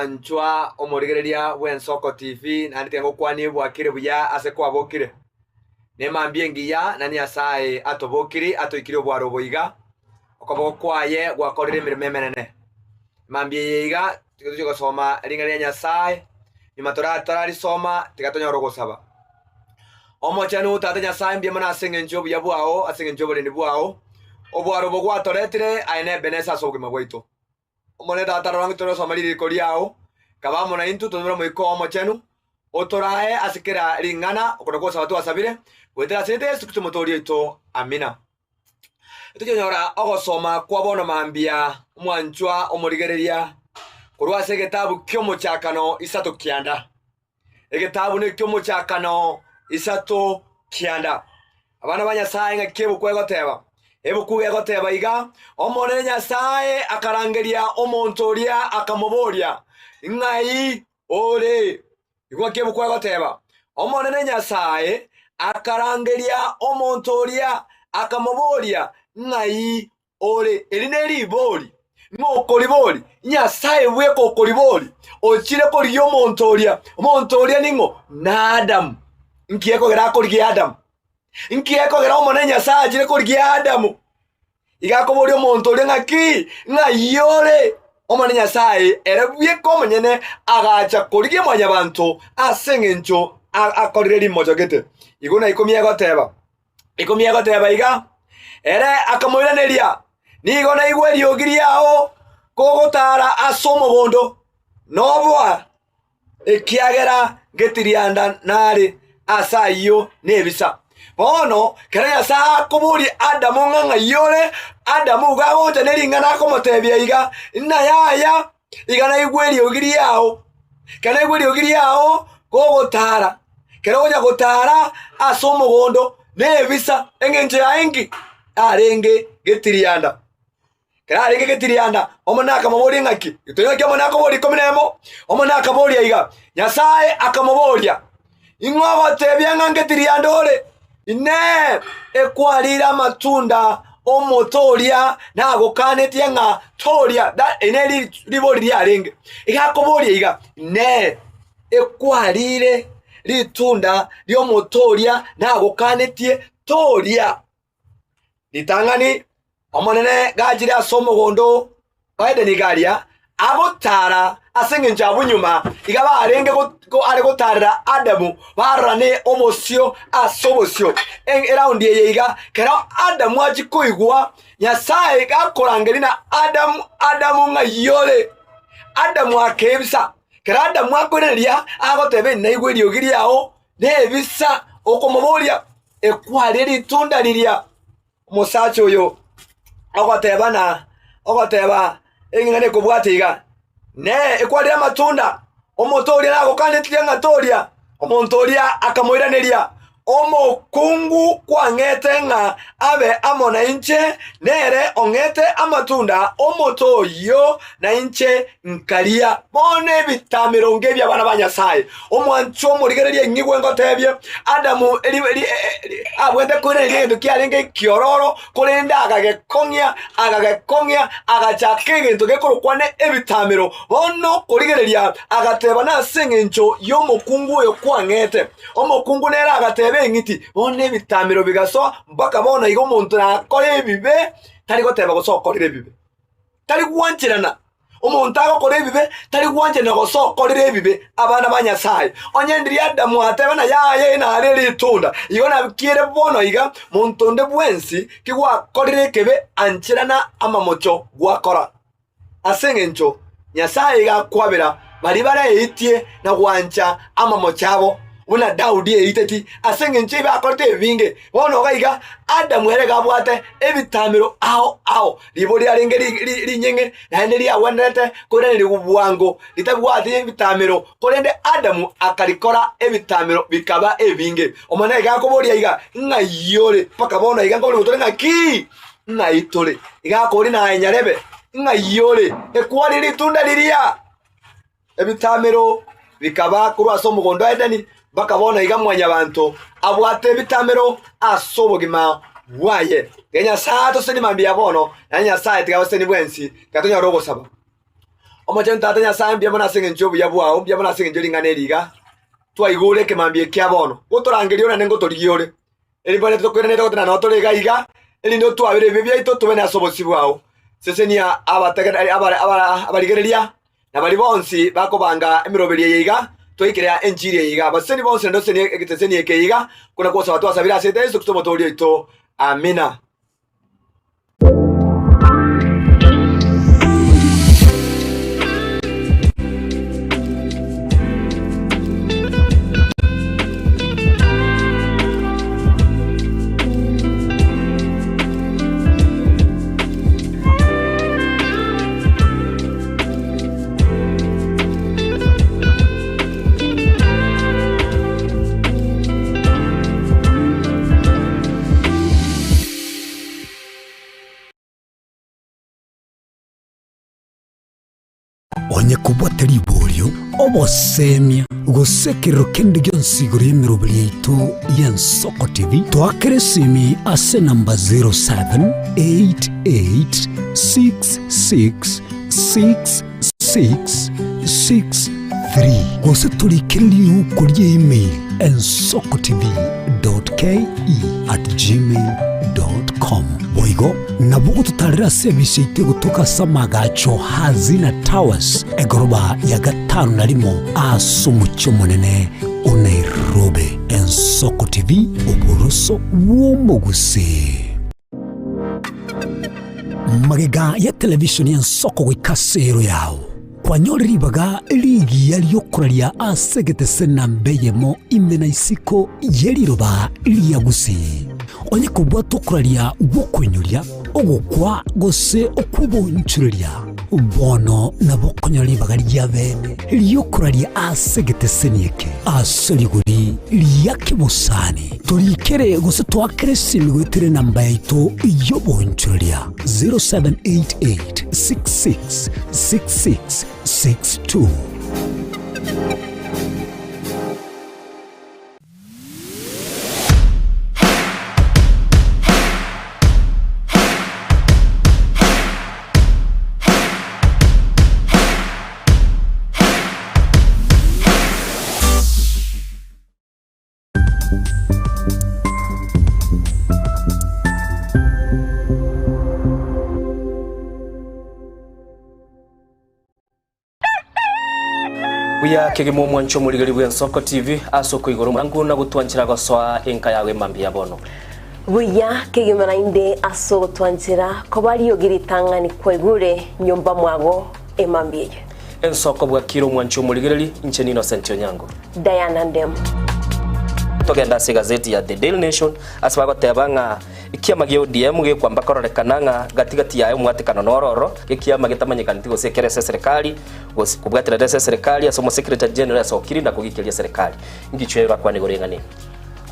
Omwanchwa omorigereria bw'Ensoko TV, naende tiga ngokwanie bwakire buya ase kwabokire. Nemambia engiya na Nyasae atobokiri atoikirie obwaro obo iga, okoboko kwaye gwakorire emeremo emenene. Mambia eye iga tiga tochie gosoma ring'ana ria Nyasae, nyuma tora torarisoma tiga tonyore ogosaba. Omochenu Tata Nyasae mbuya mono ase eng'encho y'obuya bwao, ase eng'encho y'oborendi bwao, obwaro obo gwatoretire aye nebenesa ase obogima bwaito. Omonene Tata rora ng'a torosoma ririko riao, kaba amo naintwe totomere Omoika oo Omochenu, otorae ase kera ring'ana, oko nakwo ogosaba twasabire, goetera ase erieta Yeso Kristo Omotoori oito. Amina. Tochonyora ogosoma kwa bono mambia, omwanchwa omorigereria, korwa ase egetabu ki'omochakano isato kianda. Egetabu neki'omochakano isato kianda. Abana ba Nyasae ng'aki ebuku egoteba? Ebuku egoteba iga, Omonene Nyasae akarangeria omonto oria akamoboria, Ng'ai ore? Igwa ng'aki ebuku egoteba, Omonene Nyasae akarangeria omonto oria akamoboria, Ng'ai ore? Eri neribori, ng'a okoribori, Nyasae bweka okoribori, ochire korigia omonto oria. Omonto oria ning'o? N'Adamu. Nki ekogera akorigia Adamu? Nki ekogera Omonene Nyasae achire korigia Adamu? Iga akoboria omonto oria ng'aki? Ng'ai ore? Omonene Nyasae ere bweka omonyene agacha korigia mwanyabanto ase engencho akorire rimocho gete. Igo na ikomi egoteba, Ikomi egoteba iga, Ere akamoiraneria, Nigo naigwa eriogi riao kogotaara ase omogondo, noboa, ekiagera ngetirianda nare ase ayio nebisa. Bono kera Nyasae akoboria Adamu ng'a ng'ai ore, Adamu igo agocha ne ring'ana akomotebia iga, Ng'a yaya, iga naigwe eriogi riao, ekero naigwa eriogi riao kogotaara, ekero okonya gotaara ase omogondo nebisa, eng'encho yaye nki? Arenge getirianda. Ekero arenge getirianda, Omonene akamoboria ng'aki? Getonya ng'aki Omonene akoboria ikomi na emo? Omonene akaboria iga, Nyasae akamoboria, Ing'o ogotebia ng'a ngetirianda ore? Inee! Ekwarire amatunda 'omote oria nagokanetie ng'a toria? Da- Eri neri ribori riarenge. Iga akoboria iga, Inee! Ekwarire ritunda ri'omote oria nagokanetie toria? Ritang'ani Omonene gachire ase omogondo o Edeni garia, agotara ase engencho abwo nyuma iga barenge are gotarera Adamu barorane obosio ase obosio. Eraundi eye iga kero Adamu achia koigwa Nyasae gakorangeria na Adamu, Adamu ng'ai ore? Adamu akebisa. Kero Adamu akoiraneria agoteba naigwe eriogi riao nebisa okomoboria ekwarie ritunda riria. Omosacha oyo ogotebana, ogoteba eng'ana ekobwata iga, Ne ekwarire amatunda, omote oria nagokanetie ng'a toria. Omonto oria akamoiraneria, Omokungu kwang'ete ng'a abe amo nainche, nere ong'ete amatunda 'omote oyio, na inche nkaria. Bono ebitamero ngebi abana ba Nyasae. Omwancho omorigereria ing'igwe ngotebie, Adamu eri, eri, eri, abwate koiraneria egento kiarenge ekiororo, korende agagekong'ia, agagekong'ia, agachaka egento gekorokwa ne ebitamero. Bono korigereria agateba nase eng'encho y'omokungu oyo kwang'ete. Omokungu nere agateba eng'iti, bono ebitamero bigasoa mpaka bono iga omonto nakore ebibe, tari goteba gose okorire ebibe. Tari gwancherana. Omonto agokora ebibe tari gwancherana gose okorire ebibe abana ba Nyasae. Onye ndiria Adamu ateba na yaya nare ritunda, igo nakiere bono iga monto onde bwensi ki gwakorire ekebe ancherana amamocho gwakora. Ase engencho Nyasae iga akwabera baria bareitie na gwancha amamocho abo, buna Daudi eiteti ase engencho ebibe akorete ebinge. Bono iga iga Adamu ere iga abwate ebitamero ao ao, ribo riarenge rinyeng'e naende riagwenerete koiranerigwa bwango ritabwati ebitamero, korende Adamu akarikora ebitamero bikaba ebinge. Omonene iga akoboria iga, Ng'ai ore? Mpaka bono iga nkoboria tore ng'aki? Ng'ai tore? Iga akoboria naye nyarebe, Ng'ai ore? Ekwari ritunda riria. Ebitamero bikaba korwa ase omogondo o Edeni mpaka bono iga Mwanyabanto abwate ebitamero ase obogima bwaye. Tiga Nyasae atosenie mambia bono, naende Nyasae tiga abasesenie bwensi, tiga tonyore ogosaba. Omochenu Tata Nyasae, mbuya mono ase engencho y'obuya bwao, mbuya mono ase engencho ye ring'ana eri iga twaigure ekemambia ekia bono. Gotorangeria ore naende ngotorigia ore. Eri mbwanete tokoiranete goteba nao tore iga iga, erinde otwabere ebibe biaito tobene ase obosio bwao. Sesenia abategereri abare abara abarigereria, na baria bonsi bakobanga emeroberio eye iga, twaikerea enchiri eye iga. Abaseseni bonsi naende osesenie egeseseni eke iga, buna gwosaba twasabire ase Yeso Kristo Omotooria oito. Amina. Onye kobwate riborio, obosemia, gose ekerero kende gionsi igoro y'emeroberi yaito y'Ensoko TV, toakere esimi ase enamba 0788666663 gose torikere riuko rie email ensokotv.ke@gmail.com. Boigo nabo ogototarera ase ebisi yaito egotoka ase amagacho Hazina Towers, egoroba ya gatano na rimo ase omochie omonene o Nairobi. Ensoko TV, oboroso bw'omogusii. Magega ya televishoni y'ensoko goika ase ero yao, kwanyore ribaga rigiya ri'okoraria ase egetese namba eyemo ime na isiko ye riroba ria Gusii. Onye kobwata okoraria gw'okoinyoria, ogokwa gose okw'obonchoreria, bono nabo okonyora ribaga ria bene ri'okoraria ase egeteseni eke ase rigori ria kebosani. Torikere gose toakere esimi goetera enamba yaito y'obonchoreria 0788 66 66 62. Buya kegima omwancho omorigeri bw'Ensoko TV ase okoigora omorango na gotwanchera gosoa enka yago emambia ya bono. Buya kegima naende ase ogotwanchera koba riogi ritang'ani kwaigure nyomba mwago emambia eye. Ensoko bwakire omwancho omorigereri, inche n'Innocent Onyango. Diana Ndemo. Togende ase egazeti ya The Daily Nation ase bagoteba ng'a ekiama gia ODM gekwamba kororekana ng'a gati gati yaye omwatekano noro oro, ekiama getamanyekaneti gose ekere ase eserekari gose kobwaterera ase eserekari ase omosecretary general asokiri na kogikeria eserekari. Ngichwe orakwane igoro y'eng'ana eye.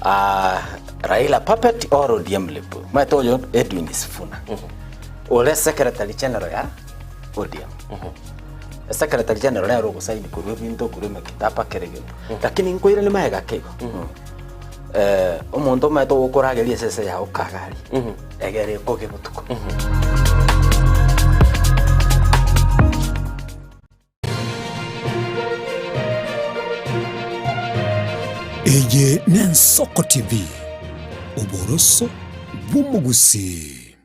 Ah, Raila puppet or ODM lip. Maete oyo Edwin Sifuna. Ore secretary general ya ODM. Secretary general nere ogosaini korwa ebinto korwa emekitaba kera egento. Lakini nkoirane magega ake igo. Eh, omonto omanyete ogokorageria esese yago kagari, egere ekoge botuko. Eye n'Ensoko TV, oboroso bw'omogusii.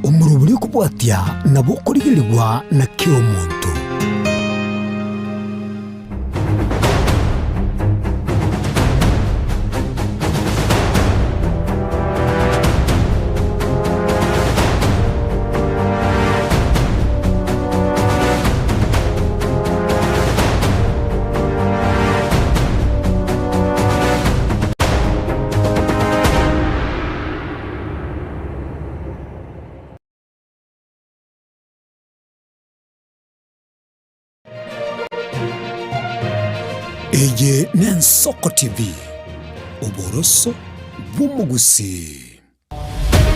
Omorobori okobwatia nabo okorigererigwa na kera omonto. Eye n'Ensoko TV, oboroso bw'omogusii.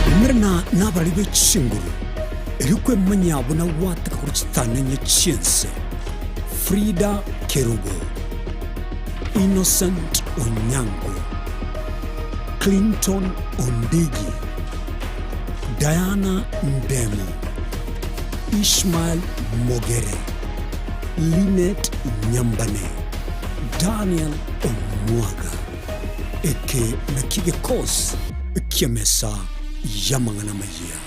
Umerana nabarari be chinguru, erio kwemanyia buna gwateka korwa chitanenye chi'ense. Frida Kerubo, Innocent Onyango, Clinton Ondigi, Diana Ndemo, Ishmael Mogere, Linet Nyambane, Daniel Omwaga. Eke nakio gekosi ki'emesa y'amang'ana amayia.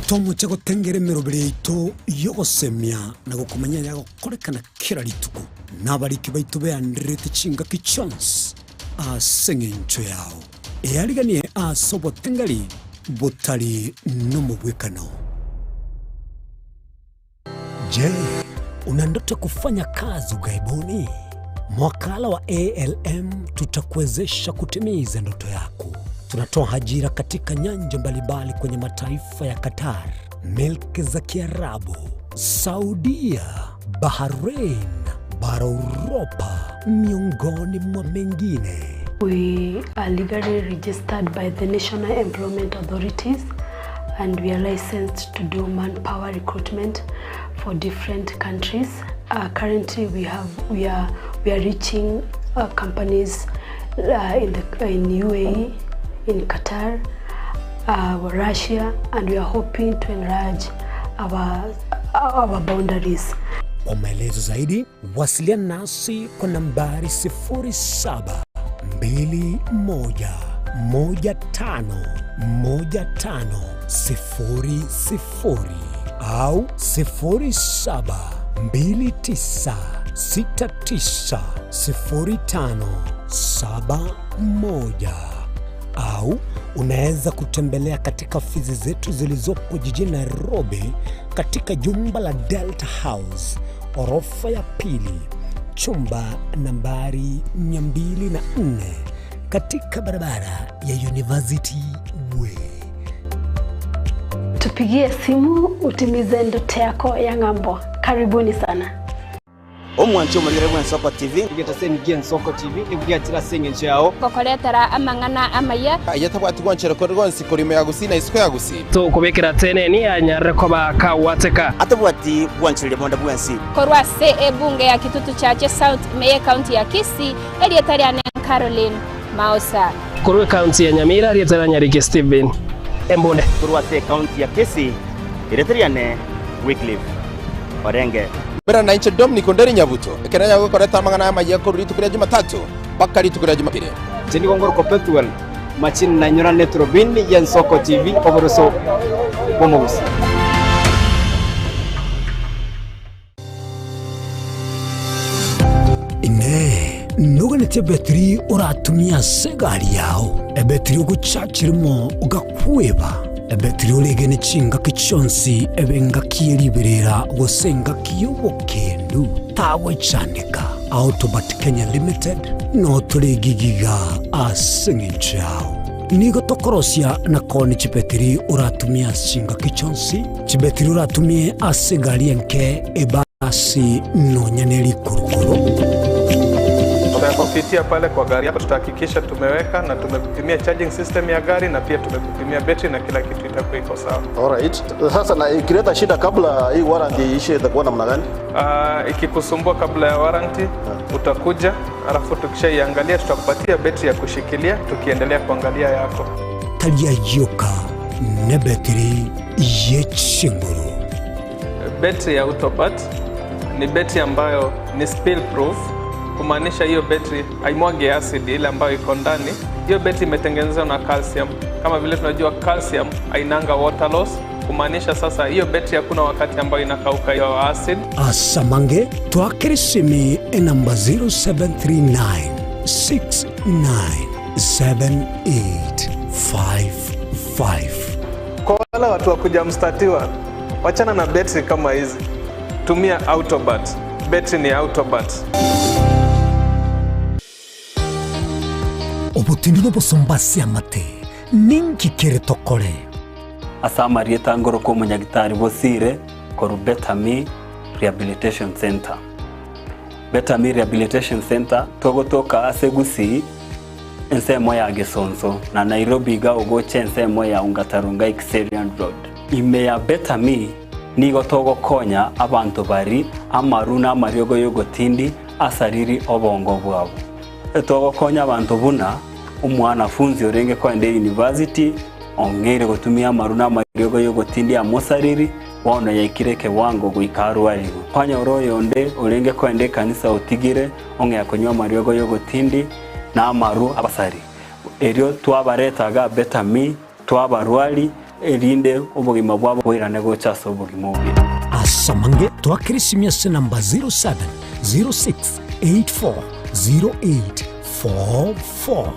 Tomoche gotengera emeroberi yaito y'ogosemia na gokomanya ayagokorekana kera rituko, na abariki baito beandererete chingaki chionsi ase engencho yao. Eariganie ase obotengeri botari nomobwekano. Je, una ndoto ya kufanya kazi ughaibuni? Mwakala wa ALM tutakuwezesha kutimiza ndoto yako. Tunatoa ajira katika nyanja mbalimbali kwenye mataifa ya Qatar, milki za Kiarabu, Saudia, Bahrain, bara Uropa, miongoni mwa mengine. We are legally registered by the National Employment Authorities and we are licensed to do manpower recruitment for different countries. Uh, currently we have we are we are reaching uh, companies uh, in the in UAE, in Qatar, uh, Russia and we are hoping to enlarge our our boundaries. Kwa maelezo zaidi wasiliana nasi kwa nambari 0721151500 au 0729690571 au unaweza kutembelea katika ofisi zetu zilizopo jijini Nairobi katika jumba la Delta House orofa ya pili chumba nambari 204 katika barabara ya University Way. Tupigie simu utimize ndoto yako ya ng'ambo. Karibuni sana. Omwanche omorigere bw'Ensoko TV. Egetaseni gi'Ensoko TV nigo giachire ase engencho yao. Gokoretera amang'ana amaya. Aye tabwati gwanchera kore gonsi korwa ime ya Gusii na isiko ya Gusii. Tokobekera teneni anyarire koba kagwateka. Atabwati bwanchereria bonde bwensi. Korwa ase ebunge ya Kitutu Chache South ime y'ecounty ya Kisii, erieta riane Caroline Maosa. Korwa ecounty ya Nyamira, erieta ria Nyariki Stephen Embunde. Korwa ase ecounty ya Kisii, erieta riane Wycliffe Orenge. Bera nainche Dominic Onderi Nyabuto, ekero nyago gokoreta amang'ana amayia korwa rituko ria Jumatatu mpaka rituko ria Jumapili. Inche nigo ngorokwa Pethuel Machini na nyorane Turubini y'Ensoko TV oboroso bw'omogusii. Inee! Noganetie ebetiri oratumie ase egari yao, ebetiri ogochachi rimo ogakweba, ebetiri oregene chingaki chionsi ebe engaki ye riberera gose engaki y'obokendu? Tagwechandeka. Autobat Kenya Limited noo tore gigiga ase engencho yao. Nigo tokorosia na koonia chibetiri oratumie ase chingaki chionsi, chibetiri oratumie ase egari enke, ebasi, nonya ne rikurukuru. Tutakupitia pale kwa gari yako, tutahakikisha tumeweka na tumekupimia charging system ya gari na pia tumekupimia betri na kila kitu itakuwa iko sawa. Alright. Sasa na ikileta shida kabla hii warranty iishe itakuwa namna gani? Uh, ikikusumbua kabla ya warranty utakuja, alafu tukishaiangalia tutakupatia betri ya kushikilia tukiendelea kuangalia yako. Tari ayio ka nebetiri ye chinguru. Betri ya Autopat ni betri ambayo ni spill proof, kumaanisha hiyo betri haimwagi acid ile ambayo iko ndani. Hiyo betri imetengenezwa na calcium. Kama vile tunajua calcium hainanga water loss, kumaanisha sasa hiyo betri hakuna wakati ambayo inakauka hiyo acid. Asamange twakere esimi enamba 0739 697855. Kwa wale watu wa kujamstatiwa, wachana na betri kama hizi, tumia Autobat. Betri ni Autobat. Obotindi nobosomba ase amate, ninki kere tokore? Ase amarieta ngorokwa omonyagitari Bosire korwa Betami Rehabilitation Centre. Betami Rehabilitation Centre togotoka ase Gusii ensemo ya Gesonso na Nairobi iga ogocha ensemo ya Ongata-Rongai Kiserian Road. Ime ya Betami nigo togokonya abanto bari amaru na amariogo y'ogotindi asariri obongo bwabo. Togokonya abanto buna omwanafunzi orenge koenda eyunivasiti ong'eire gotumia amaru na amariogo y'ogotindia amosariri, bono yaikire ekewango goika arwarigwe. Kwanyora oyonde orenge koenda ekanisa otigire ong'ea konywa amariogo y'ogotindi na amaru abasari. Erio twabareta iga Betami, twabarwari, erinde obogima bwabo boirane gocha ase obogima obuya. Ase amange twakere esimi ase namba 0706840844.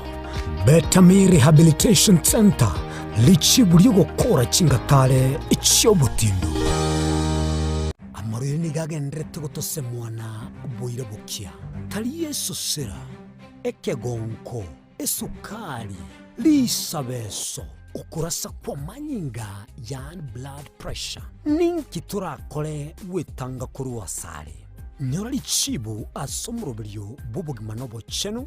Betami Rehabilitation Centre, richibu ri'ogokora chingatare chi'obotindu. Amarwaire nigo agendererete gotosemwana boira bokia, tari esosera, ekegonko, esukari, risabeso, okorasa kw'amanyinga, yaani blood pressure. Ninki torakore gwetanga korwa asare? Nyora richibu ase omoroberio bw'obogima na obochenu,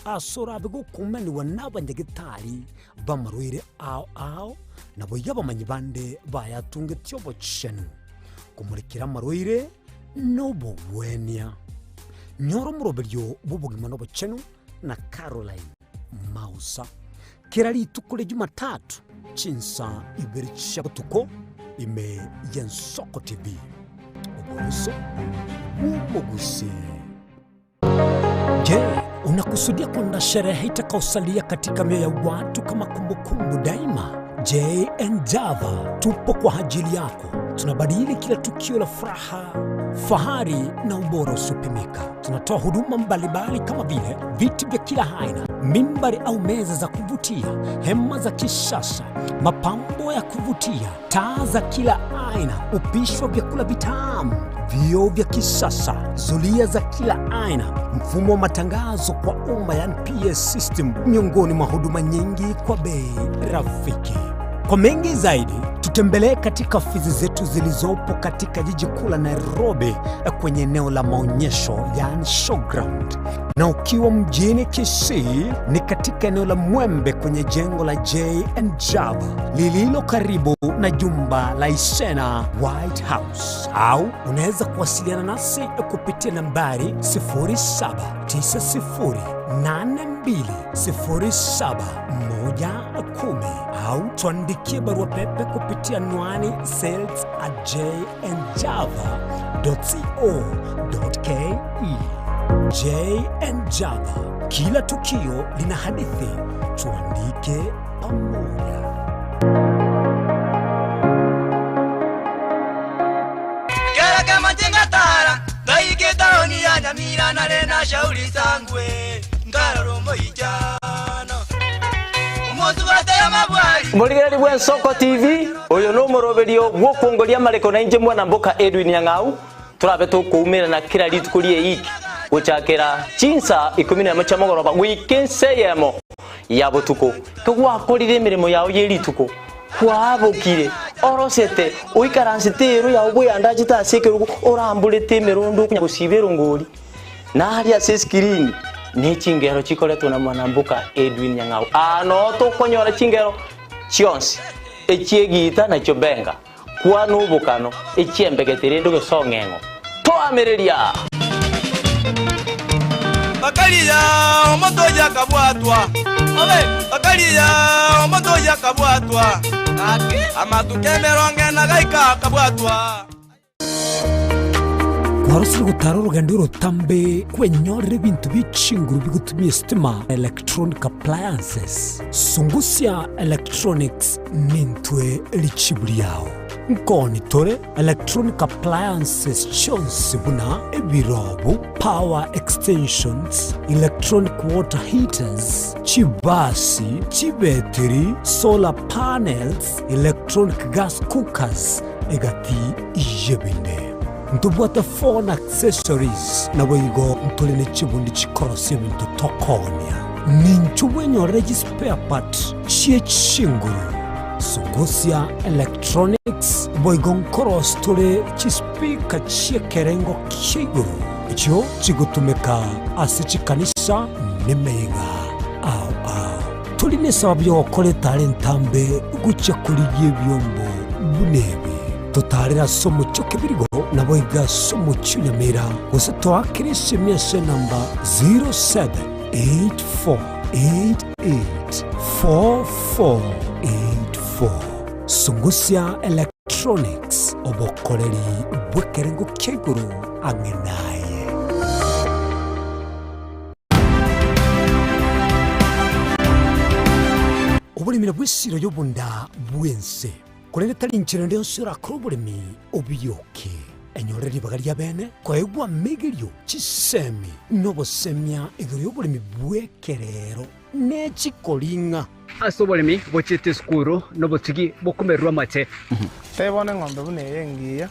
ase orabe gokumanigwa nabanyagetari b'amarwaire ao ao, naboigo abamanyi bande bayatungetie obochenu, komorekera amarwaire na obogwenia. Nyora omoroberio bw'obogima na obochenu na Caroline Mausa kera rituko ria Jumatatu chinsa ibere chia botuko ime y'Ensoko TV. Oboroso bw'omogusii. Je, unakusudia kwenda sherehe itakaosalia katika mioyo ya watu kama kumbukumbu daima? JN Java tupo kwa ajili yako. Tunabadili kila tukio la furaha, fahari na ubora usiopimika. Tunatoa huduma mbalimbali kama vile viti vya kila aina, mimbari au meza za kuvutia, hema za kisasa, mapambo ya kuvutia, taa za kila aina, upishi wa vyakula vitamu, vioo vya kisasa, zulia za kila aina, mfumo wa matangazo kwa umma yani PS system, miongoni mwa huduma nyingi kwa bei rafiki. Kwa mengi zaidi, tutembelee katika ofisi zetu zilizopo katika jiji kuu la Nairobi kwenye eneo la maonyesho yani showground, na ukiwa mjini Kisii ni katika eneo la Mwembe kwenye jengo la J and Java lililo karibu na jumba la Isena White House, au unaweza kuwasiliana nasi kupitia nambari 0790820710 au tuandikie barua pepe kupitia anwani sales at jnjava.co.ke. JN Java, kila tukio lina hadithi, tuandike pamoja. Kera kama njenga tara ndaike taoni ya Nyamira nare na shauri sangwe ngarora omoichano omonto batera mabwari Morigereri bwa Ensoko TV oyo no moroberio bwokongoria amareko na inche mwana mboka Edwin Nyang'au torabe tokoumerana kera rituko rie iki gochakera chinsa ikumi na emo chia mogoroba goika ense eyemo ya botuko kegwakorire emeremo yao ye rituko kwabokire orosete oikaransete ero yao bweyandachete ase ekerogo oramborete emerondo okonya gosiba erongori Naria ase eskirini ne chingero chikoretwe na mwanamboka Edwin Nyang'au. Aa noo tokonyora chingero chionsi, echi'egiita na chiobenga, kwana obokano, echi'embegete rende ogesong'eng'o. Toamereria! Bakaria omonto oyio akabwatwa, bakaria omonto oyio akabwatwa, amatuko emerongo ena gaika akabwatwa. Kwarosire gotara orogendo orotambe kwenyorera ebinto bie chinguru bigotumia esitima, electronic appliances. Sungusia Electronics nintwe richibu riao. Nkoni tore electronic appliances chionsi buna ebirobu, power extensions, electronic water heaters, chibasi, chibetiri, solar panels, electronic gas cookers, egati y'ebinde. Ntobwate phone accessories, naboigo ntore ne chibundi chikorosia ebinto tokoonia. Ninche bwenyorere chispare part chie chinguru. Sungusia Electronics boigo nkorosi tore chispeaker chi'ekerengo kia igoro echio chigotumeka ase chikanisa nemeyega ao ao. Tori nesababu y'ogokora etara entambe gochia korigia ebiombo buna ebi. Totaarere ase omochie o Kebirigo, naboigo ase omochie o Nyamira, gose toakere esimi ase enamba 0784884484. Sungusia Electronics, obokoreri bw'ekerengo kia igoro ang'e naye. Oboremi nabwo esiro y'obonda bw'ense. Korende tari inchera ende yonsi orakore oboremi obiyoke. Enyore ribaga ri'abeene koegwa amegerio, chisemi, na obosemia igoro y'oboremi bw'ekerero ne chikoring'a. Ase oboremi bochiete esukuru nobotugi bokomererwa amache. Tebia bono eng'ombe buna eye engiya.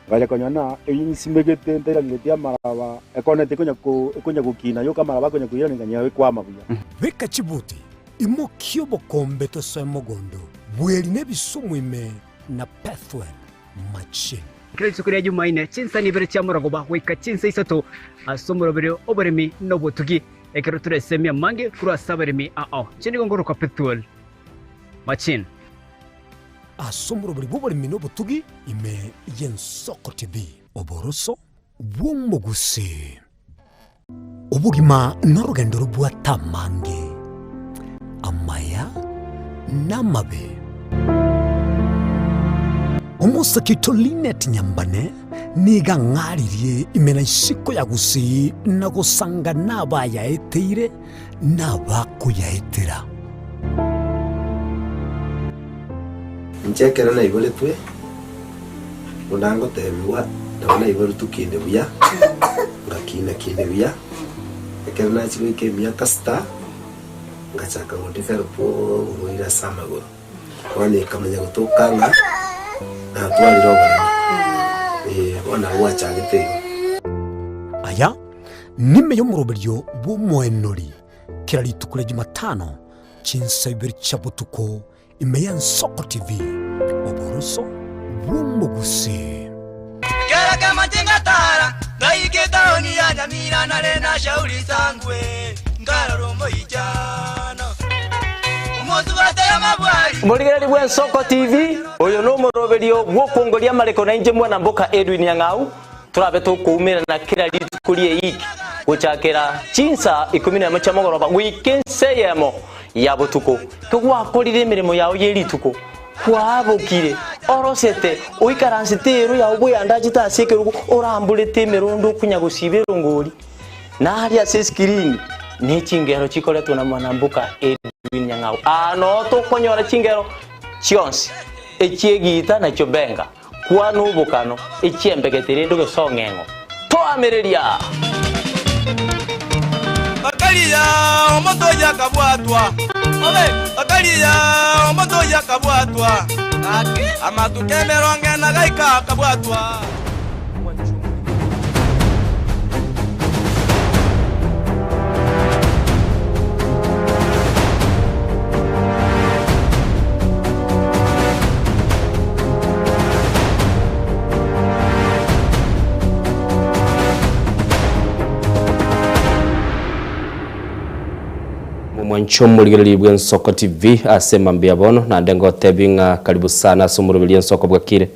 Ngacha konyora ng'a eyio nsimegete ntairaneretie amaraba, ekoneti ekonya ko ekonya gokina yoka amaraba akonya koirana nganyora ekwama buya. Beka chibuti, Imokia obokombe tosoe mogondo bw'eri nebisumu ime na Pethuel machine. Kera rituko ria Jumaine, chinsani ibere chia morogoba goika chinsa isato ase omoroberio oboremi na obotugi, ekero toresemie amange korwa ase abaremi ao. Inche nigo nkorokwa Pethuel Machine. Ase omoroberio bw'oboremi na obotugi ime y'Ensoko TV. Oboroso bw'omogusii. Obogima norogendo robwate amange, amaya na amabe. Omosake oito Linet Nyambane nigo ang'aririe ime na isiko ya Gusii na gosanga nabayaeteire na abakoyaetera. Inche ekero naiboretwe, buna ngotebigwa, nabo naiboretwe kinde buya, ngakina kinde buya, ekero nachia goika emiaka sita, ngachaka go develop oborwaire ase amagoro. Bono ekamanya gotoka ng'a natwarire oboremo, eh, bono nabo gwachagete igo. Aya nime y'omoroberio bw'omoenori kera rituko ria Jumatano chinsa ibere chia botuko ime y'Ensoko TV, oboroso bw'omogusii. Kera kemache ngatara, ngaika etaoni ya Nyamira nare na Shauri Sangwe, nkarora omoichano, omosubati amabwari. Morigereria bw'Ensoko TV, oyo nomoroberio bw'okwongoria amareko na inche mwana mboka Edwin Nyang'au, Torabe tokoumerana kera rituko ri'eiki, gochakera chinsa ikomi nemo chia mogoroba goika ensa eyemo ya botuko. Kegwakorire emeremo yao ye rituko, kwabokire, orosete, oikaransete eero yao bweyandachete ase ekerogo, oramborete emerondo okonya gosiba erongori, na aria ase esikirini ne chingero chikoretwa na mwanamboka Edwin Nyang'au. Aa noo tokonyora chingero chionsi, echi'egiita na chiobenga. Kwana obokano, echiembegete rende ogesong'eng'o. Toamereria! Bakaria omonto oyio akabwatwa, bakaria omonto oyio akabwatwa, amatuko emerongo ena gaika akabwatwa. Momwanche omorigereria bw'Ensoko TV ase mambia bono, naende ngotebi ng'a karibu sana ase omoroberio Ensoko bwakire.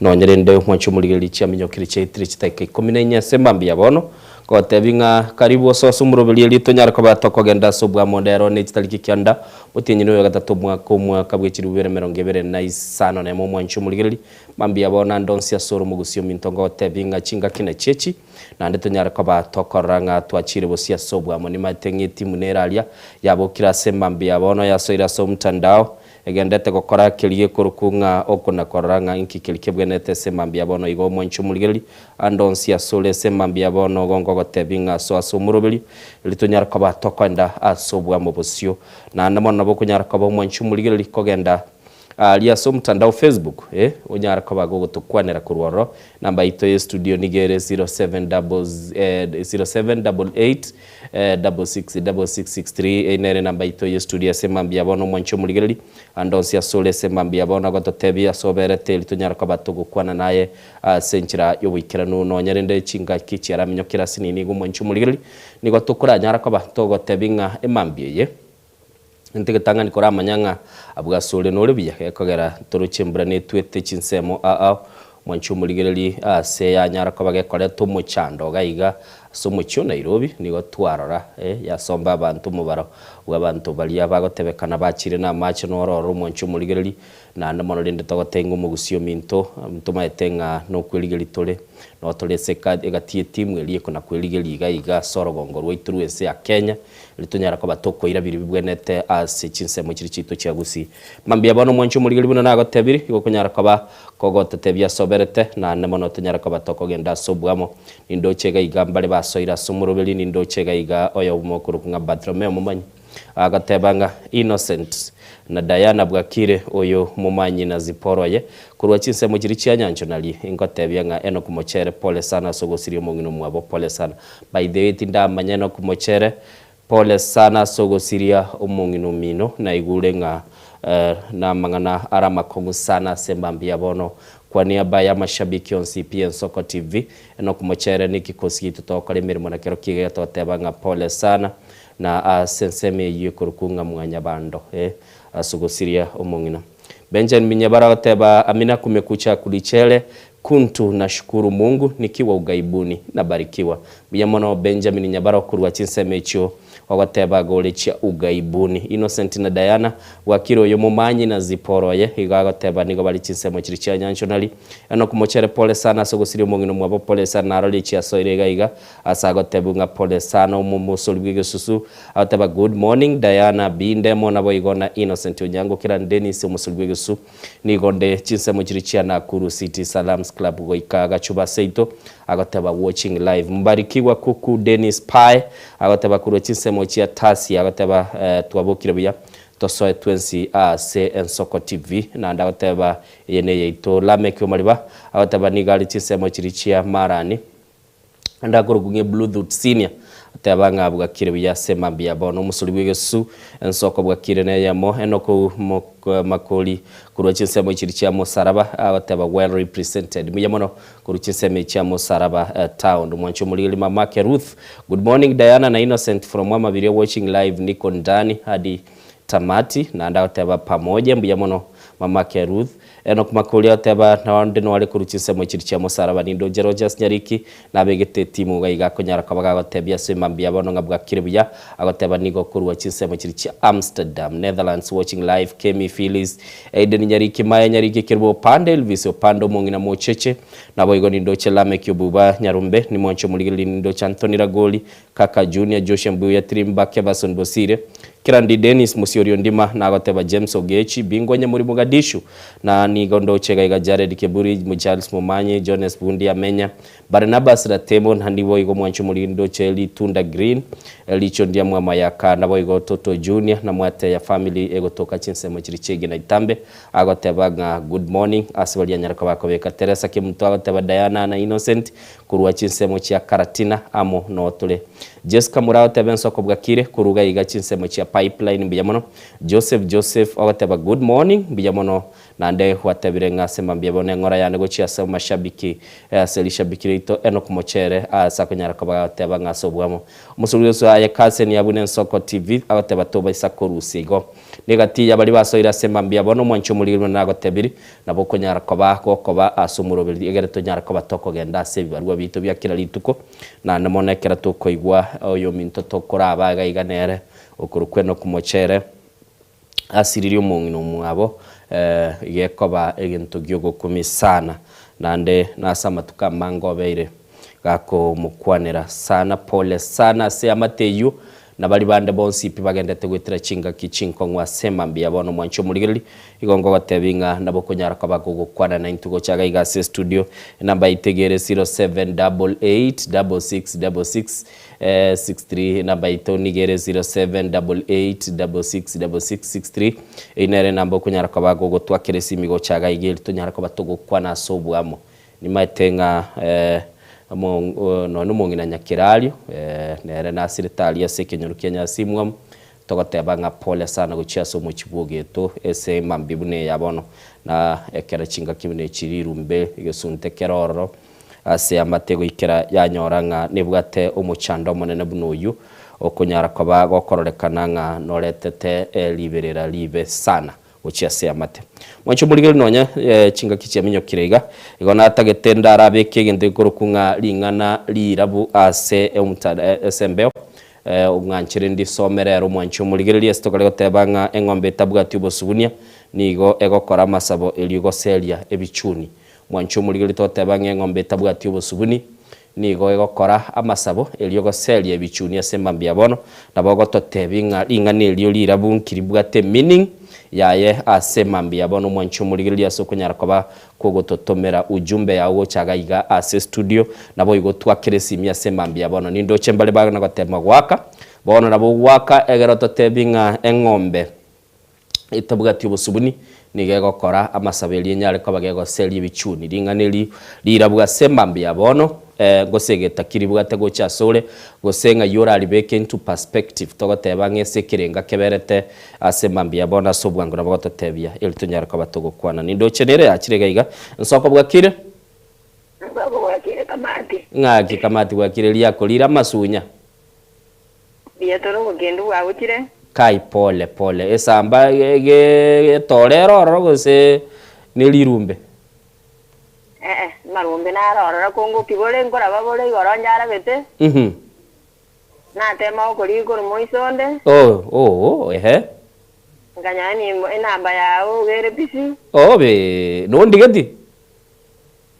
Nonye rende omwanche omorigereria chiaminyokire chiaitire chidakika ikomi na inye ase mambia bono, ngotebi ng'a karibu ose ase omoroberio erio tonyare koba tokogenda ase obwamo rero ne chitariki kianda, omotienyi oyo gatato omwaka omwaka bwe chilifu bibere emerongo ebere na isano nemo omwanche omorigereria, mambia bono ande onsi ase ore omogusii ominto ngotebi ng'a chingaki nachio echi, naende tonyare koba tokorora ng'a twachire bosio ase obwamo. Nimanyete ng'a etimu nere aria yabokire ase mambia bono yasoire ase omtandao, Egendete gokora keria gekorokwa ng'a oko na korora ng'a inki keria kebwenerete ase mambia bono igo omwanche omorigereria ande onsi asore ase mambia bono igo ngogotebi ng'a asoe ase omoroberio erio tonyare koba tokoenda ase obwamo bosio. Naende mono nabo okonyara koba omwanche omorigereria kogenda. Aria ase omotandao Facebook, eh, onyare koba gogotokwanera korwa ororo. Namba yaito ye studio nigo ere 0788 666663. Eyio nere enamba yaito ye studio ase mambia bono omwanche omorigereria ande onsi ase ore ase mambia bono agototebia ase oberete eri tonyare koba togokwana naye ase enchera y'oboikeranu nonya rende chingaki chiaraminyokire ase nini igo omwanche omorigereria nigo tokoranyara koba togotebia ng'a emambia eye Intwe getang'ani koramanya ng'a abwo asore nore buya, gekogera toroche embura netwete chinsemo ao ao. Mwanche omorigereri aase yanyara koba gekoreta omochando iga iga ase omochie o Nairobi, nigo twarora yasomba abanto omobaro bw'abanto baria bagotebekana bachire namache noro ororo omwanche omorigereri, naende mono rende togoteba ng'a omogusii ominto ntomaete ng'a nokwerigeria tore, noo tore ase egati y'etimu eria ekona-kwerigeria iga iga ase orogongo rwaito rw'ense ya Kenya. Erio tonyare koba tokoira biria bibwenerete ase chinsemo chiria chiaito chia gusii. Mambia bono omwanchi omorigeri buna nagotebirie, igo okonyara koba kogototebia ase oberete, naende mono tonyare koba tokogenda ase oboamo. Nindoche iga iga mbare basoire ase omoroberi, nindoche iga iga oyomo okorokwa ng'a Bartholomeo omomanyi, agateba ng'a Innocent na Diana bwakire, oyo momanyi na Zipporah oye, korwa chinsemo chiria chia nyancho naria ingotebia ng'a Enock Mochere pole sana ase ogosiria omong'ina omwabo, pole sana. By the way tindamanya Enock Mochere, pole sana ase ogosiria omong'ina omino, naigure ng'a namang'ana are amakong'u sana ase mambia bono. Kwa niaba ya amashabiki onsi pi Ensoko TV, Enock Mochere niki kosi giaito togokora emeremo na kero kiga togoteba ng'a pole sana na ase ensemo eyio ekorokwa ng'a mwanyabando eh ase ogosiria omong'ina. Benjamin Minyabara agoteba Amina kumekucha kulichere Kuntu nashukuru Mungu nikiwa ugaibuni nabarikiwa. Mbuya mono Benjamin Nyabara okorwa chinsemo echio ogoteba gorechia ugaibuni. Innocent na Diana bwakire oyo momanyi na Zipporah oye igo agoteba nigo bare chinsemo chiria chia Nyanchonari. Enock Mochere pole sana ase ogosiria omong'ina omwabo pole sana narore chiasoire iga iga ase agotebiwa ng'a pole sana omomosori bw'egesusu agoteba good morning Diana Bindemo naboigo na Innocent Onyango kera Dennis omosori bw'egesusu Nigo nde chinsemo chiria chia Nakuru City Salams Club goika Gachuba seito, agoteba watching live. Mbarikigwa kuku Dennis Pae agoteba korwa chinsemo chia Tasia agoteba twabokire buya tosoe twensi ase Ensoko TV naende agoteba eye neyaito Lameck Omariba agoteba nigo are chinsemo chiria chia Marani. Naende akorokwa ng'a Bluetooth Senior, ateba ng'a bwakire buya ase mambia bono. Omosori bw'egesusu, ensoko bwakire neyemo, Enock Makori korwa chinsemo chiria chia Mosaraba, agoteba well represented. Mbuya mono korwa chinsemo echi chia Mosaraba town. Omwanchi omorigeri mamake Ruth, good morning Diana na Innocent from Amabiria watching live niko ndani hadi tamati. Naende agoteba pamoja, mbuya mono mamake Ruth. Enock Makori agoteba, Naonde noare korwa chinsemo chiria chia mosaraba, nindoche Rogers Nyariki nabegete etimu iga iga akonyara koba gagotebia ase mambia bono ng'a bwakire buya, agoteba nigo korwa chinsemo chiria chia Amsterdam, Netherlands watching live Kemi Phyllis, Aiden Nyariki, Maya Nyariki, Kerubo Opande, Elvis Opande omong'ina mocheche, naboigo nindoche Lameck Obuba Nyarumbe, nimwanche omorigereria nindoche Anthony Ragoli, Kaka Junior, Joshua Mbuya, Tirimba, Kebason Bosire, Kirandi Dennis, Mosiori Ondima, nagoteba James Ogechi, Bingwa Nyamori Mogadishu, na nigo ndoche iga iga Jared Keburi, Charles Momanyi, Jones Bundi Amenya, Barnabas Ratemo, na niboigo mwancho mori ndoche Litunda Green, Richo Ndiamwa Mayaka, naboigo Toto Junior, na Mwateya family egotoka chinsemo chiria chiegena Itambe, agoteba ng'a good morning ase baria nyaroko bakobeka Teresa Kemuto agoteba Diana na Innocent, Korwa chinsemo chia Karatina amo notore. Jesca Mura agoteba ensoko bwakire korwa iga iga chinsemo chia Pipeline mbuya mono. Joseph Joseph ogoteba good morning mbuya mono naende gwatebire ng'a ase mambia bono eng'ora yane gochia ase amashabiki ase rishabiki riaito Enock Mochere ase akonyara koba agoteba ng'a ase obwamo. Omosubiri oso aye cousin ya buna ensoko TV agoteba tobaisa korusia igo. Negati ya baria basoire ase mambia bono omwanchi omorigeri buna nagotebiri Nabo okonyara koba gokoba ase omoroberi egere tonyare koba tokogenda ase ebibarua biaito bia kera rituko, naende mono ekero tokoigwa oyominto tokoraba iga iga nere okorokwa Enock Mochere asiririe omong'ina omwabo, gekoba egento giogokumia sana, naende nase amatuko amange obeire gakomokwanera sana. Pole sana ase eamate eyio. Na baria bande bonsi pi bagendete goetera chingaki chinkong'u ase emambia bono mwanche omorigereria, igo ngogotebia ng'a nabo okonyara koba gogokwana naintwe gocha iga iga ase estudio, enamba yaito iga ere 0788 66 66 63, enamba yaito nigo ere 0788 66 66 63, eyio nere enamba okonyara koba gogotwakera esimi gocha iga iga eri tonyare koba togokwana ase oboamo. Nimaete ng'a nonya omong'ina Nyakerario nere nasirete aria ase ekenyoro kia Nyasimwamu, togoteba ng'a pole sana gochia ase omochie bw'ogeto ase mambia buna eya bono, na ekero chingaki buna echi rirumbe egesunte kere ororo ase amate goikera yanyora ng'a nebwate omochando omonene buna oyio, okonyara koba gokororekana ng'a noretete riberera ribe sana. Gochia ase amate. Mwanche omorigereria nonya chingaki chiaminyokire iga, igo natagete ndarabeke egento gekorokwa ng'a ring'ana rirabu ase ase embeo, ong'anchere ndisome rero mwanche omorigereria ase tokare goteba ng'a eng'ombe etabwati obosugunia nigo egokora amasabo erio goseria ebichuni. Mwanche omorigereria togoteba ng'a eng'ombe etabwati obosubuni nigo egokora amasabo erio goseria ebichuni ase mambia bono, nabo ogototebi ng'a ring'ana erio rirabu nki ribwate meaning yaye ase mambia bono mwanche omorigereria ase okonyara koba kogototomera ujumbe yao gocha iga iga ase studio naboigo twakere esimi ase mambia bono nindoche mbare bagana gotema goaka bono nabo ogoaka egere ototebi ng'a eng'ombe etabwati obosubuni, nigo egokora amasabo erio enyare koba gegoseria ebichuni. Ring'ana eri rirabwo ase emambia ya bono, gose egetaki ribwate gocha asore, gose ng'ai oraribeke into perspective, togoteba ng'a ase ekerenga keberete ase emambia ya bono ase obwango nabo gototebia eri tonyare koba togokwana. Nindoche nere yachire iga iga, Nsoko bwakire? Nsoko bwakire Kamati. Ng'aki Kamati bwakire riakorire amasunya? Mbuya tore obokendu bwagochire. Kai pole pole esamba getore ere ororo gose nerirumbe? Ee, amarumbe naro ororo kongoki bore nkoraba bore igoro njarabete. Natema gokorigia korwa moiso onde. Oh, oh, ehe. Nkanyora nimbo enamba yao iga ere busy. Oh bee, nondigeti?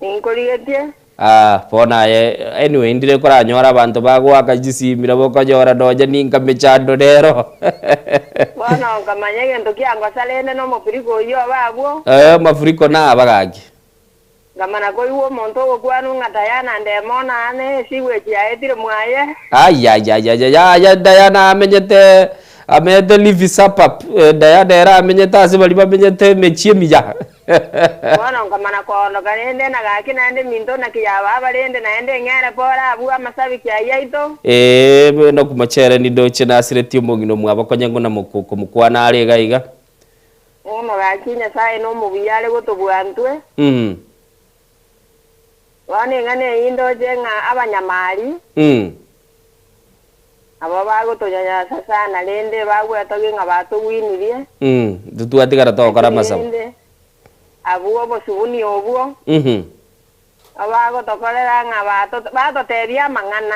Ninkorigetie. Aah bono aye anyway ndire koranyore abanto bagoaka chisimi nabo okonyora nonya ninka mechando nero. Bono nkamanya egento kiangosa rende nomofuriko oyio obe abwo. Eh amafuriko naba gaki. Nkamana koigwa omonto ogokwanwa ng'a Diana ndemo naane esigwechi yaetire mwaye. Ayayayaya yaya Diana amenyete amenyete Livi suburb Diana ere amenyete ase baria bamenyete emechie emiya. Bono nkamana koondoka rende, na gaki naende minto naki yababa rende naende eng'ere pore abwo amasabiki ayio aito. Ee, Enoku mochere nindoche nasiretie omong'ina omwabo konya ng'o na komokwana are iga iga. Bono gaki Nyasae nomobuya are gotobua ntwe. Bono eng'ana eyio ndoche ng'a abanyamari. Nabo bagotonyanyasa sana, rende bagwetogia ng'a batogwinirie. Intwe twatigara togokora amasabo. Rende abwo obosubuni obwo, bagotokorera ng'a batotebia amang'ana.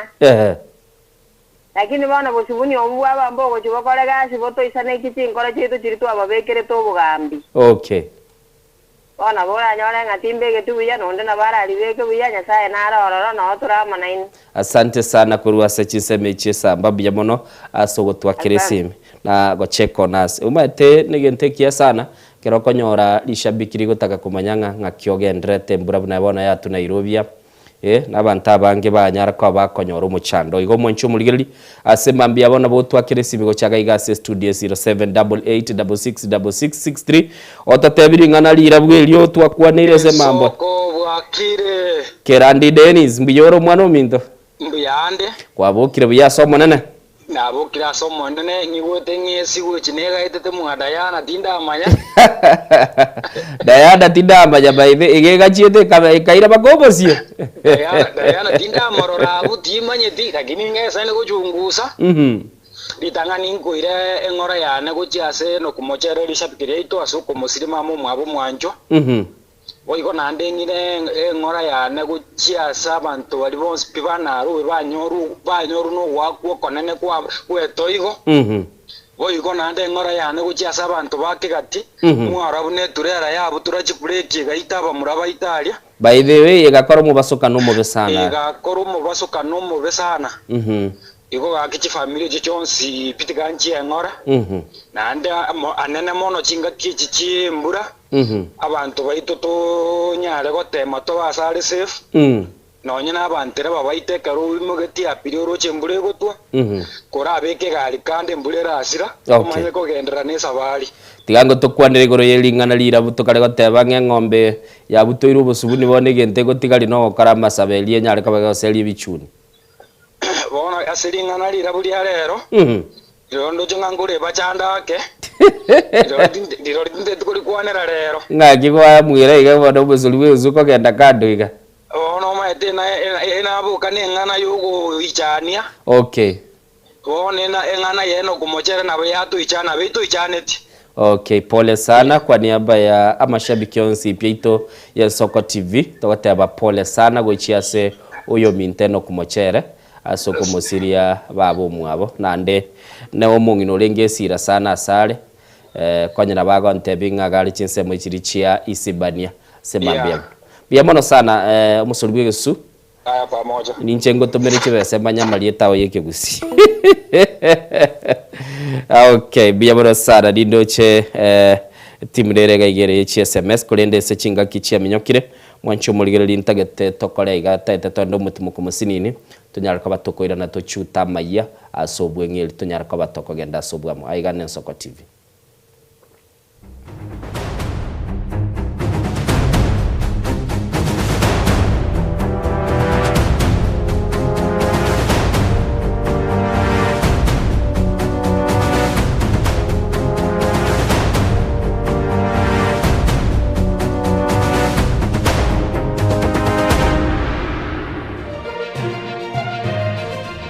Lakini bono obosubuni obwo bwaba mbogochia bokore gasi botoisanekie chinkoro chiaito chiria twababekerete obogambi. Bono nabo oranyore ng'a timbegeti buya, na onde nabo araribeke buya, Nyasae nare ororo, nao tore amo nainwe. Asante sana korwa ase chinsemo echi esamba mbuya mono ase ogotwakera Asante. esimi na gocheck on us. Omanyete negento ekiya sana ekero okonyora rishabiki rigotaka komanya ng'a ng'aki ogendererete embura buna bono yatwa Nairobia Eh, na abanto abange banyara koba bakonyora omochando. Igo omwanche omorigereria ase mambia bono nabo otwakere esimi gochaka iga ase estudio 0788666663 ototebi ring'ana rirabwo erio twakwaneire ase mambo. Ensoko bwakire. Kerandi Dennis, mbuya ore omwana ominto? Mbuya ande. Kwabokire buya ase Omonene? Nabokire ase Omonene, ng'igwete ng'a esigo echi negaetete mwa Diana, tindamanya. Diana tindamanya by the iga egachiete ekaba ekaira mpaka obosie. Diana, Diana tindamorora abwo timanyeti, lakini ng'esane gochungusa. Ritang'ani nkoira eng'ora yane gochia ase nokomocherera rishabiki riaito ase okomosiria mama omwabo omwanchwa. Boigo naende ng'ire eng'ora yane gochia ase abanto baria bonsi pi banarue banyorwe nogoakwa okonene gw'etoigo. Boigo naende eng'ora yane gochia ase abanto ba Kegati, mwaro buna eturera yabutura chibureki egaita abamura baito aria. By the way, egakora omobasokano omobe sana. Egakora omobasokano omobe sana. Igo gaki chifamiri echio chionsi pi tiga nchieng'ora, naende anene mono chingaki echi chi'embura, abanto baito tonyare gotema tobe ase are safe, nonye nabantereba baito ekero oimogetie apiri oroche embura egotwa, korabeke egari kande embura erasira, omanye kogenderera nesabari. Tiga ngotokwanere igoro ye ring'ana rirabu tokare goteba ng'a eng'ombe yabutoirwe obosubuni bono egento egotigaria nogokora amasabo erio enyare koba egoseria ebichuni. Bono ase ring'ana rirabu ria rero, rirorio ndoche ng'a nkore bachando ake, rirorio tinteti korikwanera rero. Ng'aki gwamwira iga bono omosori bw'ense okogenda kando iga? Bono omanyete enaboka neng'ana y'ogoichania. Okay. Bono eng'ana ye nokomochera nabo yatoichana, nabo etoichanetie. Okay, pole sana kwa niaba ya amashabiki onsi pi aito ya Nsoko TV togoteba pole sana gochia ase oyominto Enock Mochere ase okomosiria baba omwabo naende ne omong'ina orenge esira sana asare eh, konya nabo agontebia ng'a iga are chinsemo chiria chia Isibania ase mambia Yeah. Mbuya mono sana eh, omosori bw'egesusu Aya pamoja. Ninche ngotomere chibesa manye amarieta ao y'ekegusi. Okay, mbuya mono sana nindoche eh, timu nere iga igere ye chi SMS korende ase chingaki chiaminyokire mwanche omorigereria ntagete tokore iga tagete toende omotimoko mosinini tonyare koba tokoirana tochute amayia ase obweng'eri tonyare koba tokogenda ase obwamo. Aiga n'Ensoko TV.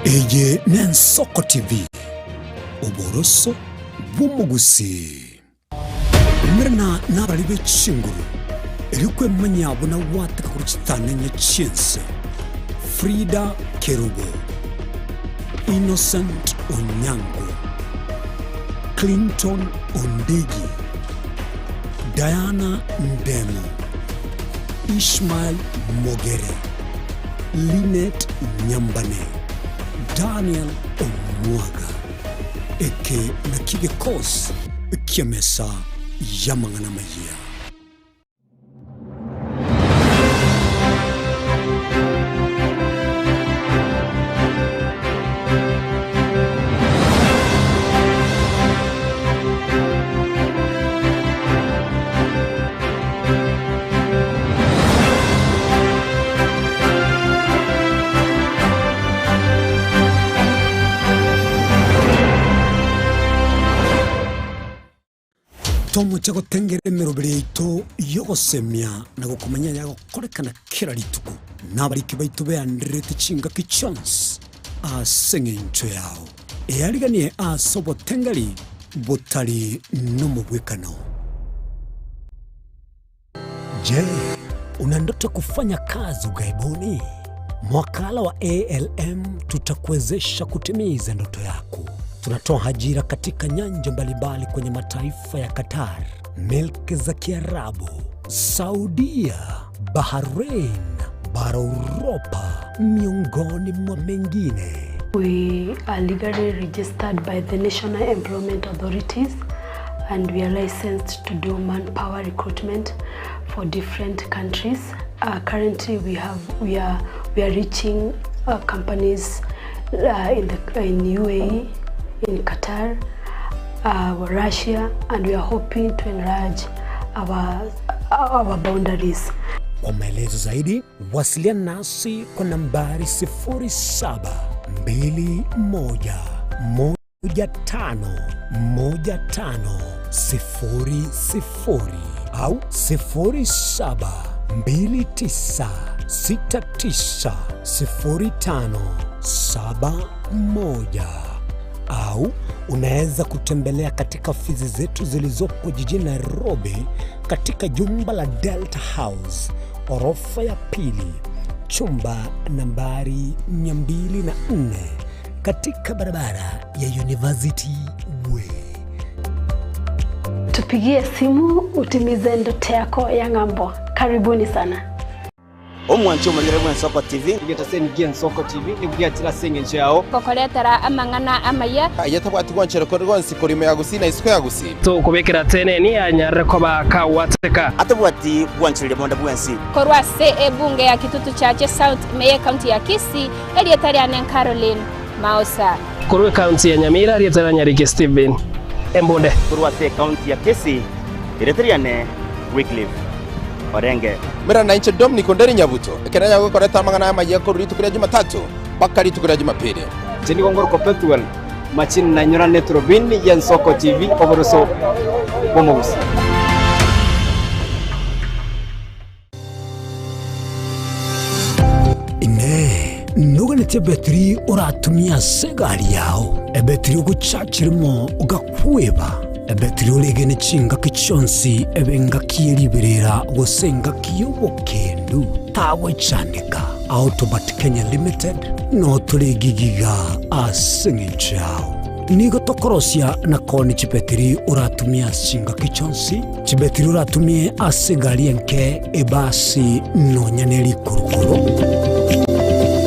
Eye n'Ensoko TV, oboroso bw'omogusii. Umerana nabari be chinguru, erio kwemanyia buna gwateka korwa chitanenye chi'ense. Frida Kerubo, Innocent Onyango, Clinton Ondigi, Diana Ndemo, Ishmael Mogere, Linet Nyambane, Daniel Omwaga. Eke nakio gekosi ki'emesa y'amang'ana amayia. Tomoche gotengera emeroberi yaito y'ogosemia na gokomanya ayagokorekana kera rituko, na abariki baito beandererete chingaki chionsi ase engencho yao. Eariganie ase obotengeri botari nomobwekano. Je, una ndoto kufanya kazi ughaibuni? Mwakala wa ALM tutakuwezesha kutimiza ndoto yako. Tunatoa ajira katika nyanja mbalimbali kwenye mataifa ya Qatar, milki za Kiarabu, Saudia, Bahrain, bara Uropa, miongoni mwa mengine. We are legally registered by the National Employment Authorities and we are licensed to do manpower recruitment for different countries. Currently we have we are we are reaching companies in the in UAE, in Qatar, Russia and we are hoping to enlarge our our boundaries. Kwa maelezo zaidi wasiliana nasi kwa nambari 0721 15 15 00 au 0729 69 05 71 au unaweza kutembelea katika ofisi zetu zilizopo jijini Nairobi katika jumba la Delta House orofa ya pili chumba nambari 204 katika barabara ya University Way. Tupigie simu utimize ndoto yako ya ng'ambo. Karibuni sana. Omwanchi omorigere bw'Ensoko TV. Egetaseni gi'Ensoko TV nigo giachire ase engencho yao. Gokoretera amang'ana amaya. Aye tabwati gwanchera kore gwonsi korwa ime ya Gusii na isiko ya Gusii. Tokobekera teneni anyarire koba kagwateka. Atabwati gwanchereria bonde bwensi. Korwa ase ebunge ya Kitutu Chache South ime y'Ekaunti ya Kisii, erieta riane Caroline Maosa. Korwa ekaunti ya Nyamira, erieta ria Nyariki Stephen Embunde. Korwa ase ekaunti ya Kisii, erieta riane Wycliffe Orenge. Mera nainche Dominic Onderi Nyabuto, ekero nanyare gokoreta amang'ana amayia korwa rituko ria Jumatatu mpaka rituko ria Jumapili. Inche nigo ngorokwa Pethuel Machini nainyorane eturubini y'Ensoko TV oboroso bw'omogusi. Inee! Noganetie ebetiri oratumie ase egari yao, ebetiri ogochachirimo ogakweba, ebetiri oregene chingaki chionsi ebe engaki ye riberera gose engaki y'obokendu? Tagwechandeka. Autobat Kenya Limited notore gigiga ase eng'encho yao. Nigo tokorosia na koonia chibetiri oratumie ase chingaki chionsi, chibetiri oratumie ase egari enke, ebasi, nonya ne rikurukuru.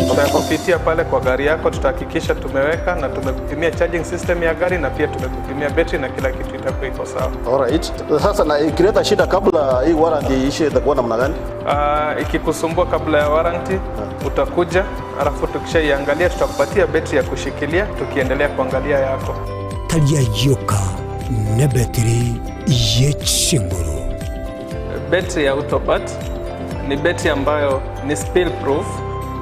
Tutakupitia pale kwa gari yako, tutahakikisha tumeweka na tumekupimia charging system ya gari na pia tumekupimia betri na kila kitu itakuwa iko sawa. Alright. Sasa na ikileta shida kabla hii warranty iishe itakuwa namna gani? Ikikusumbua kabla ya warranty utakuja, alafu tukishaiangalia tutakupatia betri ya kushikilia tukiendelea kuangalia yako. Tari ayio ka nebetiri ye chinguru. Betri ya Autobat ni betri ambayo ni spill proof,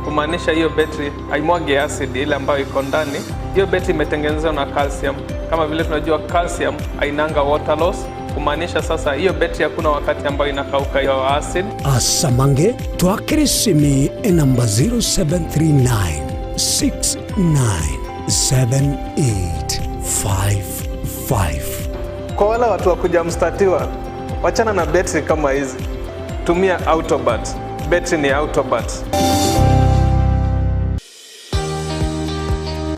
kumaanisha hiyo betri haimwagi acid ile ambayo iko ndani. Hiyo betri imetengenezwa na calcium. Kama vile tunajua calcium hainanga water loss, kumaanisha sasa hiyo betri hakuna wakati ambayo inakauka hiyo acid. Asamange twakere esimi enamba 0739 697855. Kwa wale watu wa kuja mstatiwa, wachana na betri kama hizi, tumia Autobat. Betri ni Autobat.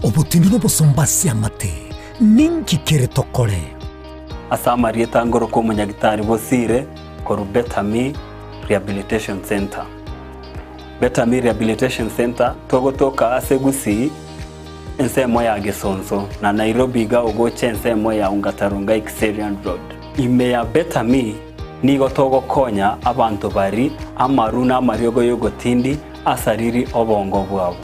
Obotindi nobosomba ase amate, ninki kere tokore? Ase amarieta ngorokwa omonyagitari Bosire korwa Betami Rehabilitation Centre. Betami Rehabilitation Centre togotoka ase Gusii ensemo ya Gesonso na Nairobi iga ogocha ensemo ya Ongata Rongai Kiserian Road. Ime ya Betami nigo togokonya abanto bari amaru na amariogo y'ogotindi asariri obongo bwabo.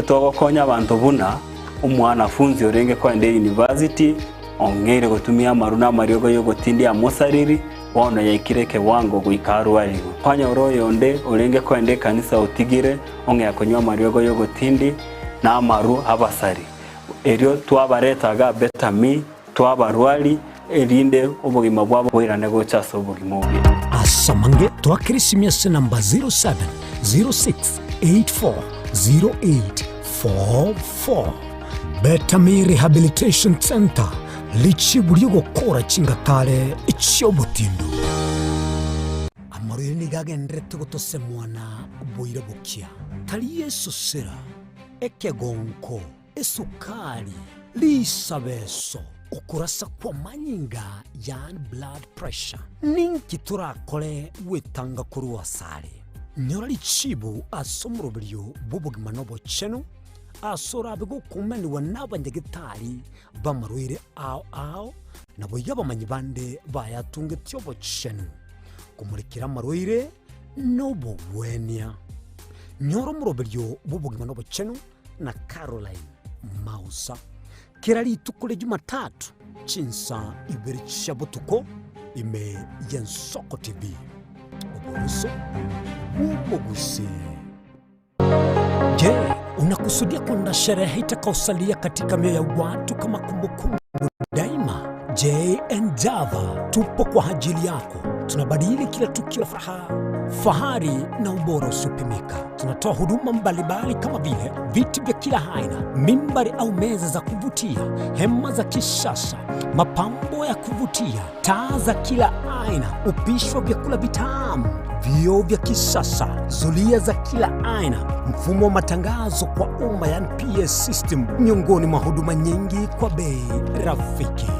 Togokonya abanto buna omwanafunzi orenge koenda eyunivasiti ong'eire gotumia amaru na amariogo y'ogotindia amosariri, bono yaikire ekewango goika arwarigwe. Kwanyora oyonde orenge koenda ekanisa otigire ong'ea konywa amariogo y'ogotindi na amaru abasari. Erio twabareta iga Betami, twabarwari, erinde obogima bwabo boirane gocha ase obogima obuya. Ase amange twakere esimi ase namba 0706840844. Betami Rehabilitation Centre, richibu ri'ogokora chingatare chi'obotindu. Amarwaire nigo agendererete gotosemwa na boira bokia, tari esosera, ekegonko, esukari, risabeso, okorasa kw'amanyinga, yaani blood pressure. Ninki torakore gwetanga korwa asare? Nyora richibu ase omoroberio bw'obogima na obochenu, ase orabe gokumanigwa n'abanyagetari b'amarwaire ao ao, naboigo abamanyi bande bayatungetie obochenu, komorekera amarwaire nobogwenia. Nyora omoroberio bw'obogima na obochenu na Caroline Mausa kera rituko ria Jumatatu chinsa ibere chia botuko ime y'Ensoko TV. Oboroso bw'omogusii. Je, unakusudia kwenda sherehe itakaosalia katika mioyo ya watu kama kumbukumbu daima? JN Java tupo kwa ajili yako. Tunabadili kila tukio la furaha, fahari na ubora usiopimika. Tunatoa huduma mbalimbali kama vile viti vya kila aina, mimbari au meza za kuvutia, hema za kisasa, mapambo ya kuvutia, taa za kila aina, upishi wa vyakula vitamu, vioo vya kisasa, zulia za kila aina, mfumo wa matangazo kwa umma yani PS system, miongoni mwa huduma nyingi kwa bei rafiki.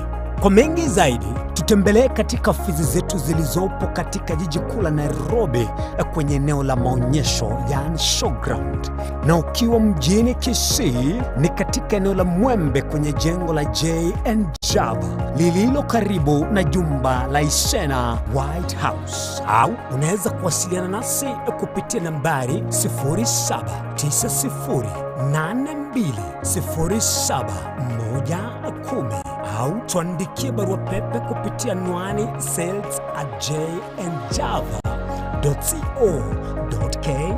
Kwa mengi zaidi Tutembelee katika ofisi zetu zilizopo katika jiji kuu la Nairobi kwenye eneo la maonyesho yaani showground, na ukiwa mjini Kisii ni katika eneo la Mwembe kwenye jengo la J&J Java lililo karibu na jumba la Isena White House, au unaweza kuwasiliana nasi kupitia nambari 0790820710 au tuandikie barua pepe kupitia anwani sales at jnjava.co.ke.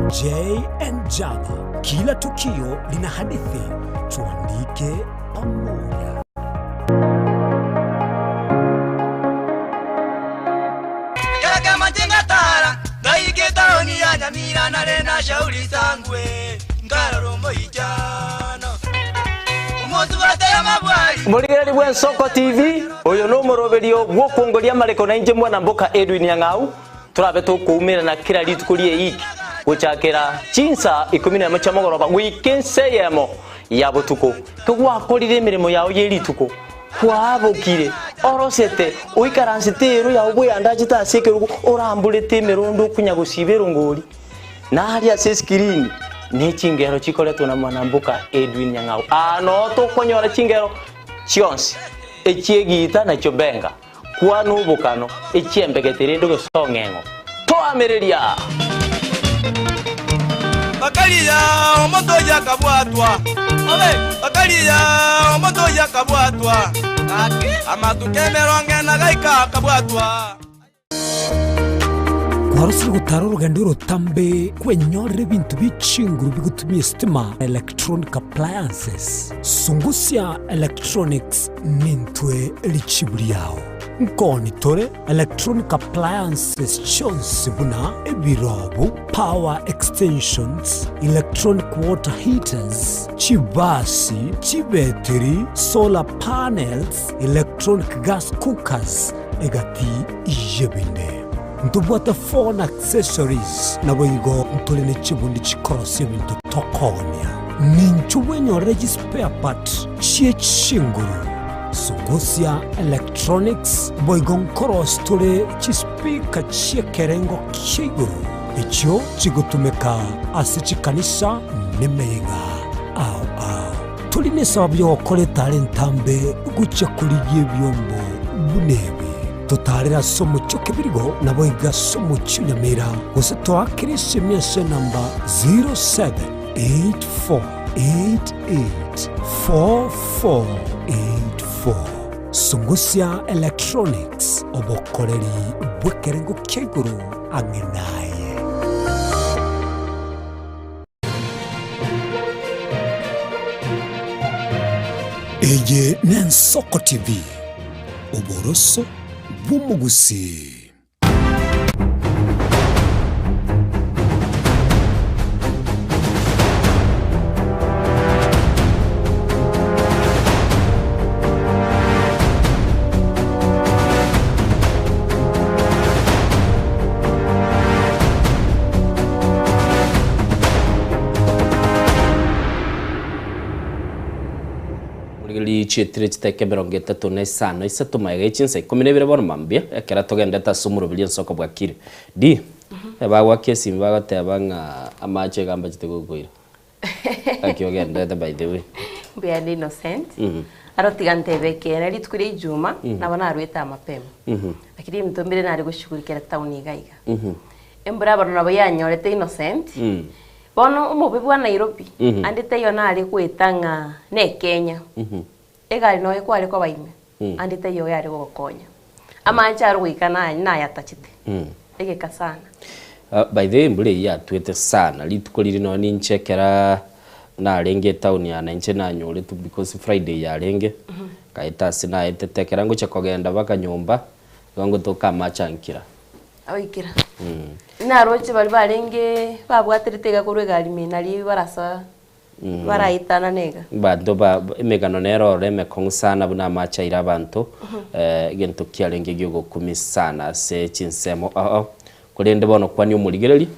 JN Java, kila tukio lina hadithi, tuandike pamoja. Kera kama tara ngaike taoni ya Nyamira nare na shauri sangwe nkarora omoichano omotu batera mabwari Mũrigereri bwa Ensoko TV ũyũ nĩ mũrũbĩrio gũkũngũria marĩkũ na inje mwana mboka Edwin Nyang'au tũrabe tũkũumĩra na kila rituko rie iki gũchakĩra chinsa 11 cia mũgoroba gwike nseyemo ya butuko kĩgwakorire mĩrĩmo yao ye rituko kwabukire orosete ũikarancite ĩrũ yao bwĩandachite ase ekerugo ũrambũrĩte mĩrũndũ kunya gũciba ĩrũngũri na haria ase screen nĩ chingero chikoretwo na mwanambuka Edwin Nyang'au ano tũkonyora chingero chionsi echiegita nakio benga kwana obokano echiembegetere ende gosong'eng'o twamerĩria bakaliya omonto oyo akabwatwa bakaliya omonto oyo akabwatwa amatuko emerongo ena gaika akabwatwa Kwarosire gotara orogendo orotambe kwenyorera ebinto bie chinguru bigotumia estima, electronic appliances. Sungusia Electronics nintwe richibu riao. Nkoni tore electronic appliances chionsi buna ebirobu, power extensions, electronic water heaters, chibasi, chibetiri, solar panels, electronic gas cookers, egati y'ebinde. Ntobwate phone accessories, naboigo ntore ne chibundi chikorosia ebinto tokonia. Ninchu bwenyorere chispare part chie chinguru. Sungusia Electronics boigo nkorosi tore chispeaker chi'ekerengo kia igoro echio chigotumeka ase chikanisa nemeyega ao ao. Tori nesababu yogokora etara entambe gochia korigia ebiombo buna ebi. Totarere ase omochie o Kebirigo, naboigo ase omochie o Nyamira, gose toakere esemi ase enamba 0784884484. Sungusia Electronics, obokoreri bw'ekerengo kia igoro ang'e naye. Eye n'Ensoko TV, oboroso bw'omogusii. Rigereria chietire chiteka emerongo etato na isano isato magega ye chinsa ikomi na ibere bono mambia, ekero togendete ase omoroberio ensoko bwakire. Di, bagoaka esimi bagoteba ng'a amache iga mbachete gokoira. Gaki ogendete by the way. Mbuya ndi Innocent. Aro tiga ntebe ekeene rituko ria Ijuma nabo narwete amapema. Lakini ebinto mbire nare goshughulikera town iga iga. Embura bono nabo yanyorete Innocent. Bono omobe bwa Nairobi ande taiyo nare goeta ng'a ne Kenya. Egari noyo kware koba ime ande taiyo yare gogokonya. Amache aro goika nayatachete. Egeka sana. By the way embura eyio yatwete sana rituko riri nonya ninche ekera narenge etown yane inche nanyoretwe because Friday yarenge nkaeta ase naetete ekero ngochia kogenda mpaka nyomba igo ngotoka amache ankira. Oikira. Naroche baria barenge babwaterete iga korwa egari ime nari barasa baraetanane iga. Abanto ba emegano nere ororo emekong'u sana buna amache aire abanto egento kiarenge giogokumia sana ase chinsemo oo. Korende bono kwania omorigereria,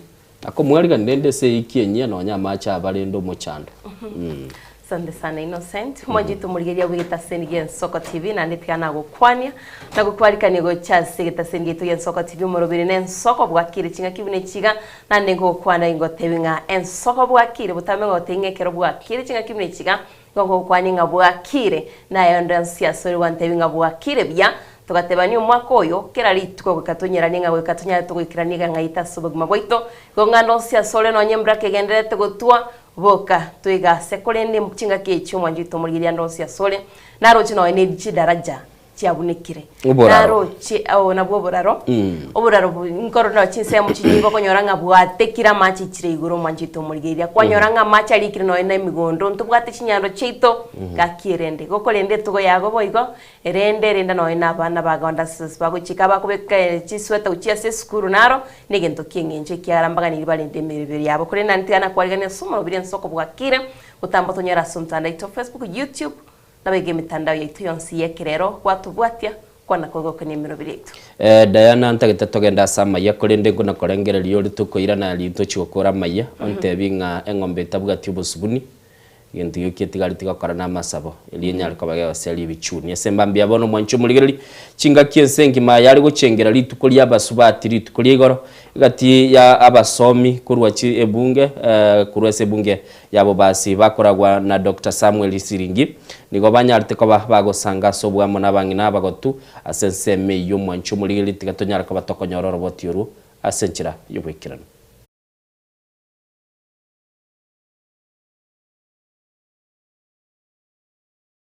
akomwariganera rende ase eiki enyia nonya amache aba rende omochando. Asante sana Innocent. Mwanchete omorigereria bw'egetaseni gia Ensoko TV naende tiga nagokwania na gokwarikania gocha ase egetaseni giaito gia Ensoko TV omoroberi na ensoko bwakire ching'aki buna echiga naende ngogokwana ingotebi ng'a ensoko bwakire botambe ngotebi ng'a ekero bwakire ching'aki buna echiga igo ngogokwania ng'a bwakire naye onde onsi ase ore gwantebi ng'a bwakire buya togatebania omwaka oyo kera rituko goika tonyeranie ng'a goika tonyare togoikerania egang'aito ase obogima bwaito igo ng'a onde onsi ase ore nonye embura kegendererete gotwa Boka, toigase, korende chingaki echi omwancho oito omorigereria ande onsi asore, naroche nonya ne chidaraja chiabunekire. Oboraro. Naroche, oh, nabwo oboraro. Oboraro bu nkorora nonya chinsemo chinyinge okonyora ng'a bwatekire amache aichire igoro omwancho oito omorigereria. Kwanyora ng'a amache arikire nonya na emigondo, ntobwate chinyando chiaito, gaki erende. Gokorenda etugo yago boigo, Erende, renda nonya nabana bagonda ase bagochika abakobeka chisweta gochia ase esukuru naro negento ki'engencho ekiagera mbaganiri barende emeroberi yabo. Korende naende tiga nakwarigania ase omoroberi ense okobwakire gotamba tonyore ase omotandao oito Facebook, YouTube, naboigo emetandao yaito yonsi y'ekerero gwatobwatia kwana kogokania emeroberi yaito. Eh, Diana, ntagete togende ase amayia, korende nkuna korengereria ore tokoirana rinto chigokora amayia, ontebi ng'a eng'ombe etabwati obosubuni, Egento gioka etigareti gokora namasabo, erio enyare koba gegoseria ebichuni. Ase embambi ya bono omwanchi omorigereria, chingaki ense engima yare gochengera rituko ri'abasubati rituko ria igoro, egati ya abasomi korwa chi ebunge korwa ase ebunge ya Bobasi bakoragwa na Doctor Samuel Siringi, nigo banyarete koba bagosanga ase oboamo na abang'ina abagotu ase ensemo eyio omwanchi omorigereria tiga tonyare koba tokonyora oroboti orwo ase enchera y'oboikeranu.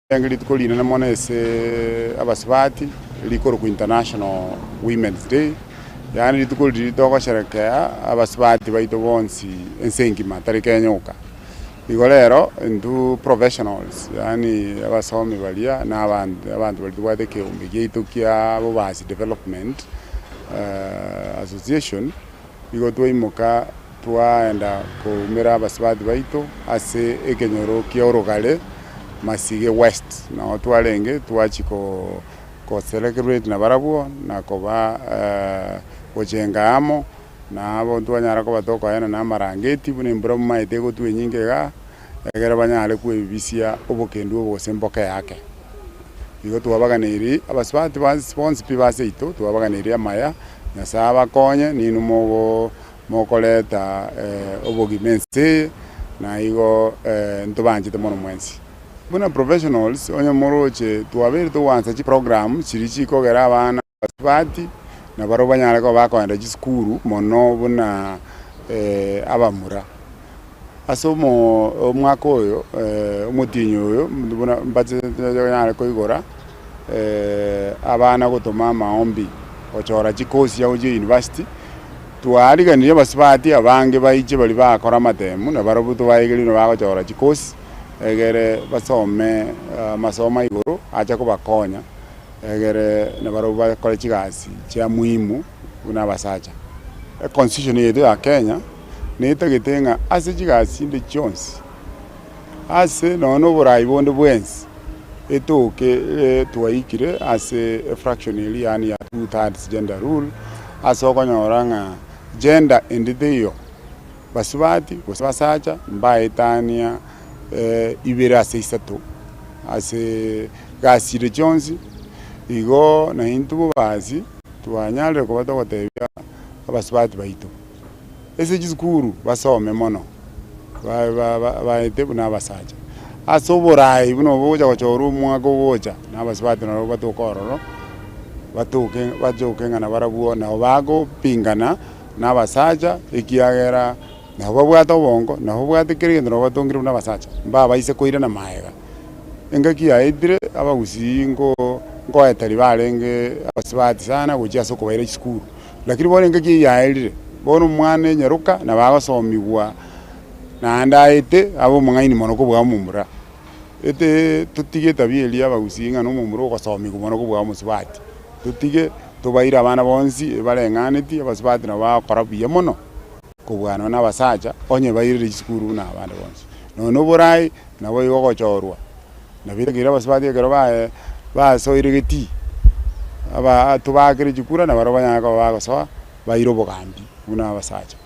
Riarenge rituko rinene mono ase abasubati, rikorokwa International Women's Day, yaani rituko riria togosherekea abasubati baito bonsi ense engima tari Kenya oka. Igo rero intwe professionals yaani abasomi baria na abanto abanto baria tobwate ekeombe giaito kia Bobasi Development Association, igo twaimoka Twaenda koumera abasubati baito ase ekenyoro kia Orogare, Masige West, nao twarenge twachia ko celebrate nabarabwo na koba gochenga amo, na abo twanyara koba tokoena na amarangeti buna embura momaete egotwa enyinge igaa, egere banyare kwebisia obokendu obo gose mboke yake. Igo twabaganeirie abasubati bonsi pi ba seito, twabaganeirie amaya, Nyasae abakonye, ninwe mogo. Mokoreta obogima ense eye, na igo ntobanchete mono mwensi. Buna professionals, onye moroche twabeire togoansa chiprogram chiria chikogera abana basubati nabarobwo banyare koba bakoenda chisukuru mono buna abamura. Ase omwaka oyo, omotienyi oyo buna mbachete koigora abana gotoma amaombi gochora chikosi chiabo chia university. Twariganirie abasubati abange baiche baria bakora amatemu, na barobwo tobaegerie buna bagochora chikosi, egere basome amasomo a igoro ache kobakonya, egere nabarobwo bakore chigasi chia muhimu buna abasacha. Econstitution yaito ya Kenya netagete ng'a ase chigasi chinde chionsi, ase nonya na oborai bonde bwensi, etoke twaikire ase efraction eria yaani ya two thirds gender rule, ase okonyora ng'a gender ende teiyo, basubati gose basacha mbaetania ibere ase isato ase gasi chire chionsi, igo naintwe bobasi twanyarire koba togotebia abasubati baito, ase chisukuru basome mono, baete buna abasacha. Ase oboraai buna obo ogocha gochorwa omwaka ogocha, na abasubati nabo batoke ororo, batoke bachoke ng'a nabarabwo nabo bagopingana na abasacha ekiagera nabo babwate obongo, nabo babwate kera egento nabo batongire buna abasacha, mbabaise koirana magega. Engaki yaetire abagusii nko nkoeteri barenge abasubati sana gochia ase okobaira chisukuru. Lakini bono engaki eyio yaerire, bono omwana enyaroka nabo agosomigwa naende aete abe omong'aini mono kobua omomura. Ete totige etabia eria y'abagusii ng'a nomomura ogosomigwa mono kobua omosubati, totige tobaire abana bonsi ebareng'aneti abasubati nabo bagokora buya mono kobua nonya na abasacha onye bairire chisukuru buna abande bonsi. Nonya na oborai nabo igo ogochorwa. Nabo ekero abasubati ekero baye basoire getii, aba tobakere chikura na barobwo banyare koba bagosoa baire obogambi buna abasacha.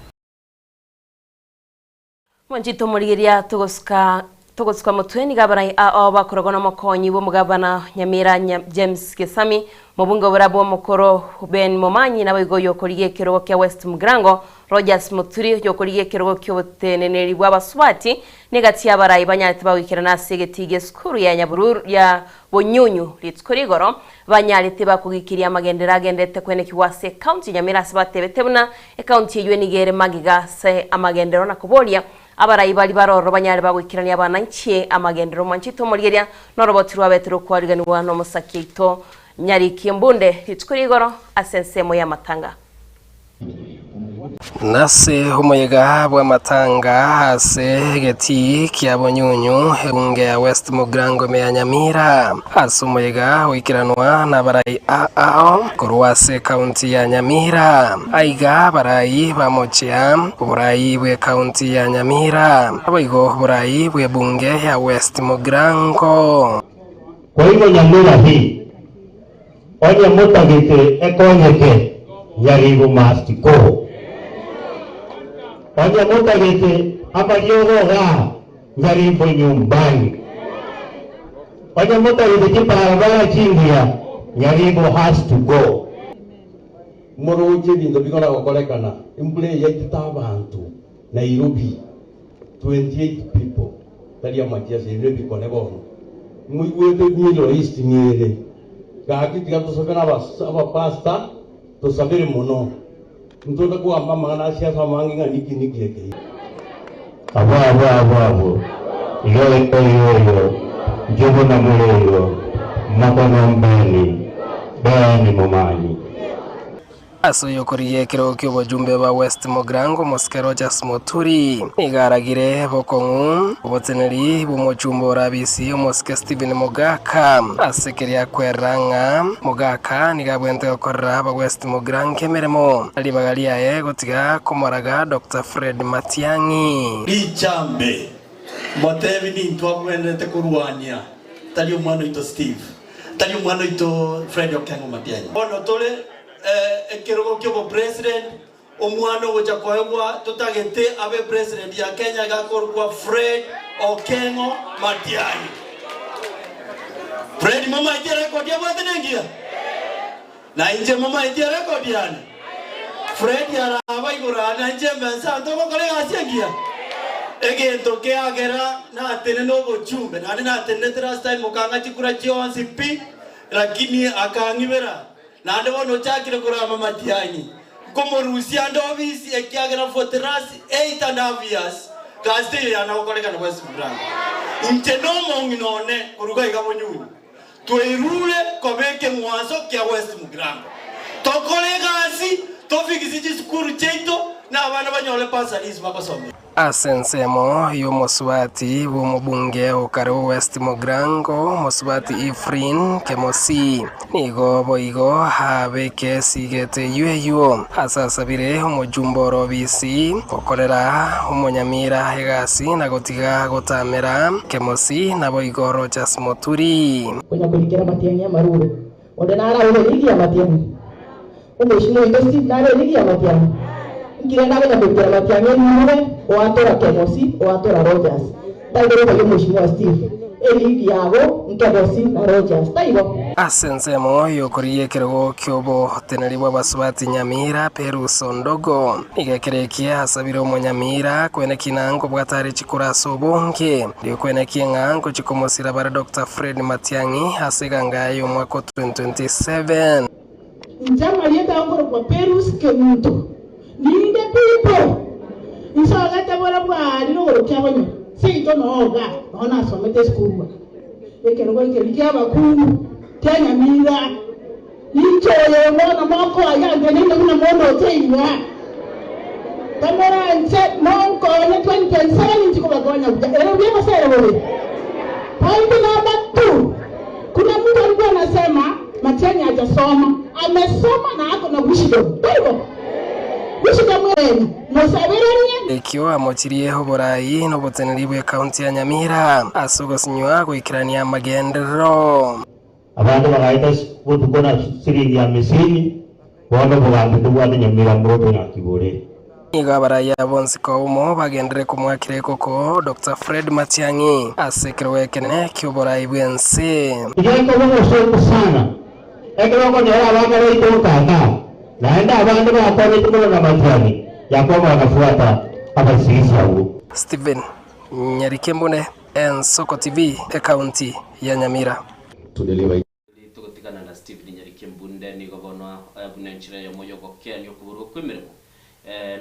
Mwanchete omorigeria togosuka. Togosuka motwe nigo abarai ao bakorogwa nomokonyi bw'omogabana Nyamira James Gesami, omobunge oborabwo omokoro Ben Momanyi naboigo oyokorigia ekerogo kia West Mugirango Rogers Muturi oyokorigia ekerogo ki'oboteneneri bw'abasubati negati y'abarai banyarete bagoikerana ase egetii gi'esukuru ya Nyabururu ya Bonyunyu rituko rigoro banyarete bakogikiria amagenderero agenderete kwenekigwa ase ekaunti ya Nyamira ase batebete buna ekaunti eyio nigo ere magega ase amagenderero na koboria Abarai baria baroro banyare bagoikerania abananchi amagenderero mwanchete omorigeria noroboti rwabete rokwariganigwa nomosaki oito Nyariki Embunde rituko ria igoro ase ensemo y'amatanga. Nase omoyega bw'amatanga ase egetii kia Bonyunyu, ebunge ya West Mugirango ime ya Nyamira, ase omoyega oikeranwa nabarai ao korwa ase ekaunti ya Nyamira. Aiga abarai bamochia oborai bw'ekaunti ya Nyamira, naboigo oborai bw'ebunge ya West Mugirango. Kwa hivyo Nyamira hii onye motagete ekonyeke Nyaribo must go. Onye motagete amariogo igaa Nyaribo nyumbani. Onye motagete chibarabara chingiya Nyaribo has to go. Moroche ebinto bikona gokorekana, embura eye yaitete abanto Nairobi, 28 people, tari amachiesa, ebio nebikone bono. Moigwete Middle East ng'ere, gaki tiga tosabere abapastor, tosabere mono. Ntonda kogamba amang'ana a siasa amange ng'a niki niki eke. Abwo abwo abwo abwo, igo igo igo igo, inche buna more igo, mokono mbeni, beni momanyi. Ase oyokorigia ekerogo ki'obojumbe bwa West Mugirango, omosike Rogers Muturi, nigo aragire bokong'u oboteneneri bw'omochumba orabisi omosike Stephen Mogaka ase keria akwerera ng'a Mogaka nigo abwenerete gokorera aba West Mugirango emeremo ribaga riaye gotiga komoraga Doctor Fred Matiang'i. Richambe, motebi nintwe agwenerete korwania, tari omwana oito Steve, tari omwana oito Fred Okengo Matiang'i. Bono tore ekerogo ki'obopresident, omwana ogocha koegwa totagete abe president ya Kenya iga akorokwa Fred Okengo Matiang'i. Fred momaeti erecord abwate nengiya? Na inche momaeti erecord yane? Fred araba igoro aa na inche mbe nse aa togokora egasi engiya? Egento kiagera natenene obochumbe naende natenenete last time mokang'a chikura chionsi pi lakini akang'ibera Naende bono ochakire korama Matiang'i, nkomorusia ande obisi, ekiagera for the last eight and half years gasi teiyo yana gokorekana West Mugirango. Inche nomong'ina one koruga iga Bonyunyu, twairure koba ekeng'wanso kia West Mugirango. Tokore egasi, tofikisi chisukuru chiaito na abana banyore bursaries bagosomera. Ase ensemo y'omosubati bw'omobunge o kare o West Mugirango, omosubati Ephraim Kemosi, nigo boigo abeke esigete eyio eyio ase asabire omojumbe ore obisi gokorera omonyamira egasi na gotiga gotamera Kemosi naboigo Rogers Moturi. Konya korikera amatiang'i amarure. Onde naraure ligi y'amatiang'i? Omweshimiwa oito Steve nare ligi y'amatiang'i? Inki rende akonya korikera amatiang'i erirube oatora Kemosi oatora Rogers? Taibo boigo omweshimiwa Steve, eligi yago nKemosi na Rogers, taibo? Ase ensemo y'okorigia ekerogo ki'oboteneri bw'abasubati Nyamira, Perus Ondogo, nigo ekero ekie asabire omonyamira kwenekia ng'a nkobwata are chikura ase obonge. Erio kwenekie ng'a ngochia komosira bare Doctor Fred Matiang'i ase eganga y'omwaka o 2027. Inche amarieta ao nkorokwa Perus Kemunto, ninde people insogete bora bwari rogoro kia bonyoro seito noo igaa noo nasomete esukuru aa ekerogo ekeri kia abakungu kia Nyamira inche oyo bono mokoa yanteneine buna mondoche igaa kamoranche monkonye 2027 inchi kobakonya buya ere buya gose ere bobe point number two kuna mtu alikuwa anasema Matiang'i hajasoma amesoma na ako na wisdom taibo wisdom ene mosaberanie Ekio amochirie oborai na oboteneneri bw'ecounty ya Nyamira ase ogosinywa goikerania amagenderero. Abanto bagaeta botuko na siringi hamisini, bono obogambi tobwate Nyamira mbobe naki bore. Nigo abaraiya bonsi koumo bagenderere komoakera ekoko Doctor Fred Matiang'i ase ekerogo ekenene ki'oborai bw'ense. Iga ekoba obosongo sana ekero okonyora abana baito nkaka, naende abande bakwanete mono na Matiang'i ya kwamba bakafuata abasigisi abwo. Stephen Nyarikembune, Ensoko TV, Ekaunti ya Nyamira. Togotigana na Stephen Nyariki Mbunde nigo bono buna enchera eyemo y'ogokeania okoborwa kw'emeremo.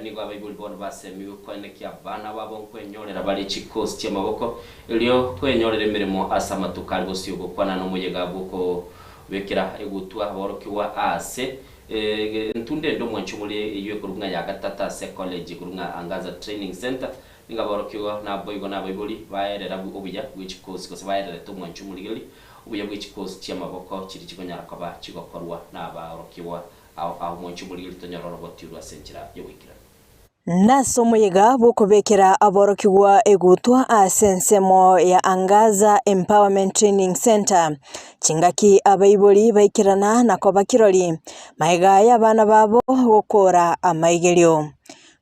Nigo abaibori bono basemigwe koenekia abana babo nkwenyorera bare chikosi chi'amaboko erio kwenyorera emeremo ase amatuko are bosio gokwana nomoyega bw'okobekera egutwa aborokigwa aase entunda ende omwancho more eyio ekorwa ng'a ya gatato ase ecollege ekorwa ng'a Angaza Training Centre nigo aborokigwa naboigo nabaibori baerera obuya bw'echikosi gose baererete omwancho omorigereria Obuya bwe chikosi chi'amaboko chiria chikonyara koba chigokorwa nabaorokigwa ao ao mwanche omorigereria tonyore orogotiru ase enchera y'ogoikeranu. Nase omoyega bw'okobekera aborokigwa egutwa ase ensemo ya Angaza Empowerment Training Centre, chingaki abaibori baikerana na koba kirori, magega y'abana babo gokora amaigerio.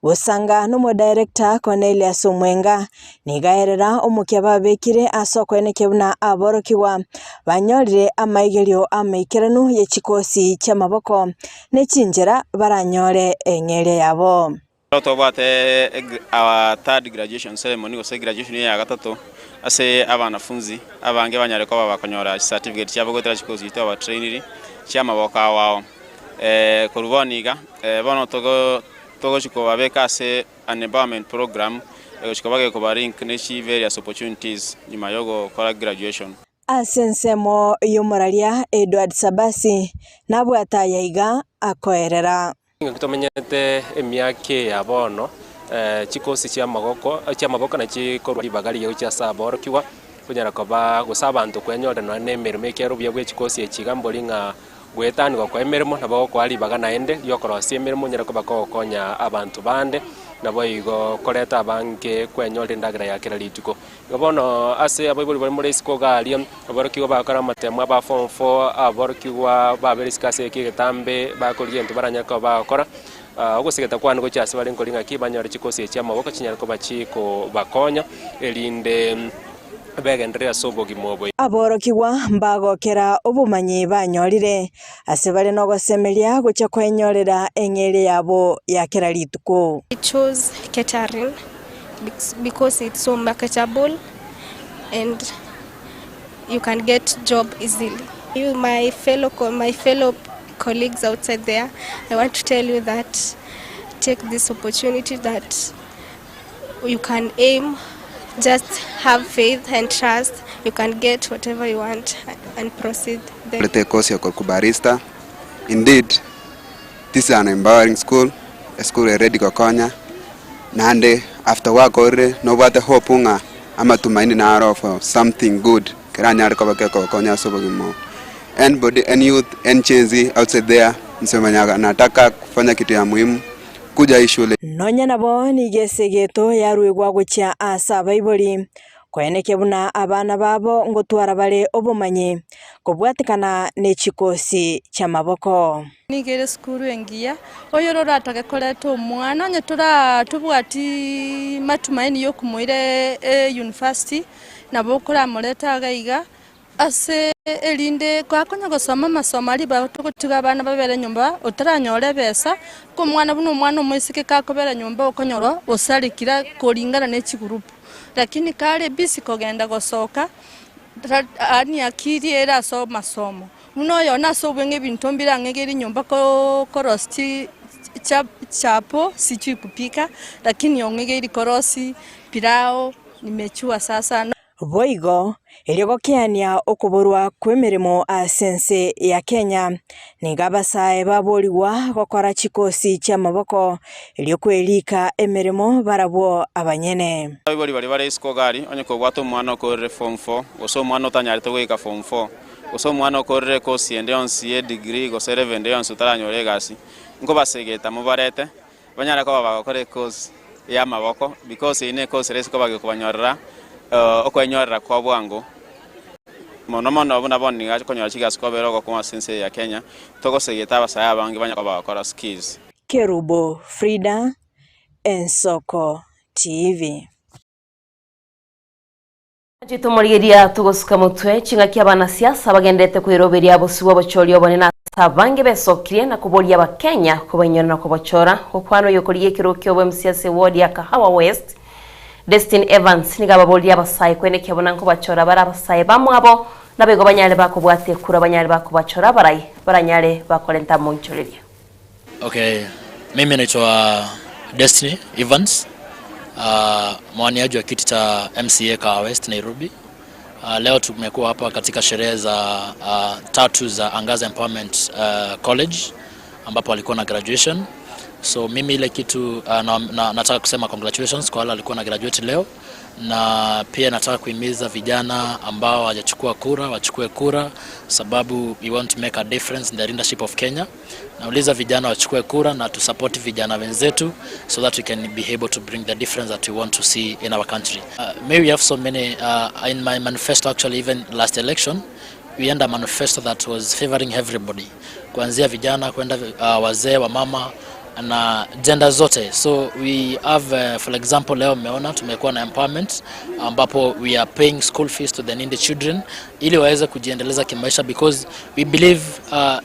Gosanga nomodirector Cornelius Omwenga, nigo aerera omokia babekire ase okoenekia buna aborokigwa banyorire amaigerio amaikeranu ye chikosi chi'amaboko ne chinchera baranyore eng'eria yabo. Ekero twabwate our third graduation ceremony gose graduation eye ya gatato ase abanafunzi abange banyare koba bakonyora chicertificate chiabo goetera chikosi chiria twabatrainiri chiamaboko ao ao. Korwa bono iga, bono togo Togochia kobabeka ase an empowerment program egochia koba gekoba link ne chi various opportunities nyuma yogokora graduation. Ase ensemo y'omoraria Edward Sabasi nabwate aya iga akoerera. Ngaki tomenyete emiaka eye ya bono, chikosi chi'amagoko chi'amaboko nachikorwa ribaga rigiya gochia ase aborokigwa, konyara koba gose abanto kwenyorera nonya na emeremo ekiagera obuya bwe chikosi echi iga mbori ng'a Goetanigwa kwa emeremo nabo gokoa ribaga naende ri'okorosia emeremo onyare koba kogokonya abanto bande, naboigo koreta abange kwenyorera endagera ya kera rituko. Igo bono ase abaibori baria more isiko iga aria, aborokigwa bagakora amatemo aba form four, aborokigwa babere isiko ase eke egetambe bakorigia egento baranyare koba bagokora, ogosegeta kwane gochia ase bare nkori ng'aki banyore chikosi echi chi'amaboko chinyare koba chikobakonya erinde. begenderere ase obogima obo. Aborokigwa mbagokera obomanyi banyorire, ase bare nogosemeria gochia kwenyorera eng'eria yabo ya kera rituko. I chose catering because it's so marketable and you can get job easily. You my fellow my fellow colleagues outside there, I want to tell you that take this opportunity that you can aim just have faith and trust you can get whatever you want and proceed then. Korete ekosi ya korokwa barista, indeed this is an empowering school, esukuru ere ready gokonya, naende after gwakorire nobwate hope ng'a amatumaini naro for something good keranyare koba kekogokonya ase obogima obo. Anybody, any youth, any Gen Z outside there, inse mwenye anataka kufanya kitu ya muhimu. Kuja hii shule. Nonya nabo nigo esegeto yaruegwa gochia ase abaibori, koenekia buna abana babo ngotwara bare obomanyi kobwatekana ne chikosi chi'amaboko. Nigo ere esukuru engiya, oyore oratake koreta omwana, onye toraa tobwati matumaini ya okomoira e university, nabo okoramorete iga iga, Ase erinde gakonya gosoma amasomo aria ribaga togotiga abana babere nyomba otaranyora ebesa, ko omwana buna omwana omoiseke gakobera nyomba okonyora osarekire koringana ne chigurupu. Lakini kare busy kogenda gosoka yaani akili ere ase amasomo. Buna oyo nase obweng'e ebinto mbire ang'e iga ere nyomba korosia chapo sijui kupika lakini ong'egeiri korosia pilau nimejua sasa. Boigo, erio gokeania okoborwa kw'emeremo ase ense ya Kenya, nigo abasae baborigwa gokora chikosi chi'amaboko erio kwerika emeremo barabwo abanyene. Abaibori baria bare isiko gari, onye kobwate omwana okorire form four, gose omwana otanyarete goika form four, gose omwana okorire ekosi ende yonsi ye degree gose level ende yonsi otaranyora egasi, nkobasegeta mobarete, Banyare koba bagokora ekosi y'amaboko, because eyio nekosi ere ase koba gekobanyorera okwenyorera kwa bwango, mono mono buna bono nigo akonyora chigasi kobera ogokong'u ase ense eye ya Kenya, togosegeta abasae abange banyare koba bagokora skills. Kerubo Frida, Ensoko TV. Chitomorigeria togosuka motwe ching'aki abanasiasa bagenderete kweroberia bosio bw'obochori obonene ase abange besokirie na koboria abakenya kobainyora na kobochora. Gokwana oyokorigia ekerogo kia obo-MC ase eward ya Kahawa West, Destiny Evans nigo ababoririe abasae kwenekia buna nkobachora bare abasae bamwabo naboigo banyare bakobwata ekura banyare bakobachora abarai baranyare bakorenta amoichoreria. Okay, mimi naitwa Destiny Evans, uh, mwaniaji wa kiti cha MCA Kahawa West Nairobi. Uh, leo tumekuwa hapa katika sherehe za uh, tatu za Angaza Empowerment uh, College ambapo walikuwa na graduation. So mimi ile kitu uh, na, na, nataka kusema congratulations kwa wale walikuwa na graduate leo, na pia nataka kuhimiza vijana ambao hawajachukua kura wachukue kura, sababu we want to make a difference in the leadership of Kenya. Nauliza vijana wachukue kura na tusupport vijana wenzetu so that we can be able to bring the difference that we want to see in our country. May we have so many in my manifesto actually even last election we had a manifesto that was favoring everybody, kuanzia vijana kwenda wazee wa mama na gender zote. So we have for example leo mmeona tumekuwa na empowerment ambapo we are paying school fees to the needy children ili waweze kujiendeleza kimaisha because we believe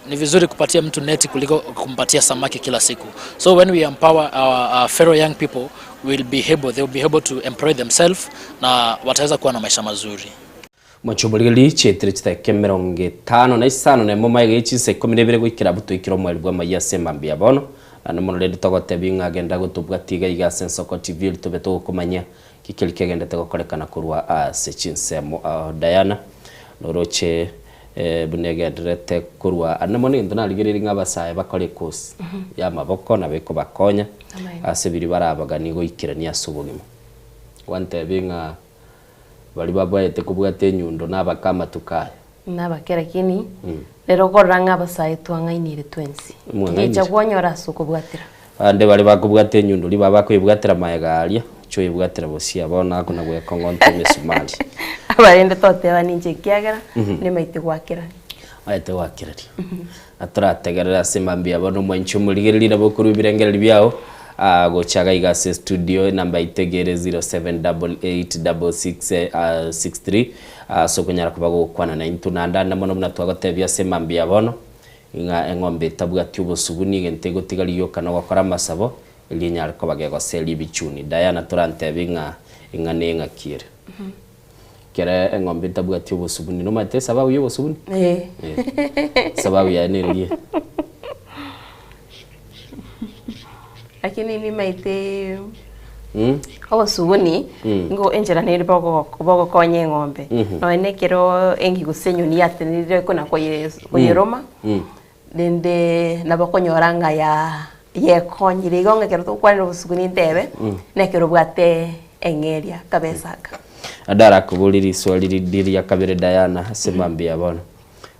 ni vizuri kupatia mtu neti kuliko kumpatia samaki kila siku. So when we empower our fellow young people will be able, they will be able to employ themselves na wataweza kuwa na maisha mazuri. Mochomorigeri chietire chidakika emerongo etano na isano na emo magega ye chinsa ikomi na ibere goikera abwo toikire omweri bw'amayia ase emambia bono. Naende mono rende togotebia ng'a genda gotobwatia iga iga ase Ensoko TV erio tobe togokomanyia ki keria kegendete gokorekana korwa ase chinsemo. Diana, noroche buna egendererete korwa ande mono egento narigereiri ng'a abasae bakore ekosi y'amaboko nabo ekobakonya ase biria barabaganie goikerania ase obogima. Gwantebia ng'a Baria babwaete kobwata enyundo nabake amatuko aya. Nabake lakini rero okorora ng'a abasae twang'ainire twensi. Mwang'ainire. Tigecha kwonyora ase okobwatera. Abande baria bakobwata enyundo riba bakoyebwatera magega aria, oche oyebwatera bosio bono akona gwekong'onta emesumari. Abarende toteba ninche ekiagera nimaete gwakerania. Maete gwakereria. Na torategerere ase mambia bono omwanchi omorigereria nabo okorwa ebirengererio biao gocha iga iga ase estudio enamba yaito egere 07886663 ase okonyara koba gogokwana naintwe. Naende ande mono buna twagotebia ase mambia bono, ng'a eng'ombe etabwati obosubuni egento egotiga rioka nogokora amasabo erio enyare koba gegoseria ebichuni. Diana torantebi ng'a eng'ana eng'aki ere. Kera eng'ombe etabwati obosubuni, nomanyete esababu ya obosubuni? Eh. Esababu yaye nereria? Lakini nimaete Mm? obosubuni Mm. nigo enchera nere bogo- bogokonya eng'ombe Mhm. nonya na ekero engi gose enyoni yatenenire kona koye koyeroma Mm. rende nabo okonyora ng'a ya yekonyire igo ng'a ekero togokwanera obosubuni ntebe Mm. nekero obwate eng'eria kabesa aka. Naende arakoborie riswali rinde ria kabere Diana ase mambia bono.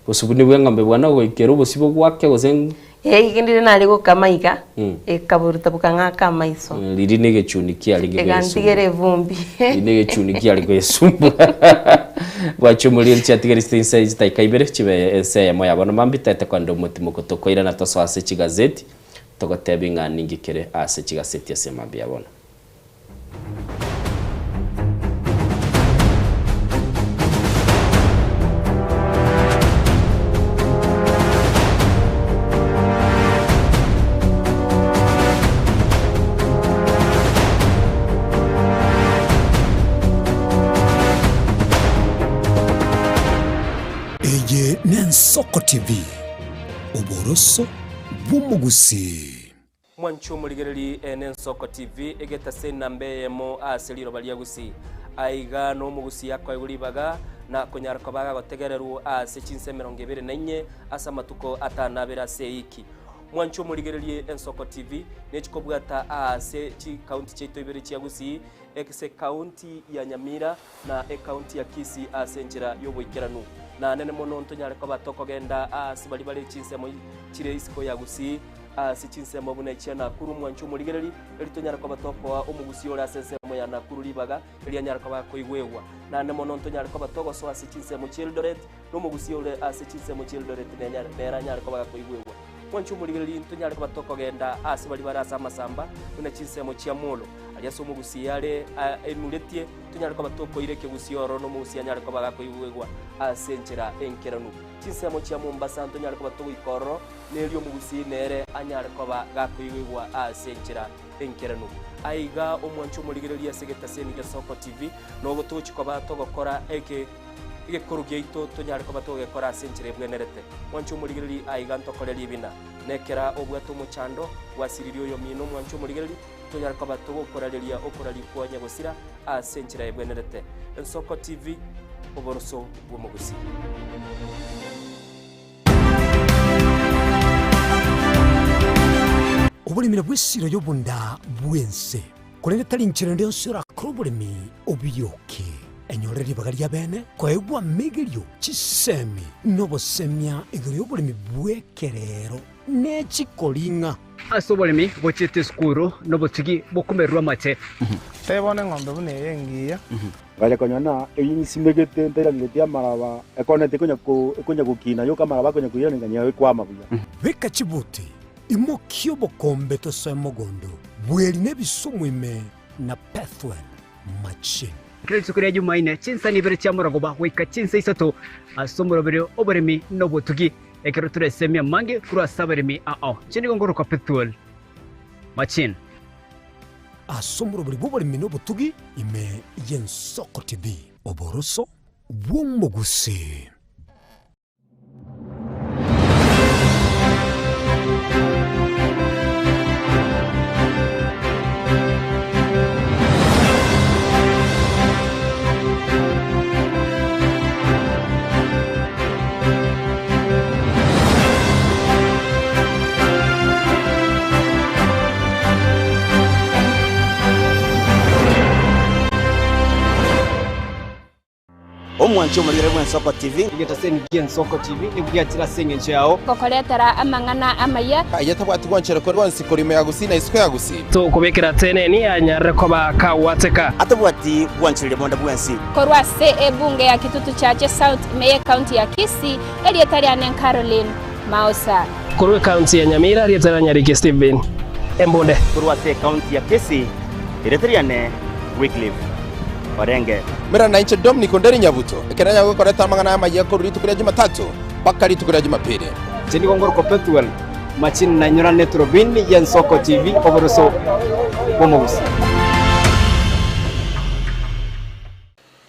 Obosubuni bw'eng'ombe bwane ogoikera obosibwa gwake gose Ee, iga ndire nare gokama iga, Mm. ekaburuta bokang'aka amaiso. Riria negechuni kiarenge Egantigera koyesumbua. evumbi. Riria negechuni kiare koyesumbua. Bwachia omoriri chiatigarete inse chidakika ibere chibe ense eyemo ya bono mambia taete kogenda omotimoko tokoirana tosoe ase chigazeti togotebie ng'a ninki kere ase chigaseti ase mambia ya bono. Eye n'Ensoko TV, oboroso bw'omogusii. Mwanche omorigereri ene Ensoko TV egetase enamba eyemo ase riroba ria Gusii. Aiga nomogusii akoegwa ribaga na konyara koba agagotegererwa ase chinsa emerongo ebere na inye ase amatuko atano abere ase eiki. Mwanche omorigererie Ensoko TV nechikobwata aase chikaunti chiaito ibere chia Gusii ase ekaunti ya Nyamira na ekaunti ya Kisii ase enchera y'oboikeranu. Na nene mono ntonyare koba tokogenda aase baria bare chinsemo chire isiko ya Gusii ase chinsemo buna echia Nakuru mwanche omorigereri, erio tonyare koba tokoa omogusii ore ase ensemo ya Nakuru ribaga, erio anyare koba akoigwegwa. Naende mono ntonyare koba togosoa ase chinsemo chi'Eldoret, na omogusii ore ase chinsemo chi'Eldoret nere anyare koba gakoigwegwa. Mwanche omorigereria ntonyare koba tokogenda ase baria bare ase amasamba buna chinsemo chia molo, aria ase omogusii are enuretie, tonyare koba tokoira ekegusii ororo na omogusii anyare koba gakoigwegwa ase enchera enkeranu. Chinsemo chia Mombasa ntonyare koba togoika ororo, na erio omogusii nere anyare koba gakoigwegwa ase enchera enkeranu. Aiga omwanche omorigereria ase egetaseni gia Soko TV, nogo togochia koba togokora eke egekoro giaito tonyare koba togegekora ase enchera ebwenerete. Mwanche omorigereria aiga ntokore ribina, na ekera obwate omochando gwasiririe oyomino omwanche omorigereria, tonyare koba togokorareria okoraria kwa nyagosira ase enchera ebwenerete. Ensoko TV, oboroso bw'omogusii. Oboremi nabwo esiro y'obonda bw'ense, korende tari nchera ende yonsi orakore oboremi obiyoke. Enyore ribaga ri'abeene koegwa amegerio, chisemi, na obosemia igoro y'oboremi bw'ekerero ne chikoring'a. Ase oboremi bochiete esukuru nobotugi bokomererwa amache. Tebe bono eng'ombe buna eye engiya. Ngacha konyora ng'a eyio nsimegete ntairangeretie amaraba, ekoneti ekonya ko ekonya gokina yoka amaraba akonya koirana ng'a ekwama buya. Beka chibuti, imokia obokombe tosoe mogondo, bweri na ebisumu ime na Pethuel machine. Kera rituko ria Jumaine, chinsani ibere chia morogoba goika chinsa isato ase omoroberio oboremi na obotugi, ekero toresemie amange korwa ase abaremi ao. Inche nigo ngorokwa Pethuel Machine. Ase omoroberi bw'oboremi na obotugi ime y'Ensoko TV. Oboroso bw'omogusii. Omwanchi omorigere bw'Ensoko TV. Egetaseni gi'Ensoko TV nigo giachire ase engencho yao. Gokoretera amang'ana amaya. Aye tabwati gwanchera kore gwonsi korwa ime ya Gusii na isiko ya Gusii. Tokobekera teneni anyarire koba kagwateka. Atabwati gwanchereria bonde bwensi. Korwa ase ebunge ya Kitutu Chache South ime y'ecounty ya Kisii, erieta riane Caroline Mausa. Korwa ecounty ya Nyamira, erieta ria Nyariki Stephen Embunde. Korwa ase ecounty ya Kisii, erieta riane Wycliffe Orenge. Mera nainche Dominic Onderi Nyabuto, ekero nanyare gokoreta amang'ana amayia korwa rituko ria Jumatatu mpaka rituko ria Jumapili. Inche nigo ngorokwa Pethuel Machini na nyorane Turubini y'Ensoko TV oboroso bw'omogusii.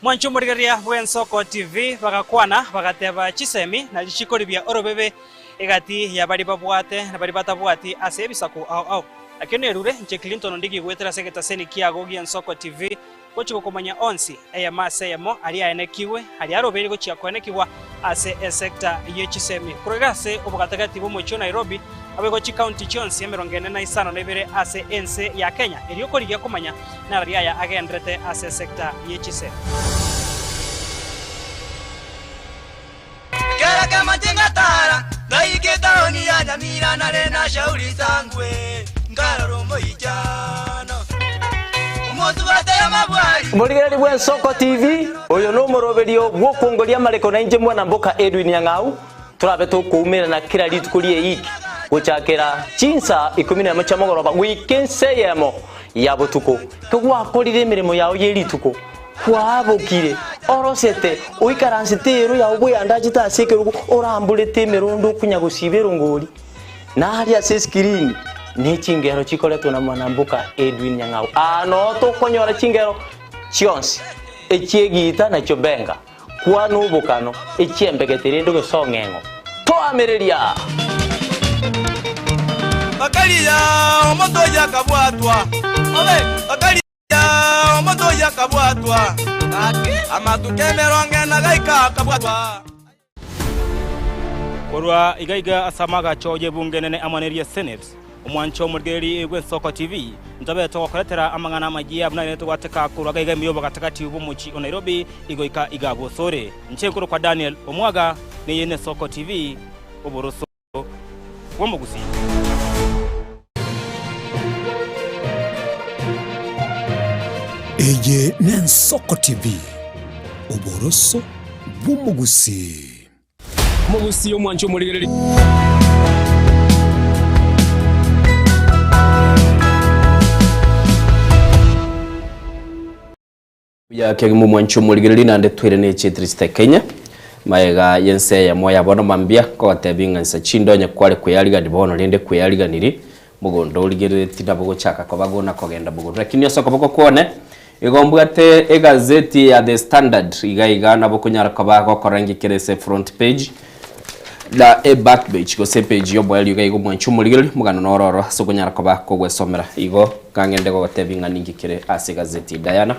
Mwanche omorigereria bw'Ensoko TV bagakwana bagateba chisemi na richiko ribia orobebe egati ya baria babwate na baria batabwati ase ebisaku ao ao. Nakio nerure inche Clinton Ondigi goetera ase egetaseni kiago gi'Ensoko TV gochia gokomanya onsi eyemo ase eyemo aria aenekigwe aria arobeire gochia koenekigwa ase esecta ye chisemi korwa iga ase obogatagati bw'omochie o Nairobi naboigo chikaunti chionsi 45 ase ense ya Kenya erio korigia komanya narari aya agenderete ase esecta ye chisemi. Kera kemache ngatara, ngaika etaoni ya Nyamira nare na Shauri Sangwe, nkarora omoichano. Omosubati amabwari. Morigereria bw'Ensoko TV, oyo nomoroberio bw'okwongoria amareko na inche mwana mboka Edwin Nyang'au, torabe tokoumerana kera rituko ri'eiki gochakera chinsa ikomi nemo chia mogoroba goika ensa eyemo ya botuko. Kegwakorire emeremo yao ye rituko, Kwabokire, orosete, oikaransete eero yao bweyandachete ase ekerogo, oramborete emerondo okonya gosiba erongori, na aria ase esikirini ne chingero chikoretwa na mwanamboka Edwin Nyang'au. Aa noo tokonyora chingero chionsi, echi'egiita na chiobenga, kwana obokano, echi'embegete rende gose ong'eng'o. Toamereria! Bakaria omonto oyio akabwatwa. Bakaria omonto oyio akabwatwa. Amatuko emerongo ena gaika akabwatwa. Korwa iga iga ase amagacho y'ebunge enene amo neria Senate, omwancho omorigereria bw'Ensoko TV, ntobe togokoretera amang'ana amayia buna rende togwateka korwa iga iga ime y'obogatagati bw'omochie o Nairobi igoika iga bosore. Inche nkorokwa Daniel Omwaga, neye n'Ensoko TV, oboroso bw'omogusii. Eye n'Ensoko TV, oboroso bw'omogusii. Omogusii omwanche omorigereria. Buya kegima omwanchi omorigereria naende toire ne chitriste Kenya maega yense eyemo ya bono mambia kogotebi ng'a nsa chinde onye kware kweyarigani bono rende kweyariganiri mogondo origerereti nabo gochaka koba gona kogenda mogondo lakini ase okoboko kwane igo mbwate egazeti ya The Standard iga iga nabo okonyara koba gokora inki kere ase front page na eback page gose epage yoboerio iga igo omwanchi omorigereria omogano noro oro ase okonyara koba kogwesomera igo ngang'ende gogotebia ng'a ninki kere ase egazeti Diana.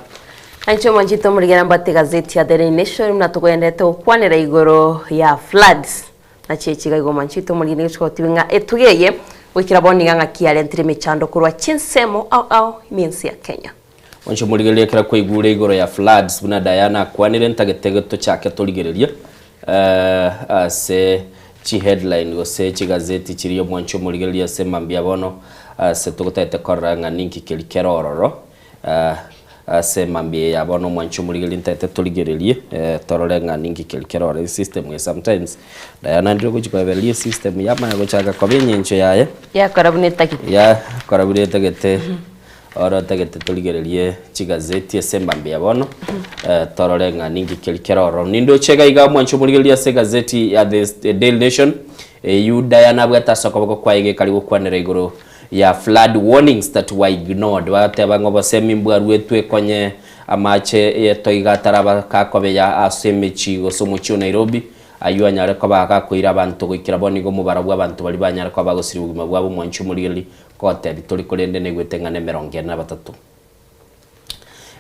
Inche omwanchete omorigera mbwate egazeti ya The Daily Nation buna tokogenderete gokwanera igoro ya floods Nachi echi iga igo omwanchete omorigera nigo chigotebia ng'a etugo eye goikera bono iga ng'aki yarentire emechando korwa chinsemo ao ao ime ense ya Kenya. Mwanche omorigereria ekero kwaigure igoro ya floods buna Diana akwanire ntagete tochake torigererie ase chiheadline gose chigazeti chiria omwanche omorigereria ase mambia bono ase togotagete korora ng'a ninki keria kere ororo ase mambia eye ya bono omwanche omorigereria ntagete torigererie torore ng'a ninki keria kere ororo esystem eye sometimes Diana ndire ogochia koebereria esystem yamanya gochaka koba engencho yaye Yakora buna etagete. Yakora buna etagete. Oro otagete torigererie chigazeti ase mambia bono, torore ng'a ninki keria kere ororo. Nindoche iga iga omwancho omorigereria ase egazeti ya The Daily Nation, eyio Diana abwate ase okoboko kwaye gekari gokwanera igoro ya flood warnings that were ignored. Bagateba ng'a obosemi mbwaruetwe konye amache yetoiga ataraba kakobeya ase emechie gose omochie o Nairobi, Ayio anyare koba gakoira abanto goikera bono igo omobaro bw'abanto baria banyare koba bagosiria obogima bwabo omwancho omorigereria Kogotebi tori korende naigwete ng'a nemerongo ene na batato.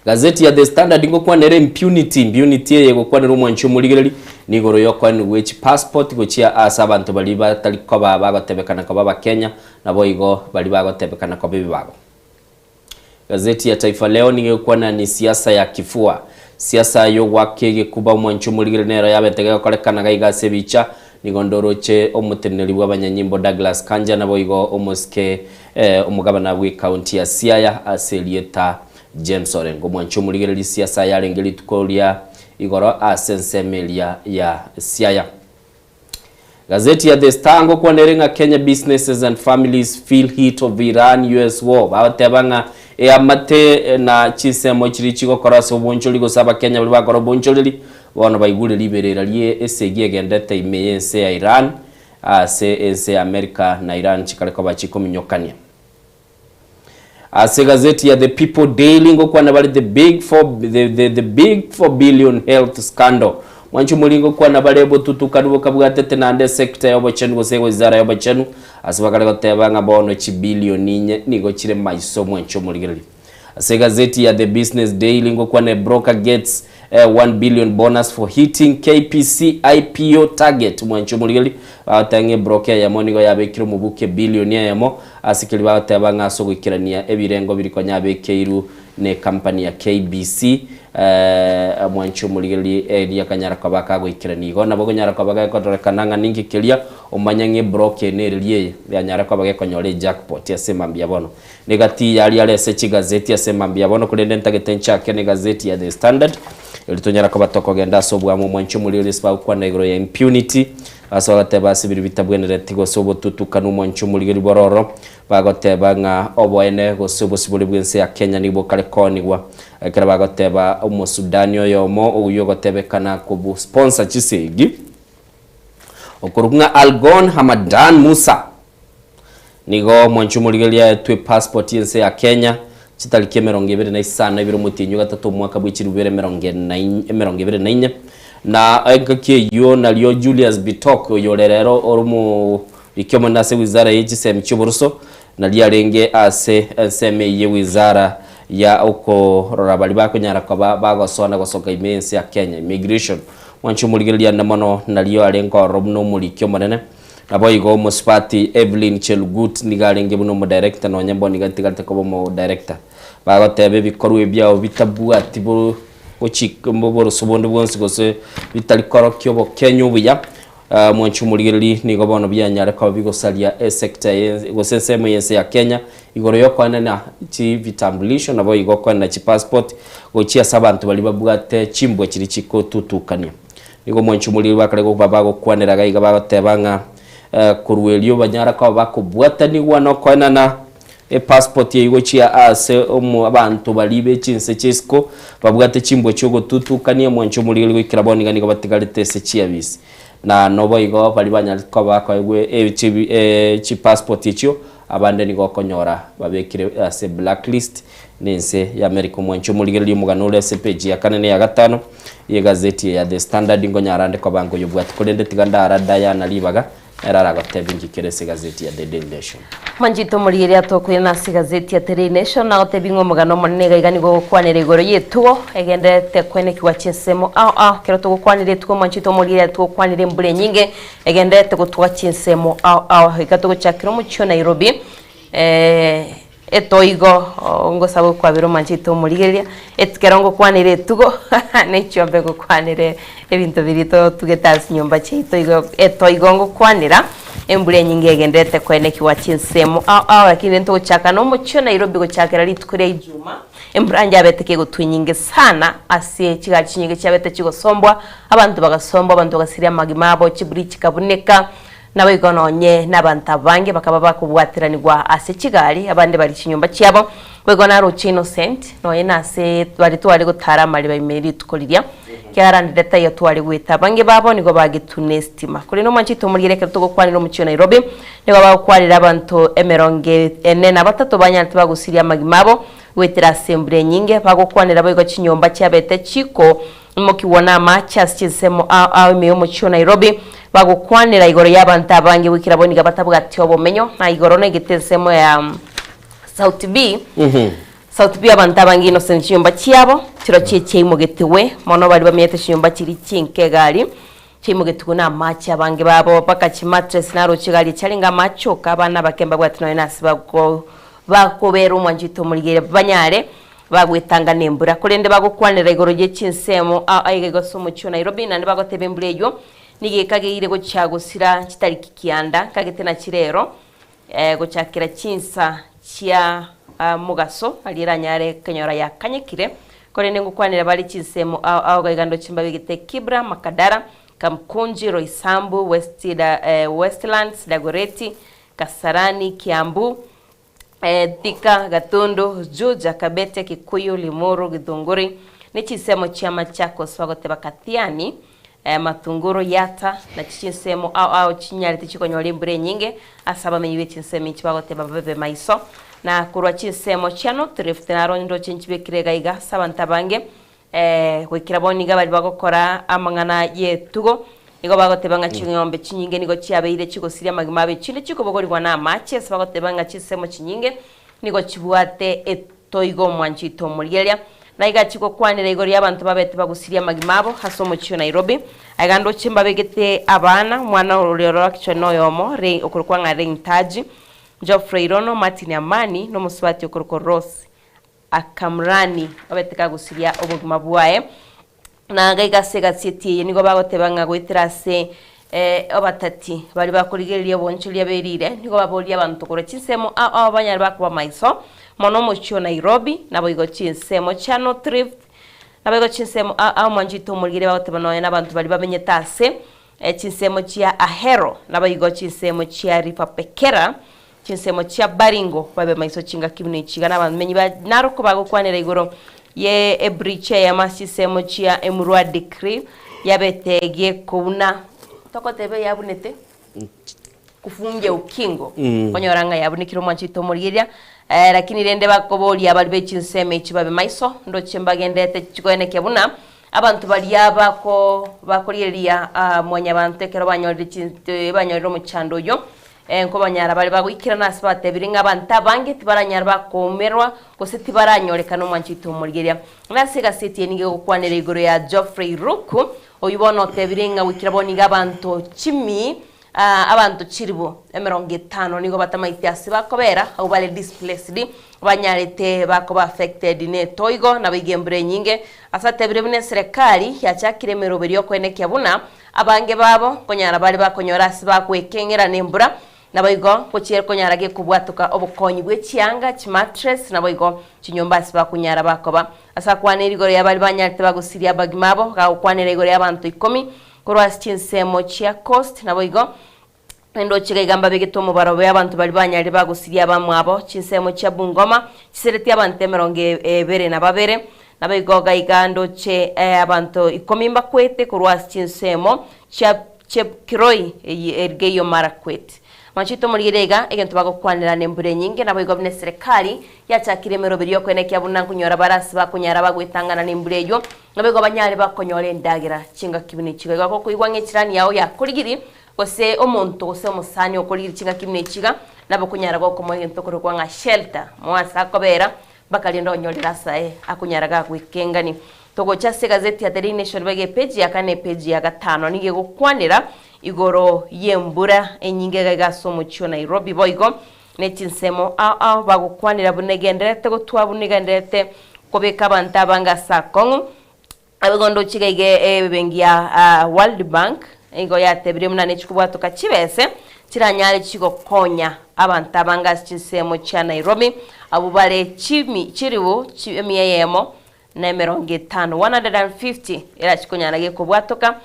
Gazeti ya The Standard ngokwana ere impunity, impunity eye egokwanera omwanchi omorigereri nigoro yokoenigwa gwe chipassport gochia ase abanto baria batari koba bagotebekana koba abakenya naboigo baria bagotebekana koba ebibago. Gazeti ya Taifa Leo nigo egokwana ni siasa ya kifua, siasa yogoaka egekuba omwanchi omorigereri nero yabete gegokorekana gaiga ase ebicha Nigo ndoroche omoteneneri bw'abanyanyimbo Douglas Kanja naboigo omosike omogabana bw'ecounty ya Siaya ase erieta James Orengo. Omwanchi omorigereria siasa yarenge rituko ria igoro ase ensemo eria ya Siaya. Gazeti ya The Star ngokwana ere ng'a Kenya businesses and families feel heat of Iran-US war. Bagoteba ng'a eamate na chinsemo chiria chigokora ase obonchori gose abakenya baria bakora obonchoreri Bono baigure riberera rie esegi egendete ime y'ense ya Iran ase ense ya Amerika na Iran chikare koba chikominyokania. Ase egazeti ya The People Daily ngokwana bare the big for, the, the, the big 4 billion health scandal. Mwanche omori ngokwana bare botutukanu bokabwatete naende esector ya obochenu gose wizara ya obochenu ase bakare goteba ng'a bono chibilioni inye nigo chire maiso mwanche omorigereria. Ase egazeti ya The Business Daily ngokwana Broker gets 1 billion bonus for hitting KPC IPO target mwanche omorigeri bagoteba ng'a ebroker eyemo nigo yabekire omobuko ebillion eyemo ase keria bagoteba ng'a ase ogoikerania ebirengo biri konya abekeirwe ne company ya KBC mwanche omorigereri eria akanyara koba kagoikerania igo nabo okonyara koba gekotorekana ng'a ninki keria omanye ng'a ebroker nereri eye yanyare koba gekonyora ejackpot ase mambia bono. Negati yaria are ase chigazeti ase mambia bono, korende ntagete nchake negazeti ya The Standard, erio tonyara koba tokogenda ase oboamo omwanchi omoriri ase bagokwana igoro ya impunity, ase bagateba ase biria bitabwenereti gose obotutukanu omwanchi omorigeri bororo, bagoteba ng'a oboene gose obosibore bw'ense ya Kenya nigo bokare koonigwa. Ekero bagoteba omosudani oyomo oyio ogotebekana kobu sponsor chisegi, okorokwa ng'a Algon Hamadan Musa, Nigo omwanchi omorigereria aetwe epassport y'ense ya Kenya chitariki 25 ibere omotienyi o gatato omwaka bwe chilifu ibere emerongo emerongo ebere na inye. Na engaki eyio nario Julius Bitok oyore rero ore omoriki omonene ase wizara ye chisemi chi'oboroso nario arenge ase ensemo eyio ye wizara ya okorora baria bakonyara koba bagosoa na gosoka ime y'ense ya Kenya, immigration. Omwanchi omorigereria ande mono nario arenge ororo buna omoriki omonene. Naboigo omosubati Evelyn Chelugut nigo arenge buna omodirector nonya mbono nigo atigarete koba omodirector. Bagoteba ebikorwa ebiao bitabwati boroso bonde bwonsi gose bitari korokia obokenyu obuya. Mwanche omorigereri nigo bono bianyare koba bigosaria esector gose ensemo y'ense ya Kenya igoro yokoenena chivitambulisho naboigo koenena chipassport gochia ase abanto baria babwate chimbwa chiria chikotutukania. Nigo omwanchi omoriri bakare koba bagokwanera iga iga bagoteba ng'a korwa erio banyara koba bakobwatanigwa nokoenana. Epassport eyio gochia ase omo abanto baria be chinse chia isiko babwate chimbwa chiogotutukania mwanche omorigeri goikera bono iga nigo batigarete ase chiabisi. Na noboigo baria banyarete koba bakoegwa e chi e chipassport echio abande nigo okonyora babekire ase blacklist na ense ya America. Omwanche omorigereria omogano ore ase page ya kane na eya gatano ye egazeti eye ya The Standard nkonyara ande koba nkoyobwati korende tiga ndara Diana ribaga Ere aragotebie inki kere ase egazeti ya The Daily Nation. Mwanchete omorigereria atokoirana ase egazeti ya The Daily Nation nagotebie ng'a omogano omonene iga iga nigo ogokwanera igoro y'etugo egendererete kwenekigwa chinsemo ao ao. Ekero togokwanera etugo mwanchete omorigereria togokwanera embura enyinge egendererete gotwa chinsemo ao ao. Iga togochakera omochie o Nairobi Etoigo, ngosaba okwabera omwanchete omorigereria, ekero ngokwanera etugo, ne chiombe ngokwanere ebinto biria totugete ase chinyomba chiaito igo etoigo ngokwanera, embura enyinge egendererete koenekiwa chinsemo ao ao lakini rende togochaka na omochie o Nairobi gochakera rituko ria ijuma, embura njabete kegotwa enyinge sana ase chigari chinyinge chiabete chigosombwa, abanto bagasombwa, abanto bagasiria amagima abo, chibridge chikabuneka. Naboigo nonye nabanto abange bakaba bakobwateranigwa ase chigari, abande baria chinyomba chiabo. Boigo naroche Innocent, nonye nase baria tware gotara amariba ime rituko riria, ekiagera rinde taiyo tware goeta. Abange babo nigo bagetuna estima. Korende omwanchete omorigere ekero togokwanera omochie o Nairobi, nigo bagokwanera abanto emerongo ene na batato banyarete bagosiria amagima abo goetera ase embura enyinge. Bagokwanera boigo chinyomba chiabete chiko Imokigwa namache ase chinsemo ao ao ime y'omochie o Nairobi, bagokwanera igoro y'abanto abange goikera bono iga batabwati obomenyo, na igoro negete ensemo ya South B. South B abanto abange innocent chinyomba chiabo chirochio chiaimogetigwe mono baria bamenyete chinyomba chiria chinke egari chiaimogetigwe na amache abange babo mpaka chimattress naroche egari echiarenge amache oka abana abake mbabwati nonya nase bago bakobera omwanchete omorigere banyare Bagwetanga nembura, korende bagokwanera igoro ye chinsemo ao aiga igo ase omochie o Nairobi, naende bagoteba embura eyio nigo ekageire gochia gosira chitariki kianda nkagete na chirero gochakera chinsa chia mogaso aria eranyare kenyora yakanyekire, korende ngokwanera bare chinsemo ao ao iga iga ndoche mbabegete Kibra, Makadara, Kamkunji, Roysambu, West, Westlands, Dagoretti, Kasarani, Kiambu, Thika, Gatundu, Juja, Kabete, Kikuyu, Limuru, Githunguri, ne chinsemo chia Machakos bagoteba Kathiani, Matunguru, Yatta, nachi chinsemo ao ao chinyarete chikonyora embura enyinge ase abamenyi be chinsemo echi bagoteba babe maiso. Na korwa chinsemo chia North Rift naro ndoche nchibekire iga iga ase abanto abange Goikera bono nigo abaria bagokora amang'ana y'etugo nigo bagoteba ng'a ching'ombe chinyinge nigo chiabeire chigosiria amagima abo, echinde chikobogorigwa namache, ase bagoteba ng'a chinsemo chinyinge nigo chibwate etoigo omwanchito omorigereria. Na iga chigokwanera igoro y'abanto babete bagosiria amagima abo ase omochie o Nairobi. Aiga ndoche mbabegete abana, omwana oria ororo actually noyomo, Ray, okorokwa ng'a Ray Ntaji, Geoffrey Rono, Martin Amani, na omosubati okorokwa Rose Akamrani, obete kagusiria obogima bwaye. Na gaiga ase egazeti eye nigo bagoteba ng'a goetera ase abatati baria bakorigereria obonchoria berire, nigo baboria abanto korwa chinsemo ao ao banyare bakoba maiso, mono omochie o Nairobi, naboigo chinsemo chia North Rift, naboigo chinsemo ao ao mwanchete omorigeri bagoteba nonya na abanto baria bamenyete ase chinsemo chia Ahero, naboigo chinsemo chia River Pekera, Chinsemo chia Baringo babe maiso chingaki buna echi iga nabamenyi ba Narok bagokwanera igoro ye ebridge eyemo ase chinsemo chia Emurua Dikirr yabete gekouna togoteba eyabunete kufungia ukingo okonyora ng'a yabunekire omwanchete omorigereria lakini rende bakoboria abari be chinsemo echi babe maiso ndoche mbagenderete chikoenekia buna abanto baria bako bakorigereria mwanyabanto ekero banyorire chin banyorire omochando oyio. Nkobanyara bare bagoikerana ase batebire ng'a abanto abange tibaranyara bakoumerwa, gose tibaranyorekana omwanchete omorigereria. Na ase egaseti eye nigo egokwanera igoro ya Geoffrey Ruku, oyio bono otebire ng'a goikera bono nigo abanto chimi abanto chiribu 50 nigo batamaeti ase bakobera, abwo bare displaced, banyarete bakoba affected netoigo nabo iga embura enyinge. Ase atebire buna eserekari yachakire emeroberio yokoenekia buna Abange babo nkonyara bare bakonyora ase bagwekeng'era nembura, naboigo gochia konyara gekobwatoka obokonyi bwe chianga, chimattress, naboigo chinyomba ase bakonyara bakoba. Ase akwanire igoro ya baria banyarete bagosiria abagima abo, gagokwanera igoro y'abanto ikomi korwa ase chinsemo chia Coast, naboigo. Naende iga iga mbabegete omobaro bwe abanto baria banyarire bagosiria abamwabo chinsemo chia Bungoma, chiseretie abanto emerongo ebere na babere. Naboigo iga iga ndoche abanto ikomi mbakwete korwa ase chinsemo chia Chepkiroi Elgeyo Marakwet. Machete omorigereria iga egento bagokwanera nembura enyinge, naboigo buna eserekari yachakire emeroberio y'okoenekia buna nkonyora bare ase bakonyara bagwetang'ana nembura eyio, naboigo banyare bakonyora endagera chingaki buna echiga. Igo gokoigwa ng'a echirani yao yakorigirie Gose omonto gose omosani okorigia chingaki buna echi iga, nabo okonyara gokomoa egento okorokwa ng'a shelter, moe ase akobera, mpaka rende onyorere ase aye akonyara gagwekengani. Togocha ase egazeti ya The Daily Nation baiga epeji ya kane na epeji ya gatano nigo egokwanera igoro y'embura enyinge iga iga ase omochie o Nairobi boigo ne chinsemo ao ao bagokwanera buna egendererete gotwa buna egendererete kobeka abanto abange ase akong'u. Abegondo chiga iga ebenki ya World Bank nigo yatebirie buna nechikobwatoka chibese chiranyare chigokonya abanto abange ase chinsemo chia Nairobi abwo bare chimi chiribu emia eyemo na emerongo etano, 150, erachikonyana gekobwatoka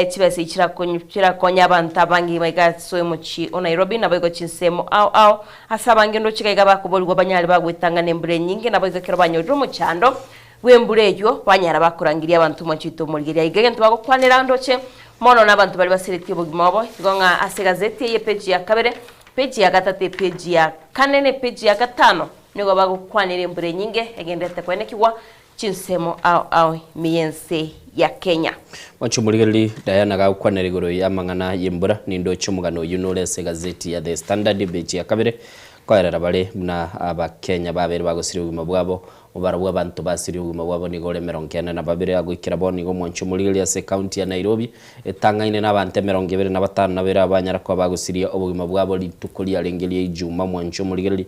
chibesa echi chirakonye abanto abange iga iga ase omochie o Nairobi naboigo chinsemo ao ao ase abange ndoche iga iga bakoborigwa banyare bagwetang'ana embura enyinge naboigo ekero banyorire omochando bw'embura eyio banyara bakorangeria abanto omochie oito omorigereria. Iga egento bagokwanera ndoche mono nabanto baria baseretie obogima obo igo ng'a ase egazeti eye epeji ya kabere, epeji ya gatato, epeji ya kane na epeji ya gatano nigo bagokwanera embura enyinge egendererete koenekigwa chinsemo ao ao ime y'ense ya Kenya. Mwanche omorigereria Diana gagokwanera igoro y'amang'ana y'embura, nindoche omogano oyio nore ase egazeti ya The Standard epeji ya kabere, koerera bare buna Abakenya babere bagosiria obogima bwabo Obarabwo abanto basirie obogima bwabo nigo ore emerongo ene na babere, agoikera bono nigo omwancho omorigereria ase ekaunti ya Nairobi etang'aine nabanto emerongo ebere na batano na babere abanyara koba bagosiria obogima bwabo rituko riarenge ria Ijuma omwancho omorigereria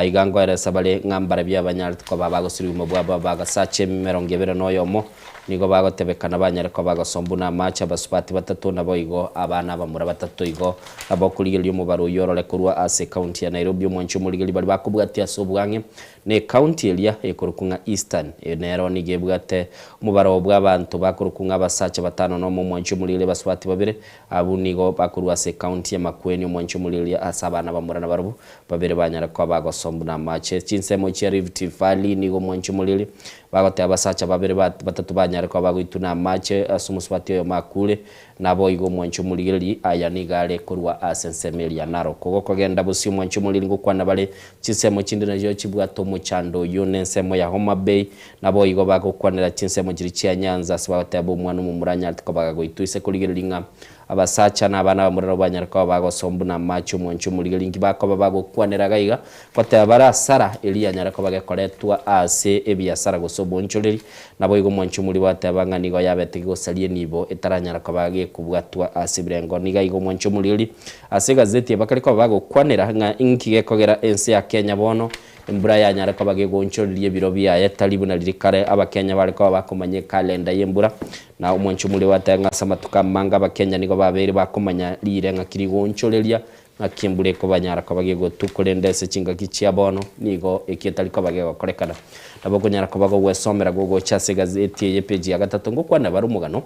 iga ngoeresa bare ng'a mbarabio abanyarete koba bagosiria obogima bwabo abagasacha emerongo ebere na oyomo nigo bagotebekana banyare koba bagosombwa na amache abasubati batato naboigo abana abamura batato igo nabo okorigereria omobaro oyio orore korwa ase ekaunti ya Nairobi omwancho omorigereria baria bakobwatia ase obwang'e Necounty eria ekorokwa ng'a Eastern, eyo nero nigo ebwate omobaro bw'abanto bakorokwa ng'a abasacha batano nomo omwanchi omorigereria abasubati babere, abwo nigo bakorwa ase ecounty ya Makueni omwanchi omorigereria ase abana bamura nabarobwo babere banyare koba bagosombwa namache. Chinsemo chia Rift Valley nigo omwanchi omorigereria bagoteba abasacha babere batato banyare koba bagoitwa namache ase omosubati oyomo akure, Naboigo omwanche omorigereria, aya nigo are korwa ase ensemo eria Narok. Gokogenda bosio omwanche omorigereria ngokwana bare, chinsemo chinde nachio chibwate omochando oyio nensemo ya Homa Bay, naboigo bagokwanera chinsemo chiria chia Nyanza ase bagoteba omwana omomura anyarete koba gagoitwa ise korigereria ng'a abasacha na abana abamura nabo banyare koba bagosombu na amache omwanche omorigereria inki bakoba bagokwanera gaiga goteba bare asara eria yanyare koba gekoretwa ase ebiasara gose obonchoreri Naboigo omwanchi omorimo ateba ng'a nigo yabete gegosaria enibo etaranyara koba gekobwatwa ase ebirengo. Nigo aiga omwanchi omoriori ase egazeti ebakare koba bagokwanera ng'a inki gekogera ense ya Kenya bono embura yanyare koba gegoonchoreria ebiro biaye tari buna riria kare abakenya bare koba bakomanya ekalenda y'embura. Na omwanchi omorimo ateba ng'a ase amatuko amange abakenya nigo babeire bakomanya rire ng'aki rigoonchoreria Naki embura ekobanyara koba gegotwa, korende ase chingaki chia bono nigo eki etari koba gegokorekana. Nabo okonyara koba gogwesomera gogocha ase egazeti eye epeji ya gatato ngokwana bare omogano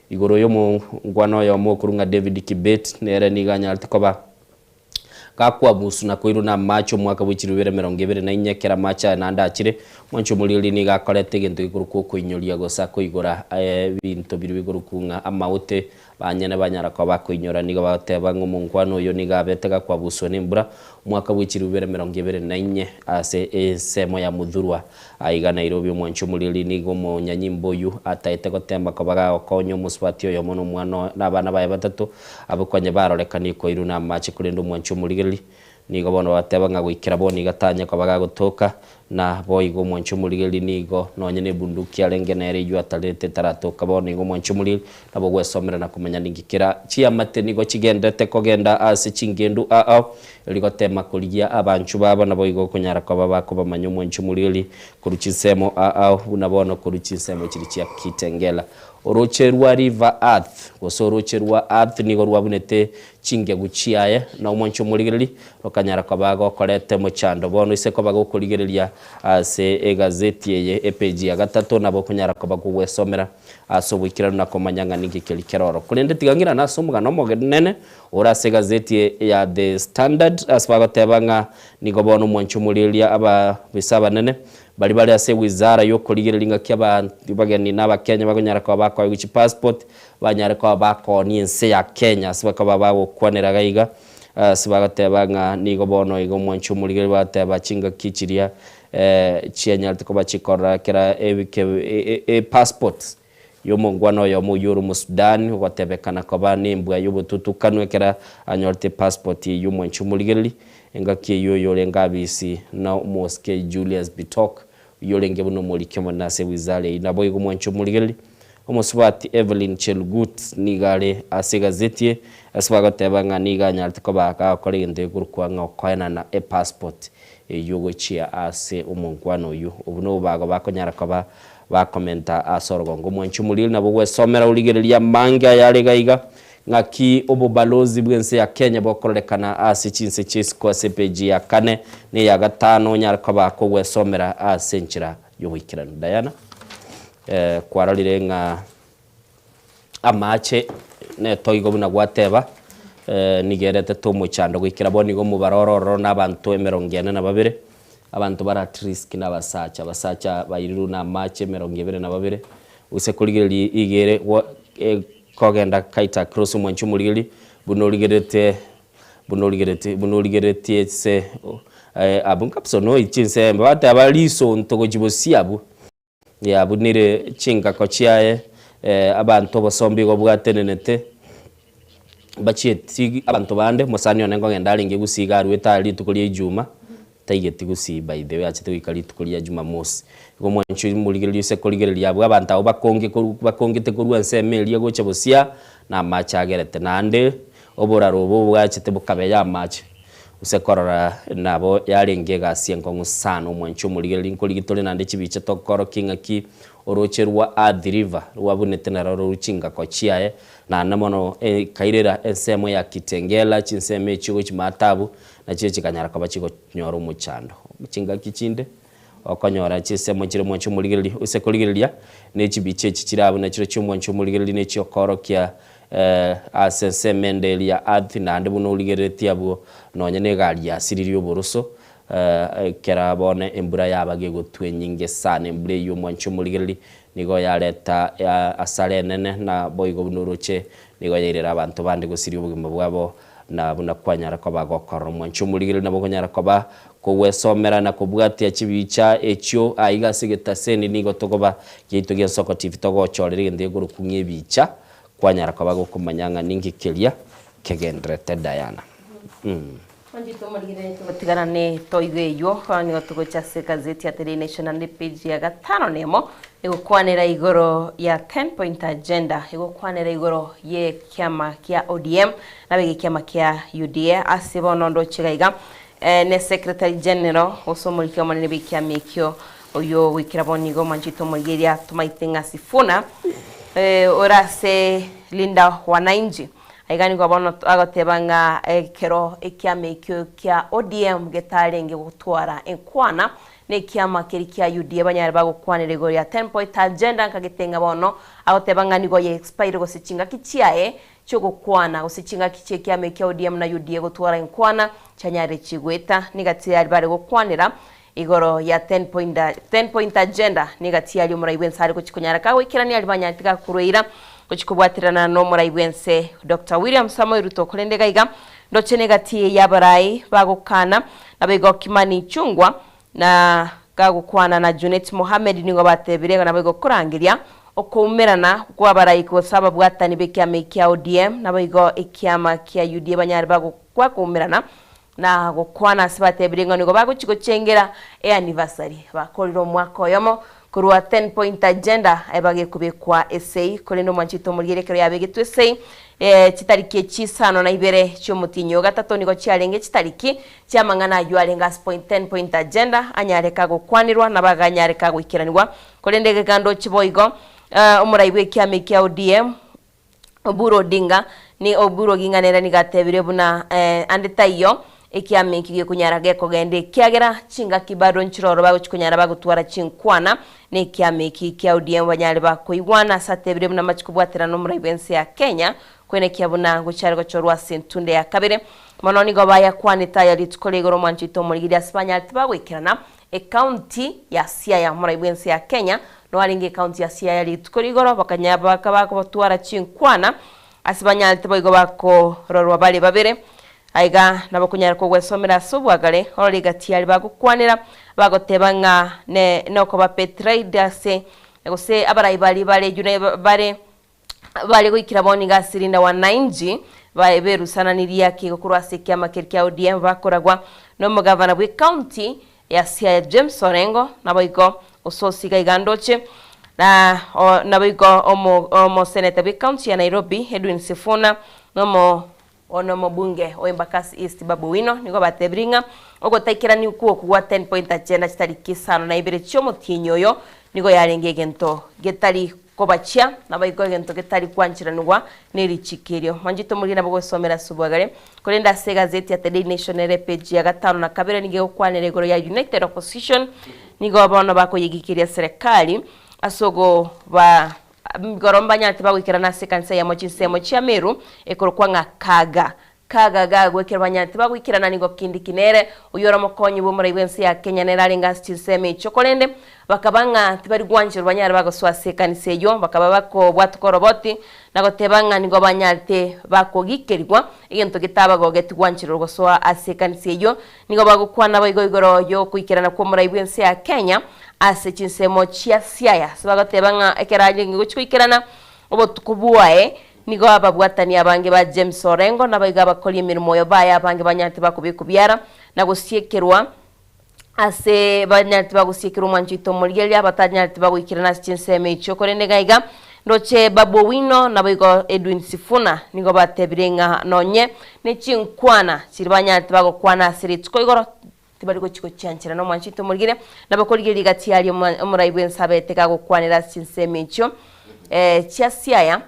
igoro y'omongwana oyomo okorwa ng'a David Kibet nere nigo anyarete koba gakwabusu na koirwa namache omwaka bwe chilifu ibere emerongo ebere na inye ekero amache aya naende achire. Mwanche omoriori nigo akorete egento gekorokwa okoinyoria gose akoigora ebinto biria bikorokwa ng'a amaote Banyene banyara koba bakoinyora, nigo bagoteba ng'a omonkwana oyo nigo abete gakwabuswa nembura omwaka bwe chilifu ibere emerongo ebere na inye ase ensemo ya Muthurwa aiga Nairobi. Omwanchi omoriri nigo omonyanyimbo oyio ataete gotemba koba gagokonya omosubati oyomo na omwana na abana baye batato abwo konya barorekanie koirwa namache korende omwanchi omorigereri Nigo bono bagateba ng'a goikera bono iga tanya koba gagotoka, na boigo omwanchi omorigereria nigo nonye nebunduki arenge nere eyio atarete etaratoka. Bono igo omwanchi omorigereria nabo ogwesomera na komanya ninki kera chiamate nigo chigenderete kogenda ase chingendu ao erio gotema korigia abanchwa babo naboigo okonyara koba bakobamanya omwanchi omorigereria korwa chinsemo ao buna bono korwa chinsemo chiria chia Kitengela. Oroche rwa River Earth gose oroche rwa Earth nigo rwabunete chingegu chiaye, na omwancho omorigereria, rokanyara koba gokoreta omochando. Bono ise koba gokorigereria ase egazeti eye epeji ya gatato nabo okonyara koba kogwesomera ase oboikeranu na komanya ng'a ninki keria kere oro. Korende tiga ng'irane ase omogano omonene ore ase egazeti ya The Standard ase bagoteba ng'a nigo bono omwanchi omorieria ababisa abanene baria bare ase ewizara y'okorigereria ng'aki abageni na abakenya bakonyara koba bakoegwa chipassport banyare koba bakoonia ense ya Kenya ase bakoba bagokwanera iga iga ase bagoteba ng'a nigo bono iga omwanchi omorigereria bagoteba chingaki chiria chianyarete koba chikorora kera ebike epassport y'omongwana oyomo oyio ore Omosudani ogotebekana koba nembwa y'obotutukanu ekero anyorete epassport eyio omwanchi omorigereria engaki eyio oyorenge abisi na omosike Julius Bitok oyio orenge buna omoriki omonene ase ewizara eyio. Naboigo omwanchi omorigereria Omosubati Evelyn Chelugut nigo are ase egazeti eye ase bagoteba ng'a nigo anyarete koba agakora egento gekorokwa ng'a okoenana epassport eyio gochia ase omonkwana oyio. Obwo nobobago bakonyara koba bakomenta ase orogongo. Omwanchi omoriri nabo gwesomera origereria amange ayare iga iga ng'aki obobalozi bw'ense ya Kenya bokororekana ase chinse chi'isiko ase epeji ya kane na eya gatano onyare koba kogwesomera ase enchera y'oboikeranu. Diana, kwarorire ng'a amache netoigo buna gwateba, nigo eretete omochando goikera bono igo omobaro ore ororo na abanto emerongo ene na babere, abanto bare at risk na abasacha, abasacha bairirwe na amache emerongo ebere na babere, gose korigereria iga ere kogenda kaita across omwancho omorigereria, buna origerete buna origeretie buna origeretie ase abwo kabisa noi chinsembe bateba risonto gochia bosio abwo. Yabunire chingako chiaye, abanto obosomba igo bwatenenete, bachieti abanto bande, omosani one nkogenda arenge gusii iga arwete aa rituko ria ijuma, taigeti gusii by the way achete goika rituko ria jumamosi. Igo mwanche morigereria ase korigereria abwo abanto abwo bakonge korwa bakongete korwa ensemo eria gocha bosio aa, na amache agerete. Naende oboraro obo bwachete bokabeya amache. Gose korora nabo yarenge egasi enkong'u sana omwanchi omorigereria nkorigi tore naende chibicha tokorokia ng'aki oroche rwa Athi River rwabunete naro roru chingako chiaye naende mono ekairera ensemo ya Kitengela chinsemo echio gochia Maatabu nachio chikanyara koba chigonyora omochando. Chingaki chinde okonyora chinsemo chire omwanchi omorigereria gose korigereria ne chibicha echi chire abwo nachio chi'omwanchi omorigereria ne chiokorokia Ase ensemo ende eria ya Athi, naende buna origereretie abwo, nonya negari yasiririe oboroso, ekero bono embura yaba gegotwa enyinge sana, embura eyio omwanche omorigereria nigo yareta asara enene, na boigo buna oroche nigo yairera abanto bande gosiria obogima bwabo, na buna kwanyara koba gokorora omwanche omorigereria nabo okonyara koba kogwesomera na kobwatia chibicha echio aiga ase egetaseni nigo tokoba giaito gia Nsoko TV togochorera egento gekorokwa ng'a ebicha Kwanyara koba gokomanya ng'a ninki keria kegenderete Diana. Onchete omorigereria togotigana ne toigo eywo, bono nigo togocha ase egazeti ya The Daily Nation naende epage ya gatano na emo, egokwanera igoro ya ten point agenda, egokwanera igoro ye ekiama kia ODM nabo egekiama kia UDA ase bono ndoche iga iga ne secretary general gose omoriki omonene bwe ekiama ekio Oyio goikera bono igo omwanchete omorigereria tomaete ng'a Sifuna ore ase Linda Wananchi. Aiga nigo bono agoteba ng'a ekero ekiama ekio kia ODM getarenge gotwara enkwana na ekiama keria kia UDA banyare bagokwanera igoro ya 10 point agenda nkagete ng'a bono agoteba ng'a nigo ye expire gose chingaki chiaye chiogokwana gose chingaki chiekiama ekia ODM na UDA gotwara enkwana chianyarire chigoeta niga tiyari bare gokwanera Igoro ya ten point agenda nigo atiaria omorai bwense are gochia konyara kagoikerania aria banyarete gakorwa eira gochia kobwaterana nomorai bwense Doctor William Samoei Ruto korende iga iga ndoche negati yabarai bagokana naboigo Kimani Ichung'wa na gagokwana na Junet Mohamed nigo batebire naboigo korangeria okoumerana kwabarai gose ababwatani bekiama ekia ODM naboigo ekiama kia UDA banyare bagokoumerana Na gokwana ase batebirie ng'a nigo bagochia gochengera eanniversary bakorire omwaka oyomo korwa ten point agenda ebagekobekwa esei korende omwanchete omorigereria ekero yabegetwe esei chitariki echi isano na ibere chiomotienyi o gatato nigo chiarenge chitariki chiamang'ana ayio arenge ase point ten point agenda anyareka gokwanerwa na baganyareka goikeranigwa korende gegandochi boigo omorai bw'ekiama ekia ODM Oburu Odinga, ni Oburu Oginga nere nigo atebire buna ande taiyo Ekiama eki gekonyara gekogenda ekiagera chingaki bado nchiroro bagochi konyara bagotwara chinkwana na ekiama eki kia ODM banyare bakoigwana ase atebire buna mbachi kobwaterana omorai bwense ya Kenya kwenekia buna gochiare gochorwa ase entunde ya kabere. Mono nigo bayakwanete aya rituko ria igoro omwancho oito omorigiri ase banyarete bagoikerana Ecounty ya Siaya omorai bwense ya Kenya no arenge ecounty ya Siaya rituko ria igoro bakanya bakaba bagotwara chinkwana ase banyarete boigo bakororwa bare babere Aiga nabo konyara kogwesomera ase obwagare, orore egati y'aria bagokwanera, bagoteba ng'a ne nokoba betrayed ase gose abarai baria bare ejune bare bare goikera bono iga ase rinda wananchi baye berusananirie ake igo korwa ase ekiama keria kia ODM bakoragwa nomogavana bwe county ya Siaya James Orengo naboigo Osoosi iga iga ndoche na naboigo omo omoseneta bwe county ya Nairobi Edwin Sifuna nomo Bono omobunge o Embakasi East Babu Owino nigo abatebirie ng'a ogotaikerania okwo okwo gwa 10 point agenda chitariki isano na ibere chi'omotienyi oyo nigo yarenge egento getari kobachia naboigo egento getari kwancheranigwa nerichiko erio. Mwanchete omoriri nabo gwesomera ase obwagare. Korende ase egazeti ya The Daily Nation ere epeji ya gatano na kabere nigo egokwanera igoro ya United Opposition nigo bono bakoyegikeria serikali ase ogoba Igoro mbanyarete bagoikerana ase ekanisa eyemo chinsemo chia Meru ekorokwa ng'a Kaga. Kaga gagwo ekero banyarete bagoikerana nigo Kindiki nere oyio ore omokonyi bw'omorai bw'ense ya Kenya nere arenge ase chinsemo echio korende bakaba ng'a tibari gwancherwa banyare bagosoa ase ekanisa eyio bakaba bakobwatoka oroboti na goteba ng'a nigo banyarete bakogikerigwa egento getabagogetie gwancherwa gosoa ase ekanisa eyio Nigo bagokwana boigo igoro y'ogoikerana kw'omorai bw'ense ya Kenya ase chinsemo chia Siaya, ase bagoteba ng'a ekero arenge gochia goikerana obotuko bwaye, nigo ababwatani abange ba James Orengo naboigo abakori emeremo oyo baye abange banyarete bakobekwa biara na gosiekerwa ase banyarete bagosiekerwa omwancho oito omorigereria abatanyarete bagoikerana ase chinsemo echio. Korende iga iga ndoche Babu Owino naboigo Edwin Sifuna nigo batebire ng'a nonye Ne chinkwana chiria banyarete bagokwana ase rituko igoro, tibari gochia gochianchera nomwancho oito omorigire, nabo korigereria gati aria omorai bw'ense abete gagokwanera ase chinsemo echio chia Siaya,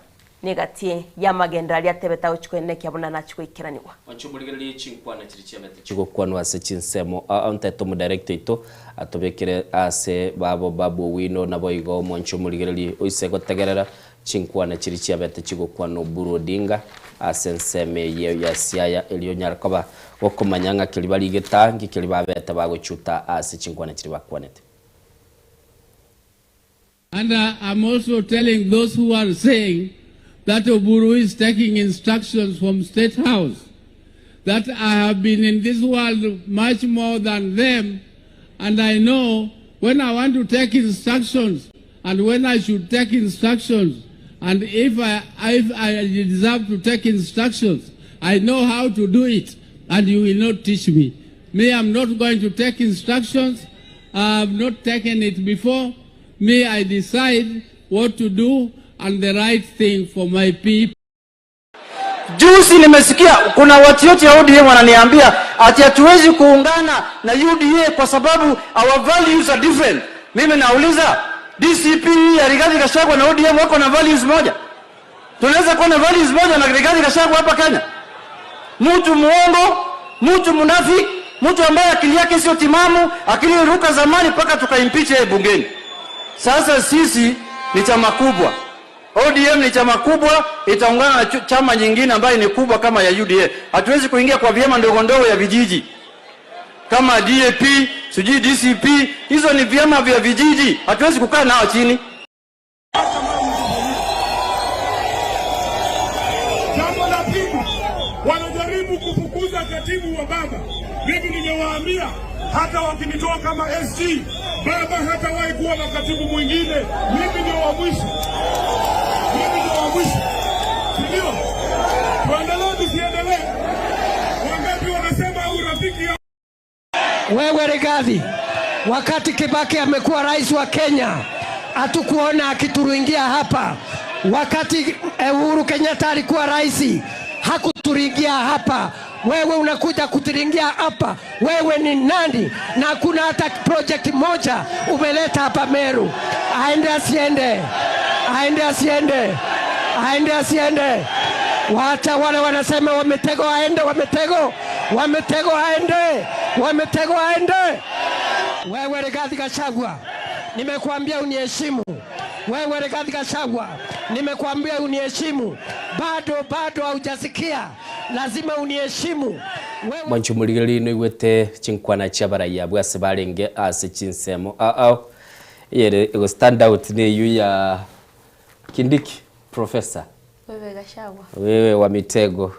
na egati y'amagenderero aria atebete agochia koenekia buna nachie goikeranigwa. Mwanche omorigererie chinkwana chiria chiabete chigokwanwa ase chinsemo. Ontete omodirector oito atobekere ase babo Babu Owino naboigo mwanche omorigererie oise gotegerera Chinkwana chiria chiabete chigokwana Oburu Odinga ase ensemo eye ya Siaya erio onyare koba gokomanya ng'a keria barigete nki keria babete bagochuta ase chinkwana chiria bakwanete. And I'm also telling those who are saying that Oburu is taking instructions from State House that I have been in this world much more than them and I know when I want to take instructions and when I should take instructions and if I, if I deserve to take instructions, I know how to do it and you will not teach me. Me, I'm not going to take instructions. I have not taken it before. Me, I decide what to do and the right thing for my people. Juzi nimesikia kuna watu yote ya ODM wananiambia ati hatuwezi kuungana na UDA kwa sababu our values are different. Mimi nauliza DCP ya Rigathi Gachagua na ODM wako na values moja? Tunaweza kuwa na values moja na Rigathi Gachagua hapa Kenya? Mtu muongo, mtu mnafiki, mtu ambaye akili yake sio timamu, akili iliruka zamani mpaka tukaimpeach yeye bungeni. Sasa sisi ni chama kubwa. ODM ni chama kubwa, itaungana na chama nyingine ambayo ni kubwa kama ya UDA. Hatuwezi kuingia kwa vyama ndogo ndogo ya vijiji kama DAP, sijui DCP, hizo ni vyama vya vijiji, hatuwezi kukaa nao chini. Jambo la pili, wanajaribu kufukuza katibu wa baba. Mimi nimewaambia hata wakinitoa kama SG, baba hatawahi kuwa na katibu mwingine. Mimi ndio wa mwisho, mimi ndio wa mwisho, si ndio? Tuendelee tusiendelee? Wangapi wanasema urafiki ya Wewe Rigathi, wakati Kibaki amekuwa rais wa Kenya, hatukuona akituringia hapa. Wakati Uhuru Kenyatta alikuwa rais, hakuturingia hapa. Wewe unakuja kuturingia hapa, wewe ni nani? Na hakuna hata project moja umeleta hapa Meru. Aende asiende? Aende asiende? Aende asiende? Wacha wale wanasema wametego, aende wametego. Wamitego aende, Wamitego aende. Wewe Rigathi Gachagua, nimekuambia uniheshimu. Wewe Rigathi Gachagua, nimekuambia uniheshimu. Bado bado haujasikia, lazima uniheshimu. Mwanche omorigereria noigwete chinkwana chi'abaraiyo abwo ase barenge ase chinsemo ao ao. Eyere ego stand out neyio ya Kindiki Professor. Wewe Gachagua. Wewe wa mitego.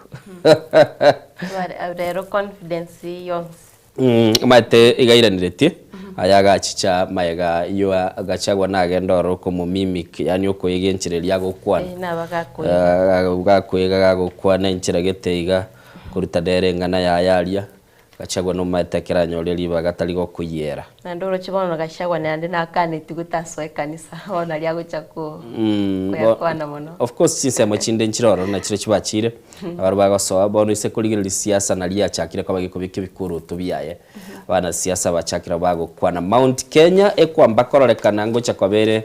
Rero confidence yonsi. Omanyete iga airaneretie aya agachicha magega yoa Gachagua nagenda ororo okomomimic yaani okoiga enchera eria agokwana. Eh, nabo gakoiga. Eh, gakoiga gagokwana enchera gete iga koruta nere eng'ana yaye aria Gachagua nomanyete ekero anyore ribaga tari gokoyiera. Naende oroche bono Gachagua naende nakaneti gotasoa ekanisa bono naria agocha ko koyakwana mono. Of course chinsemo chinde nchire ororo nachire chibachire abarwa bagosoa bono ise korigereria siasa naria yachakire koba gekobeka ebikoroto biaye abanasiasa bachakire bagokwana Mount Kenya ekwamba kororekana ngocha koba ere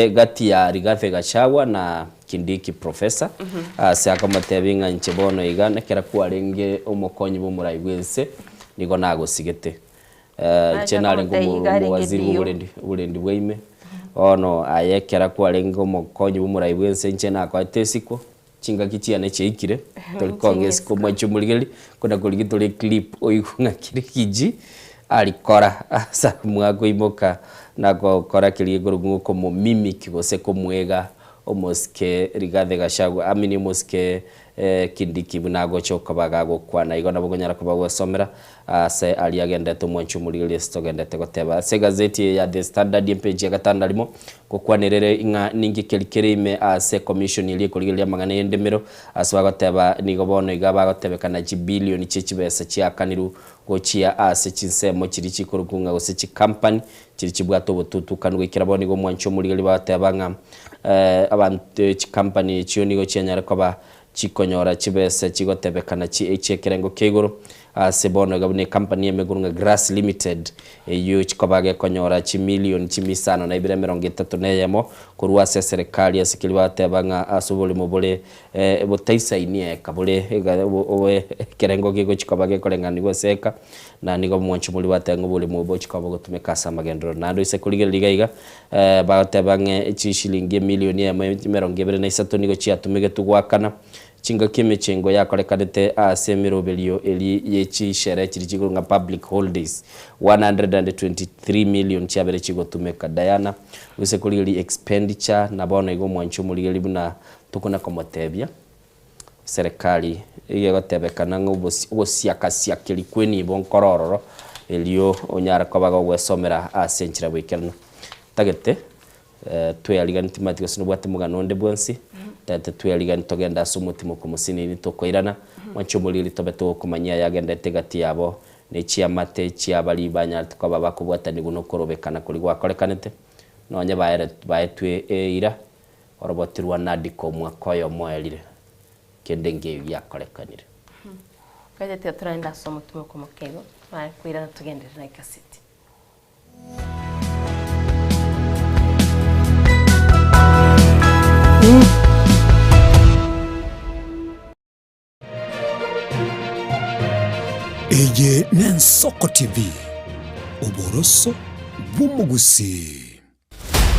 gati ya Rigathi Gachagua na Kindiki Professor ase akomotebia ng'a inche bono iga nekero kwarenge omokonyi bw'omorai bw'ense nigo nagosigete. Inche narenge omowaziri bw'oborendi oborendi bwa ime, bono aye ekero kwarenge omokonyi bw'omorai bw'ense inche nakoete esiko, chingaki chiane chiaikire, tori kong'a esiko mwanche omorigereria, kona korigia tore eclip oigwe ng'a kirigiji arikora ase mwakoimoka nagokora keria gekorokwa ng'a okomomimic gose komwega Omosike Rigathi Gachagua amini omosike Kindiki buna agocha okoba gagokwana igo nabo okonyara koba gwesomera ase aria agendete omwanchi omorigereria ase togendete goteba. Ase egazeti eye ya The Standard empeji ya gatano na rimo ngokwanerere ing'a ninki keri kere ime ase ecommission eria ekorigereria amang'ana y'endemero ase bagoteba nigo bono iga bagotebekana chibilioni chie chibesa chiakanirwe gochia ase chinsemo chiria chikorokwa ng'a gose chicompany Chiria chibwate obotutukanu goikera bono nigo omwanchi omorigeri bagoteba ng'a abanto chikampani echio nigo chianyare koba chikonyora chibesa chigotebekana chi'ekerengo kia igoro ase bono iga buna ekampani y'emeguru ng'a Grass Limited eyio chikoba gekonyora chimilioni chimia isano na ibere emerongo etato na eyemo korwa ase eserekari ase keria bagoteba ng'a ase oboremo bore botaisaini eka bore ekerengo gegochi koba gekoreng'anigwa ase eka. Na nigo omwancho moria bateba ng'a oboremo obo bochia koba bogotumeka ase amagenderero. Naende oise korigereria iga iga, bagoteba ng'a chishilingi emilioni eyemo emerongo ebere na isato nigo chiatumegetwe goakana chingaki emechengo yakorekanete ase emeroberio eria ye chisherehe chiria chigoro ng'a public holidays 123 million chiabere chigotumeka. Diana, oise korigereria expenditure na bono iga omwancho omorigereria buna tokona komotebia. Serikali iga egotebekana ng'a ogosiaka-siakeria kw'enibo nkore ororo, erio onyare koba gogwesomera ase enchera bw'ekeranu. Ntagete tweariganie timanyeti gose nobwate omogano onde bwensi, ntagete tweariganie togende ase omotimoko omosinini tokoirana, mwanche omoriri tobe togokomanyia ayagendete egati yabo ne chiamate chia baria banyarete koba bakobwatanigwa nokorobekana koria gwakorekanete, nonye baetwe eira. Oroboti rwa Nadika omwaka oyomo oerire, kende nkeiyo giakorekanire. Kacha tiga torende ase omotimoko omoke igo, mare koirana togenderere na egaseti. Eye n'Ensoko TV, oboroso bw'omogusii.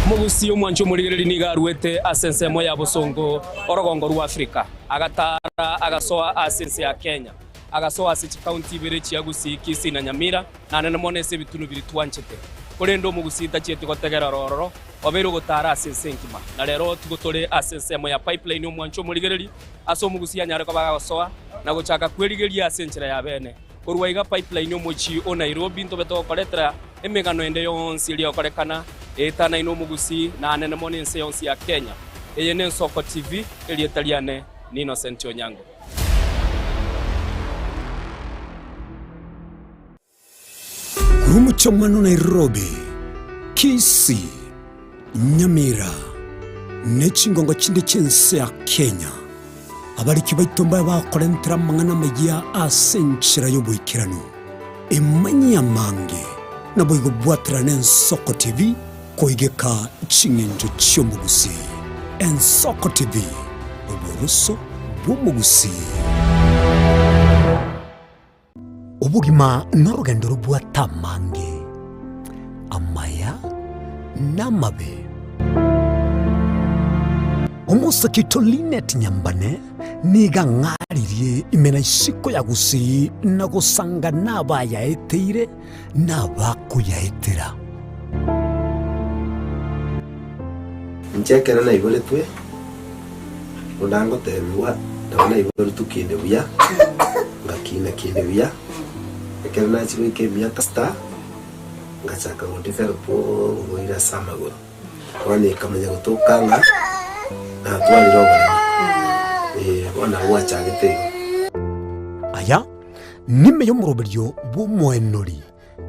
Omogusii omwancha omorigereria nigo aruete ase ensemo ya bosongo orogongo rwa Afrika, agatara agasoa ase ense ya Kenya, agasoa ase chikaunti ibere chia Gusii, Kisii na Nyamira, naende mono ase ebitunu biria twanchete. Korende omogusii tachieti gotegerera ororo, obeire ogotara ase ense engima. Na rero tigo tore ase ensemo ya Pipeline omwancha omorigereria, Ase omogusii anyare koba agosoa na gochaka kwerigeria ase enchera ya bene. Korwa iga Pipeline omochie o Nairobi ntobe togokoretera emegano ende yonsi eria egokorekana eetanaine omogusii na anene mono ense yonsi ya Kenya. Eye n'Ensoko TV, erieta riane ni Innocent Onyango. Korwa omochie Nairobi, Kisii, Nyamira, ne chingongo chinde chi'ense ya Kenya, abariki baito mbabe bakorentera amang'ana amayia ase enchera y'oboikeranu. Emanyie amange, naboigo bwaterane Ensoko TV koigeka ching'encho chi'omogusii. Ensoko TV, oboroso bw'omogusii. Obogima norogendo robwate amange, amaya na amabe. Omosake oito Linet Nyambane nigo ang'aririe ime na isiko ya Gusii na gosanga nabayaeteire na abakoyaetera. Inche ekero naiboretwe, buna ngotebigwa, nabo naiboretwe kinde buya, ngakina kinde buya, ekero nachia goika emiaka sita, ngachaka go develop oborwaire ase amagoro. Bono ekamanya gotoka ng'a natwarire oboremo, eh, bono nabo gwachagete igo. Aya nime y'omoroberio bw'omoenori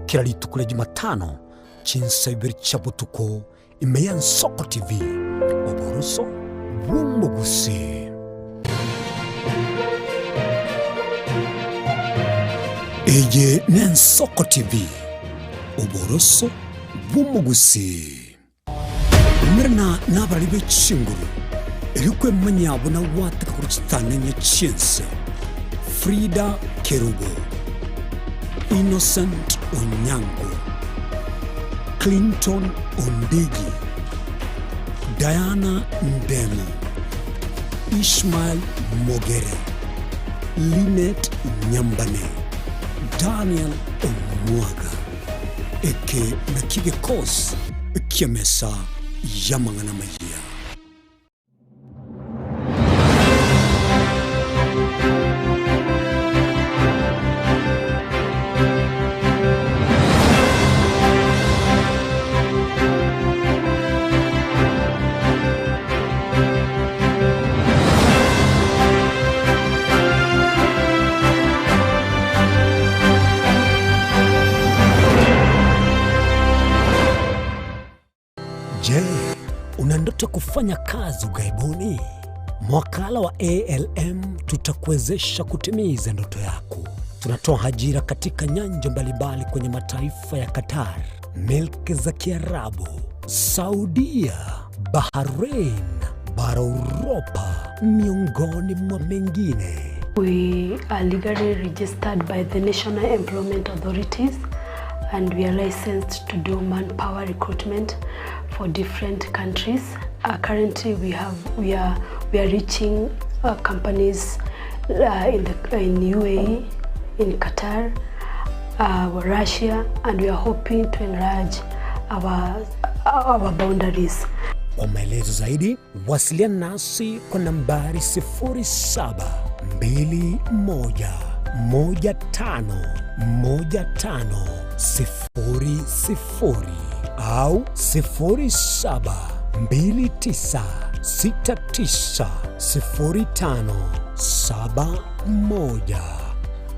kera rituko ria Jumatano chinsa ibere chia botuko ime y'Ensoko TV, oboroso bw'omogusii. Eye n'Ensoko TV, oboroso bw'omogusii. Umerana nabarari be chinguru, erio kwemanyia buna gwateka korwa chitanenye chi'ense. Frida Kerubo, Innocent Onyango, Clinton Ondigi, Diana Ndemo, Ishmael Mogere, Linet Nyambane, Daniel Omwaga. Eke nakio gekosi ki'emesa y'amang'ana amayia. Je, una ndoto ya kufanya kazi ughaibuni? Mwakala wa ALM tutakuwezesha kutimiza ndoto yako. Tunatoa ajira katika nyanja mbalimbali kwenye mataifa ya Qatar, milki za Kiarabu, Saudia, Bahrain, bara Uropa, miongoni mwa mengine. We are legally registered by the National Employment Authorities and we are licensed to do manpower recruitment for different countries. Currently we have we are we are reaching companies in the in UAE, in Qatar, Russia and we are hoping to enlarge our our boundaries. Kwa maelezo zaidi wasiliana nasi kwa nambari 0721151500 au 0729690571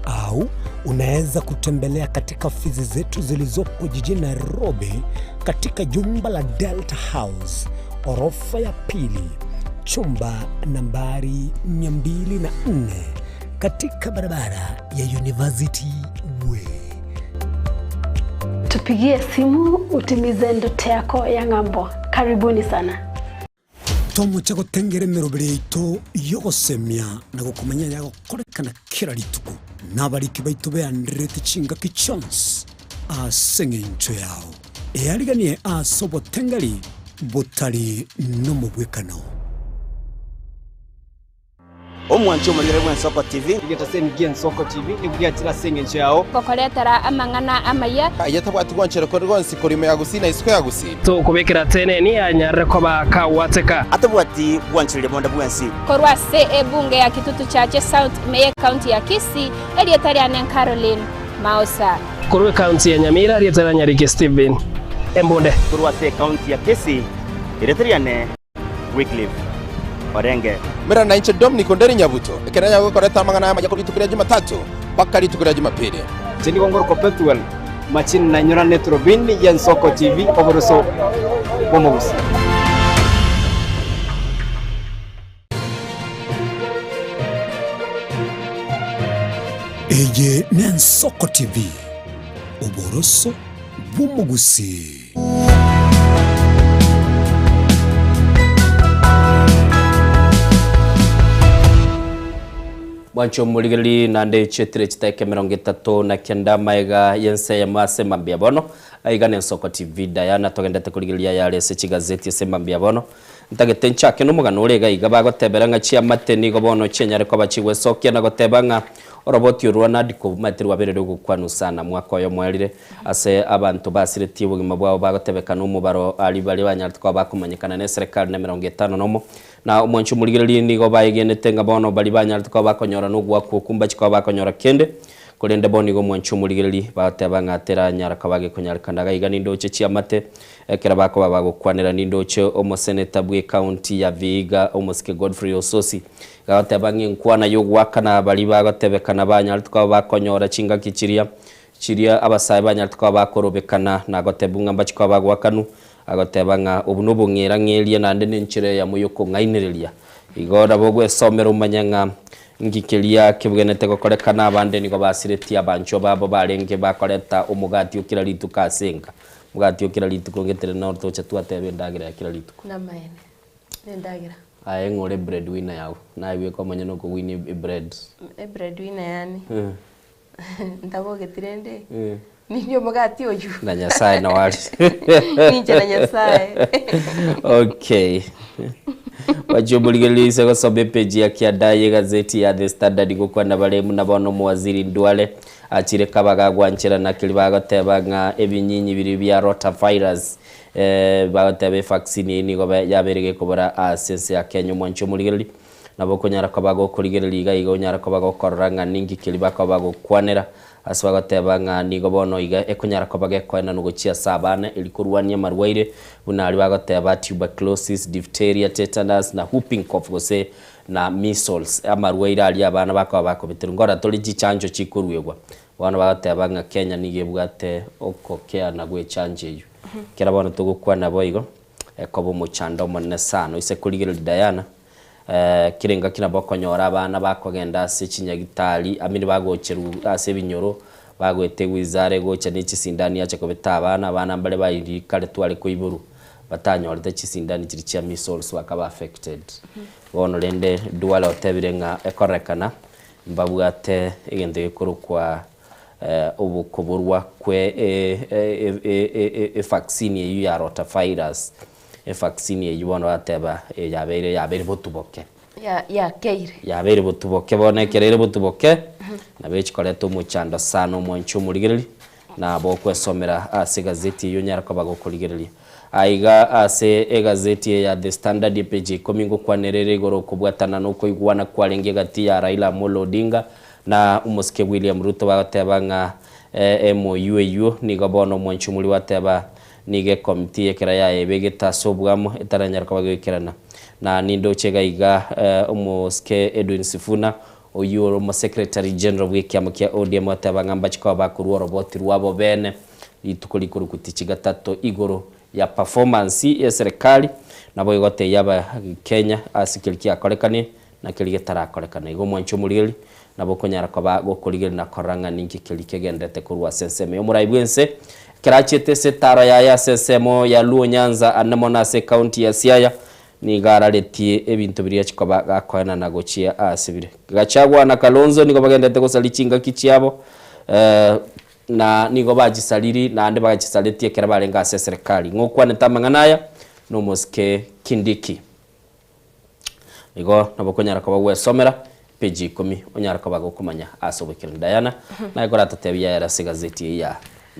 au unaweza kutembelea katika ofisi zetu zilizopo jijini Nairobi katika jumba la Delta House orofa ya pili chumba nambari 204 katika barabara ya University Way. Tupigie simu utimize ndoto yako ya ng'ambo. Karibuni sana. Tomoche gotengera emeroberi yaito y'ogosemia na gokomanya ayagokorekana kera rituko, na abariki baito beandererete chingaki chionsi ase engencho yao. Eariganie ase obotengeri botari nomobwekano. Omwanchi omorigere bw'Ensoko TV. Egetaseni gi'Ensoko TV nigo giachire ase engencho yao. Gokoretera amang'ana amaya. Aye tabwati gwanchera kore gonsi korwa ime ya Gusii na isiko ya Gusii. Tokobekera teneni anyarire koba kagwateka. Atabwati gwanchereria bonde bwensi. Korwa ase ebunge ya Kitutu Chache South ime y'ecounty ya Kisii, erieta riane Caroline Maosa. Korwa ecounty ya Nyamira, erieta ria Nyariki Stephen Embunde. Korwa ase ecounty ya Kisii, erieta riane Wycliffe Orenge. Mera nainche Dominic Onderi Nyabuto, ekero nyagokoreta amang'ana amaya korwa rituko ria Jumatatu mpaka rituko ria Jumapili. Inche nigo ngorokwa Pethuel Machini na nyorane eturubini y'Ensoko TV oboroso bw'omogusii. Eye n'Ensoko TV, oboroso bw'omogusii. Mwanche omorigereria naende chietire chitaika 39 maega y'ense eyemo ase mambia bono. Aiga nensoko TV Diana togendete korigereria ayare ase chigazeti ase mambia bono. Ntagete nchake nomogano ore iga iga bagotebera ng'a chiamate nigo bono chianyare koba chigwesokia na goteba ng'a oroboti orwo rwa Nadco maete rwaberire ogokwanwa sana mwaka oyo moerire ase abanto basiretie obogima bwabo bagotebekana omobaro aria baria banyarete koba bakomanyekana neserekari na 51. Na omwancho omorigereria nigo baegenete ng'a bono baria banyarete koba bakonyora nogoakwa okwo mbache koba bakonyora kende, korende bono nigo omwancho omorigereria bagoteba ng'a teranyara koba gekonyarekana. Iga iga nindoche chiamate ekero bakoba bagokwanera nindoche omoseneta bw'ecounty ya Vihiga omosike Godfrey Osotsi gagoteba ng'a enkwana y'ogoakana baria bagotebekana banyarete koba bakonyora chingaki chiria chiria abasae banyarete koba bakorobekana na gotebwa ng'a mbache koba bagoakanwa Agoteba ng'a obu nobong'erang'eria naende nenchera eyemo y'okong'ainereria. Igo nabo ogwesomera omanye ng'a nki keria kebwenerete gokorekana abande nigo basiretie abanchwa babo barenge bakoreta omogati o kera rituko ase enka. Omogati o kera rituko ngetere noro tocha twateba endagera ya kera rituko. Namaene, nendagera. Aye ng'a ore breadwinner yago, naye bweka omanye nokowina ebread. Ebreadwinner yaani? Ntabogeti rende, nindie omogati oyio. Na Nyasaye nao are. Ninche na Nyasaye. Okay. Wachia omorigereria ise gosoma epeji ya kianda y'egazeti ya The Standard gokwana bare buna bono omowaziri Ndwale achire kabaga agwancherana keria bagoteba ng'a ebinyinyi biria bia rotavirus eh, bagoteba evaccine eyio nigo yabeire gekobora ase ense ya Kenya omwanchi omorigereria Nabo okonyara koba gokorigereria iga iga onyare koba gokorora ng'a ninki keria bakoba bagokwanera, ase bagoteba ng'a nigo bono iga ekonyara koba gekoenanwa gochia ase abana eri korwania amarwaire buna aria bagoteba tuberculosis, diphtheria, tetanus na whooping cough gose na measles, amarwaire aria abana bakoba bakobeterwa. Nkorora tore chichanjo chikoruegwa. Bono bagoteba ng'a Kenya nigo ebwate okokeana gw'echanjo eyio. Ekero bono togokwana boigo, ekoba omochando omonene sana. Oise korigereria Diana, Kera engaki nabo okonyora abana bakogenda ase chinyagitari, I mean bagocherwa ase ebinyoro, bagoeta ewizara egocha ne chisindani yacha kobeta abana, abana mbare bairi kare tware koiborwa, batanyorete chisindani chiria chia measles bakaba affected. Bono rende Duale otebire ng'a ekorekana mbabwate egento gekorokwa obokoborwa kwe evaccine eywo ya rotavirus. Evaccine eyio bono bateba yabeire yabeire botuboke. Ya yakeire. Yabeire botuboke bono ekero ere botuboke, nabo echikoreta omochando sana omwanchi omorigereria, nabo okwesomera ase egazeti eyio onyare koba gokorigereria. Aiga ase egazeti eye ya The Standard epeji ya ikomi ngokwanera ere igoro okobwatana na okoigwana kwarenge egati ya Raila Amolo Odinga na omosike William Ruto bagoteba ng'a MOU eyio nigo bono omwanchi omori gwateba Nigo ekomiti y'ekera yaye ebegete ase oboamo etaranyare koba goikerana. Na nindoche iga iga omosike Edwin Sifuna, oyio ore omosecretary general bw'ekiama kia ODM ateba ng'a mbache koba bakorua oroboti rwabo bene rituko rikorokwa tichi gatato igoro ya performance y'eserekari naboigo gotebia abakenya ase keria kiakorekanire na keria getarakorekana. Igo omwanche omorigereria nabo okonyara koba gokorigereria na korora ng'a ninki keria kegendererete korwa ase ensemo y'omorai bw'ense ekero achiete ase etaaro yaye ase ensemo ya Luo Nyanza ande mono ase ecounty ya Siaya nigo araretie ebinto biria chikoba gakoenana gochia ase bire. Gachagua na Kalonzo nigo bagendererete gosaria chingaki chiabo na nigo bachisariri naende bagachisaretie ekero barenge ase eserekari. Ng'okwanete amang'ana aya nomosike Kindiki. Igo nabo okonyara koba gwesomera page ikomi onyare koba gokomanya ase oboikeranu. Diana, naye koratotebie ayare ase egazeti eye ya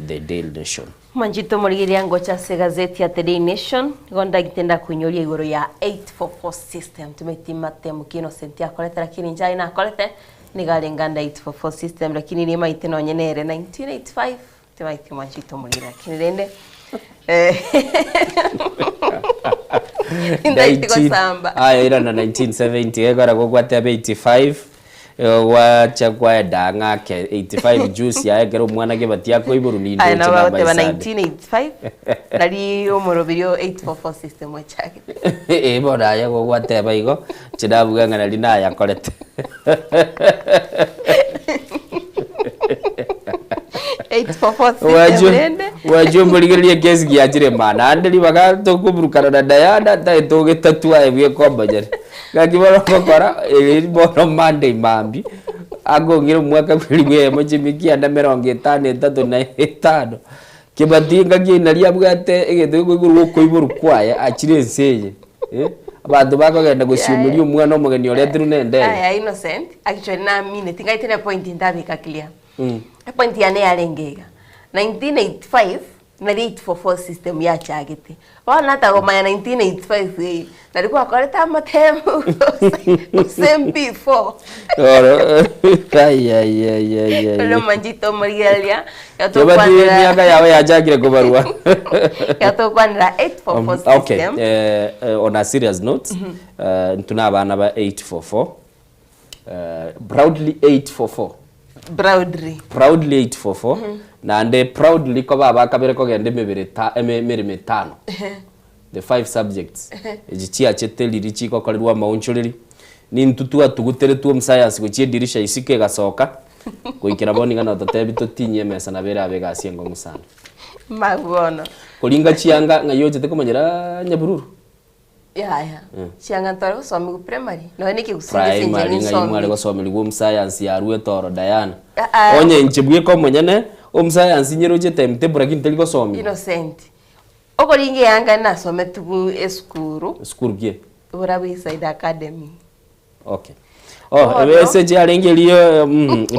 The Daily Nation. Mwanchete omorigereria ngocha ase egazeti ya The Daily Nation, igo ndagete ndakoinyoria igoro ya 844 system. Timanyeti matemo ki Innocent akorete lakini inche aye nakorete, nigo arenge under 844 system lakini nimaete nonye nere 1985 Tibaiti mwanchete omorero lakini rende Indaiti gosamba. Aya irana 1970 gekora gogwateba 85 gwacha kwaenda ng'ake 85 juice yaye ekero omwana kebati akoiborwa nindoche Aya nabo bagoteba 1985 nari omoroberio 844 system ochagete. Eh bono aye gogwateba igo inche nabuga ng'a nari nayakorete. Gwachia omorigereria ekesi giachire maa naende ribaga tokoburukana na Diana tari togetatua aye bweka omonyene. Ngaki bono ogokora eri bono Monday mambia. Akong'ira omwaka bwa elifu eyemo chimia kianda emerongo etano etato na etano. Kebati engaki eye naria abwate egento gekoigorwa okoiborwa kwaye achire ense eye eh, abanto bakogenda gosiomeria omwana omogeni oreterwe na endege. Aya Innocent, actually namineti ngaite ne point ntabeka clear. Epoint yane yarenge iga, 1985 nari 844 system yachagete, bono nataka komanya 1985 eye nari gwakorete amatemu gose before. Oro ai ai ai ai ai. Rero manchete omorigereria, Kebati emiaka yao yachakire kobarwa. Yatokwanera 844 Okay, system. eh, eh, on a serious note, eh, intwe na abana ba 844 eh, proudly 844 Proudly. proudly 844 naende proudly koba abakabere kogenda emebere ta eme- emeremo etano the five subjects echi chiachete riria chigokorerwa amaonchoreri nintwe twatuguteretwe omusayansi gochia edirisha isiko egasoka goikera bono iga nototebi totinyie emesa nabo erabe egasi engong'u sana. Mabono. Koringa chianga ng'ai ochete komanyera nyabururu? Yaya. Mm. Chianga ntware gosomiwa primary. Nonya na ekegusii gese inche Primary ng'ai ninsomire. mware gosomerigwa omusayansi yarwete oro Diana. Ah, ah. Onye inche bweka omonyene omusayansi nyeroche timetable lakini teri gosomigwa. Innocent. Okoringa eyanga nasometigwe esukuru. Esukuru ki? Borabu Eastside Academy. Okay. Oh, Bono. emessage yarenge erio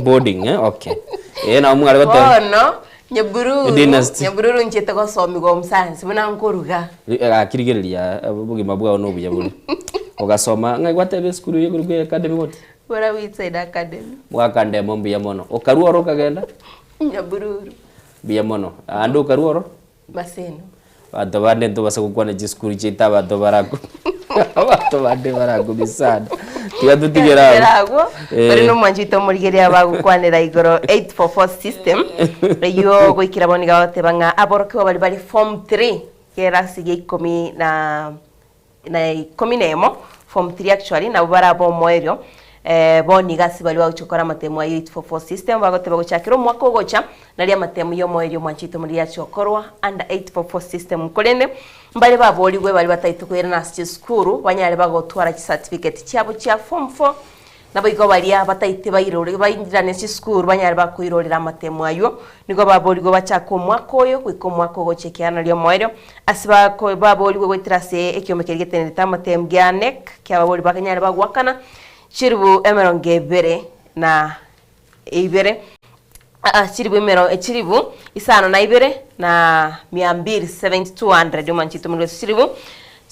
boarding eh, okay. Eh, nabo mware goteba. Bono Nyabururu, Dynasty. Nyabururu nchiete gosomigwa omusayansi buna nkoruga. Gaki rigereria obogima bwao na obuya bore. Ogasoma ng'ai gwateba esukuru eye ekorokwa academy gose? Borabu Eastside Academy. Mwakandema mbuya mono. Okarwa oro okagenda? Nyabururu. Mbuya mono. Ande okarwa oro? Maseno. Abanto bande ntobasa gokwana chisukuru chiaito abanto baraku abanto bande barakumia sana. Tiga totigere Tigere abwo. agwo Eh. ore nomwanchi oito omorigereria bagokwanera igoro 844 system eywo goikera bono nigo bagoteba ng'a aborokigwa baria bare form 3 kerasi gia ikomi na na ikomi na emo, form 3 actually, nabwo barabe omoerio eh, bono iga ase baria bagochia gokora amatemu ayio 844 system bagoteba gochakera omwaka ogocha naria amatemu ya omoerio omwanchete omoriri achia gokorwa under 844 system korende mbare baborigwe baria bataete koirana ase chisukuru banyare bagotwara chicertificate chiabo chia form 4 Naboigo baria bataiti bairore bainchirane chisukuru banyare bakoirorera amatemo ayio, nigo baborigwe bachake omwaka oyo goika omwaka ogocha ekiagera nario omoerio, ase bako baborigwe goetera ase ekiombe keria getenerete amatemo gia NEC kiababori bakanyare bagoakana chilifu emerongo ebere na ibere aa chilifu emero chilifu isano na ibere na mia mbili, 7200, omanchete omorwoti chilifu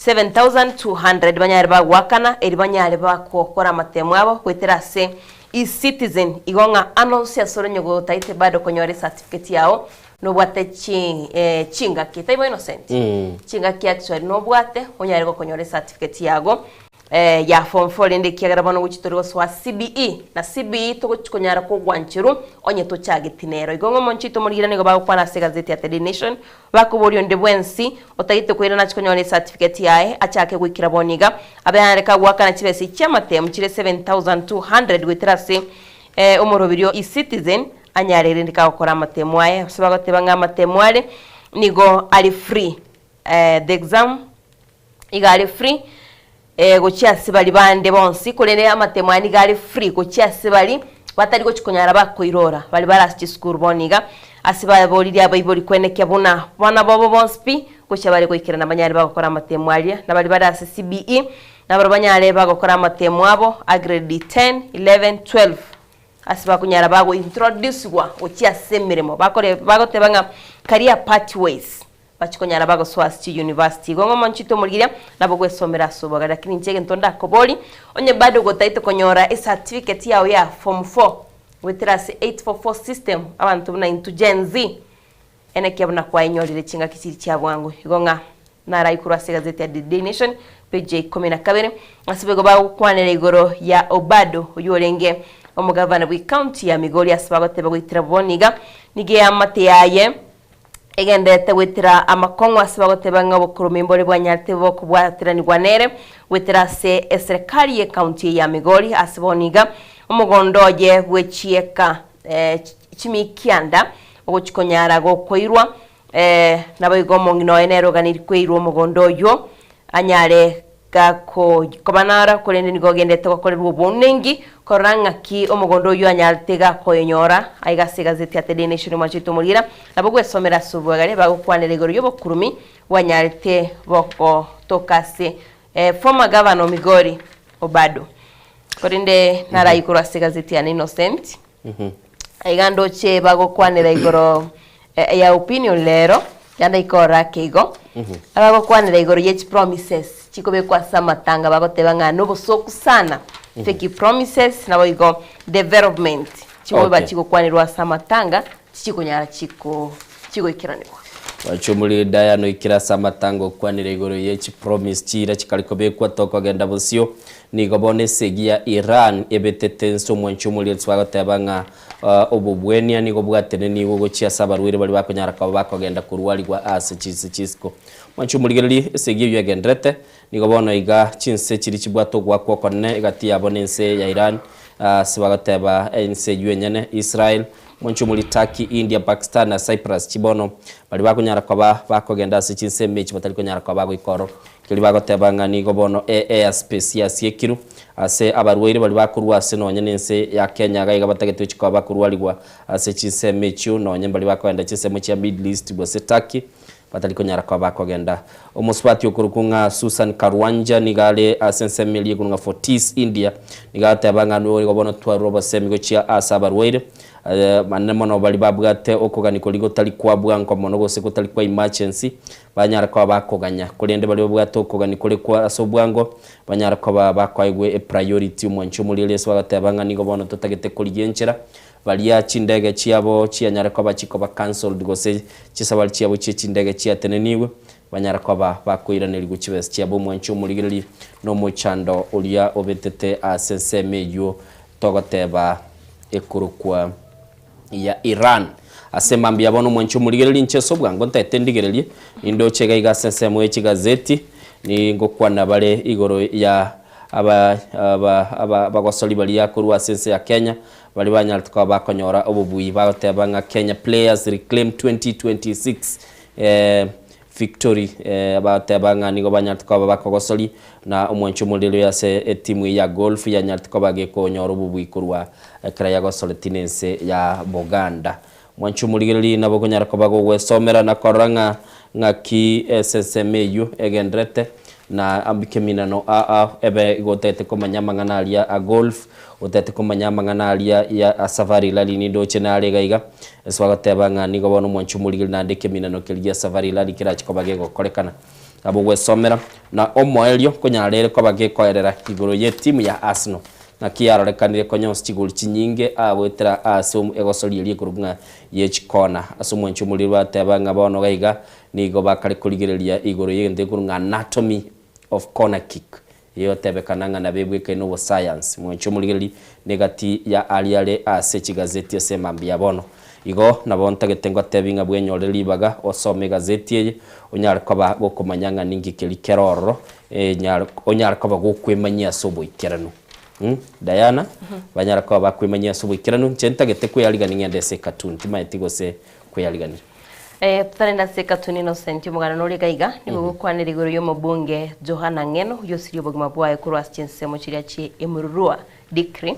7200 banyare bagoakana eri banyare bagokora amatemo abo goetera ase eCitizen igo ng'a anonsi ase ore onye gotaete bado konyora ecertificate yao nobwate chi eh chingaki taibo Innocent? Chingaki actually nobwate onyare gokonyora ecertificate yago ya form four rende ekiagera bono gochia tori gosoa CBE, na CBE togochi konyara kogwancherwa onye tochageti nero. Igo ng'a omonche oito omorigire nigo bagokwana ase egazeti ya The Daily Nation, bakoboria onde bwensi otagete koirana ache konyora ecertificate yaye achake goikera bono iga, abe are kagoakana chibesa echi chi'amatemu chire 7200 goetera ase omoroberio o eCitizen anyare rende kagokora amatemu aye. Ase bagoteba ng'a amatemu are nigo are free, the exam iga are free gochia ase baria bande bonsi, korende amatemo aya nigo are free gochia ase baria batari gochia konyara bakoirora, baria bare ase chisukuru bono iga, ase baboririe abaibori kwenekia buna abana babo bonsi pi, gochia bare goikerana banyare bagokora amatemo aria, na baria bare ase CBE, nabaro banyare bagokora amatemo abo a grade 10, 11, 12. Ase bakonyara bagointroducigwa gochia ase emeremo, bakore bagoteba ng'a career pathways. Bachia konyara bagosoa ase chiuniversity. Igo ng'a omonchete omorigereria nabo gwesomera ase obogare. Lakini inche egento ndakoborie, onye bado gotaete konyora ecertificate yao ya form four, goetera ase 844 system, abanto buna intwe Gen Z, enekia buna kwaenyorire chingaki chiria chia bwango. Igo ng'a narai korwa ase egazeti ya The Daily Nation, page ya ikomi na kabere, ase boigo bagokwanera igoro ya Obado, oyio orenge omogavana bwe county ya Migori ase bagoteba goetera bono iga, nigo eamate yaye egendererete goetera amakong'u ase bagoteba ng'a obokoromia mbore bwanyarete bokobwateranigwa nere goetera ase eserekari y'ecounty eye ya Migori ase bono iga omogondo oye bwe chieka chimikianda ogochi konyara gokoirwa naboigo omong'ina oye nere oganiri koirwa omogondo oywo anyare. Gako koba naro, korende nigo ogendete gokorerwa obounenki, korora ng'aki omogondo oyio anyarete gakoyonyora. Aiga ase egazeti ya The Daily Nation omwanchete omoriera, nabo gwesomera ase obwegare bagokwanera igoro y'obokurumi bwanyarete bogotoka ase former governor o Migori, Obado. Korende naro korwa ase egazeti ya Innocent. Aiga ndoche bagokwanera igoro ya opinion rero, yanda ikorora ake igo, abagokwanera igoro ye chipromises chikobekwa ase amatanga bagoteba ng'a nobosoku sana, fake promises naboigo development chigoba chigokwanerwa ase amatanga tichikonyara chiko chigoikeranigwa. Bachumuri Diana oikire ase amatanga okwanire igoro ye chipromise chiira chikari kobekwa tokogenda bosio. Nigo bono esegi ya Iran ebetete inse omwanchi omorietsi bagoteba ng'a obobwenia nigo bwatenenigwe gochia ase abarwaire baria bakonyara koba bakogenda korwarigwa ase chinse chisiko. Omwanchi omorigereria esegi eyio egenderete, nigo bono iga chinse chiria chibwate ogoakwa okonene egati yabo na ense ya Iran ase bagoteba ense eyio enyene Israel, Omonche omori Turkey, India, Pakistan na Cyprus chibono baria bakonyara koba bakogenda ase chinsemo echi batari konyara koba bagoika ororo. Keria bagoteba ng'a nigo bono e air space yasiekirwe ase abarwaire baria bakorwa ase nonye na ense ya Kenya iga iga batagete gochia koba bakorwarigwa ase chinsemo echio nonye mbaria bakogenda chinsemo chia Middle East gose Turkey batari konyara koba bakogenda. Omosubati okorokwa ng'a Susan Karwanja nigo are ase ensemo eria ekorokwa ng'a Fortis, India, nigo agoteba ng'a nigo bono twarure obosemi gochia ase abarwaire, anene mono baria babwate okogania koria gotari kwa bwango mono gose gotari kwa emergency, banyare koba bakoganya. Korende baria babwate okogania kore kwa ase obwango, banyare koba bakoegwa epriority. Omwanchi omoriri ase bagoteba ng'a nigo bono totagete korigia enchera Baria chindege chiabo chianyare koba chikoba cancelled gose chisabari chiabo chie chindege chiatenenigwe, banyare koba bakoiranerigwa chibesa chiabo. Omwanchi omorigereria nomochando oria obetete ase ensemo eyio togoteba ekorokwa ya Iran. Ase mambia bono omwanchi omorigereria inche ase obwango ntaete ndigererie, nindoche iga iga ase ensemo ye chigazeti, ningokwana bare igoro ya aba aba aba abagosori baria korwa ase ense ya Kenya, Baria banyarete koba bakonyora obobui bagoteba ng'a Kenya players reclaim 2026 victory bagoteba ng'a nigo banyarete koba bakogosoria na omwancho omorero oyo ase etimu eye ya golf yanyarete koba gekonyora obobui korwa ekero yagosoretie nense ya Buganda. Mwanche omorigereria nabo okonyara koba gogwesomera na korora ng'a ng'aki esensemo eyio egenderete, na ambike eminano aa ebe igo otagete komanya amang'ana aria a golf, otagete komanya amang'ana aria ya a safari rally nindoche nare iga iga, ase bagoteba ng'a nigo bono omwanche omorigereria naende ekeminano keria gia safari rally kerache koba gegokorekana. Nabo ogwesomera, na omoerio konyara ere koba gekoerera igoro y'etimu ya Arsenal. Naki yarorekanire konya onsi chigori chinyinge agoetera aase egosoria eria ekorokwa ng'a ye chikona. Ase omwancho omoriri bateba ng'a bono iga iga nigo bakare korigereria igoro y'egento gekorokwa ng'a anatomy of corner kick, eyotebekana ng'a nabo ebwekaine obosayansi. Mwanche omorigereria negati ya aria are ase chigazeti ase emambia ya bono. Igo nabo ntagete ngotebi ng'a bwenyorere ribaga osome egazeti eye onyare koba gokomanya ng'a ninki keria kere ororo onyare koba gokwemanyia ase oboikeranu. Diana, banyare koba bakwemanyia ase oboikeranu, inche ntagete kweyarigania ng'ende ase ecartoon, timanyeti gose kweyariganire. Totarenda ase ecartoon Innocent omogano nore iga iga, nigo ogokwanera igoro y'omobunge Johana Ng'eno oyio osirie obogima bwaye korwa ase chinsemo chiria chie Emurua Dikri.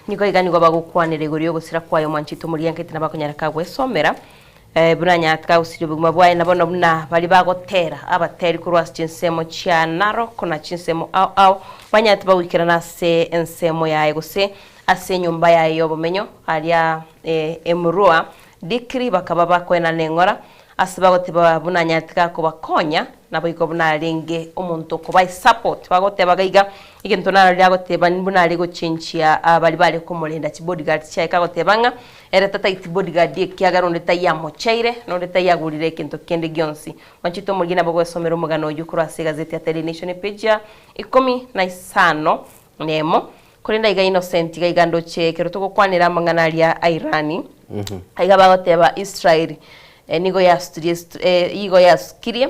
Nigo iga nigo bagokwanera igoro y'ogosira kwaye omwanchete omorianketi na bakonyara kagwesomera Buna anyarete kagosiria obogima bwaye, na bono buna baria bagotera abateri korwa ase chinsemo chia Narok na chinsemo ao ao, banyarete bagoikerana ase ensemo yaye gose ase enyomba yaye y'obomenyo aria Emurua Dikri, bakaba bakoenana eng'ora ase bagoteba buna anyarete gakobakonya, naboigo buna arenge omonto okoba esupport. Bagoteba iga, egento narorire agoteba buna are gochenchia baria bare komorenda chibodyguard chiaye, kagoteba ng'a Ere tataiti bodyguard ekiagera onde taiyamocheire, na onde taiyagurire egento kende gionsi. Mwanchete omorigia nabo gwesomera omogano oyio korwa ase egazeti ya Daily Nation epage ya ikomi na isano nemo. Korende aiga Innocent iga iga ndoche ekero togokwanera amang'ana aria a Irani, aiga bagoteba Israel nigo yasuturie igo yasukirie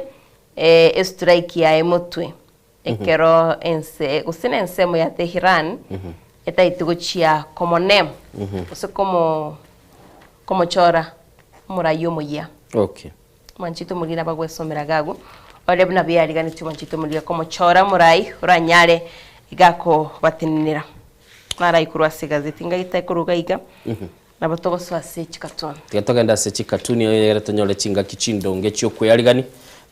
estrike yaye motwe Ekero ense, gose nensemo ya Tehran, etaeti gochia komonema, gose komo komochora omoraia omoyia. Okay. Mwanchete omoriri nabagwesomera iga agwo. Ore buna beyariganetie omwanchete omoriri akomochora omorai oranyare iga akobatenenera. Narai korwa ase egazeti ngaita koruga iga, nabo togosoa ase chikatuni. Tiga togende ase chikatuni egere tonyore chingaki chindonge chi'okweyarigani,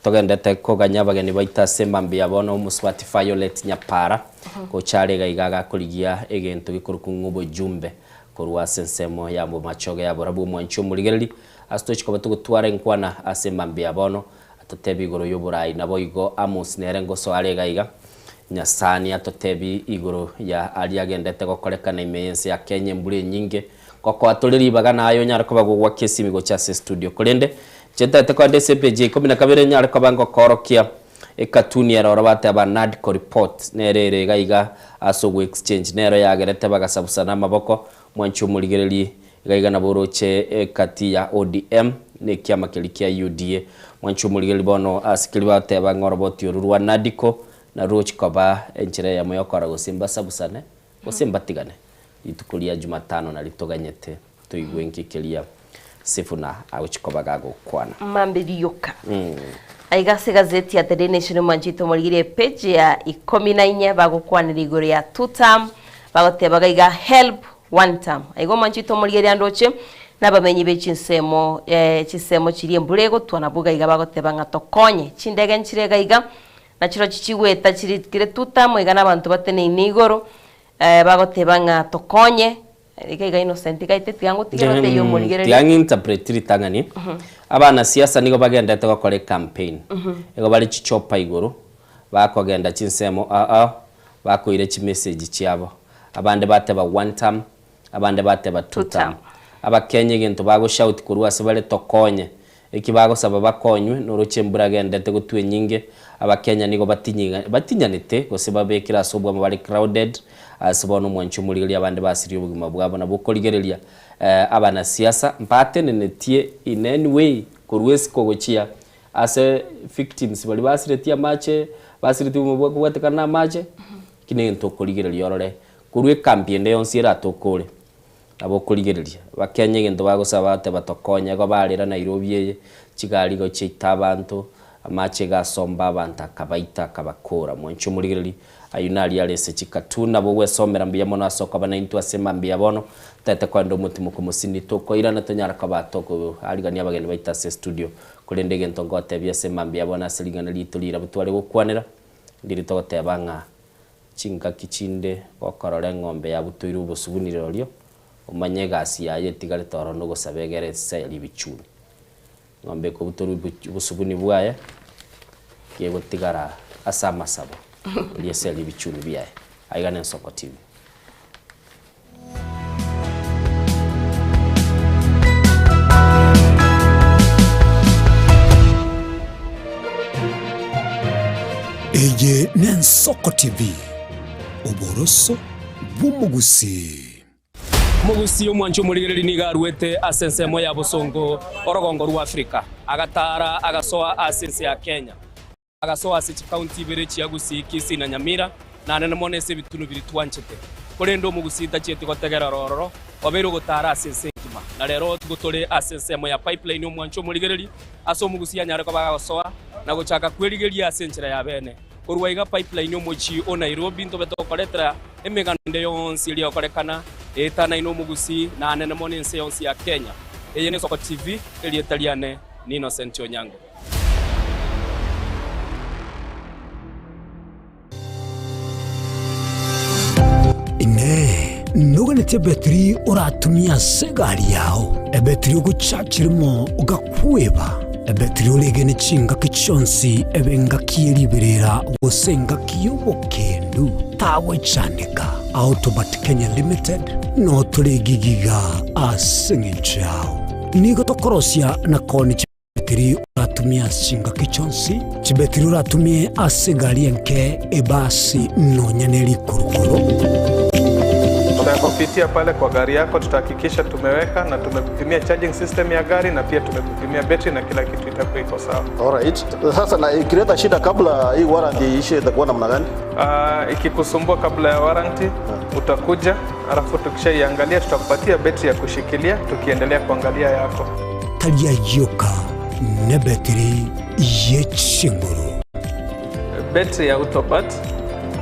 togendete koganya abageni baito ase mambia bono omosubati Violet Nyapara gocha are iga iga agakorigia egento gekorokwa ng'a obojumbe korwa ase ensemo ya bomachoge ya borabwo omwanchi omorigereri ase tochi koba togotwara enkwana ase mambia bono Atotebi igoro y'oborai, naboigo Amos nere ngosoa are iga iga. Nyasani atotebi igoro ya aria agendete gokorekana ime y'ense ya Kenya embura enyinge. Ngokoa tore ribaga naye onyare koba gogoaka esimi gocha ase estudio. Korende inche ntagete kogenda ase epeji ya ikomi na kabere nyare koba ngokoorokia ekatuni ere oro bateba NADCO report nere ere iga iga ase ogo exchange nero yagerete bagasabusana amaboko mwanche omorigererie Iga iga nabo oroche egati ya ODM na ekiama keria kia UDA. Mwanche omorigereria bono ase keria bagoteba ng'a oroboti oru rwa NADCO narochi koba enchera eyemo yokora gose mbasabusane gose mbatigane. Rituko ria Jumatano nario toganyete toigwe nki keria Sifuna agochi koba gagokwana. Mambia rioka. Aiga ase egazeti ya The Daily Nation omwanchete omorigereria epage ya ikomi na inye bagokwanera igoro ya two term bagoteba iga iga help One term. Aiga omwanchete omorigereria ndoche nabamenyi be chinsemo chinsemo chiria embura egotwa nabwo iga iga bagoteba ng'a tokonye. Chindege nchire iga iga na chirochio chigweta chiri kere two term iga na abanto bateneine igoro bagoteba ng'a tokonye iga iga Innocent iga aite tiga ngotigere otebie omorigereria. Tiga ng'interpret ritang'ani. Abanasiasa nigo bagenderete gokora ecampaign. Igo bare chichopa igoro, bakogenda chinsemo ao ao, bakoira chimessage chiabo. Abande bateba one term, abande bateba two term. Abakenya egento bagoshout korwa ase bare tokonye, eki bagosaba bakonywe noroche embura agendete gotwa enyinge, Abakenya nigo batinyiga batinyanete gose babekire ase obwamo bare crowded ase bono omwanchi omorigereria abande basirie obogima bwabo nabo okorigereria abanasiasa mbatenenetie in any way korwa esiko gochia ase victims baria basiretie amache basiretie obogima bwa kobwatekana na amache. Eki negento okorigereria orore, korwa ekambi ende yonsi eratoke ore, nabo okorigereria. Bakenya egento bagosaba bagoteba tokonye, igo barera Nairobi eye, chigari igo chiaita abanto, amache iga asomba abanto akabaita akabakora. Mwanche omorigereria, ayio naria are ase chikatuni, nabo ogwesomera mbuya mono ase okoba naintwe ase mambia bono, totagete kogenda omotimoko mosini tokoirana tonyare koba tokoarigania abageni baito ase estudio. Korende egento ngotebia ase mambia bono ase ring'ana riaito rirabu tware gokwanera, Ndiri togoteba ng'a chingaki chinde gokorora eng'ombe yabutoirwe obosubuni rirorio, omanye egasi yaye etigarete ororo nogosaba egere esese ribichuni. Eng'ombe ekobutorwa obosubuni bwaye, kegotigara ase amasabo erio esere ribichuni biaye. Aiga nensoko TV. Eye n'Ensoko TV, oboroso bw'omogusii. Omogusii omwanchi omorigereria nigo aruete ase ensemo ya bosongo orogongo rwa Afrika, agataara agasoa ase ense ya Kenya. Agasoa ase chikaunti ibere chia Gusii, Kisii na Nyamira, na anene mono ase ebitunu biria twanchete. Korende omogusii tachieti gotegerera ororo, obeire ogotaara ase ense engima. Na rero tigo tore ase ensemo ya Pipeline omwancho omorigereri, ase omogusii anyare koba agosoa na gochaka kwerigeria ase enchera ya bene. Korwa iga Pipeline omochie o Nairobi ntobe tokoretera emegano ende yonsi eria egokorekana eetanaine omogusii na anene mono ense yonsi ya Kenya. Eye n'Esoko TV, erieta riane ni Innocent Onyango. Inee! Noganetie ebetiri oratumie ase egari yao? Ebetiri ogochachi rimo ogakweba? Ebetiri oregene chingaki chionsi ebe engaki ye riberera gose engaki y'obokendu? Tagwechandeka. Autobat Kenya Limited noo tore gigiga ase eng'encho yao. Nigo tokorosia na koonia Chibetiri oratumie ase chingaki chionsi, chibetiri oratumie ase egari enke, ebasi, nonya ne rikurukuru. Tutakupitia pale kwa gari yako, tutahakikisha tumeweka na tumekupimia charging system ya gari na pia tumekupimia betri na kila kitu itakuwa iko sawa. Alright. Sasa na ikileta shida kabla hii warranty iishe itakuwa namna gani? Ikikusumbua kabla ya warranty utakuja, alafu tukishaiangalia tutakupatia betri ya kushikilia tukiendelea kuangalia yako. Tari ayio oka, nebetiri ye chinguru. Betri ya Autobat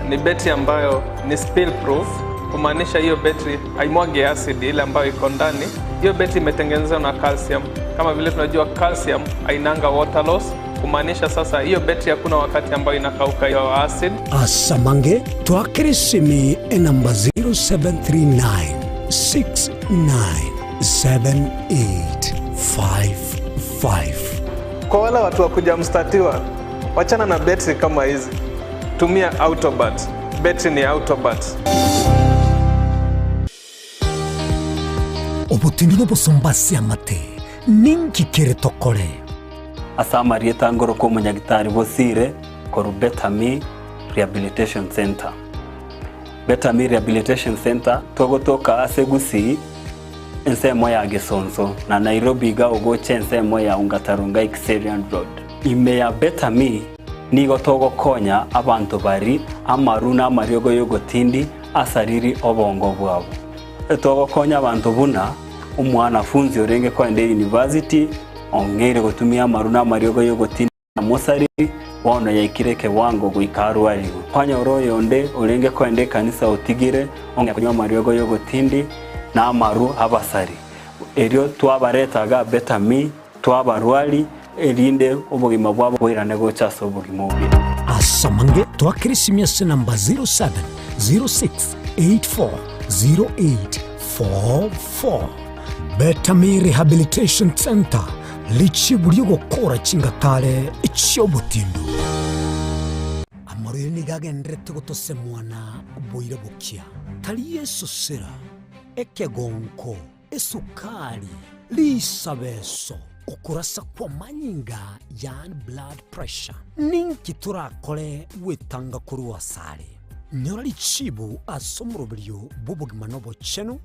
ni betri ambayo ni spill proof, kumaanisha hiyo betri haimwagi acid ile ambayo iko ndani. Hiyo betri imetengenezwa na calcium. Kama vile tunajua calcium hainanga water loss, kumaanisha sasa hiyo betri hakuna wakati ambayo inakauka hiyo acid. Asamange twakere esimi enamba 0739 697855. Kwa wale watu wa kuja mstatiwa, wachana na betri kama hizi, tumia Autobat. Betri ni Autobat. Obotindi nobosomba ase amate, ninki kere tokore? Ase amarieta ngorokwa omonyagitari Bosire korwa Better Me Rehabilitation Centre. Better Me Rehabilitation Centre togotoka ase Gusii ensemo ya Gesonso na Nairobi iga ogocha ensemo ya Ongata-Rongai Kiserian Road. Ime ya Better Me nigo togokonya abanto bari amaru na amariogo y'ogotindi asariri obongo bwabo. Togokonya abanto buna omwanafunzi orenge kogenda eyunivasiti ong'eire gotumia amaru na amariogo y'ogotindi amosariri bono yaikire ekewango goika arwarigwe. Kwanyora oyonde orenge kogenda ekanisa otigire ong'ea konywa amariogo y'ogotindi na amaru abasari. Erio twabareta iga Better Me twabarwari erinde obogima bwabo boirane gocha ase obogima obuya. Ase amange twakere esimi ase namba 0706840844. Better Me Rehabilitation Centre, richibu ri'ogokora chingatare chi'obotindu. Amarwaire nigo agendererete gotosemwana boira bokia, tari esosera, ekegonko, esukari, risabeso, okorasa kw'amanyinga, yaani blood pressure. Ninki torakore gwetanga korwa asare? Nyora richibu ase omoroberio bw'obogima na obochenu,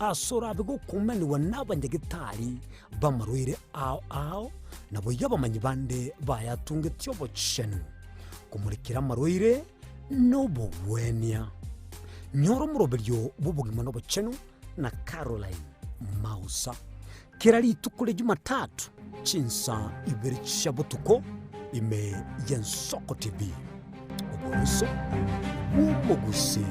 ase orabe gokumanigwa nabanyagetari b'amarwaire ao ao, naboigo abamanyi bande bayatungetie obochenu, komorekera amarwaire nobogwenia. Nyora omoroberio bw'obogima na obochenu na Caroline Mausa kera rituko ria Jumatatu chinsa ibere chia botuko ime y'Ensoko TV. Oboroso bw'omogusii.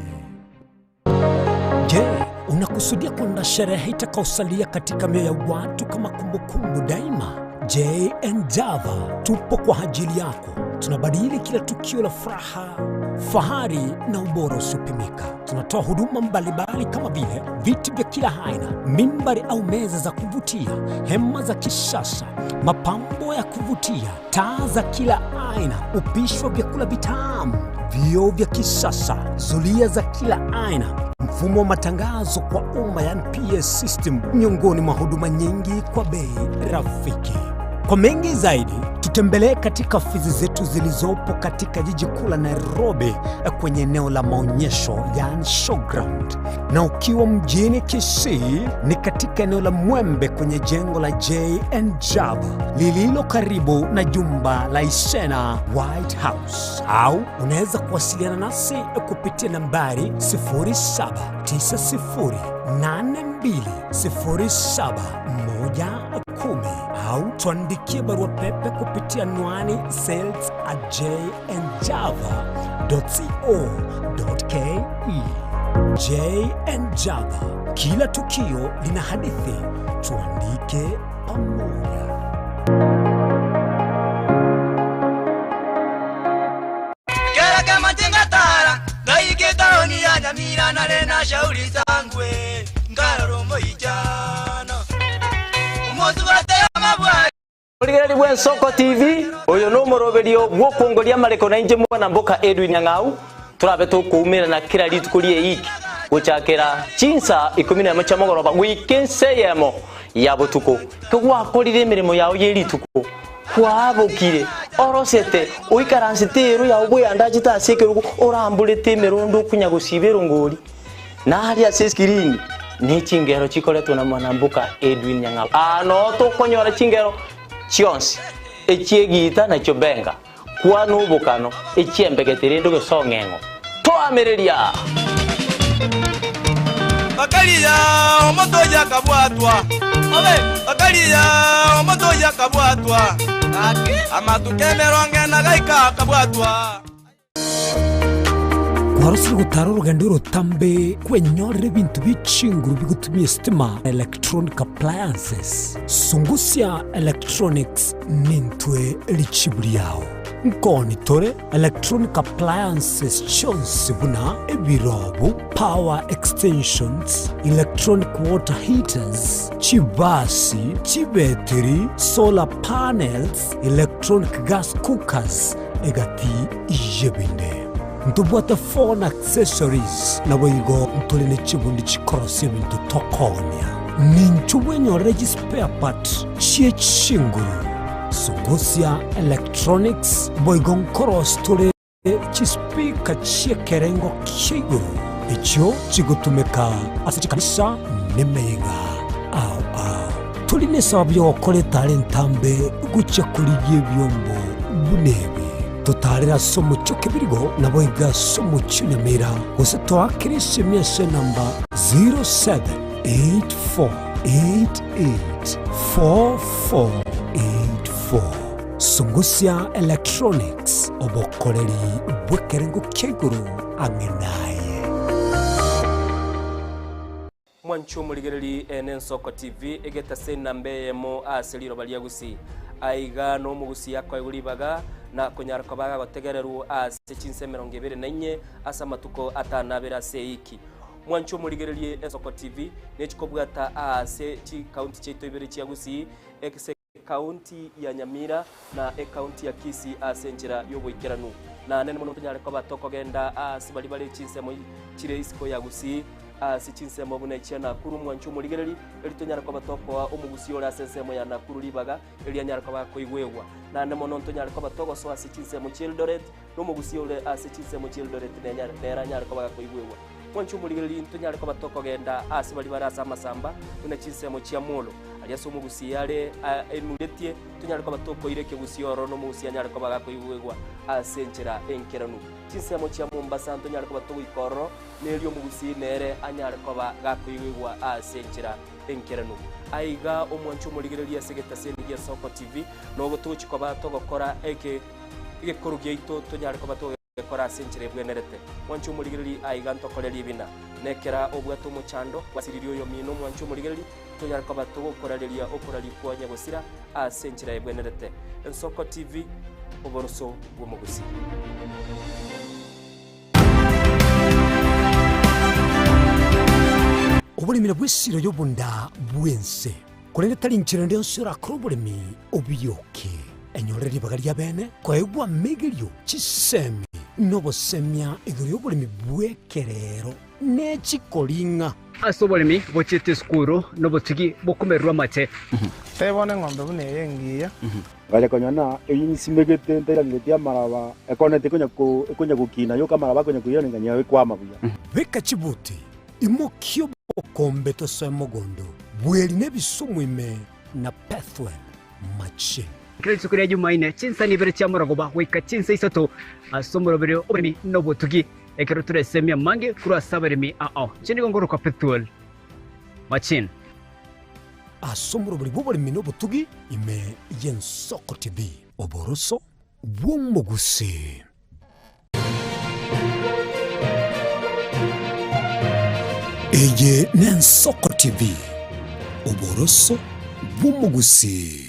Je, unakusudia kwenda sherehe itakaosalia katika mioyo ya watu kama kumbukumbu daima? JN Java tupo kwa ajili yako. Tunabadili kila tukio la furaha, fahari na ubora usiopimika. Tunatoa huduma mbalimbali kama vile viti vya kila aina, mimbari au meza za kuvutia, hema za kisasa, mapambo ya kuvutia, taa za kila aina, upishi wa vyakula vitamu, vioo vya kisasa, zulia za kila aina, mfumo wa matangazo kwa umma yani PS system, miongoni mwa huduma nyingi kwa bei rafiki. Kwa mengi zaidi, tutembelee katika ofisi zetu zilizopo katika jiji kuu la Nairobi kwenye eneo la maonyesho yani showground, na ukiwa mjini Kisii ni katika eneo la Mwembe kwenye jengo la JN Java lililo karibu na jumba la Isena White House, au unaweza kuwasiliana nasi kupitia nambari 0790820710 au tuandikie barua pepe kupitia anwani sales at jnjava.co.ke. JN Java, kila tukio lina hadithi, tuandike pamoja. Kera kama tingatara ngaike taoni ya Nyamira nare na shauri sangwe ngarora omoichano omosubate amabwari Origereri bwa Ensoko TV oyo no omoroberio bw'okwongoria amareko na inche mwana mboka Edwin Nyang'au torabe tokoumera kera rituko rie wiki gochakera chinsa ikumi na emo chia mogoroba goika ense eyemo ya botuko kegwakorire emeremo yao ye rituko kwabokire orosete oikaransete ero yao bweyandachete ase ekerogo oramborete emerondo okunya gosiba erongori naria ase eskirini ne chingero chikoretwe na mwanamboka Edwin Nyang'au ano tokonyora chingero chionsi echiegita nachio benga kwana obokano echiembegete rende ogesong'eng'o toamereria. Bakaria omotoyi akabwatwa obe bakaria omotoyi akabwatwa amatuko emerongo ena gaika akabwatwa. Twarosire gotara orogendo orotambe kwenyorera ebinto bie chinguru bigotumia esitima na electronic appliances. Sungusia Electronics nintwe richibu riao. Nkoni tore electronic appliances chionsi buna ebirobu, power extensions, electronic water heaters, chibasi, chibetiri, solar panels, electronic gas cookers, egati y'ebinde. Ntobwate phone accessories, naboigo ntore ne chibundi chikorosia ebinto tokoonia. Ninchu bwenyorere chispare part chie chinguru, sungusia electronics, boigo nkorosia tore chispeaker chi'ekerengo kia igoro echio chigotumeka ase chikanisa nemeyega ao ao. Tori nesababu y'ogokora etara entambe gochia korigia ebiombo buna ebi. Totaarere ase omochie o kebirigo, naboigo ase omochie o Nyamira, gose toakere esemi ase enamba 0784884484. Sungusia Electronics, obokoreri bw'ekerengo kia igoro ang'e naye. Mwanche omorigereri ene Ensoko TV egetase enamba eyemo ase riroba ria Gusii. Aiga nomogusii akoegwa ribaga na konyara koba agagotegererwa ase chinsa 24 ase amatuko atano abere ase eiki. Mwanche omorigererie Ensoko TV nechikobwata aase chikaunti chiaito ibere chia Gusii ase Ekaunti ya Nyamira na ekaunti ya Kisii ase enchera y'oboikeranu. Naende mono tonyare koba tokogenda aase baria bare chinsemo chire isiko ya Gusii, ase chinsemo buna echia Nakuru mwanche omorigereri, erio tonyare koba tokoa omogusii ore ase ensemo ya Nakuru ribaga, erio anyare koba akoigwegwa. Naende mono ntonyare koba togosoa ase chinsemo chia Eldoret, na omogusii ore ase chinsemo chia Eldoret nere anyare koba gakoigwegwa. Mwanche omorigereri ntonyare koba tokogenda aase baria bare ase amasamba, buna chinsemo chia Molo. Aria ase omogusii are enuretie, tonyare koba tokoira ekegusii ororo na omogusii anyare koba gakoigwegwa ase enchera enkeranu. Chinsemo chia Mombasa ntonyare koba togoika ororo, na erio omogusii nere anyare koba gakoigwegwa ase enchera enkeranu. Aiga omwanche omorigereria ase egetaseni gia Soko TV, nogo togochi koba togokora eke egekoro giaito tonyare koba toge. Gekora ase enchera ebwenerete. Mwanche omorigereria aiga ntokore ribina. Nekera obwate omochando, gwasiririe oyomino omwanche omorigereria, tonyare koba togokorareria okoraria kwa nyagosira ase enchera ebwenerete. Ensoko TV, oboroso bw'omogusii. Oboremi nabwo esiro y'obonda bw'ense, korende tari nchera ende yonsi orakore oboremi obiyoke. Enyore ribaga ri'abeene koegwa amegerio, chisemi, na obosemia igoro y'oboremi bw'ekerero ne chikoring'a. Ase oboremi bochiete esukuru nobotugi bokomererwa amate. Tebia bono eng'ombe buna eye engiya. Ngacha konyora ng'a eyio nsimegete ntairangeretie amaraba, ekoneti ekonya ko ekonya gokina yoka amaraba akonya koirana ng'a ekwama buya. Beka chibuti, imokia obokombe tosoe mogondo, bweri nebisumu ime na Pethuel machine. Kera rituko ria Jumaine, chinsa ibere chia morogoba goika chinsa isato ase omoroberio oboremi na obotugi, ekero toresemie amange korwa ase abaremi ao. Inche nigo ngorokwa Pethuel Machine. Ase omoroberi bw'oboremi na obotugi ime y'Ensoko TV, oboroso bw'omogusii. Eye n'Ensoko TV, oboroso bw'omogusii.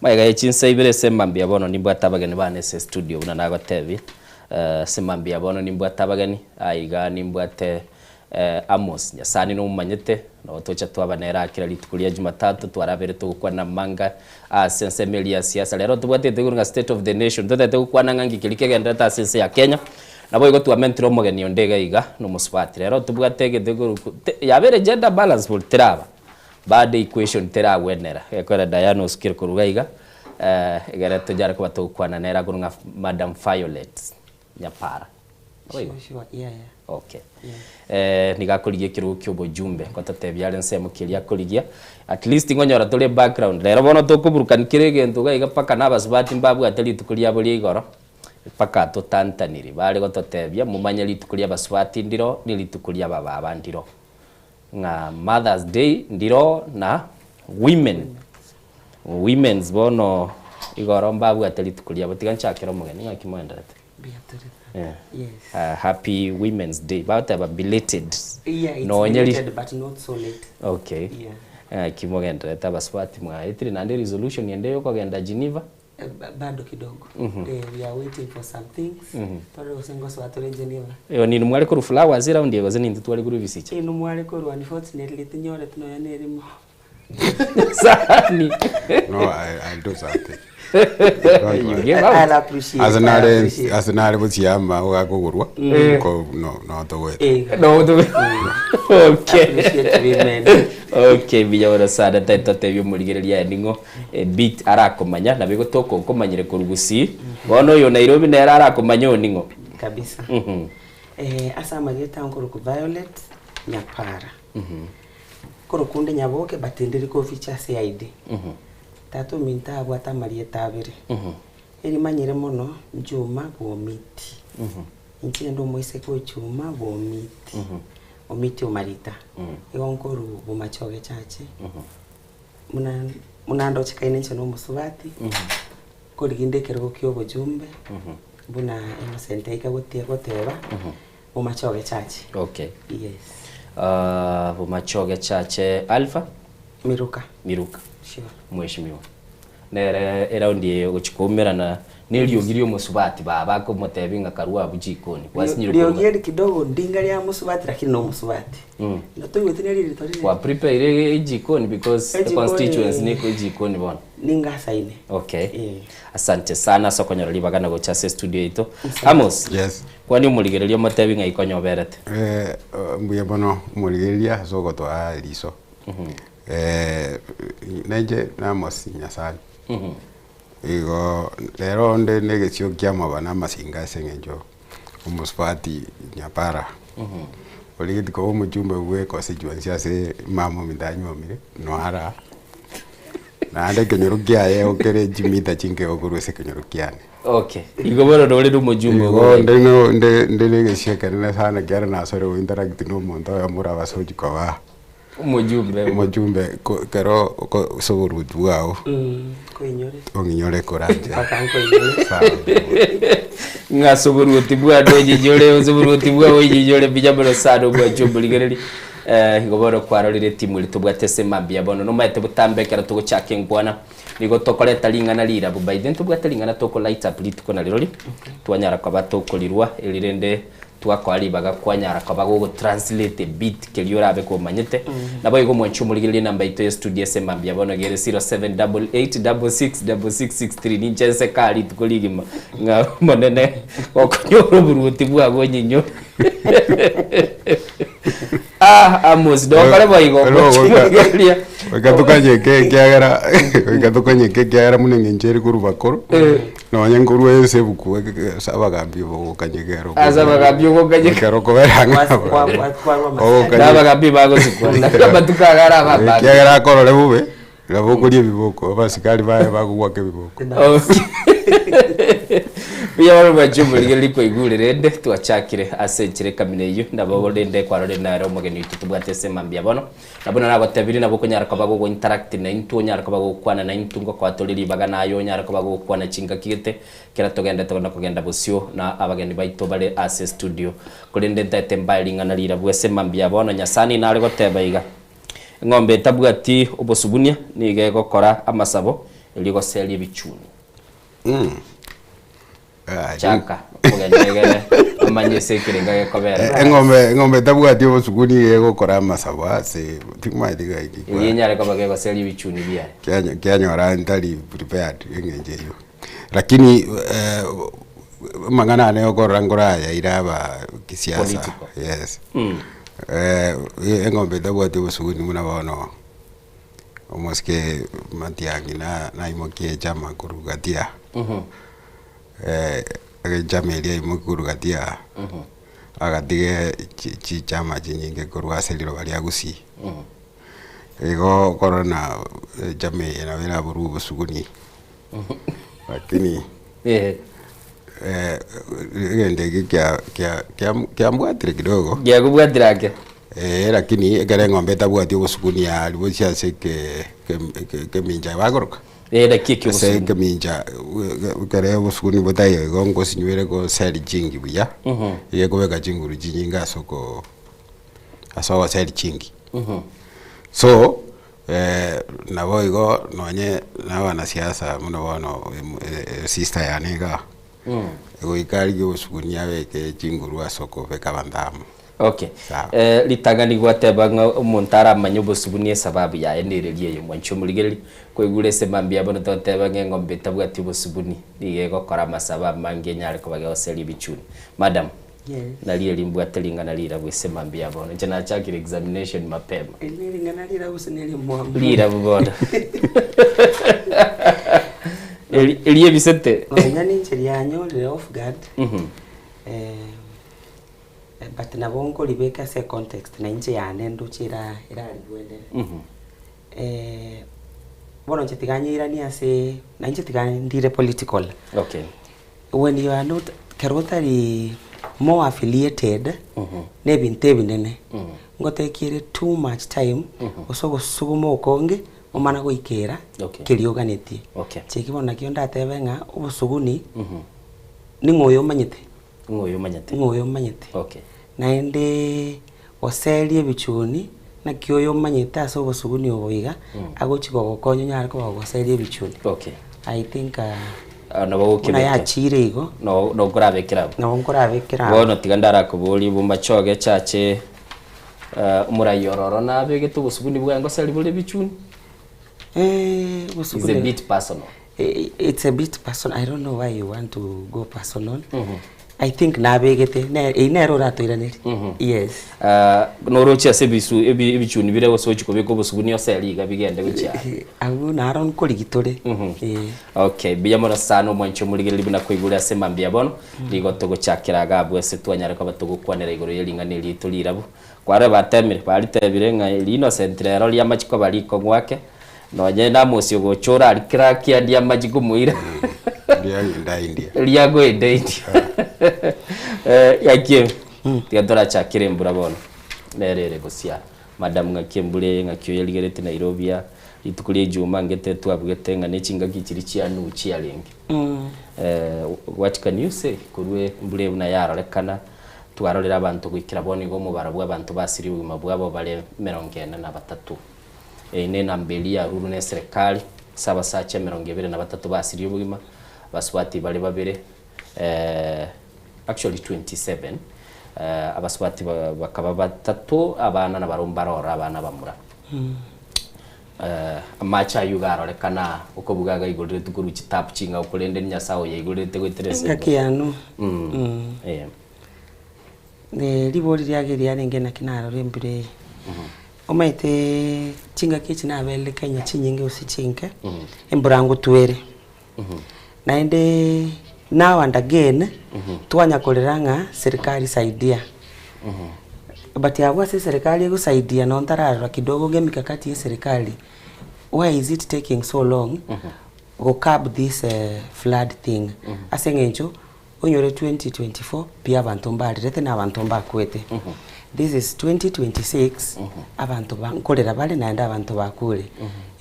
Magega ye chinsa ibere ase mambia bono nimbwate abageni bane ase estudio buna nagotebia, ase mambia bono nimbwate abageni, aiga nimbwate Amos Nyasani nomomanyete, nabo tocha twaba nere aa kera rituko ria Jumatatu twarabere togokwana amanga ase ensemo eria ya siasa. Rero tobwatete igoro ng'a state of the nation, totagete gokwana ng'a nki keria kegendererete ase ense ya Kenya, naboigo twamentire omogeni onde iga iga na omosubati. Rero tobwate egento gekorokwa yabeire gender balance bori teraba, bado equation teragwenera, gekogera Diana osukire korwa iga iga, egere tonyare koba togokwana nere akorwa ng'a Madam Violet Nyapara. Naboigo? Sure, sure, yeah, yeah. Okay. Eh, niga akorigia ekerogo kia obojumbe, ngototebia are ensemo ki eria akorigia, at least ngonyora tore ebackground. Rero bono tokoburukani kera egento iga iga mpaka na abasubati mbabwate rituko riabo ria igoro, mpaka totantaniri. Bare gototebia, momanye rituko ria abasubati ndiro, na rituko ria abababa ndiro. Ng'a Mother's Day ndiro na women, women's bono igoro mbabwate rituko riabo. Tiga nchakere omogeni ng'aki moenderete. Mbuya tore sana. Yeah. Yes. Happy Women's Day. Bagoteba belated. Yeah, it's Nonye ri- belated but not so late. Okay. Yeah. Ng'aki mogenderete abasubati mwaetire naende resolution ende yokogenda Geneva. Eh, bado kidogo. Eh, we are waiting for some things. Tore gose ngosoa tore Geneva. Eyo ninwe mware korwa flowers eround eye gose nintwe tware korwa ebisicha? Inwe mware korwa unfortunately tinyoreti nonya na erimo. Sani. No, I, I'll do something. You give out. I'll appreciate. Ase I'll nare appreciate. ase nare bosiama ogakogorwa Eh. ko no no togoeta. Eh. No, okay. Appreciate women. Okay, mbuya mono sana tari totebie omorigereria aye ning'o beat arakomanya nabo igo tokokomanyire korwa gusii bono oyo Nairobi nere arakomanya oyo ning'o Kabisa. Eh, ase amarieta nkorokwa Violet Nyapara. Korokwa onde Nyaboke but ndiri koficha ase ID. Tata ominto abwate amarieta abere. Erimanyire mono Juma bwomiti. Inche inde omoiseke o Juma bwomiti. Omiti omarita. Igo nkorwa Bomachoge Church. Buna buna ndochekaine inche na omosubati, nkorigia inde ekerogo kia obochumbe, buna Innocent aika gotie goteba, Bomachoge Church. Okay. Yes. Ah, Bomachoge Church Alpha? Miruka. Miruka. Sure. Mheshimiwa. Nere eraundi eye ogochia koumerana na eriogi ria omosubati baba akomotebia ng'a karue abwo jikoni. Gwasinyire Riogi koruga. eri kidogo ndinga ria mosubati lakini na omosubati. Natoigwete neri rito rire. Kwa prepare ejikoni because the Ejikoni. constituency niko ejikoni bono. Ningasaine. Okay. Asante sana ase okonyora ribaga na gocha ase estudio yaito. Amos. Yes. Kwani omorigereria omotebi ng'ai konya oberete. Eh, mbuya mono omorigereria ase ogotoa eriso. Eh, nainche Amos Nyasae. Igo rero onde na egesio kia amaba na amasinga ase eng'encho omosubati Nyapara origeti koba omochumbe bwe econstituency ase mama ominto anyuomire noara naende ekenyoro kiaye okere chimita chinke okorwa ase ekenyoro kiane. Okay. Igo bono nore na omojumbe Igo obo. nde no nde nde na egesio ekenene sana ekiagera nasore go interact na omonto oyomo orabase gochia koba Omojumbe. Omojumbe ko ekero oko ase oboruoti bwao. Koinyore. Ong'inyore koranche. Mpaka nkoinyore. Sawa. Ng'a ase oboruoti bwane onyinyore, ase oboruoti bwao onyinyore mbuya mono sana omwanche omorigereria. Eh, igo bono kwarorire etimu eria tobwate ase mambia bono nomaete botambe ekero togochaka enkwana nigo tokoreta ring'ana rirabu by then tobwate ring'ana toko light up rituko narirori twanyara koba tokorirwa eri rende Twakoa ribaga kwanyara koba gogo translate a bit keria orabe komanyete. Naboigo omwanchi omorigereria enamba yaito ya studio ase mambia bono iga ere 0788666663 ninche nseke aa rituko rigima ng'a omonene gokonyora oboruoti bwago onyinyore. Ah Amos nokore boigo omwanchi omorigereria. Goika tokanyeke ekiagera goika tokanyeke ekiagera buna eng'encho ere korwa bakoro. Nonye nkorwa ense ebuku ase abagambi ogokanyeka ero Ase abagambi ogokanyeka. Ekero okobera ang'e Kwa- abagambi. kwa- kwa- Ogokanyeka. Na abagambi bagosikwa. Naki amatuko aya are abagambi. Ekiagera akorore bobe, nabo okoria ebiboko, abasikari baye bagogoaka ebiboko. Mbuya mono mwanche omorigereria kwaigure rende twachakire ase enchera ekamina eyio nabo rende kwarorire nere omogeni oito tobwate ase mambia bono. Na buna nagotebirie nabo okonyara koba gogo-interact naintwe, onyare koba gogokwana naintwe, ngokoa tore ribaga naye onyare koba gogokwana chingaki gete, ekero togendete na kogenda bosio na abageni baito bare ase estudio. Korende ntaete mbae ring'ana rirabwo ase mambia bono, Nyasae nare goteba iga, Eng'ombe etabwati obosubunia nigo egokora amasabo erio goseria ebichuni. Chaka omogeni egere amanye ase ekerenga gekobera. Eng'ombe eng'ombe etabwati obosuku nigo egokora amasabo ase timanyeti gaki Erio enyare koba kegoseria ebichuni biaye. Kianyo kianyora ntari prepared eng'encho eywo. Lakini amang'ana ane okorora nkorayaire aba kisiasa Political. yes. Eng'ombe etabwati obosuguni buna bono omosike Matiang'i na naimokia echama korwa gati aa. Echama eria aimokia korwa gati aa. Agatiga chichama chinyinge korwa ase riroba ria Gusii. Igo okorora na echama eye nabo eraborwe obosuguni, lakini egento eke kia kia kia kiambwatire kidogo. Giakobwatire ake? Eeh lakini ekero eng'ombe etabwati obosuguni aria gochia ase eke ekemincha bakoroka. Eh, naki ekio Ase obosuguni. ekemincha ekere obosuguni botaiyo igo ngosinywere goseri chingi buya, iga ekobeka chinguru chinyinge ase oko ase ogoseri chingi. So, nabo igo nonye na abanasiasa buna bono sister yane igaa, goika arigie obosuguni abeke chinguru ase okobeka abanto amo. Okay. Eh, ritang'ani gwateba ng'a omonto aramanye obosubuni esababu yaye nereria eye mwanche omorigereria, kwaigure ase mambia bono togoteba ng'a eng'ombe etabwati obosubuni nigo egokora amasabo amange enyare koba gegoseria ebichuni. Madam, Yes. nari eri mbwate ring'ana rirabu ase mambia bono, inche nachakire examination mapema. Eri nering'ana rirabu gose nerimwamu? Rirabu bono. Eri eri ebisete. Nonya ninche rianyorire off guard, eh, But nabo nkoribeka ase econtext na inche yane ndoche era erarigwenere. Bono inche tiga nyeiranie ase na inche tiga ndire political. Okay. When you are not kero otari more affiliated na ebinto ebinene, ngotekiere too much time gose ogosuguma okonge omana goikera Okay. keria oganetie. Okay. Inche eki bono nakio ndatebe ng'a obosuguni ning'o oyo omanyete. Ng'o oyo omanyete? Ng'o oyo omanyete. Okay. Naende goseria ebichuni, naki oyo omanyete ase obosuguni obo iga, agochi gogokonya onyare koba ogoseria ebichuni. Okay. I think Ah, nabo buna gokebeka. yachiire igo. No nokorabekera abwo. Nabo nkorabekera abwo. Bono tiga ndarakoborie bomachoge chache eh, omorai ororo nabegete obosuguni bwaye ngoseria bore ebichuni? Eh, Is a obosuguni. bit personal. It's a bit personal, I don't know why you want to go personal. I think nabegete, ne eyio nere oratoiranerie. Yes. Ah, noroche ase ebisu ebi ebichuni bire gose ochia kobeka obosuguni oseri iga bigende gochia are. Abwo naro nkorigia tore. Eh. Okay, mbuya mono sana omwanchi omorigereria buna koigure ase mambia bono, nigo togochakera iga abwo ase twanyare koba togokwanera igoro ye ring'ana eri riaito rirabu. Kware batemire, baritebire ng'a eri innocent rero riamachia koba rikong'u ake, Nonye namosie ogocha orari kera kiandia amache komoira. Riagenda India. Riagoenda India. Eh, gaki tiga torachakere embura bono. Nere ere gosia. Madam ng'aki embura eye ng'aki oyerigereti Nairobi aa. Rituko ria Ijumaa ngete twabugete ng'a ne chingaki chiria chia nu chiarenge. Eh, what can you say korwa embura eye buna yarorekana twarorire abanto goikera bono iga omobaro bwa abanto basirie obogima bwabo bare emerongo ene na batato. Eye nenamba eria yarurwe neserekari ase abasacha emerongo ebere na batato basirie obogima, abasubati bare babere, actually 27, abasubati bakaba batato, abana nabarobwo mbaroro abana abamura. Amache ayio iga arorekana okobuga iga aigoreretwe korwa chitapu ching'ao korende Nyasaye oyaigorerete goetera ase Engaki yano. Eh. Ribori riage riarenge naki narora embura eye. Omanyete chingaki echi naberire Kenya chinyinge gose chinke, embura ngotwere. Naende now and again, twanya korera ng'a serikali saidia. But abwo ase eserikali egosaidia nonye ntararora kidogo ng'a emikakati ya eserikali, why is it taking so long go curb this flood thing? Ase eng'encho Onyore 2024 pi abanto mbarirete na abanto mbakwete. This is 2026 abanto ba nkorera bare naende abanto bakure.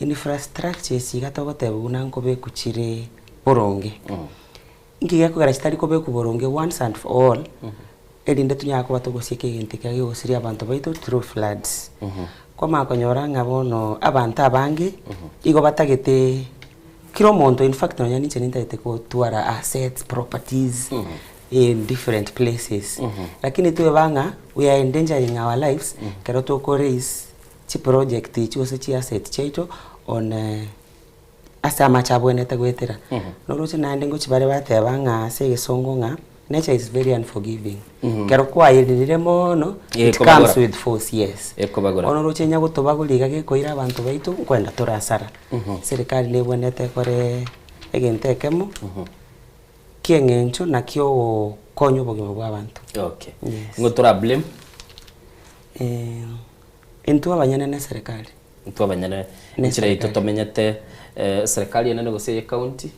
Infrastructure echi iga togoteba buna nkobekwa chire boronge. Nki gekogera chitari kobekwa boronge once and for all, erinde tonyare koba togosieka egento ekiya gegosiria abanto baito through floods. Kwamanya konyora ng'a bono abanto abange, igo batagete Kera omonto in fact nonya ninche nintagete gotwara assets, properties in different places. Lakini tweba ng'a we are endangering our lives ekero toko raise chiproject echi gose chiasset chiaito on ase amache abwenerete goetera. Noroche naende ngochi bare bateba ng'a ase egesongo ng'a nature is very unforgiving. Ekero kwayererire mono it comes with force yes. Ekobagora. Bono oroche onya gotobagoria iga gekoira abanto baito nkoenda tore hasara. Serikali nebwenerete ekore egento ekemo, kieng'encho na kiogo. Gokonya obogima bwa abanto. Okay. Ng'o tora blame? Eh, intwe abanyene na eserekari. Intwe abanyene Ne enchera yaito eserekari. tomenyete eh, serikali enene gose eye county?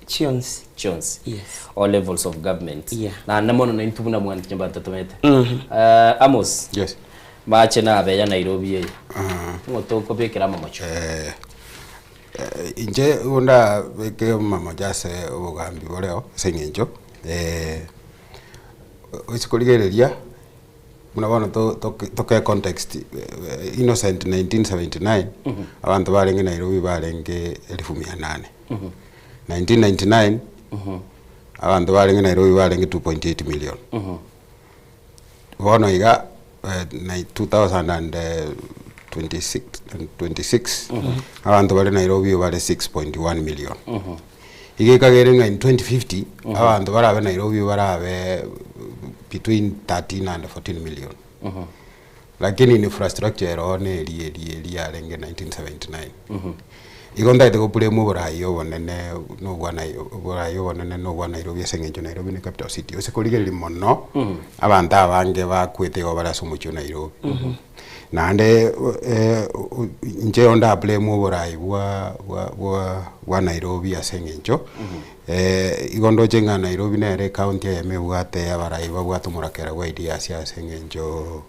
Chionsi. Chionsi. Yes. All levels of government. Yeah. Naende mono naintwe buna mwanto nyomba totomete. Mhm. Eh, Amos. Yes. Mache nabe ya Nairobi eye. Ng'o tokobekera amamocho? Eh, Inche igo ndabeke amamocho ase obogambi boreo ase eng'encho ase korigereria buna bono toke context Innocent 1979 abanto barenge Nairobi barenge elfu mia nane, 1999 abanto barenge Nairobi barenge 2.8 million. Bono iga 2026 26 abanto bare Nairobi bare 6.1 million. Iga ekagere ng'a in 2050 abanto barabe Nairobi barabe between 13 and 14 million. Lakini infrastructure ero na eri eri eri yarenge 1979. Igo ntagete go blame oborai obonene na obwa Nai oborai obonene na obwa Nairobi ase eng'encho Nairobi ne capital city. Ase korigereria mono, abanto abange bakwete igo bare ase omochie o Nairobi. Naende inche igo nda blame oborai bwa bwa bwa bwa Nairobi ase eng'encho, igo ndoche ng'a Nairobi nere ecounty eyemo ebwate abarai babwate omorakera bwa ideas ase eng'encho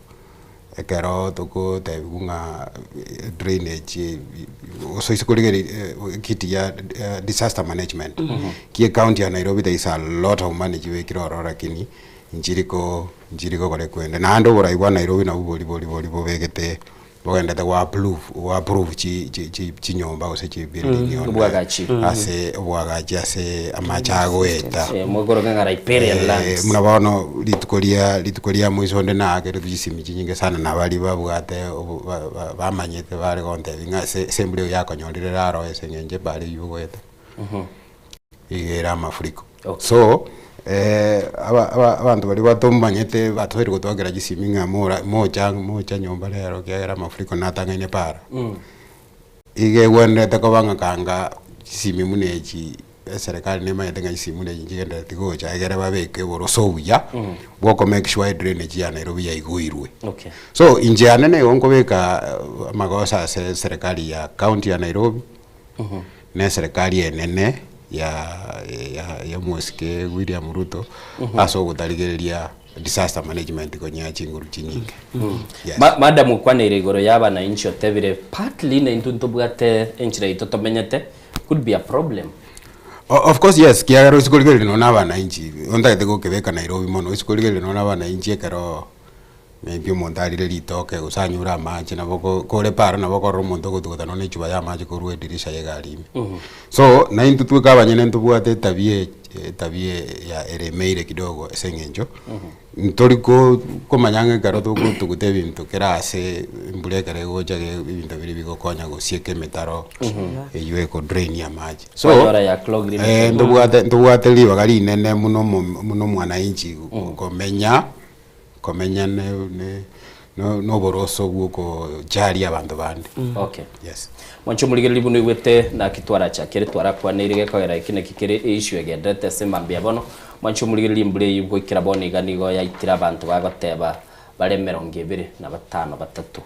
ekero togotebiwa ng'a drainage gose ase korigereria ekiti ya disaster management, ki ecounty ya Nairobi there is a lot of money chibekire ororo lakini nchiri ko nchiri gokora ekwende. Naende oborai bwa Nairobi nabwo bori bori bori bobegete bogendete go approve go approve chi chi chi chinyomba gose chibuilding one Obwagachi. ase obwagachi ase amache agoeta. Eh, mogoroka ng'a riparian lands. Buna bono rituko ria rituko ria moiso onde naakerete chisimi chinyinge sana na baria babwate obo ba- ba- bamanyete bare gontebia ng'a ase ase embura eywo yakonyorire raro ase eng'encho ebara eywo ogoeta iga ere amafuriko. So aba aba abanto baria batomanyete batoeire gotwakera chisimi ng'a mora mocha mocha nyomba rero ekiagera amafuriko natang'aine para. Iga egwenerete koba ng'a kanga chisimi buna echi eserekari nemanyete ng'a chisimi buna echi nchigenderereti gocha egere babeke oboroso obuya bwa oko make sure edrainage ya Nairobi yaigoirwe. Okay. So inche yane nigo nkobeka amagoso ase eserekari ya county ya Nairobi, na eserekari enene ya ya ya omosike William Ruto ase ogotarigereria disaster management konyea chinguru chinyinge. Yes. Ma, madam okwaneire igoro ya abananchi otebire partly na intwe ntobwate enchera yaito tomenyete could be a problem. Of course yes, kiagera ase korigereria nonya na abananchi, ontagete gokebeka Nairobi mono, ase korigereria nonya na abananchi ekero maybe omonto arire ritoke gose anyure amache nabo ko kore para nabo okorora omonto ogotuguta nonya na echupa ya amache korwa edirisha ya egari ime. So, naintwe tweka abanyene ntobwate etabia etabia ya eremeire kidogo ase eng'encho, ntori ko komanya ng'a ekero togotuguta ebinto kera ase embura ekero egocha ge ebinto biria bigokonya gosieka emetaro eywo eko drain amache. So, Kwanyora ya clog rime. ntobwate ntobwate ribaga rinene muno omo buna omwananchi komenya komenya ne ne no noboroso bwa okojaria abanto bande. Okay. Yes. Mwanche omorigereria buna oigwete naki twarachakire twarakwaneire gekogera eki naki kere eissue egendererete ase mambia bono. Mwanche omorigereria embura eyio goikera bono iga nigo yaitire abanto bagoteba bare emerongo ebere na batano batato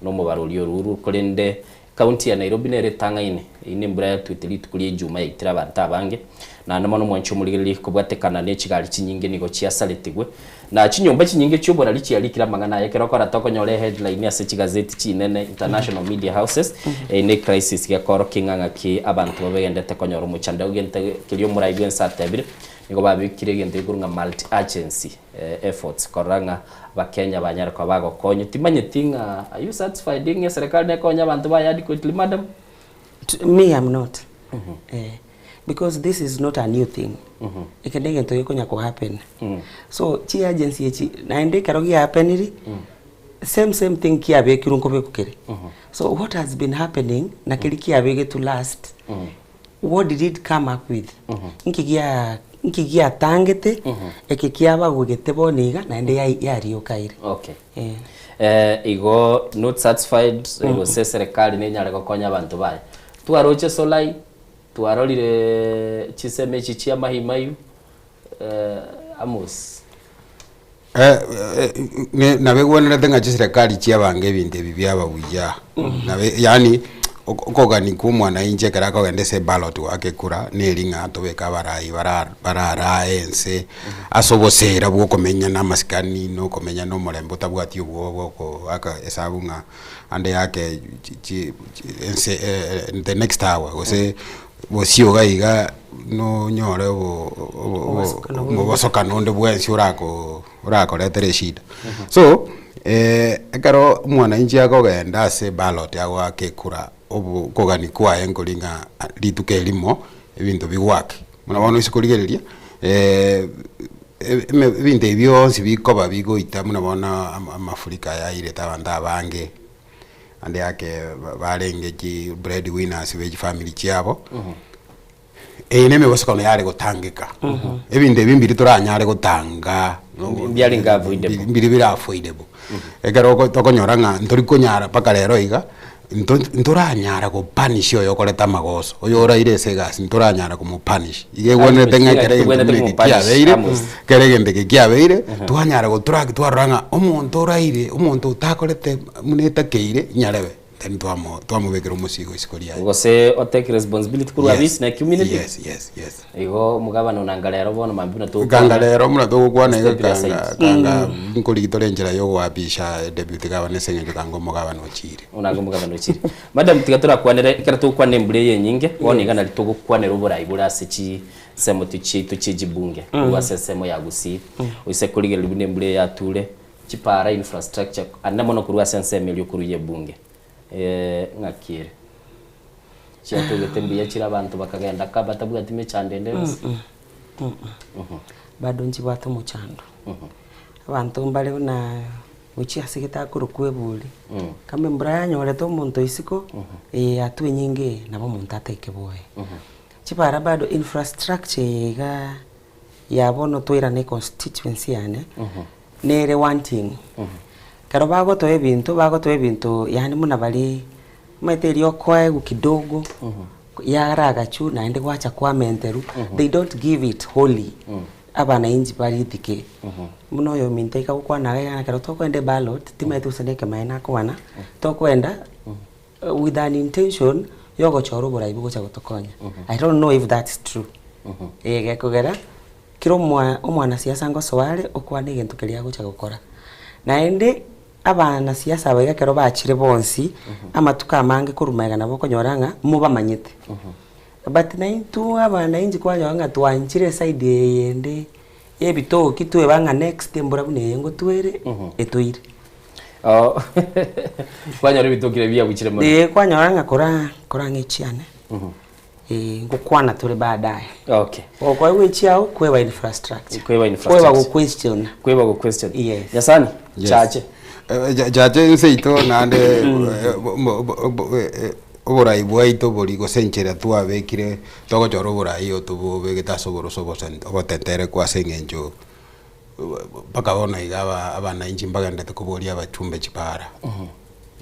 na omobaro oria orurwe korende County ya Nairobi nere etang'aine, eyio nembura yatwete rituko ria Ijuma yaitire abanto abange, naende mono mwanche omorigereria kobwatekana ne chigari chinyinge nigo chiasaretigwe, na chinyomba chinyinge chi'oborari chiarikire amang'ana aya ekero okorata okonyora eheadline ase chigazeti chinene, international media houses, eyio ne crisis gekorokia ng'a ng'aki abanto babegendete konyora omochando egento keria omorai bwense atebire, nigo babekire egento gekorwa ng'a multi agency. efforts korora ng'a abakenya banyare koba bagokonywa. Timanyeti ng'a are you satisfied ng'a eserekari nekonye abanto baye adequately madam? Me am not eh, because this is not a new thing eke na egento gekonya ko happen so chi agency echi naende ekero gia happeniri same same thing kiabekirwe nkobekwa kere so what has been happening na keria kiabegetwe last What did it come up with? Nki gia nki giatangete eke kiabagwegete bono iga naende yai yariokaire. Okay. Eh. Eh, igo not satisfied gose eserekari nenyare gokonya abanto baye. Twaroche Solai, twarorire chisemo echi chia Mahimayu, eh, Amos. Nabo egwenerete ng'a chiserekari chiabange ebinto ebi biaba buya, nabo yaani okogania kwa omwananchi ekero akogenda ase eballot goaka ekura neri ng'a tobeke abarai bara bararae ense ase obosera bwa okomenya na amasikani na okomenya na omorembe otabwati obwoba bwa okoaka esabu ng'a ande yake chi chi ense the next hour gose bosio iga iga nonyore omobosokano onde bwensi orako orakoretere eshida. So, ekero omwananchi akogenda ase eballot agoaka ekura, obo okogania kwaye nkori ng'a rituko erimo ebinto bigwake. Buna bono ase korigereria ebinto ebi bionsi bikoba bigoita buna bono amafuriko aya airete abanto abange. Ande ake barenge chi bread winners be chifamiri chiabo, eye na emebosokano yare gotangeka. Ebinto ebi mbiri toranyare gotanga Mbiarenge avoidable. Mbiri bire avoidable. Ekero oko tokonyora ng'a ntori konyara mpaka rero iga, nto ntoranyara gopunish oyokorete amagoso, oyoraire ase egasi ntoranyara komopunish. Iga egwenerete ng'a ekero egento buna eke kiabeire, ekero egento eke kiabeire, twanyara gotrack twarora ng'a omonto oraire, omonto otakorete buna etakeire, nyarebe, then twamo twamobekera omosigo isiko riaye. Gose o take responsibility korwa Yes, abisi na community. yes, yes, yes. Igo omogabana onanga rero bono mambia buna togokwana. Kanga rero buna togokwana iga Step aside. kanga kanga nkorigi tore enchera ya ogoapisha deputy gavana ase eng'encho kanga omogabana ochire. Onanga omogabana ochire. Madam tiga torakwanere ekero togokwana embura eye enyinge, bono iga nari togokwanera oborai bore ase chinsemo chiaito chie chibunge, korwa ase ensemo ya Gusii. Oise korigereria buna embura eye yature, chipara, infrastructure, ande mono korwa ase ensemo eria okorwa ya ebunge, ng'aki ere? Chiatogete mbuya chire abanto bakagenda ka batabwati mechando ende yonsi? Bado nchibwate omochando. Abanto mbare buna gochia ase gete akorokwa eburi, kama embura yanyorete omonto isiko, eye yatwa enyinge eye, nabo omonto ataike bwoye. Chibara bado infrastructure eye igaa ya bono toirane econstituency yane, nere wanting. Ekero bagotoa ebinto, bagotoa ebinto yaani buna baria omanyete erio okoegwa kidogo, yaragachwa naende gwacha kwamenterwa, they don't give it wholly, abanainchi baritike. Buna oyominto aika gokwana iga iga ekero tokoenda eballot, timanyeti gose na ekemaene akwana, tokoenda with an intention ya ogochora oborai bogocha gotokonya. I don't know if that's true. Eh gekogera, kera omwa omwanasiasa ngosoa are, okwane egento keria agocha gokora. Naende, abanasiasa aba iga ekero bachire bonsi, amatuko amange korwa magega nabo okonyora ng'a mobamanyete. But naintwe abanainchi kwanyora ng'a twanchire eside eye yende ya ebitoki tweba ng'a next embura buna eye ngotwere, etoire. Oh, kwanyora ebitoki biria biabuchire mono. Ee, kwanyora ng'a kora korang'e echiane, eh, ngokwana tore baadaye. Okay. Okoegwa echiao, kweba infrastructure. Kweba infrastructure. Kweba goquestiona. Kweba goquestion. Yes. Nyasani, Yes. chache. Chache inse ito naende oborai bwaito bori gose enchera twabekire togochora oborai oyo tobobegete ase oboroso obotentereku ase eng'encho mpaka bono iga abananchi mbagenderete koboria abachumbe chipara.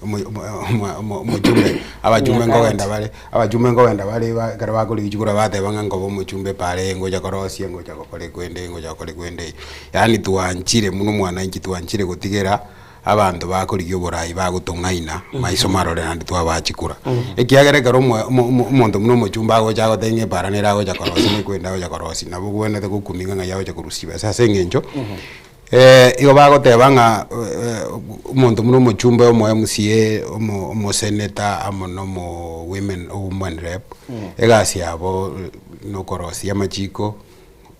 Omochumbe abachumbe nkogenda bare abachumbe nkogenda bare ekero bakorigia chikura bateba ng'a nkoba omochumbe epara eye ngocha korosia ngocha gokora ekwende eye ngocha gokora ekwende eye. Yaani twanchire buna omwananchi twanchire gotigera abanto bakorigia oborai bagotong'aina maiso marore naende twabaa chikura. Ekiagera ekero omonto buna omochumbe agocha agotebia ng'a epara nere agocha korosia na ekwende agocha korosia nabo obwenerete gokumia ng'a ng'ai agocha korusia chibesa ase eng'encho Igo bagoteba ng'a omonto buna omochumbe omo MCA, omo omoseneta amo na omo women woman rep, egasi yabo nokorosia amachiko,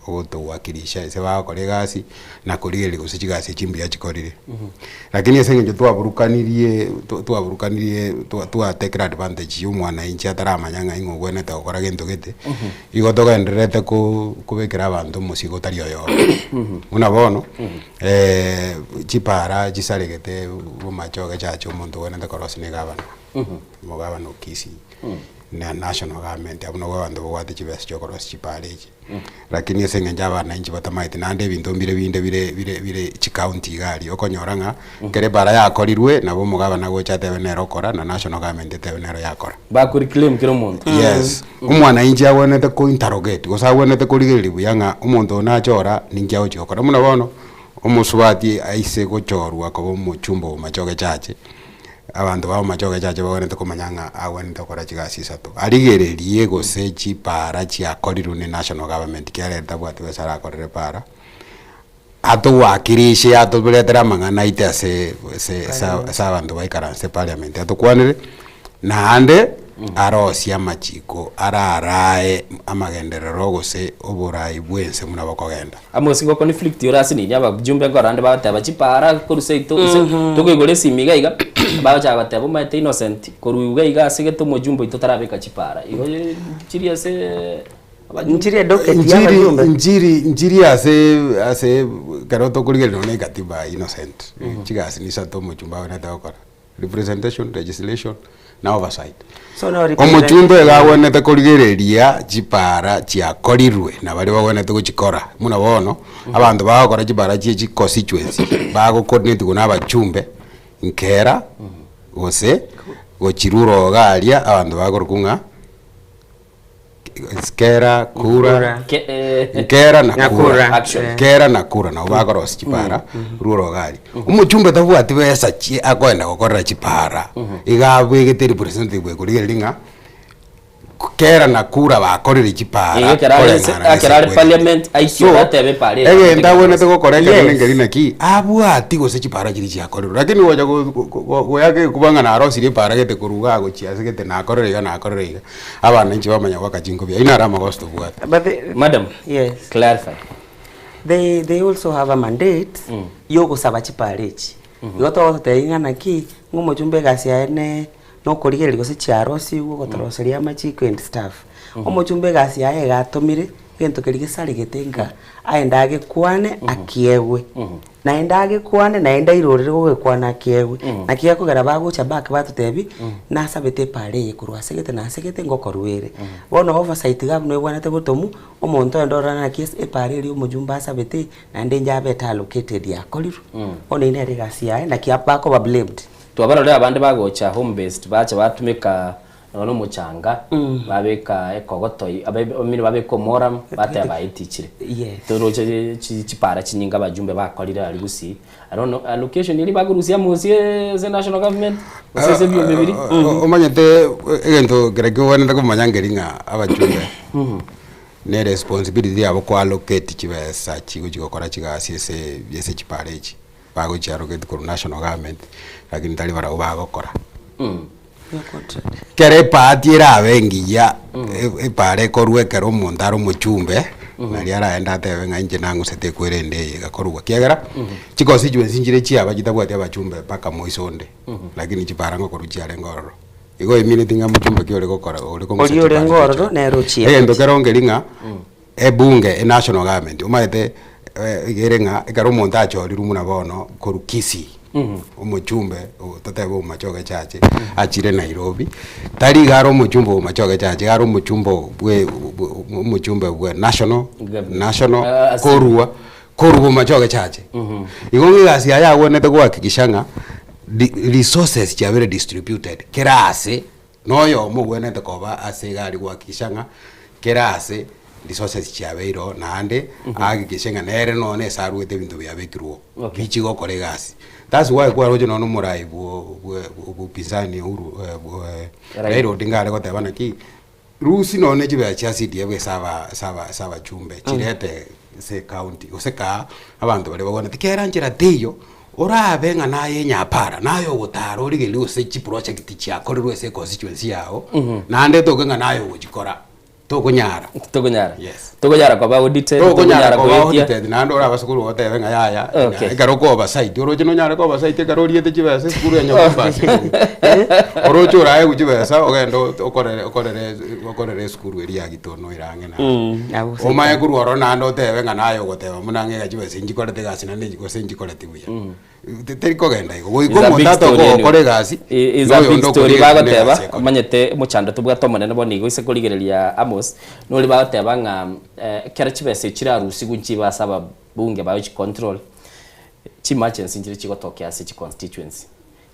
ogotowakilisha ase bagokora egasi, na korigereria gose chigasi echi mbuya chikorire. Lakini ase eng'encho twaburukanirie twaburukanirie twatekire advantage ya omwananchi ataramanya ng'a ing'o obwenerete gokora gento gete. Igo togendererete kobekera abanto omosigo otari oyomo. Buna bono, chipara chisaregete bomachoge chacha omonto ogwenerete korosia na egavana, omogavana o Kisii, na national government abwo nabwo abanto babwate chibesa chiokorosia chipara echi. Lakini ase eng'encho abananchi batamaeti naende ebinto mbire binde bire bire bire chicounty iga aria, okonyora ng'a ekero ebara yakorirwe, nabo omogabana agocha atebe nere okora, na national government etebe nero yakora. Bakoreclaim kera omonto. Yes, omwananchi agwenerete ko interrogate gose agwenerete korigereria buya ng'a omonto oyo nachora ninki agochi gokora. Buna bono, omosubati aise gochorwa koba omochumba o Machoge Church, Abanto ba Machoge Church bagwenerete komanya ng'a agwenerete gokora chigasi isato, arigererie gose chipaara chiakorirwe ne national government kiagera ere tabwati besa arakorere paara, atowakilishe atoretere amang'ana aito ase ase ase abanto baikaranse parliament atokwanere, naende arosie amachiko ararae amagenderero gose oborai bwa ense buna bokogenda. Amo ase conflict ore ase nini abajumbe nkorora ande bagoteba chipara korwa seito gose tokoigora esimi iga iga bagochaka goteba omanyete Innocent korwa iga iga ase gete omojumbe oito tarabeka chipara igo chiri ase abajumbe. Nchiri edocket ya Nchiri abajumbe. nchiri nchiri ase ase ekero tokorigereria nonya na ekatiba Innocent chigasi nisato omochumbe abwenerete gokora. Representation, legislation na oversight. So no Omochumbe iga agwenerete korigereria chipara chiakorirwe na baria bagwenerete gochikora. Buna bono, abanto bagokora chipara chie chi constituency, bago coordinate na abachumbe nkera gose gochirura iga aria abanto bakorokwa ng'a Kera, kura, nkera na kura, nkera na kura nabo bakorosia chipara rwo orogari. Omochumbe tabwati besa chi akoenda gokorera chipara, iga abegete representative ekorigereria ng'a kera na kura bakorire chipara Igo ekero are ase- koreng'ana na ekero are ase parliament, aikio So, atebe epara eye egento abwenerete gokora ekero Yes. nengeri naki, abwati gose chipara chiria chiakorirwe lakini gocha go- go- go- goyaka ekuba ng'a narosirie epara gete korwa igaa gochia ase gete nakorire iga nakorire iga. Abana inche bamanya goaka chinkobia, ayio naro amagoso tobwate. But the, Madam, yes. clarify. They, they also have a mandate mm. yogosaba chipara echi mm -hmm. igo togototebia ng'a naki ng'a omochumba egasi yaye ne nokorigereria gose chiarosigwe gotoroseria amachiko and stuff mm -hmm. omochumba egasi yaye egatomire egento keria gesaregete nka aende agekwane mm -hmm. akiegwe mm -hmm. Naende agekwane, naende airorere gogekwana akeegwe. Naki gekogera bagocha back batotebia, nasabete epara eye korwa ase gete na ase gete ngokorwa ere. Bono oversight iga buna ebwenerete gotomwa, omonto onde orore naki ase epara eria omojumbe asabete, naende inche abete allocated yakorirwe. Bono eyio nere egasi yaye, naki bakoba blamed. Twabarorire abande bagocha home based bacha batumeka Nonya nomochanga, babeka ekogoto abamino babeka omoramu, bateba baetichire. Toroche chipara chinyinge abajumbe bakorire aria gusii. I don't know, allocation eria bakorusia amo gose ase national government, gose ase ebiombe biria. Omanyete egento kere kegwenerete komanya nkeri ng'a abajumbe ne responsibility yabo ko allocate chibesa chigochi gokora chigasi ase ase chipara echi. Bagochi allocate korwa national government, lakini tari barabwo bagokora. Kera epaati erabe engiya, epaara ekorwa ekero omonto are omochumbe, naria araende atebe ng'a inche nang'usete ekwerende eye egakorwa. Ekiagera, chiconstituency nchire chiaba chitabwati abachumbe mpaka moiso onde, lakini chipaara ngokorwa chiarenge ororo. Igo emineti ng'a mochumbe ki ore gokora ore kong'usa Oria orenge chipaara ororo nere ochiete. Egento kero nkeri ng'a, ebunge, enational government, omanyete iga ere ng'a ekero omonto achorirwe buna bono korwa Kisii, omochumbe totebe o Machoge Church, achire Nairobi, tari iga are omochumbe o Machoge Church, iga are omochumbe bwe omochumbe bwe national, national korwa korwa Bomachoge Church. Igo ng'a egasi yaye agwenerete gohakikisha ng'a resources chiabeire distributed kera ase. Noyomo ogwenerete koba ase egari gohakikisha ng'a kera ase resources chiabeire oo naende ahakikishe ng'a nere nonya ase aruete ebinto biabekirwe oo Okay. bichi gokora egasi. That's why kwaroche nonya omorai bwo bwe bupinzani Uhuru Raila. Raila Odinga are goteba naki, rusia nonya ne chibesa chia CDF ase aba ase aba ase abachumbe chirete ase ecounty gose kaa abanto baria babwenerete kera nchera teiyo Orabe ng'a naye enyapara, naye ogotara origererie gose chiproject chiakorerwe ase econstituency yao, naende etoke ng'a naye ogochikora, tokonyara. Tokonyara. Yes. Tokonyara koba audited, Tokonyara tokonyara koba goetia. audited naende orabase korwa otebe ng'a yaya, Okay. ekero oko oversight, oroche nonyare ko oversight ekero oriete chibesa esukuru ya Nyakubasi. Oroche oraegwe chibesa ogende okorere okorere okorere esukuru eria ya Gitono ere ang'e naye. Nabo gose Omanye korwa ororo naende otebe ng'a naye ogoteba buna ng'a iga chibesa nchikorete egasi naende gose nchikoreti buya. Teri kogenda igo, Is goika a big omonto story atoke anyway. ogokora egasi, Is na a big oyonde story okorigereria buna bagoteba egasi ekore. omanyete omochando tobwate omonene bono igo ase korigereria Amos nori bagoteba ng'a. Ekero chibesa echi chirarusigwe nchibe ase ababunge baye gochicontrol, chi-emergency nchire chigotokea ase chi-constituency.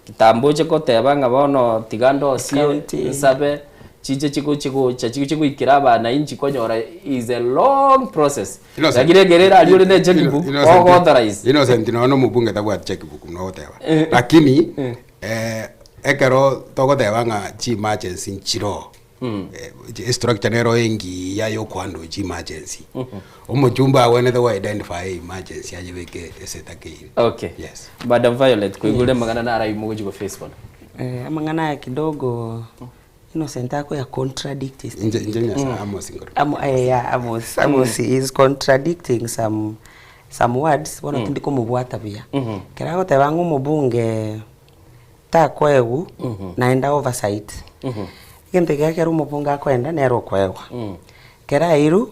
Kitambo oche koteba ng'a bono tiga ndosie County. nsabe chiche chigochi gocha chigochi goikera abanainchi konyora is a long process. Innocent. Lakini ekero eraria ore ne checkbook Innocent. ogo authorize. Innocent nonya na omobunge tabwati checkbook buna ogoteba. Eh. Lakini eh, ekero togoteba ng'a chi-emergency nchiroo, eh, estructure nero engiya ya okohandle chi-emergency. Omochumbe agwenerete go identify emergency ayebeke ase etakeire. Okay. Yes. Madam Violet, koigure amang'ana naro aywo mogochi go face bono. Eh, amang'ana aya kidogo Innocent akoya contradict his Inche inche Nyasaye Amos nkoro. Amo, eh, yeah, Amos, Amos is contradicting some some words bono tindi komobwata buya. Ekero agoteba ng'a omobunge takoegwa naende oversight, egento ekiya ekero omobunge akoenda nere okoegwa. Ekero airwe,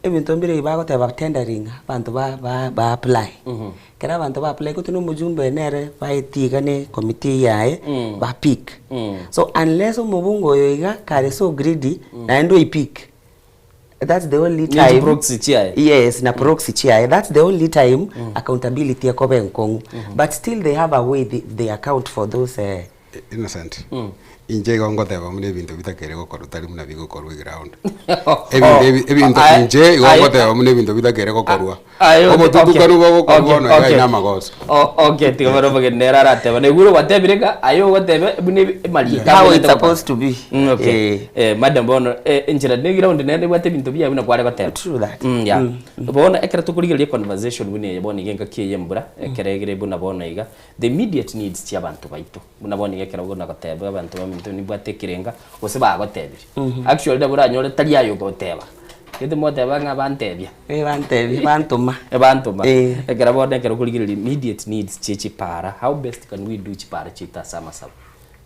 ebinto mbire ebi bagoteba tendering abanto ba ba ba apply. Ekero abanto ba apply gotwe na omojumbe nere baetiga na ecommittee yaye ba pick. So unless omobunge oyo iga kare so greedy naende oipick, that's the only Ne time chiproxy chiaye. Yes, na proxy chiaye. That's the only time accountability ekoba enkong'u. But still they have a way they, they account for those eh, Innocent, inche igo ngoteba buna ebinto bitakere gokorwa tari buna bigokorwa eground. Ebinto ebi ebinto inche igo ngoteba buna ebinto bitakere gokorwa. Obotutukanu bogokorwa bono iga aye namagoso. Okay, tiga bono omogeni nere arateba. Naigure gwatebire ng'a aye ogoteba buna emariko How it's abwenerete gokorwa. supposed to be. Mm, okay. Eh, madam bono eh, enchera ne ground nere ebwate ebinto biaye buna kware goteba. True that. Mm, yeah. Bono ekero tokorigereria econversation buna eye bono iga engaki eye embura, ekero egere buna bono iga, the immediate needs chia abanto baito, buna bono iga ekero buna goteba abanto baminto nibwate ekerenga, gose bagotebirie. Actually nabo oranyore tari aye ogoteba, gete mogoteba ng'a bantebia. Eh, bantebia, bantoma. Ebantoma. Eh. Ekero bono ekero okorigereria immediate needs chia chipara, how best can we do chipara chiaito ase amasabo?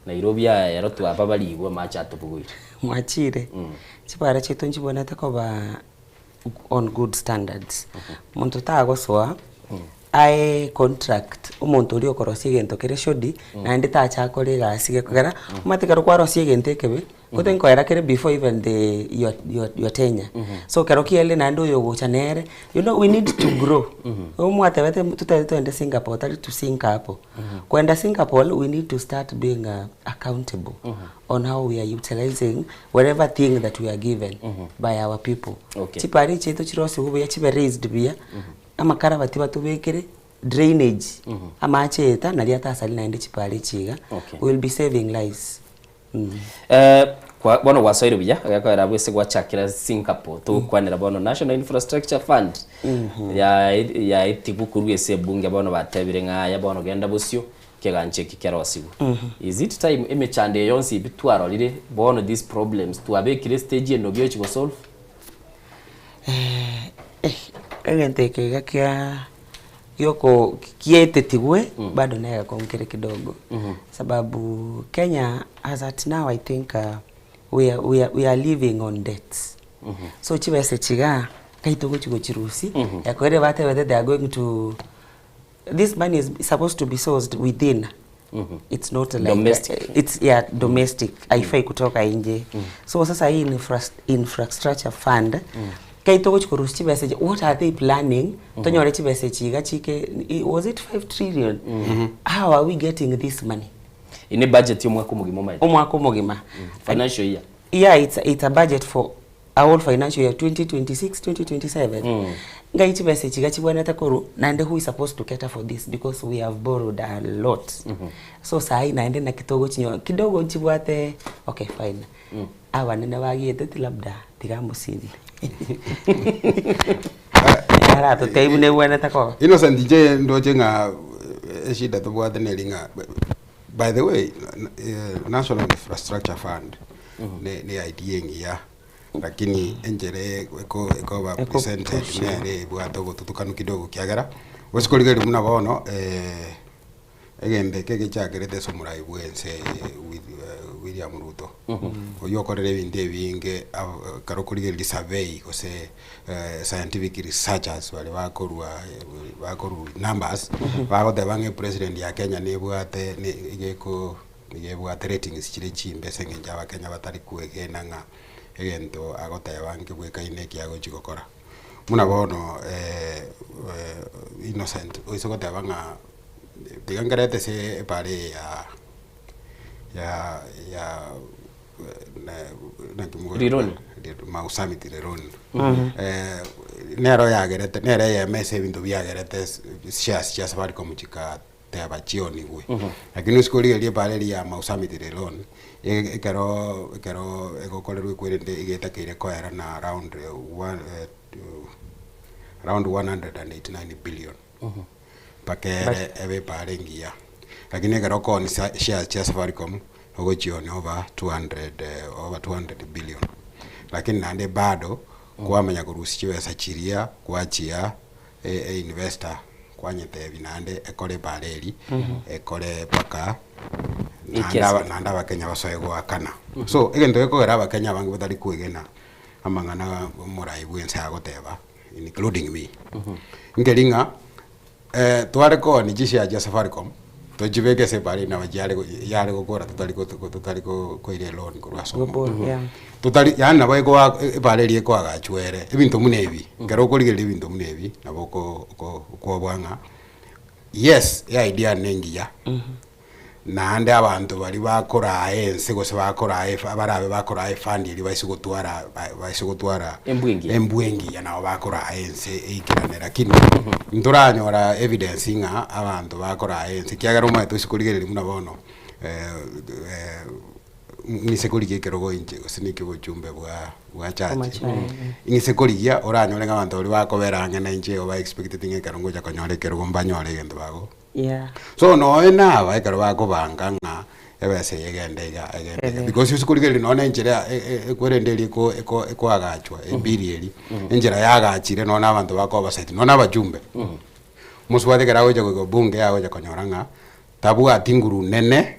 Nairobi aya ero twaba barigwe amache atobugoire. Mwachire, chipara chiaito nchibwenerete koba on good standards. Monto tagosoa ae contract omonto oria okorosia egento kere shoddy naende tacha akore egasi gekogera omanyete ekero kwarosia egento ekebe gote nkoera kere before even the your your your tenure. So ekero kiaerire naende oyo ogocha nere, you know we need to grow. Omwatebete totagete togende Singapore tari to sink hapo. Kwenda Singapore we need to start being accountable on how we are utilizing whatever thing that we are given by our people. Okay. Chipara chiaito chirosiwe buya chibe raised buya, amakarabati batobekere, drainage, amache eta naria atasari naende chipara echi iga, Okay. we will be saving lives. Eh, kwa, bono gwasoire buya gekoera abwo ase gwachakera Singapore togokwanera bono National Infrastructure Fund ya yaetigwe korwa ase ebunge bono batebire ng'a aya bono genda bosio kegancha eki kerosiwe. Is it time emechando eye yonsi ebi twarorire bono these problems twabekire stage enobi ochi gosolve? Egento eke iga kia gioko kietetigwe bado negekong'u kere kidogo sababu Kenya as at now I think we are, we are, we are living on debts. So chibesa echi igaa ngai togochi gochirusia ekero batebete they are going to this money is supposed to be sourced within. It's not like Domestic. it's yeah, domestic haifai kutoka nje. So sasa hii infrastructure fund kai togochi korusia chibesa echi what are they planning tonyore chibesa echi iga chike was it 5 trillion? How are we getting this money? Ine budget ya omwaka omogima omaete. Omwaka omogima. Financial year. Yeah, it's a budget for our financial year 2026 2027. Ngai chibesa echi iga chibwenerete korwa naende who is supposed to cater for this because we have borrowed a lot. So sahi naende naki togochinyora kidogo nchibwate okay fine. Abanene bagieteti labda tiga mosini. Aratotebia buna ebwenerete koba. Innocent inche ndoche ng'a eshida tobwate neri ng'a by the way National Infrastructure Fund ne ne idea engiya lakini enchera eko ekoba Eko presented push. nere ebwate obotutukanu kidogo kiagera gose korigereria buna bono egento eke gechakerete ase omorai bwa ense with William Ruto oywo okorire ebinto ebinge ekero okorigereria survey gose scientific researchers baria bakorwa bakorwa numbers bagoteba ng'a epresident ya Kenya nebwate ne egeko niga ebwate ratings chire chimbe ase eng'encho abakenya batari kwegena ng'a egento agoteba nkebwekaine eki agochi gokora. Buna bono Innocent oise goteba ng'a tiga nkerete ase epara eye ya ya ya naki mokorokwa? Rironi. Mau Summit Rironi. Nero yagerete nere eyemo ase ebinto biagerete shares chia Safaricom chikateba chionigwe. Lakini ase korigereria epara eria ya Mau Summit Rironi, ekero ekero egokorerwa ekwerende iga etakeire koera na around one around 189 billion. Mpaka ere ebe epara engiya. Lakini ekero okooni shares chia Safaricom, ogochionia over 200 over 200 billion. Lakini naende bado kwamanya korusia chibesa chiria gwachia e investor kwanyetebia naende ekore epara eria, ekore mpaka naende aba naende abakenya basoe goakana. So egento gekogera abakenya abange batari kwegena amang'ana omorai bwa ense agoteba including me, nkeri ng'a tware koonia chishare chia Safaricom, tochibeke ase epara eye nabo chiare yare gokora totari totari koira eloan korwa ase omonto. Totari yaani nabo ekoa epara eria ekoagachwa ere, ebinto buna ebi, ekero okorigereria ebinto buna ebi, nabo oko oko okoboa ng'a yes, eidea nengiya. Naende abanto baria bakoraa ense gose bakoraa efa barabe bakoraa efund eria baise gotwara baise gotwara Embwa engiya. embwa engiya nabo bakoraa ense eikerane lakini ntoranyora evidence ng'a abanto bakoraa ense ekiagera omanyete ase korigereria buna bono ng'ise korigia ekerogo inche gose naki obochumbe bwa bwa church, ng'ise korigia oranyore ng'a abanto baria bakobera ang'e na inche igo ba expecteti ng'a ekero ngocha konyora ekerogo mbanyore egento bago. Yeah. So nonya naba ekero bakobanga ng'a ebesa eye egende iga egende iga Ebe. because ase korigereria nonya na enchera e- e- ekwerende eria eko eko ekoagachwa ebiri eria, enchera yagachire nonya na abanto bako oversight nonya na abajumbe. Mosubati ekero agocha goika bunge agocha konyora ng'a tabwati nguru nene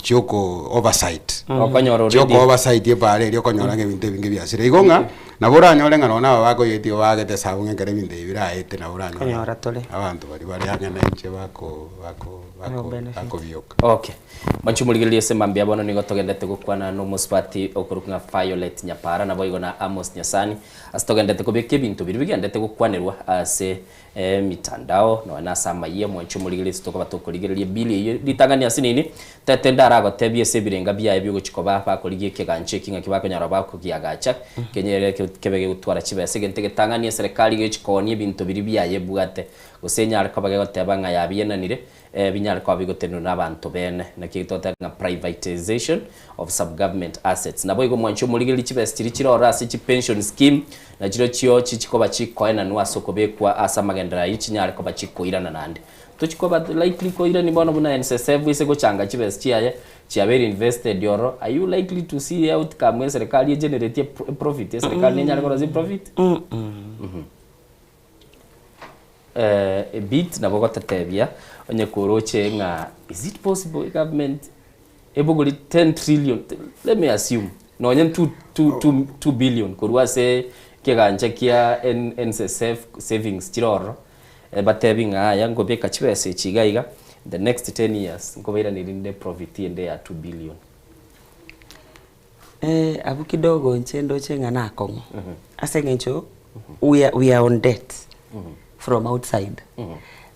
chioko oversight. Okonyora already. Chioko oversight epara eria okonyora ng'a ebinto ebinge biasire. Igo ng'a nabo oranyore ng'a nonya na aba bakoyeti igo baagete esabu ng'a ekero ebinto ebi biraete nabo oranyore Konyora tore. abanto baria bare ang'e na inche bako bako bako Benefit. bakobioka. Okay. Mwanche omorigereria ase mambia bono nigo togendete gokwana na omosubati okorokwa ng'a Violet Nyapara naboigo na Amos Nyasani ase togendete kobeka ebinto biria bigendete gokwanerwa ase Emitandao, nonya nase amayia, mwanche omorigererie ase tokoba tokorigereria ebill eyio ritang'ani ase nini, tete ndaragotebie ase ebirenga biaye biogochia koba bakorigia ekegancha eki ng'aki bakonyara bakogiagacha, kenyerere kebe gegotwara chibesa. Egento egetang'ani eserekari gegochia koonia ebinto biria biaye ebwate, gose enyare koba gegoteba ng'a yabienanire, binyare koba bigotenenwa nabanto bene. Naki eki togoteba ng'a privatization of sub government assets. Naboigo mwanche omorigererie chibesa chiria chire ororo ase chipension scheme, nachirochio chichikoba chikoenanwa ase okobekwa ase amagenderero ayio chinyare koba chikoirana naende. Tochikoba likely koirani bono buna NSSF ase gochanga chibesa chiaye chiabeire invested ororo, are you likely to see outcome eserekari egenerate eprofit? Eserekari nenyare korosia eprofit? A bit nabo ogotetebia onye koroche ng'a is it possible egovernment ebogori 10 trillion let me assume nonye 2 billion korwa ase ekegancha kia NSSF savings chire ororo batebi ng'a yaya nkobeka chibesa echi iga iga the next 10 years nkobairaneria rinde profit ende ya 2 billion. Abwo kidogo inche ndoche ng'a nakong'u, ase eng'encho we are we are on debt from outside.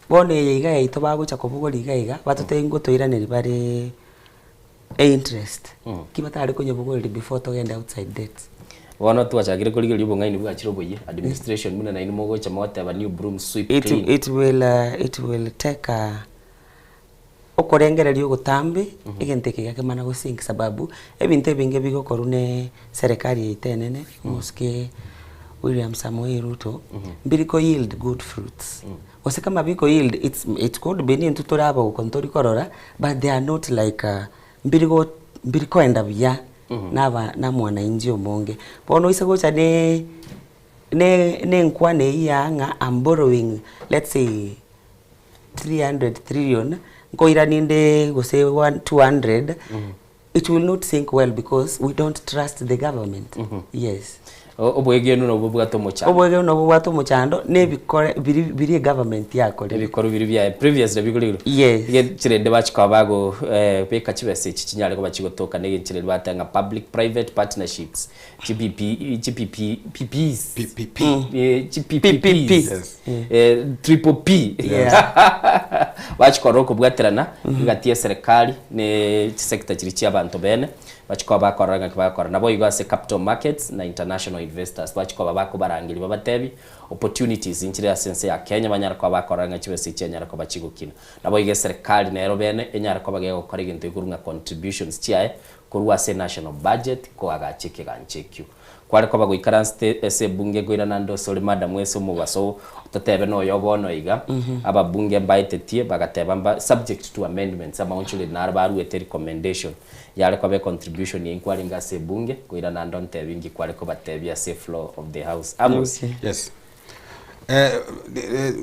Bono eye iga yaito bagocha kobogoria iga iga, batotebia ngotoiraneria bare einterest, ki batare konyebogoreria before togende outside debt. Bono twachakire korigereria obong'aini bwachire oboyia, administration buna nainwe mogocha mogoteba new broom sweep It clean. it will it will take Okorengereria ogotambe, egento eke gekemana gosink sababu, ebinto ebinge bigokorwa ne serikali yaito enene, omosike William Samoei Ruto, mbiri ko yield good fruits. Gose kama biko yield, it's it could be nintwe tore abauko ntori korora, but they are not like mbiri go mbiri koenda buya na aba na mwananchi omonge. Bono oise gocha ne ne ne enkwana eywo ya ng'a am borrowing let's say 300 trillion nkoirania inde gose 200 it will not sink well because we don't trust the government yes. Obwegenu nobwo bobwate omochando. Obwegenu nobwo bobwate omochando, na ebikore biri biri egovernment yakorire. Ebikoru biri biaye previously bikorirwe. Yes. Iga chirende bachia koba bago beka chibesa echi chinyare koba chigotoka na egento chiria bateba ng'a public private partnerships, chi PP, chi PP, PPs. PPP. Chi PPPs. Yes. Triple P. Yeah. Bachia korora okobwaterana egati ya eserekari ne chisector chiria chia abanto bene. Bachia koba bakorora ng'aki bagokora. Naboigo ase capital markets na international investors bachia koba bakobarangeria babatebie opportunities nchire ase ense ya Kenya banyare koba bakorora ng'a chibesa echi chianyare koba chigokina. Naboigo eserekari nero bene enyare koba gegokora egento ekorwa ng'a contributions chiaye korwa ase national budget koagacha ekegancha ekio. Kware koba goikaransete ase ebunge nkoirana nde ase ore madam ase omobaso totebe noyo bono iga, ababunge mbaetetie bagateba mba subject to amendments amaonchoreri naro baruete recommendation yare koba econtribution eye nkwarenge ase ebunge koirana ande ontebi nki kware kobatebia ase floor of the house. Amos. Yes.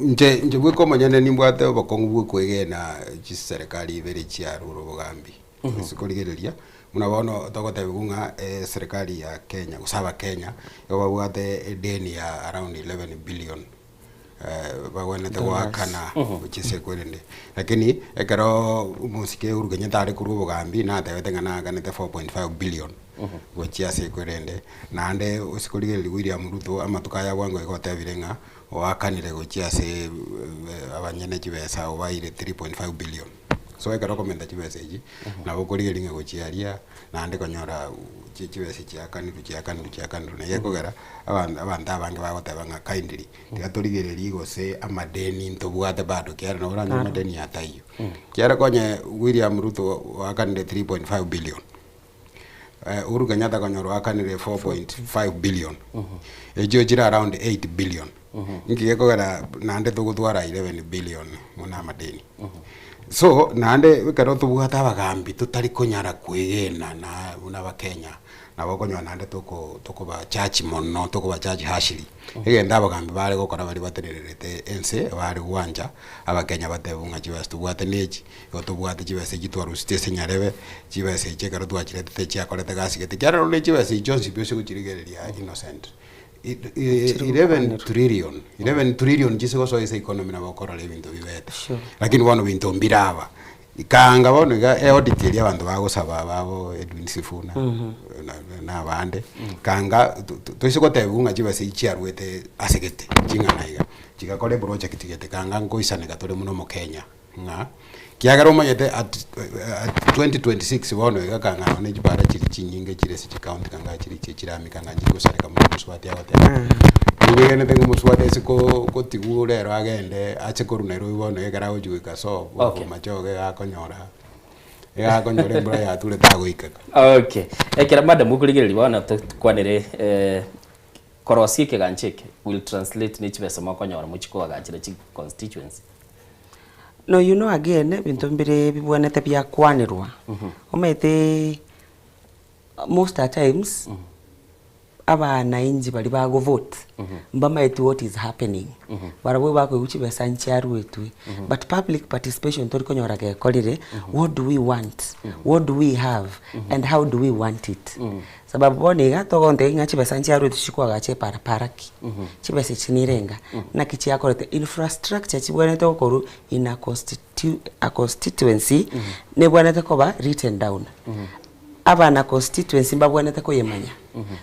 Inche inche bweka omonyene nimbwate obokong'u bwa okoegena chiserikari ibere chiarure obogambi. Ase korigereria, buna bono togotebiwa ng'a eserikari ya Kenya gose abakenya, nigo babwate edeni ya around 11 billion bagwenerete goakana gochia ase ekwerende. Lakini ekero omosike Uhuru Kenyatta are korwa obogambi, natebete ng'a naakanete 4.5 billion gochia ase ekwerende. Naende ase korigereria William Ruto amatuko aya bwango iga otebire ng'a oakanire gochia ase abanyene chibesa obaeire 3.5 billion. So ekero okomenta chibesa echi, nabo okorigereria ng'a gochia aria, naende konyora chibesa chiakanirwe chiakanirwe chiakanirwe na gekogera, abanto abanto abange bagoteba ng'a kindly, tiga torigererie gose amadeni ntobwate bado ekiagera nabo oranyore amadeni ataiyo. Ekiagera konye William Ruto oakanire 3.5 billion, Uhuru Kenyatta konyora oakanire 4.5 billion, echio chire around 8 billion. Inki gekogera naende togotwara 11 billion buna amadeni? So naende ekero tobwate abagambi totari konyara kwegena na buna abakenya, nabo okonyora naende toko tokobachachi mono tokobachachi harshly. Egento abagambi bare gokora baria batenererete ense bare gwancha abakenya batebe ng'a chibesa tobwate nechi, igo tobwate chibesa echi twaruseti ase nyarebe, chibesa echi ekero twachiretete chiakorete gasi gete, ekiagera rende chibesa echi chionsi pi ase gochirigereria Innocent, 11 trillion, 11 trillion chise gosoa ase economy nabo okorora ebinto bibete. Lakini bono binto mbire aba, ikaanga bono iga eaudit eria abanto bagosaba babo Edwin Sifuna na abande, ikaanga toise gotebiwa ng'a chibesa echi chiaruete ase gete ching'ana iga, chigakora eproject gete kanga nkoisaneka tore buna omokenya. Ng'a kiagera omanyete at at 2026 bono iga kang'a nonya chibara chiri chinyinge chire ase chicounty kanga chiri chie chirami kanga nchiri gosareka buna omosubati agoteba. Nigo ng'a omosubati ase ko kotigwa rero agende ache korwa Nairobi bono iga ekero agochi goika sobo Okay. Bomachoge iga akonyora iga akonyora embura yature tagoikeka. Okay. Ekero madam okorigereria bono tokwanere korosia ekegancha eke will translate ne chibesa mokonyora mochie koagachera chi constituency. No you know again ebinto mbire bibwenerete biakwanerwa, omanyete most a times abanainchi baria bago vote mbamaeti what is happening, barabwo bakoigwa chibesa nchiaruetwe, but public participation tori konyora gekorire, what do we want, what do we have and how do we want it. Sababu bono iga togontebia ng'a chibesa nchiaruetwe chikoagacha eparapara ki? Chibesa echi nirenga? Naki chiakorete infrastructure chibwenerete gokorwa in a constitu a constituency nebwenerete koba written down. Abana constituency mbabwenerete koyemanya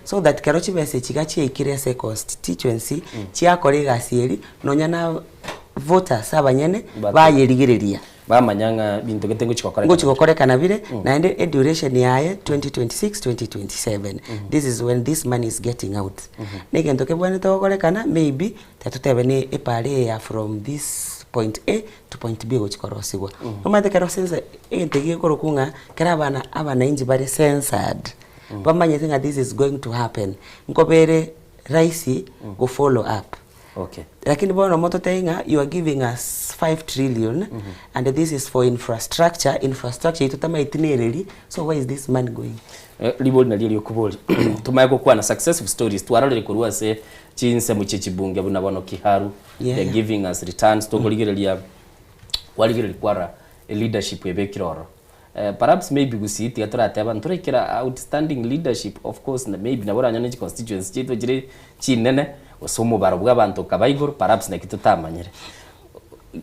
so that kero chibesa echi iga chiaikire ase econstituency chiakora egasi eria nonya na voters abanyene bayerigereria. Bamanya ng'a binto gete ngochi gokorekana. Ngochi gokorekana bire, naende eduration yaye 2026, 2027. This is when this money is getting out. Negento kebwenerete gokorekana maybe totebe ne epara eye ya from this point A to point B egochi korosigwa. Omanyete ekero sense egento eke gekorokwa ng'a kera abana abanainchi bare censored, bamanyete ng'a this is going to happen, nkobere rahisi go follow up. Okay. Lakini bono mototebie ng'a you are giving us 5 trillion and this is for infrastructure, infrastructure eyio totamaeti nereri, so where is this money going? Eh, ribori nario riokobori tomanye gokwana successive stories twarorire korwa ase chinsemo chie chibunge buna bono Kiharu Yeah. they're giving us returns tokorigereria kwarigereria kwara leadership ebekire ororo. Perhaps maybe Gusii tiga torateba ntoraikera outstanding leadership of course na maybe nabo oranyore ne chiconstituency chiaito chire chinene gose omobaro bwa abanto okaba igoro perhaps naki totamanyire.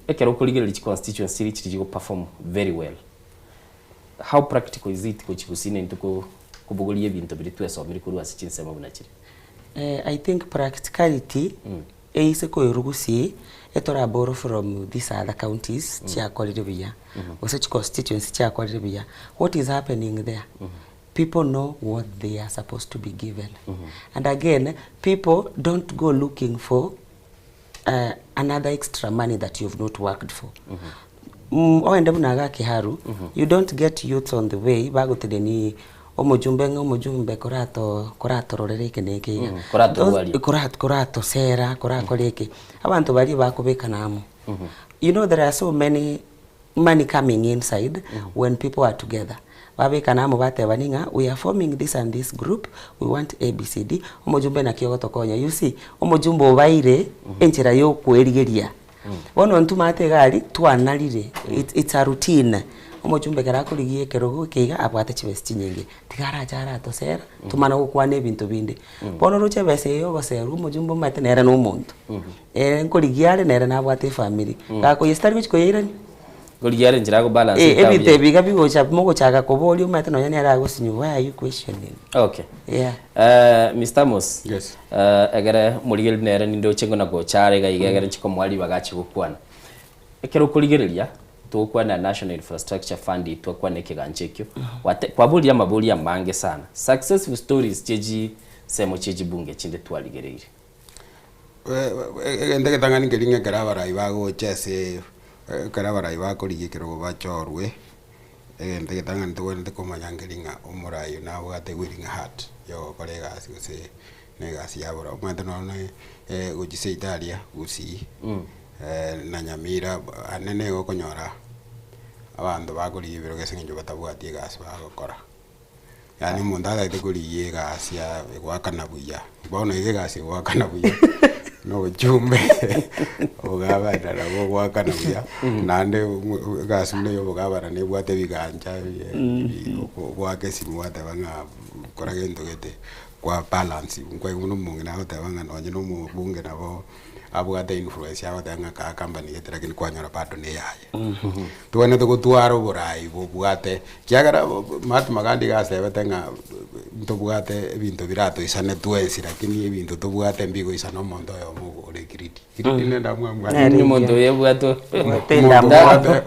Ekero okorigereria chiconstituency chiria chiri chigoperform very well, how practical is it gochia Gusii naintwe ko kobogoria ebinto biria twesomire korwa ase chinsemo buna chiria? I think practicality Eise koirwa gusii etora borrow from these other counties chiakorire buya gose chi constituency chiakorire buya what is happening there people know what they are supposed to be given and again people don't go looking for another extra money that you've not worked for Ogende buna iga Kiharu, you don't get youths on the way bagotenenia omojumbe ng'a omojumbe korato koratororere eke na eke iga. Koratorwaria. Koratosera, korakora eke. Abanto baria bakobekana amo. You know there are so many money coming inside when people are together. Babekana amo batebani ng'a we are forming this and this group, we want ABCD, omojumbe naki ogotokonya. You see, omojumbe obaire enchera ya okoerigeria. Bono ntumate iga aria, twanarire, it's it's a routine, omochumbe ekero akorigia ekerogo eke iga abwate chibesa chinyinge, tiga arache aratosera, tomana gokwana ebinto binde. Bono oroche ebesa eye ogoserwa omochumbe omanyete nere na omonto, ere nkorigia are nere nabwate efamiri, gakoyia tari gochi koyeirania. Nkorigia are enchera agobalance Eh, etabu ebinto yaye. ebi iga bigocha mogochaka koboria omanyete nonya nere agosinywa why are you questioning? Okay. Yeah. Eh, Mister Amos. Yes. Eh, egere morigereria nere nindoche ng'a gocha are iga iga egere nchikomoa ribaga achie gokwana. Ekero okorigereria, togokwana National Infrastructure Fund twakwana ekegancha ekio, gwate kwaboria amaborio amange sana. Successful stories chie chinsemo chie chibunge chinde twarigereirie. Egento egetang'ani nkeria ng'a ekero abarai bagocha ase ekero abarai bakorigia ekerogo bachorwe, egento egetang'ani tobwenerete komanya nkeri ng'a omorai oyio nabwate willing heart ya ogokora egasi gose na egasi ya borobwo. Omanyete nonye na gochia seito aria gusii na nyamira anene nigo okonyora abanto bakorigia ebirogo ase eng'encho batabwati egasi bagokora. Yaani omonto atagete korigia egasi ya egoakana buya, bono iga egasi egoakana buya na obochumbe obogabana nabo ogoakana buya, naende egasi buna ya obogabana nebwate ebigancha ogoaka esimi gwateba ng'a kora gento gete kwa balance, nkwaigwa buna omong'ina agoteba ng'a nonye na omobunge nabo abwate influence agoteba ng'a kaa company gete lakini kwanyora bado na eyaye. Tobwenerete gotwara oborai bobwate ekiagera Mahatma Gandhi iga asebete ng'a ntobwate ebinto biratoisane twensi lakini ebinto tobwate mbigoisana omonto oyomo ore greedy. Greedy nende amwamwa Nere Omonto oyo obwate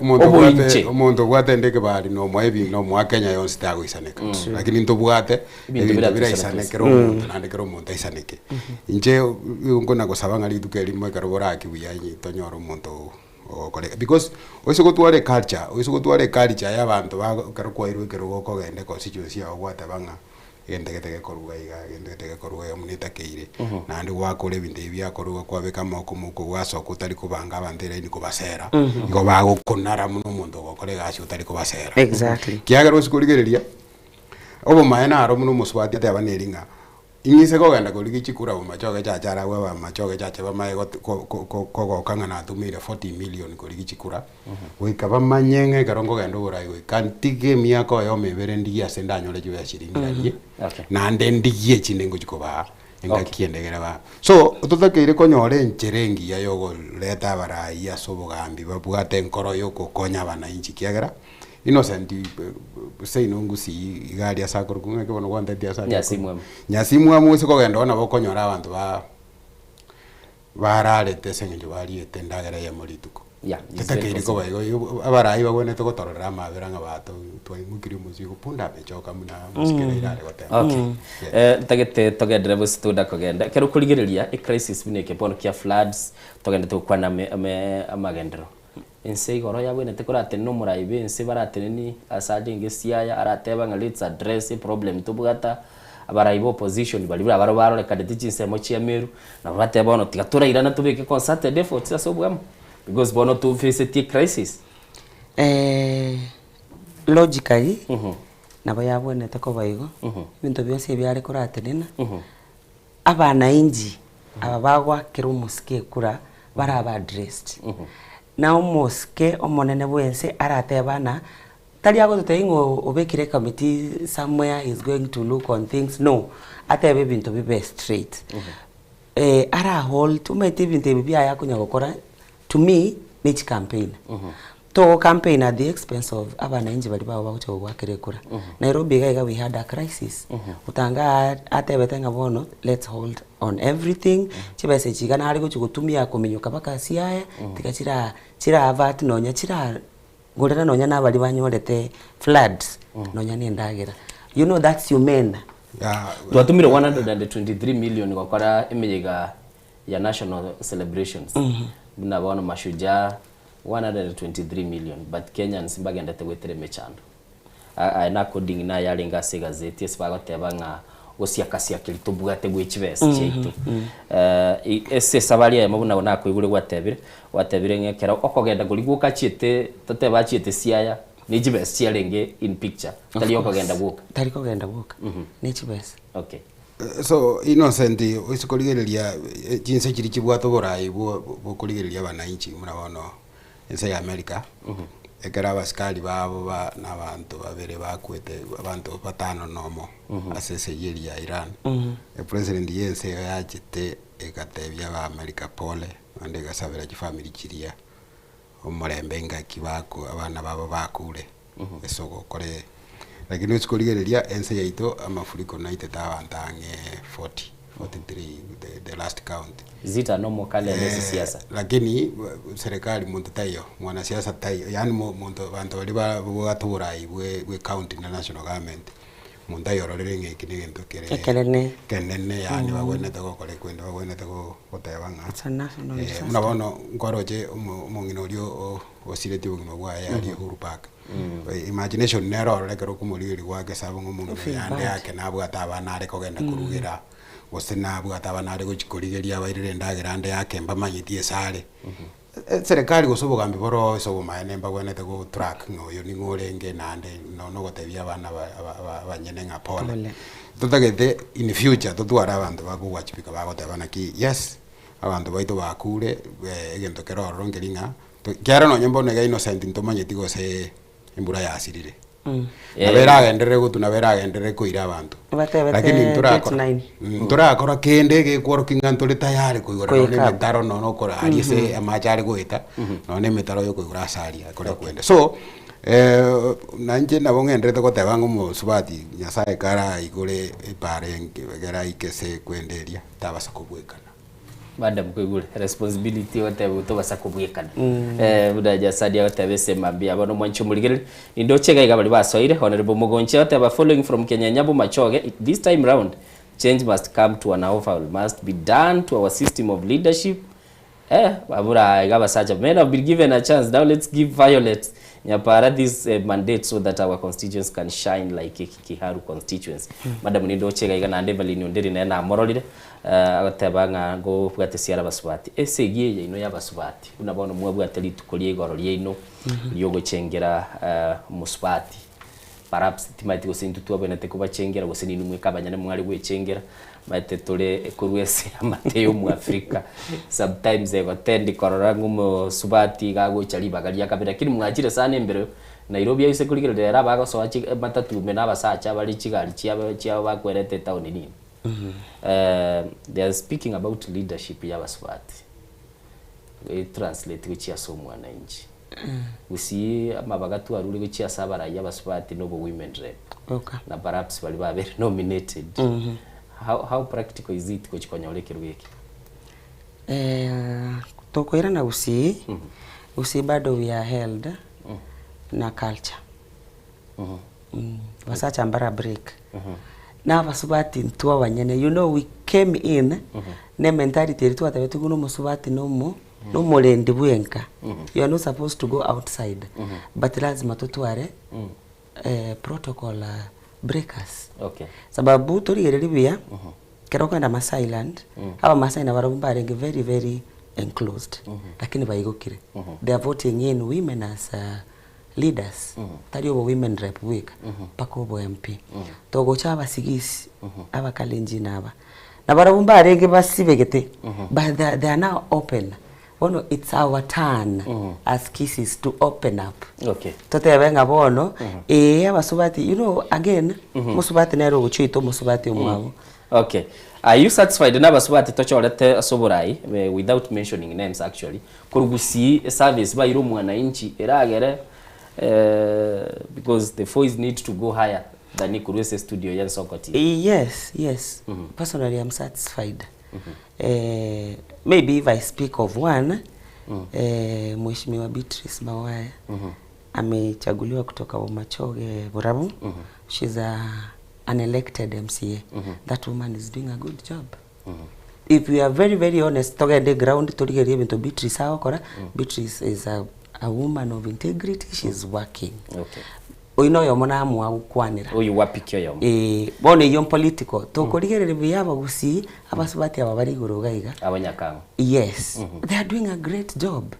omonto obwate omonto obwate ende ekebari nomoa ebi nomoa Kenya yonsi tagoisaneka lakini ntobwate Ebinto ebinto biratoisane biraisane twensi. kera omonto naende kera omonto aisaneke. Inche nigo nkona gosaba ng'a rituko erimo ekero boraki buya tonyore omonto ogokora because oise gotwara eculture, oise gotwara eculture ya abanto bago ekero kwairwe ekerogo okogenda econstituency yago gwateba ng'a egento gete gekorwa iga egento gete gekorwa iga buna etakeire, naende gwakora ebinto ebi biakorwa kwabeka amagoko mouko gwasoka otari kobanga abanto eraini kobasera, igo bagokonara buna omonto ogokora egasi otari kobasera. Exactly. Kiagera ase korigereria, obomaene aro buna omosubati ateba neri ng'a Ing'ise kogenda korigia chikura bomachoge chache arabwo abamachoge chache bamaye kogoka ng'a natumeire 40 million korigia chikura, goika bamanye ng'a ekero nkogenda oborai goika ntige emiaka oyomo ebere ndigie ase ndanyore chibesa chiria ngirarie, naende ndigie echinde ngochia kobaa engaki ende ekere ba. So, totakeire konyora enchera engiya ya okoreta abarai ase obogambi babwate enkoro ya ogokonya abanainchi ekiagera. Innocent seino ngusii iga aria ase akorokwa ng'aki bono gwantetia ase aria akorokwa? Nyasimwamu. Nyasimwamu ase kogenda oo nabo okonyora abanto ba bararete ase eng'encho bariete endagera eyemo rituko. Yeah, it's very Tetakeiri koba possible. igo igo abarai bagwenerete gotororera amabera ng'a bato twaimokirie omosigo punda amechoka buna mosikere ira are goteba. Okay. Yes. Eh, ntagete togenderere gose toda kogenda. Ekero okorigereria ecrisis buna eke bono kia floods, togendete gokwana ame ame amagenderero. Ense igoro yagwenerete koratenena omorai bw'ense barateneni ase arenge Siaya arateba ng'a let's address eproblem tobwata, abarai ba opposition baria buna barobwo barorekanete chinsemo chia Meru, nabo bateba bono tiga torairana tobeke concerted efforts ase obwamo because bono tofacetie ecrisis. Logically, nabo yabwenerete koba igo, ebinto bionsi ebiare koratenena, Abanainchi aba bagoakera omosike ekura barabe addressed. Na omosike omonene bwense aratebe ng'a Tari agototebia ng'a obekire ecommittee somewhere he is going to look on things, no. Atebe ebinto bibe straight. Ara hold, omanyete ebinto ebi biaye akonya gokora, to me, ne chicampaign. Togo campaign at the expense of abananchi baria bago bagocha gogoakera ekura. Nairobi iga iga we had a crisis. Otanga atebete ng'a bono let's hold on everything, chibesa echi iga nare gochi gotumia kominyoka mpaka Siaya, tiga chira chira avert nonya chira gorera nonya na baria banyorete floods nonya na endagera. You know that's humane. Twatumire 123 million gokora emeyega ya national celebrations buna bono mashujaa 123 million but Kenyans mbagendete goetera emechando. Aya na according na ayarenge ase egazeti ase bagoteba ng'a gosiakasiakeria tobwate bwe chibesa chiaito. Ase esabari eyemo buna nakoigure gwatebire, gwatebire ng'a ekero okogenda koria gwoka achiete totebe achiete Siaya ne chibesa chiarenge in picture tari okogenda gwoka. Tari kogenda gwoka, ne chibesa. Okay. So Innocent oise korigereria chinse chiria chibwate oborai bokorigereria abananchi buna bono ense ya America, ekero abasikari babo ba na abanto babere bakwete abanto batano na omo ase esegi eria ya Iran, epresident ya ense eyo yachete egatebia aba America pole naende egasabera chifamiri chiria omorembe engaki bako abana babo bakure ase ogokora Lakini ochi korigereria ense yaito amafuriko naitete abanto ang'e 40, 43 the, the last count. Zita nomokali ande ase siasa. Lakini serikali monto taiyo, mwanasiasa taiyo, yaani mo monto banto baria ba babwate oborai bwe bwe county na national government, monto ayororere ng'a eki negento kere Ekenene. ekenene yaani bagwenerete gokora ekwende bagwenerete go goteba ng'a It's a national disaster. buna bono nkoroche omo omong'ina oria o osiretie obogima bwaye aria Uhuru Park. Imagination nere ororo ekero okomorigereria goaka esabu ng'a omong'ina oyo ande ake nabwate abana are kogenda korugera, gose nabwate abana are gochia korigeria abairere endagera ande ake mbamanyeti ase are. Eserekari gose obogambi bore oo ase obomaene mbabwenerete go track ng'a oyo ning'o orenge naende nonya ogotebia abana ba aba abanyene ng'a pole. Totagete in future totware abanto bakowajibika bagoteba naki yes, abanto baito bakure egento kere ororo nkeri ng'a Ekiagera nonye mbono iga Innocent ntomanyeti gose embura yasirire. Nabo eragenderere gotwa nabo eragenderere koira abanto. Batebete Lakini date ntorakora nine. ntorakora kende gekworokia ng'a ntore tayari koigora nonye Koika. emetaro nonye okora aria ase amache are goeta, nonye emetaro ya okoigora ase aria ekore kwenda. So, nainche nabo ng'enderete goteba ng'a omosubati Nyasaye karaigore epara enke ekero aike ase ekwenda eria, tabasa kobwekana. Madam koigure responsibility ogoteba tobasa kobwekana eh, buna Jasadi agoteba ase mambia bono mwanche omorigereria nindoche iga iga baria basoire Honorable Mogonchi agoteba following from Kenyenya Bomachoge this time round change must come to an overhaul must be done to our system of leadership eh, abura iga abasacha men have been given a chance now let's give Violet Nyapara this eh, mandate so that our constituents can shine like Kiharu constituency Madam nindoche iga iga naende Evelyn Ondiri nere namororire Agoteba ng'a ngobwate siara abasubati. Esegi eye yaino y'abasubati, buna bono mwabwate rituko ria igoro riaino ri'ogochengera omosubati, perhaps timanyeti gose intwe twabwenerete kobachengera gose ninwe mweka abanyene mware gwechengera, omanyete tore korwa ase amate ya omoafrika, sometimes egotendi korora ng'a omosubati iga agocha ribaga ria kabere, lakini mwachire sana embereo, Nairobi aise korigereria rero abagosoa chi matatu ime na abasacha bare chigari chiabo chiabo bakwerete etown nini. They are speaking about leadership ya abasubati translate gochia ase omwananchi gusii amabaga twarure gochia ase abarai abasubati na obo women rep na perhaps baria babere nominated how, how practical is it gochi konyora ekerogo eke? Tokoirana gusii, gusii bado we are held na culture. Abasacha mbara break. Na abasubati intwe abanyene, you know we came in ne mentality eria twatebetigwe na omosubati na omo na omorendi bwa enka. You are not supposed to go outside, but lazima totware protocol breakers. Okay. Sababu torigereria buya, ekero okogenda Maasai land, abamasai nabarabwo mbarenge very very enclosed, lakini baigokire. They are voting in women as leaders tari obo women rep bweka mpaka obo MP togocha abasigisi abakalenjin aba nabarabwo mbarenge basibegete but they, they are now open. Bono it's our turn as Kisiis to open up. Okay. Totebe ng'a bono, ee abasubati, you know again, mosubati nere ogochia oita omosubati omwabo. Okay. Are you satisfied na abasubati tochorete ase oborai, without mentioning names actually, korwa gusii eservice baire omwananchi eragere because the voice need to go higher than korwa ase estudio ya Ensoko TV. Yes, yes. Personally I'm satisfied. Eh, maybe if I speak of one, eh, Mheshimiwa Beatrice Mawaya amechaguliwa kutoka Bomachoge Borabu. She's a, an elected MCA. That woman is doing a good job. If we are very very honest, togende ground torigerie ebinto Beatrice agokora, Beatrice is a, a woman of integrity, she's working. Okay. Oyio noyomo namoa gokwanera. Oyio gwapiki oyomo. Ee, bono eyio mpolitical. Tokorigereria buya abagusii, abasubati aba bare igoro iga iga. Abanyakang'o. Yes, they are doing a great job.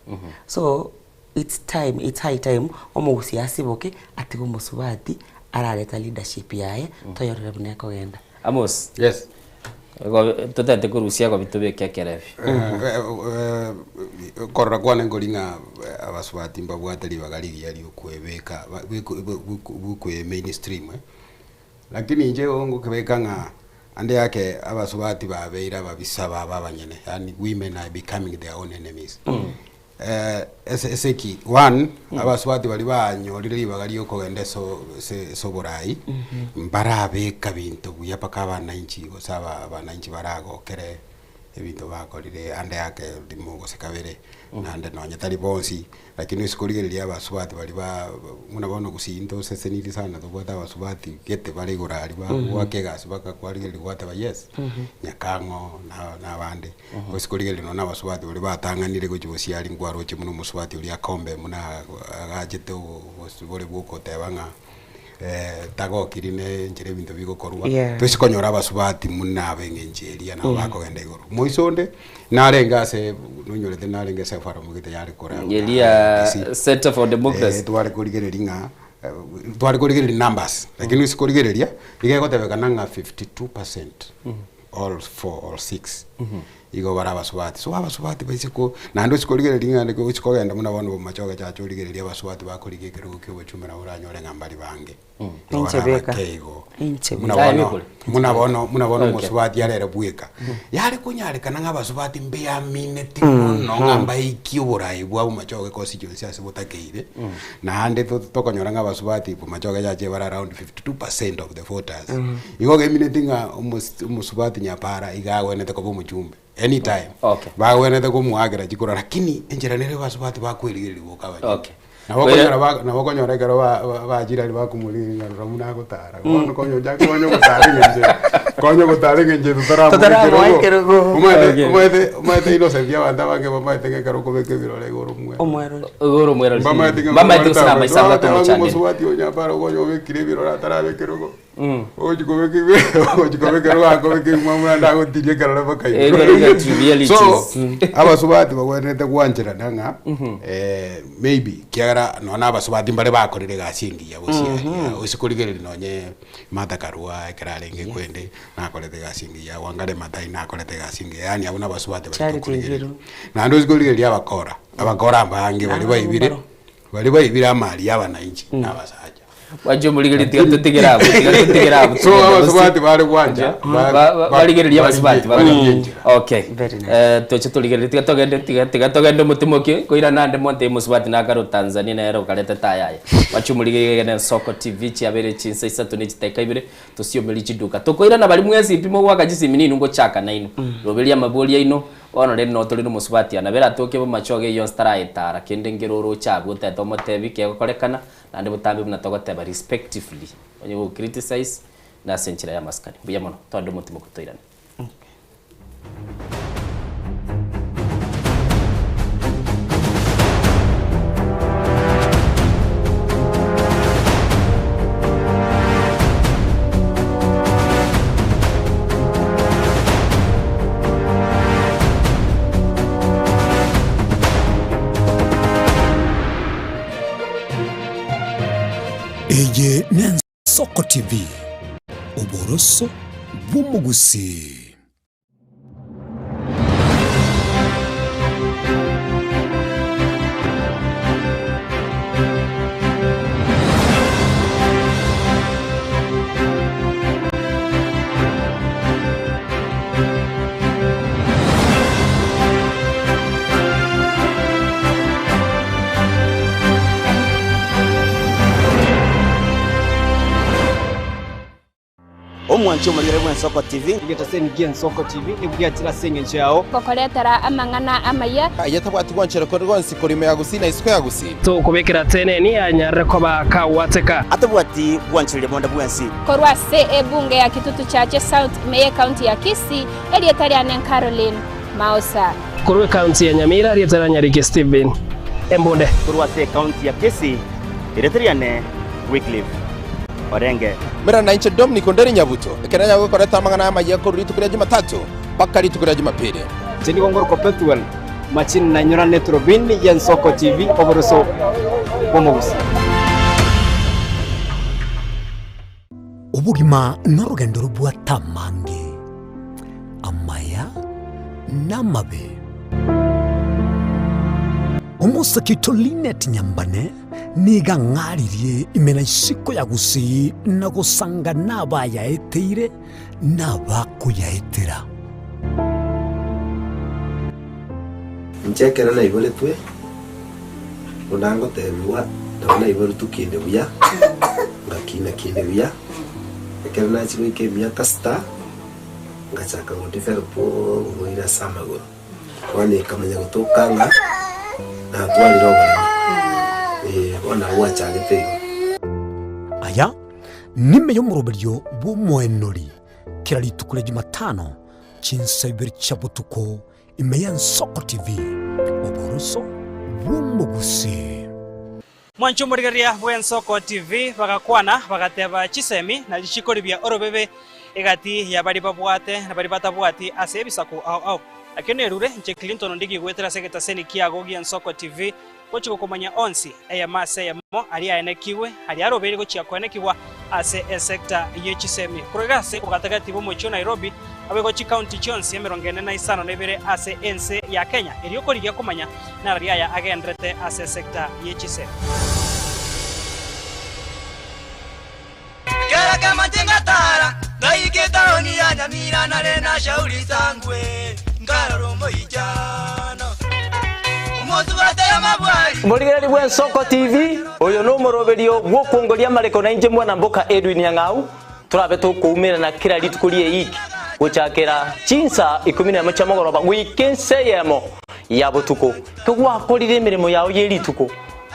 So, it's time, it's high time, omogusii asiboke, atige omosubati, arareta leadership yaye, toyorore buna ekogenda. Amos. Yes. Igo totete korusia igo bitobeke ekerebi. Korora kwane nkori ng'a abasubati mbabwate ribaga rigiya riokwebeka bwe mainstream eh, lakini inche igo ngokebeka ng'a ande yake abasubati babeire ababisa babo abanyene yaani women are becoming their own enemies. Ase ase ki? One, abasubati baria banyorire ribaga ria okogenda ase ase ase oborai, mbarabeka binto buya mpaka abananchi gose aba abananchi baragokere ebinto bakorire ande ake rimo gose kabere, naende nonye tari bonsi, lakini ase korigereria abasubati baria ba buna bono gusii ntosesenirie sana tobwate abasubati gete bare igoro aria bagoaka egasi mpaka kwarigereria gwateba yes, nyakang'o na na abande. Gose korigereria nonya nabasubati baria batang'anire gochia bosiari nkwaroche buna omosubati oria Akombe buna agachete obosibore bwa okoteba ng'a tagokiri ne enchera ebinto bigokorwa, Yeah. toise konyora abasubati buna abe eng'encho eria nabo bakogenda igoro. Moiso onde, narenge ase nonyorete narenge ase eforum gete yare kora Eria Centre for Democracy. tware korigereria ng'a tware korigereria numbers, lakini ase korigereria, nigo egotebekana ng'a 52 percent all four or six igo bare abasubati. So abasubati baise ko naende ase korigereria ng'a gochi kogenda buna bono bomachoge chacha origererie abasubati bakorigia ekerogo kia obochumbe nabo oranyore ng'a mbari bange. Igo Inche bare beka. abake igo. Inche Buna beka. bono buna bono buna bono Okay. omosubati arere bweka. Yare konyarekana ng'a abasubati mbeamineti mono ng'a mbaikie oborai bwa bomachoge constituency ase botakeire, naende to tokonyora ng'a abasubati bomachoge chacha bare around 52 percent of the voters. Igo gemineti ng'a omos omosubati nyapara iga agwenerete koba omochumbe anytime. Okay. Bagwenerete komoakera chikura lakini enchera nere abasubati bakwerigereria boka abanyene. Okay. Nabo okonyora ba nabo okonyora ekero ba ba bachire aria bakomorigia ng'a rora buna agotara bono konya ochake konya ogotara eng'encho konya ogotara eng'encho Totaramoa totaramoa ekerogo. ekerogo. Omanyete Okay. omanyete omanyete innocent abanto abange bamaete ng'a ekero okobeka ebirore igoro omwere. Omwerori. Igoro omwerori. Mbamaete ng'a Mbamaete gose omwerori namaisa abwate bagoteba ng'a omochanderi. omosubati oyo nyapara okonya obekire ebirore atarabeka ekerogo. Ogochi kobeka ogochi kobeka ekerogo akobeka ebimwamu naende agotiria ekerore mpaka Igoro igoro. iga trivialities. So, abasubati bagwenerete gwancherana ng'a maybe ekiagera nonya na abasubati mbare bakorire egasi engiya gose aria, gose korigereria nonye Martha Karua ekero arenge kwende nakorete egasi engiya, Wangari Maathai nakorete egasi engiya, yaani abwo na abasubati baria Charity tokorigereria. Ngiru. Naende ose korigereria abakora, abakora abange baria baibire, baria baibire amari ya abananchi na abasacha. Gwancha omorigereria tiga totigere abwo, tiga totigere abwo. So abasubati bare gwancha Ba- ba- barigereria abasubati barigie enchera. Okay. Eh, toche torigererie tiga togende tiga tiga togende omotimoki koirana ande monto omosubati nakare o Tanzania nere okarete tayaya. Gwancha omorigereria egene Nsoko TV chiabere chinsa isato ne chidakika ibere tosiomerie chiduka. Tokoirana bari mwensi pi mogoaka chisimi ninu ngochaka naino. Roberia amabori aino bono rende no tore nomosubati aa nabo eratoke bomachoge eyio onsi taraetara kende nkere oroche abwo otete omotebi kegokorekana Naende botambe buna togoteba respectively, onye go criticize nase enchera y'amasikani. Mbuya mono, twande omotima okotoirana. Eye n'Ensoko TV, oboroso bw'omogusii. Omwanchi omorigere bw'Ensoko TV. Egetaseni gi'Ensoko TV nigo giachire ase engencho yao. Gokoretera amang'ana amaya. Aye tabwati gwanchera konde gwonsi korwa ime ya Gusii na isiko ya Gusii. Tokobekera teneni anyarire koba kagwateka. Atabwati gwanchereria bonde bwensi. Korwa ase ebunge ya Kitutu Chache South ime y'Ecounty ya Kisii, erieta riane Caroline Maosa. Korwa ecounty ya Nyamira, erieta ria Nyariki Stephen Embunde. Korwa ase ecounty ya Kisii, erieta riane Wycliffe Orenge. Mera nainche Dominic Onderi Nyabuto, ekero nyago gokoreta amang'ana amayia korwa rituko ria Jumatatu mpaka rituko ria Jumapili. Inche nigo ngorokwa Pethuel Machini na inyora neturubini y'Ensoko TV oboroso bw'omogusi. Obogima norogendo robwate amange, amaya na amabe. Omosake oito Linet Nyambane nigo ang'aririe ime na isiko ya Gusii na gosanga nabayaeteire na abakoyaetera. Inche ekero naiboretwe, buna ngotebigwa, nabo naiboretwe kinde buya, ngakina kinde buya, ekero nachia goika emiaka sita, ngachaka go develop oborwaire ase amagoro. Bono ekamanya gotoka ng'a natwarire oboremo, eh, bono nabo gwachagete igo. Aya nime y'omoroberio bw'omoenori kera rituko ria Jumatano chinsa ibere chia botuko ime y'Ensoko TV, oboroso bw'omogusii. Mwanche omorigereria bw'Ensoko TV bagakwana bagateba chisemi na richiko ribia orobebe egati ya baria babwate na baria batabwati ase ebisaku ao ao. Nakio nerure inche Clinton Ondigi goetera ase egetaseni kiago gi'Ensoko TV gochia gokomanya onsi eyemo ase eyemo aria aenekigwe aria arobeire gochia koenekigwa ase esecta ye chisemi korwa iga ase obogatagati bw'omochie o Nairobi Naboigo chikaunti chionsi 45 ase ense ya Kenya erio korigia komanya narari aya agenderete ase sector ye chisemi. Kera kemache ngatara, ngaika etaoni ya Nyamira nare na shauri sangwe, nkarora omoichano. Omosubate y'amabwari. Morigereri bw'Ensoko TV, oyo nomoroberio bw'okwongoria amareko na inche mwana mboka Edwin Nyang'au, Torabe tokoumerana kera rituko ri'eiki, gochakera chinsa ikomi nemo chia mogoroba goika ensa eyemo ya botuko. Kegwakorire emeremo yao ye rituko,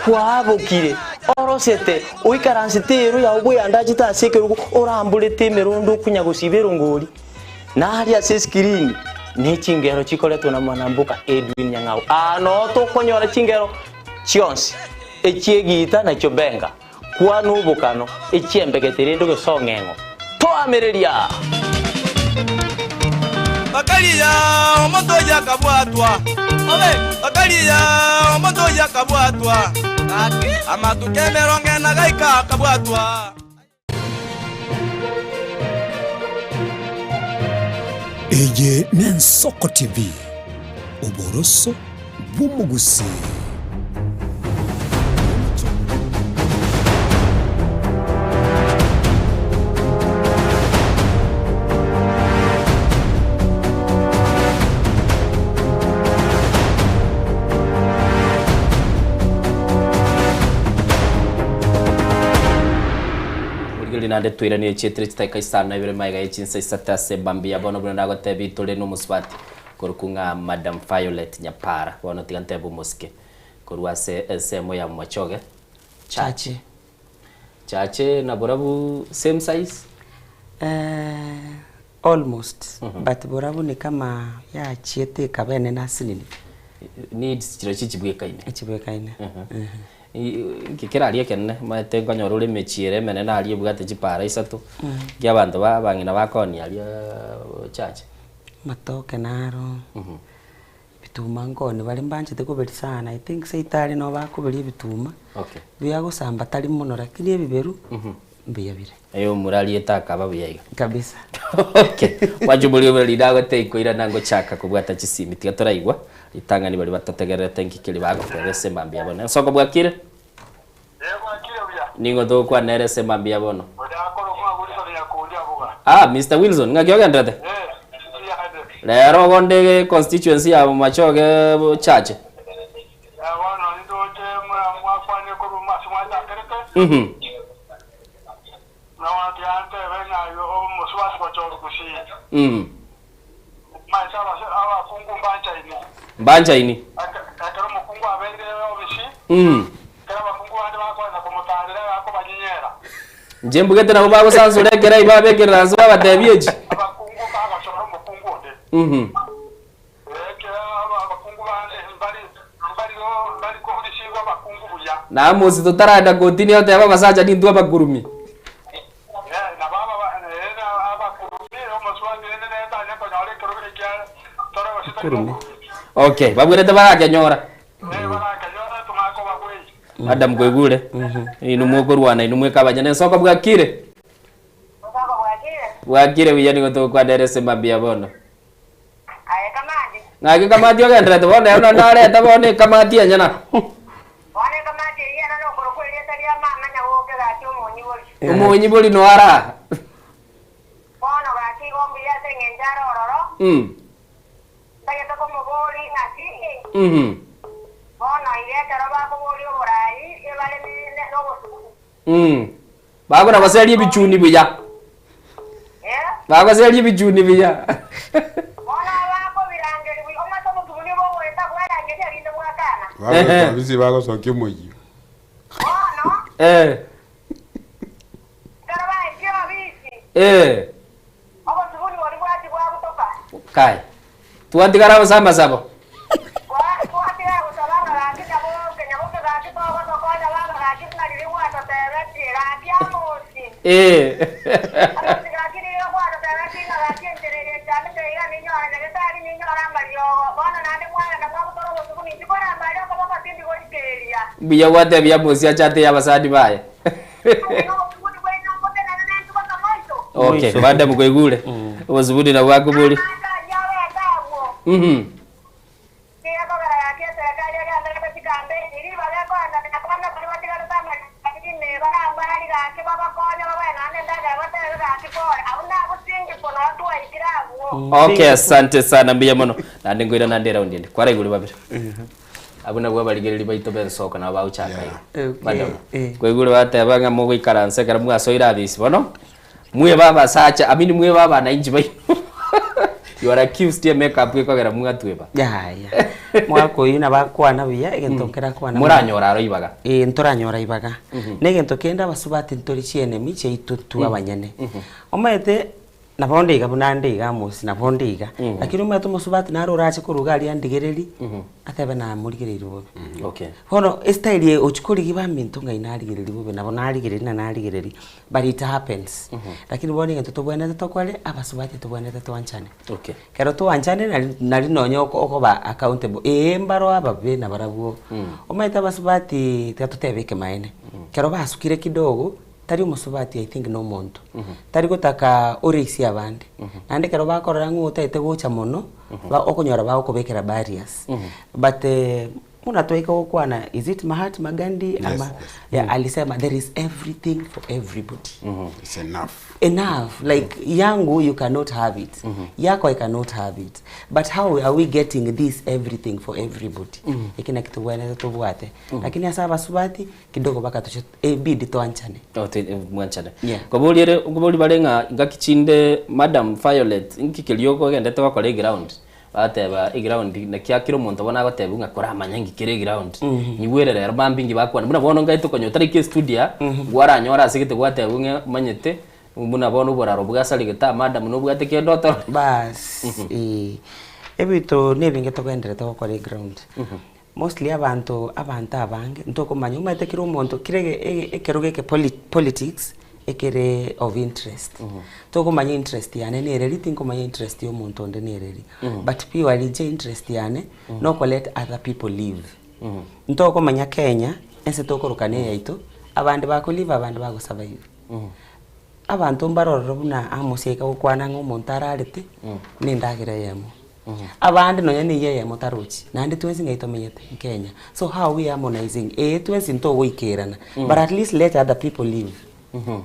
kwabokire, orosete, oikaransete eero yao bweyandachete ase ekerogo, oramborete emerondo okonya gosiba erongori. Na aria ase eskirini ne chingero chikoretwe na mwanamboka Edwin Nyang'au. Aa noo tokonyora chingero chionsi, echi'egiita na chiobenga. Kwana obokano, echiembegete rende ogesong'eng'o. Toamereria! Bakaria omonto oyio akabwatwa, bakaria omonto oyio akabwatwa, amatuko emerongo ena gaika akabwatwa. Eye n'Ensoko TV, oboroso bw'omogusii. Rigereria naende toiranie chietire chidakika isano na ibere magega ye chinsa isato ase ebambi ya bono buna nagotebia tore nomosubati Korokwa ng'a Madam Violet Nyapara, bono tiga ntebe omosike korwa ase ensemo ya Momachoge Chache. Chache na borabu same size? Eh, almost but borabu ni kama yachiete ekaba enene asinini. Needs chirochio chibwekaine. Chibwekaine. Inki keraria ekenene omanyete nkonyora ore emechie ere emenene aria ebwate chipara isato, nki abanto ba abang'ina bakonia aria chache? Amatoke naro, ebituma nkoni baria mbanchete koberia sana, I think seito aria nabo bakoberia ebituma, Okay. buya gosamba tari mono lakini ebiberu, mbuya bire. Aye omura ariete akaba buya iga. Kabisa. Okay, mwanche omoriri obe rinde agotebia koirana ngochaka kobwata chisimi tiga toraigwa, ritang'ani baria batotegererete nki keria bagoteba ase mambia bono. Ensoko bwakire? Ning'o togokwana nere ase mambia bono? Ah, Mister Wilson, ng'aki ogenderete? Rero igo onde constituency ya Bomachoge Chache. Mhm. Mbanchaini. Inche mbugete nabo bagosansora ekero aye babekerera ase babatebia echi. Na Amosi totaragenda kotini otebe abasacha nintwe abakurumi. Okay, babwerete barakenyora. Madam kwaigure? Inwe mokorwana inwe mweka abanyene ensoko bwakire? Bwakire buya nigo togokwana ere ase mambia bono. Ng'aki kamati ogenderete bono ero naende nareta bono ekamati enyene. Omonyibori noyo ara aa. Bakona goseria ebichuni buya. Bagoseria ebichuni buya. Bagoika bisi bagosokia omoyio. Eh. Eh. Kai. Twatigara ase amasabo. Eh. Mbuya gwatebia Amosi achate ya abasani baye. Okay, madam kwaigure. Obosubuni nabwo akobori. Mhm. Okay, asante sana mbuya mono. Naende nkoira naende eround ende. Kwaraigure babere. Abwo nabwo abarigereria baito b'ensoko nabo bagochaka iga. Okay, Madam, eh. kwaigure bateba ng'a mogoikaransa ekero mwasoire abisi bono, mwebe abasacha, I mean mwebe abanainchi baino. You are accused ye makeup ekogera mwatweba. Yaya. Mwaka oyio nabo akwana buya, egento nkere akwana buya. Moranyore aro ibaga. Eh, ntoranyora ibaga. Na egento kende abasubati ntori chienemy chiaito intwe abanyene. Omanyete Nabo onde iga buna nde iga Amosi, nabo onde iga. Lakini omanyete omosubati naro orache korwa iga aria andigererie, atebe namorigereirie bobe. Okay. Bono estyle eye ochia korigia baminto ng'ai narigereria bobe, nabo narigereria na narigereria, but it happens. Lakini bono egento tobwenerete tokore, abasubati tobwenerete twanchane. Okay. Ekero twanchane nari nari nonye oko okoba accountable, eeh mbaro ababe nabarabwo. Omanyete abasubati tiga totebe ekemaene, ekero basukire kidogo, Tari omosubati I think nomonto. Tari gotaka oresie abande. Naende ekero bakorora ng'a otaete gocha mono, ba okonyora bagokobekera barriers. But buna twaika gokwana is it Mahatma Gandhi ama yeah, alisema there is everything for everybody. It's enough. Enough like yangu you cannot have it. Yako I cannot have it. But how are we getting this everything for everybody? Eki naki tobwenerete tobwate. Lakini ase abasubati Kidogo bakatochia ebidi twanchane. Oh, te- eh, mwanchane Yeah. Nkoboria ere nkoboria bare ng'a ngaki chinde madam Violet nki keria okogendete gokora eground bateba eground naki akire omonto bono agotebiwa ng'a koramanya nki kere eground nyigwere rero mambia inki bakwana buna bono nkaete konya otariki estudio aa ngwaranyore ase gete gwatebiwa ng'a omanyete buna bono oboraro bwasarigete aa madam nobwate kende otorore Baas eh, ebinto nebinge togenderete gokora eground. Mostly abanto abanto abange ntokomanya omanyete kera omonto kera ege ege ekerogo eke poli politics ekere of interest. Tokomanya interest yane nereri tinkomanya interest ya omonto onde nereri. But purely inche interest yane noko let other people live. Ntokomanya Kenya ense tokoroka na eyaito, abande bako live abande bago survive. Abanto mbare ororo buna Amos aika gokwana ng'a omonto ararete na endagera eyemo. Abande nonya na eyio eyemo tarochi, naende twensi ng'ai tomenyete? Kenya. So how are we harmonizing? Ee twensi ntogoikerana, but at least let other people live.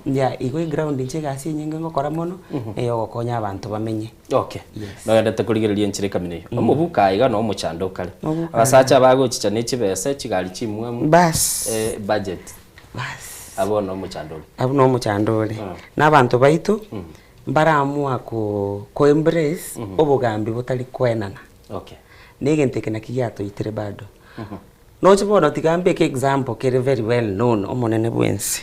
Yeah, igo eground inche egasi enyinge ngokora mono, eye ogokonya abanto bamenye. Okay. Yes. Nogendete korigereria enchera ekamina eyio. Omobuko aiga no omochando okare. Mobuko Abasacha aiga. bagochicha ne chibesa, chigari chimwamu. Bas. Eh, budget. Bas. Abwo no omochando ore. Abwo no omochando ore. Na abanto baito, mbaraamua ko ko embrace obogambi botari koenana. Okay. Na egento eke naki giatoitire bado. Noche bono tiga mbeke example kere very well known omonene bwensi.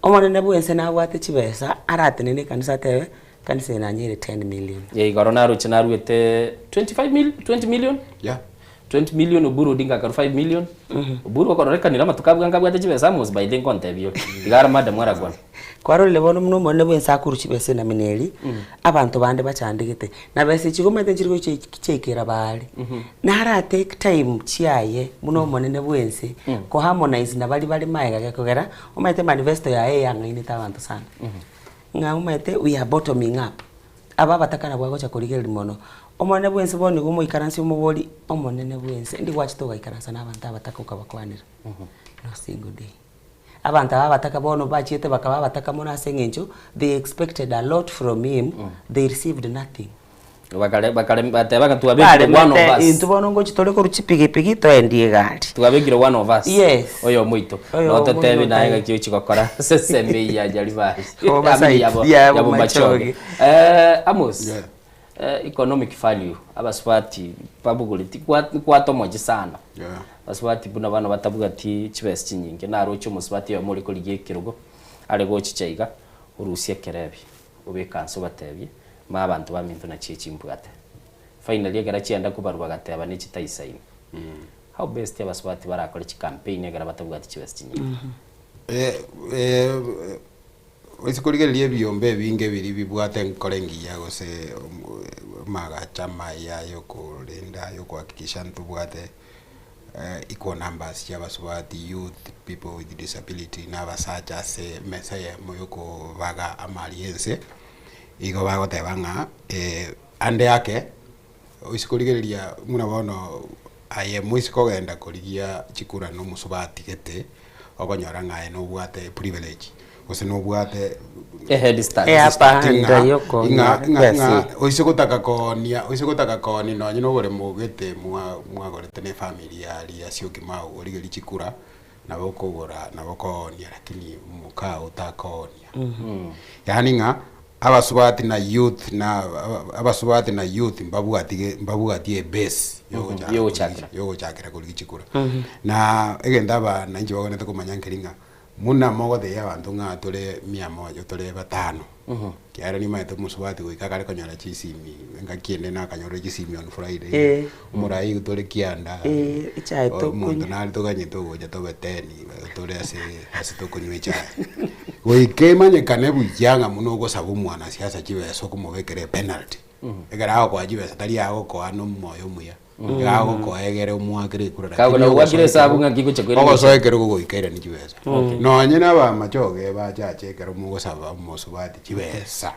Omonene bwensi nabwate chibesa aratenene ekanisa atebe, kanisa eye nanyeire 10 million. Eh, igoro naroche naruete 25 mil, 20 million? Yeah. 20 million Oburu Odinga akarwa 5 million. Oburu okororekanire amatuko abwo anga abwate chibesa Amos by the way nkontebia ore. Iga ara madam arakwana. Kwarorire bono buna omonene bwensi akorwa chibesa enamna eria, abanto bande bachandegete. Na besa echi omanyete nchiri gocha chiaikera baare. Nara take time chiaye buna omonene bwensi ko harmonize na baria bare magega gekogera, omanyete manifesto yaye eyang'ainete abanto sana. Ng'a omanyete we are bottoming up, aba abataka nabwo agocha korigereria mono. Omonene bwensi bono nigo omoikaransi omobori, omonene bwensi, ndi gwachete ogaikaransa na abanto abataka okabakwanera, no single day. Abanto aba abataka bono bachiete bakaba abataka mono ase eng'encho they expected a lot from him, they received nothing. Bakare bakare bateba ng'a twabekire one of Baremete us. intwe bono ngochi tore korwa chipigipigi toendie egari. Twabekire one of us. Yes. Oyomo oito. Oyomo Nototebi oito naye aye. ng'aki ochi gokora ase esemo eyio ya Nyaribari. Oversight I mean ya bo- ya ya Bomachoge. Bomachoge. Eh, Amos. Eh, economic value abasubati babugureti kwa kwatomochi sana. Yeah. Abasubati buna bano batabwati chibesa chinyinge naroche omosubati oyomo ore korigia ekerogo are gochicha iga orusie ekerebi obeke anse obatebie ma abanto baminto nachi echi mbwate. Finally ekero chiaenda kobarwa bagateba ne chitaisaini. How best abasubati barakore chicampaign ekero batabwati chibesa chinyinge? Eh, eh, Oise korigereria ebiombe ebinge biria bibwate enkoro engiya gose amagacho amaya yokorenda yokohakikisha ntobwate equal numbers chia abasubati, youth, people with disability na abasacha ase emesa eyemo yokobaga amari ense, igo bagoteba ng'a ande ake oise korigereria buna bono aye moise kogenda korigia chikura na omosubati gete, okonyora ng'a aye nobwate privilege gose nobwate A head start. A upper hand ng'a yokonyora ng'a ng'a ng'a besa. oise gotaka koonia oise gotaka koonia nonye na oboremo gete mwa mwagorete na efamiri aria Syokimau origerie chikura nabo okogora nabo okoonia lakini mokao otakoonia. Yaani ng'a abasubati na youth na abasubati na youth mbabwati ge mbabwati ebase yogochaka Yogochakera. yogochakera korigia chikura. Na egento abananchi bagwenerete komanya nkeri ng'a muna mogotebia abanto ng'a tore mia moja tore batano, ekiagera nimanyete omosubati goika akare konyora chisimi engaki ende nakanyorire chisimi on Friday, omorai igo tore kianda, Eh, echae omonto tokonywa. nare toganyete ogocha tobe ten tore ase ase tokonywa echae. Goika emanyekane buya ng'a buna ogosaba omwanasiasa chibesa okomobekera epenalty, ekero agokoa chibesa tari agokoa na omoyo omuya, iga agokoa egere omoakere ekura Kago lakini nabo gwakire ogosoa esabu ekerogo ng'aki gocha koira ogosoa gocha. ekerogo goika airanie chibesa. Nonye na abamachoge bachache ekero mogosaba omosubati chibesa,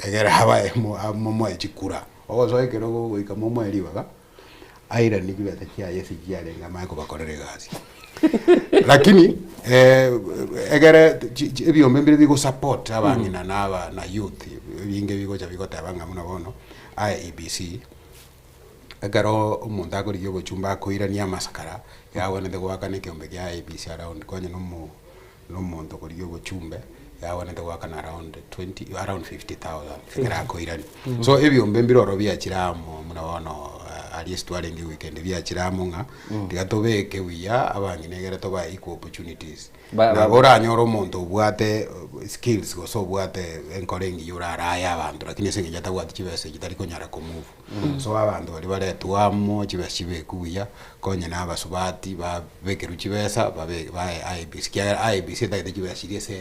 egere abae mo momoe chikura, ogosoa ekerogo goika momoe ribaga. airanie chibesa chiaye ase chiarenge amanye kobakorera egasi. Lakini egere chi- chi- ebiombe mbire bigosupport abang'ina na aba na youth ebinge bigocha bigoteba ng'a buna bono IEBC, ekero omonto akorigia obochumba akoirania amasakara, yagwenerete goakana ekiombe kia IEBC around konya na omo na omonto okorigia obochumbe yagwenerete goakana around 20 around 50,000 ekero akoirania. So ebiombe mbire ororo biachire amo buna bono aria ase twarenge weekend biachire amo ng'a tiga tobeke buya abang'ina egere tobae equal opportunities. Nabo oranyore omonto obwate skills gose obwate enkoro engiya oraraye abanto lakini ase eng'encho atabwati chibesa echi tari konyara komove. So abanto baria baretwe amo chibesa chibekwe buya, konye na abasubati babekerwe chibesa babe bae IEBC ekiagera IEBC etagete chibesa chiria ase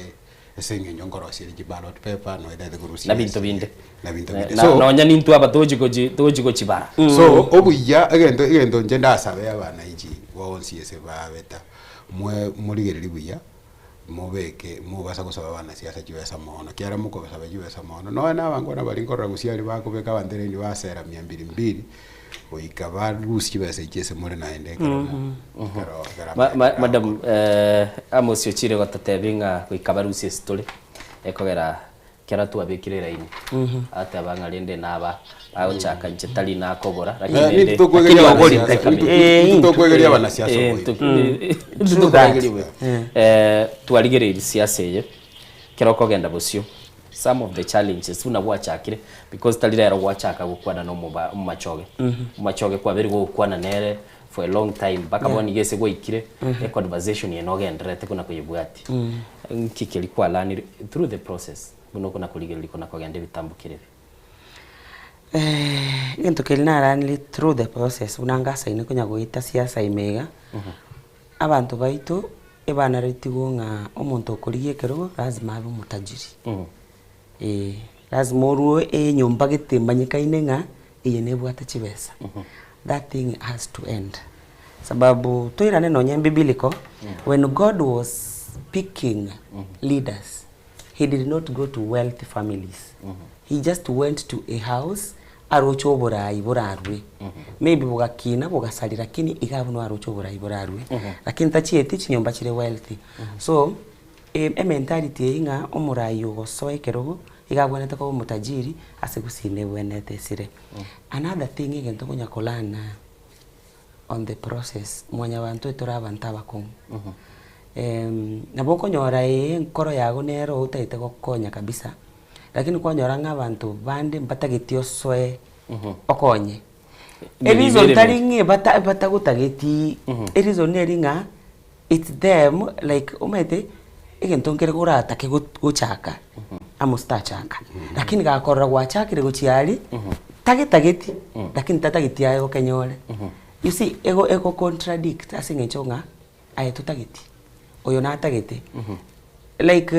ase eng'encho nkorosia ere chiballot paper no etagete korusia Na binto binde. na binto binde. Na So nonya nintwe aba tochi gochi tochi gochibara. So obuya egento egento inche ndasabe abananchi bonsi ase babeta mwe morigereria buya. mobeke mobasa gosaba abanasiasa chibesa mono, ekiagera mokobasaba chibesa mono, nonya na abangwana baria nkorora gusii aria bakobeka abanto eraini basera mia mbili mbili, goika barusie chibesa echio ase more naende ekero mo ekero ekero Ma- ma- amaene Madam Amos ochire gototebia ng'a goika barusie ase tore, ekogera. Kera twabekire eraini, ateba ng'a rende naba agochaka inche tari nakobora, Eh, ninto tokwegeria abanasiasa. Ninto- ninto tokwegeria abanasiasa oboigo. True that. Twarigereirie siasa eye, kero okogenda bosio, some of the challenges buna gwachakire, because tari rero gwachaka gokwana na omoba omomachoge. Omomachoge kwabeire gogokwana nere for a long time mpaka bono iga ase gwaikire, econversation eye nogendererete buna koyebwatia. Nki keria kwalanire through the process buna okona korigereria kona kogenda ebitambo kere ebi? Egento keria naranire through the process buna ngasaine konya goeta siasa ime iga, abanto baito ebanaretigwe ng'a omonto okorigia ekerogo lazima abe omotajiri. Eeh, lazima orwe enyomba gete emanyekaine ng'a eye nebwate chibesa. That thing has to end. Sababu toirane nonye biblical, when God was picking leaders, he did not go to wealthy families. He just went to a house aroche oborai borarwe. Maybe bogakina bogasari lakini iga abwo aroche oborai borarwe. Lakini tachieti chinyomba chire wealthy. So, ementality eye ng'a omorai ogosoa ekerogo iga abwenerete koba omotajiri ase gusii nebwenerete esire. Another thing egento okonya kolana on the process mwanyabanto tore abanto abakong'u nabo okonyora eye enkoro yago nere otagete gokonya kabisa lakini kwanyora ng'a abanto bande mbatageti osoe okonye. Ereason tari ng'a bata batagotageti, ereason neri ng'a it's them like omanyete egento nkere oratake gochaka amo sitachaka, lakini gakorora gwachakire gochia aria, tagetageti lakini tatageti aye okenyore. You see ego ego contradict ase eng'encho ng'a aye totageti, oyo natagete, like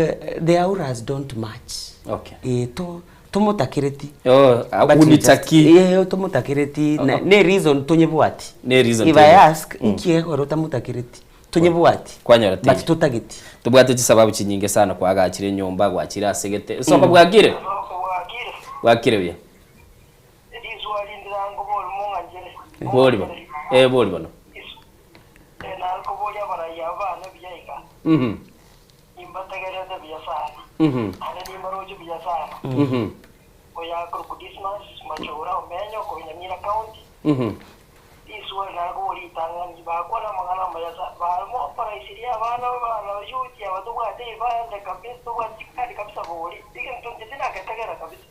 the auras don't match. Okay. Eh to tomotakereti. Oh, But we just- unitaki. Eh, tomotakereti na ne reason tonyebwati. Ne reason If I tonyebwati. ask, nki egekogera otamotakereti? Tonyebwati. Kwanyora But teiyo. totageti. Tobwate chisababu chinyinge sana kwagachire enyomba, gwachire asegete. Soko bwakire? Bwakire buya. Bori bono. Eh, bori bono. Mhm. Mhm. Mhm. Mhm.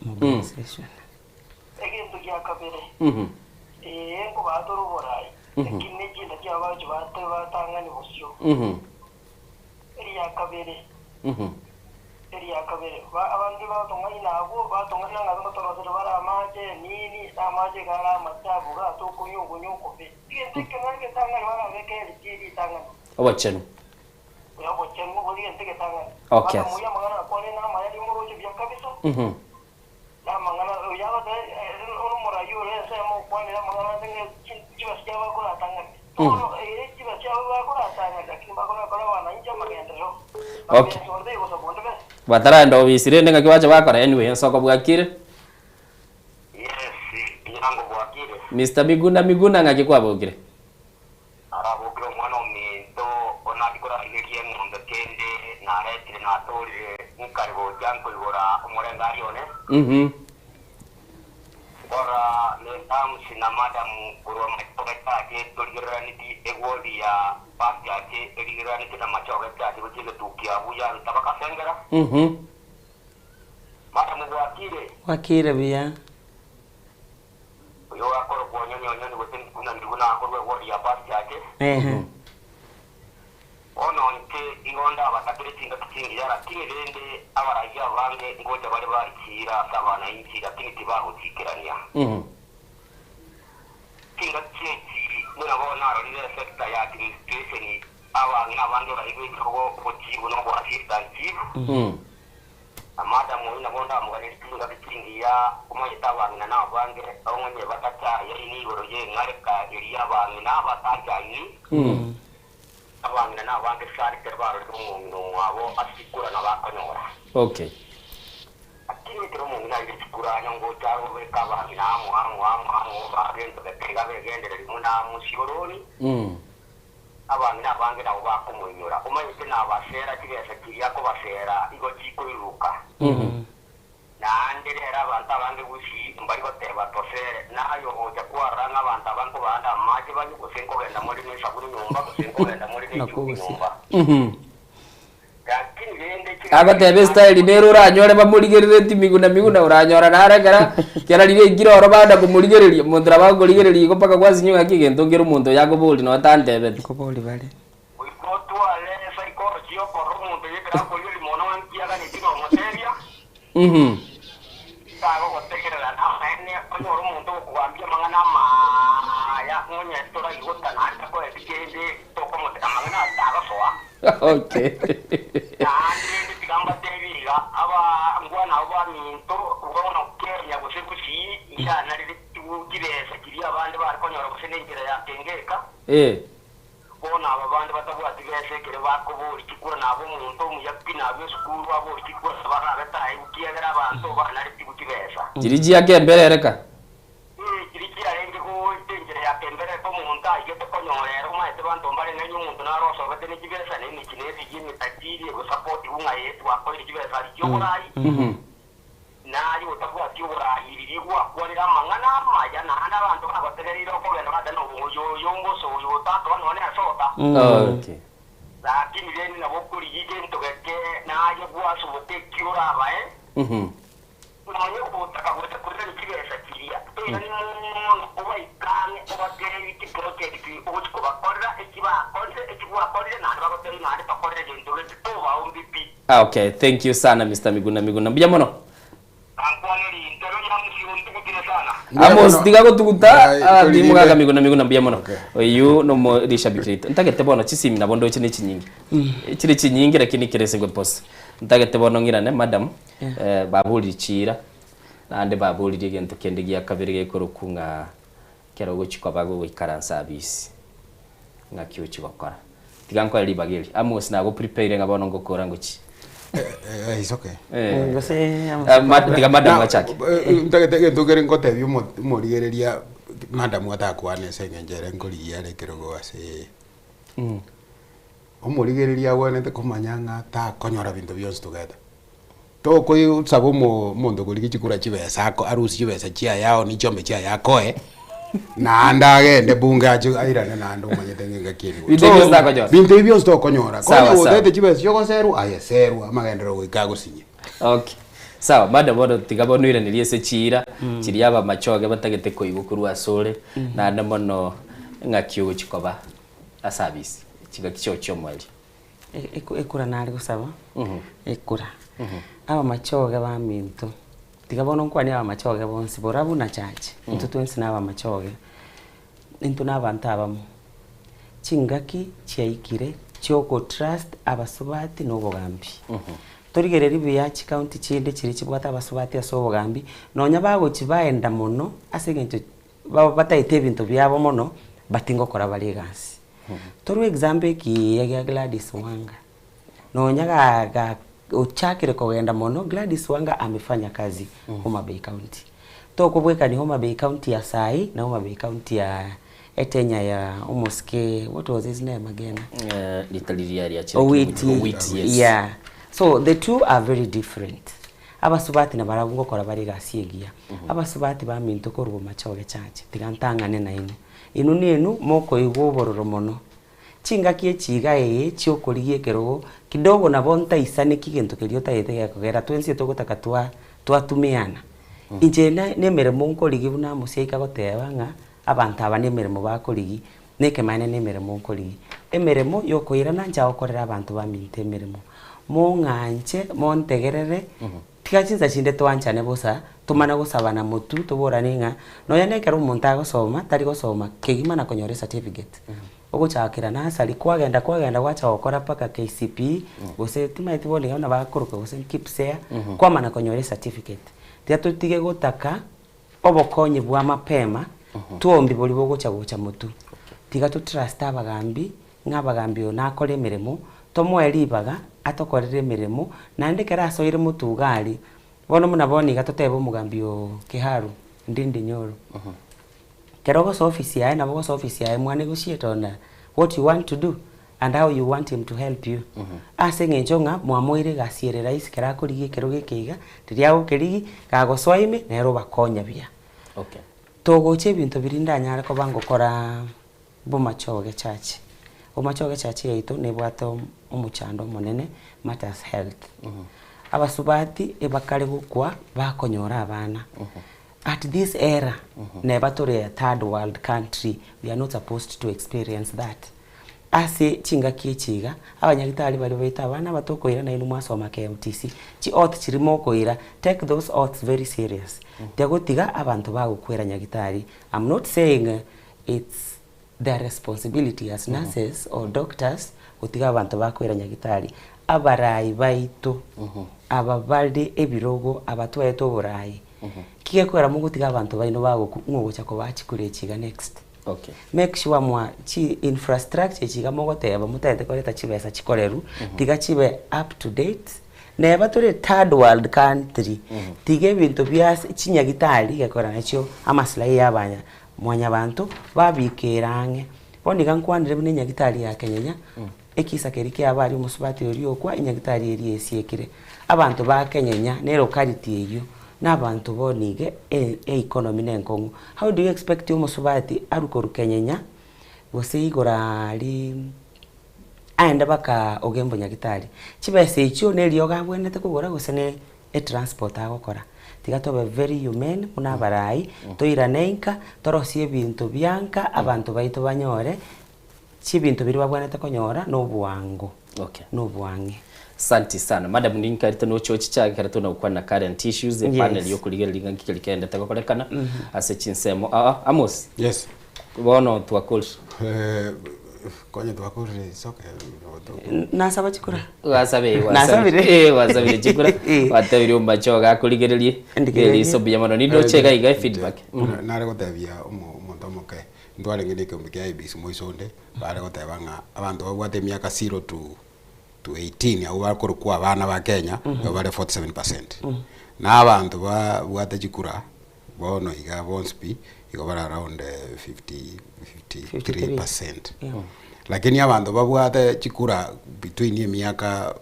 Mobilization. Mhm. Mhm. Mhm. Mhm. Obochenu. Okay. Mhm. Okay. Bataraenda obisi rende ng'aki bache bakora anyway ensoko bwakire. Mister Miguna Miguna ng'aki kwabokire? Mhm. Mhm. Bwakire buya. Ehe. Mhm. Mhm. Mhm. Okay. Mm. Mhm. Abanto abange gusii mbari goteba tosere, naye ogocha kwarora ng'a abanto aba nkobaanda amache banywe, gose nkogenda more nesabuni nyomba, gose nkogenda more nechumbi nyomba. Lakini rende chingaki Agoteba estyle nere oranyore bamorigereretie miguna miguna oranyora nare ekera kera riria aikire oro bande komorigereria omonto nabo akorigereria igo mpaka gwasinywa ng'aki egento nkere omonto oyo akoboria nonya tantebeti. Nkoboria bare. Goika otware psychology yokorora omonto oyo ekero akorigereria mono ng'a nki aganetie nomotebia, tagogotegerera namaene, onyore omonto ogokogambia amang'ana amaya ng'onye toraigota naende takoeti kende tokomotebia amang'ana aya tagosoa. Okay. Naende rende tiga mbatebie iga, aba ngwana abo baminto bono Kenya gose Gusii nchanarire chibesa chiria abande bare konyora gose nenchera ya kengeka, Eh. Bono aba bande batabwati besa ekero bakoboria chikura nabe omonto omuya pi nabwo esukuru aborie chikura barabe taegwe kiagera abanto banaretigwe chibesa. Chiria chiake emberereka. Ee, chiria chiarenge goeta enchera ya kemberereka omonto aigete konyora ere omaete banto mbare ng'ai omonto naro osobete ne chibesa na emechie na ebigi emetajiri egosapotigwa ng'a ee twakoire chibesa aria chioborai. Naye otabwati oboraai riria gwakwanire amang'ana amaya, naende abanto bagotegereire okogenda bateba, Oyo oyo mbosa, oyo otatoa nonya nesota. Okay. Lakini rende nabo okorigia egento geke, naye gwasoboka ekio orabae, nonya ogotaka gocha koirania chibesa chiria, toirani mono, obaike ang'e, obateebie chiproject ogochia kobakorera, eki bakorire, eki gwakorire, naende bagoteebie naende tokorere egento gete, tobaombi pi. Ah okay thank you sana Mister Miguna Miguna mbuya mono. Amos tiga gotuguta ah, ndi mugaka Miguna Miguna mbuya mono. Oyu nomo rishabiki rito. Ntagete bono chisimi nabo ndoche ne chinyingi. Chire chinyingi lakini kere ase posa. Ntagete bono ng'irane madam eh, baborire chiira naende baboririe egento kende gia kabere gekorokwa ng'a Ekero ogochia koba gogoikaransa abisi, ng'aki ochia gokora? Tiga nkoe ribaga eri. Amos nagoprepaire ng'a bono ngokora ngochie. Eh, it's okay. Eh. Gose Eh, tiga madam achake. Ntagete egento kere ngotebia omo- omorigereria madam atakwane ase eng'encho ere nkorigia are ekerogo ase omorigereria agwenerete komanya ng'a takonyora binto bionsi togete. Tokoisaba omo omonto okorigia chikura chibesa ako arusie chibesa chiaye aonie chiombe chiaye akoe, naende agende bunge ache airane naende omanyete ng'a engaki eri Binto ebi bionsi takonyora. Binto ebi bionsi tokonyora. Sawa, Konya sawa. gotete chibesa chiogoserwa, aye serwa amagenderero goika agosinye. Okay. Sawa, madam bono tiga bono oiranerie ase chiira, chiria abamachoge batagete koigwa korwa asore, naende mono ng'aki ogochia koba ase abisi, chingaki chiao chiomoerio. Ekura nare gosaba, ekura. Abamachoge baminto, tiga bono nkwanie abamachoge bonsi, borabu na chache, intwe twensi na abamachoge, intwe na abanto abamo. Chingaki chiaikire chiogotrust abasubati na obogambi. Torigereria buya chicounty chinde chiria chibwate abasubati ase obogambi, nonya bagochi baenda mono ase eng'encho bataete ebinto biabo mono, but ngokora bare egasi. Torwe example ekiya gia Gladys Wanga, nonya ga ga ochakire kogenda mono, Gladys Wanga amefanya kazi Homa Bay County. Tokobwekania Homa Bay County ya sahi na Homa Bay County ya etenya ya omosike what was his name again? Eh, ritari riria riachire Owiti. Owiti, yes. Yeah. So the two are very different. Abasubati nabarabwo ngokora bare egasi egiya. Abasubati baminto korwa Bomachoge Church, tiga ntang'ane nainwe. Inwe ninwe mokoigwa obororo mono. Chingaki echi iga ee chiokorigia ekerogo, kidogo nabo ntaisaneki gento keria otagete gekogera twensi togotaka twa twatumiana. Inche na nemeremo nkorigia buna omosiaika agoteba ng'a abanto aba nemeremo bakorigia, nekemaene nemeremo nkorigia. Emeremo yokoirana ncha gokorera abanto baminto emeremo. Mong'anche, montegerere. Tiga chinsa chinde twanchane bosa, tomane gosabana motwe, toborane ng'a nonya na ekero omonto agosoma, tari gosoma kegima na konyora ecertificate. Ogochakera nursery, kwagenda kwagenda gwacha gokora mpaka KCPE, gose timanyeti bono iga buna bakoroka gose KPSEA, kwamana konyora ecertificate. Tiga totige gotaka obokonyi bwa mapema, twombi boria bogocha gocha motwe. Tiga to trust abagambi, ng'a abagambi oyo nakore emeremo, tomoe ribaga atokorere emeremo, naende ekero asoire motwe iga aria, bono buna bono iga totebe omogambi oo Kiharu, Ndindi Nyoro, ekero ogosoa ofisi yaye nabo ogosoa ofisi yaye mwanegotiate on what you want to do. And how you want him to help you? Ase eng'encho ng'a mwamoire egasi ere rahisi ekero akorigia ekerogo eke iga, riria agokerigi, gagosoa ime, nere obakonya buya. Okay. Togocha ebinto biria ndanyare koba ngokora Bomachoge church. Bomachoge church yaito nebwate omochando omonene matters health. Abasubati ebakare gokwa bakonyora abana. At this era neba tore a third world country we are not supposed to experience that. Ase chingaki echi iga, abanyagitari baria baito abana aba tokoira nainwe mwasoma KMTC, chi oath chiria mokoira, take those oaths very serious. Tiagotiga abanto bagokwera nyagitari. I'm not saying it's their responsibility as nurses or doctors gotiga abanto bakoira nyagitari. Abarai baito aba bare ebirogo aba twaetwe oborai, ki gekoera mogotiga abanto baino bagokwa ng'o ogocha kobaa chikura echi iga next? Okay. Make sure mwa chi infrastructure echi iga mogoteba motagete koreta chibesa chikorerwe, tiga chibe up to date, neba tore third world country, tiga ebinto bia chinyagitari gekogera nachio amaslahi ya abanya mwanyabanto babikere ang'e. Bono iga nkwanire buna enyagitari ya Kenyenya, ekisa keria kiaba aria omosubati oria okwa, enyagitari eria esiekire. Abanto ba Kenyenya na elocality eyio, na abanto bono iga e economy na enkong'u. How do you expect omosubati arwe korwa Kenyenya, gose igoro aria aende baka Ogembo nyagitari? Chibesa echio na eriogo abwenerete kogora gose ne etransport agokora. Tiga tobe very humane buna abarai, toirane inka, torosie ebinto bia nka, abanto baito banyore chibinto biria babwenerete konyora na obwango, Okay. na obwang'e. Asanti sana. Madam ninkarete noche ochichake ekero tore na gokwana current issues, Yes. epanel ya okorigereria ng'a nki keria kegenderete gokorekana ase chinsemo. Aa, Amos. Yes. Bono twakorire. Eh, konye twakorire it's okay. Nasaba chikura. Wasabe, wasabe. Nasabire. Eh, wasabire chikura. Watebire omachoge akorigererie. Ndigererie. Eriso buya mono. Nindoche iga iga efeedback. Nare gotebia omonto omoke, ntwarenge na ekeombe kia IEBC moiso onde, bare goteba ng'a abanto babwate emiaka zero to to 18 abwo bakorokwa abana ba Kenya, nigo bare 47%. Na abanto babwate chikura bono iga bonsi pi, igo bare around 50 53%. Lakini abanto babwate chikura between emiaka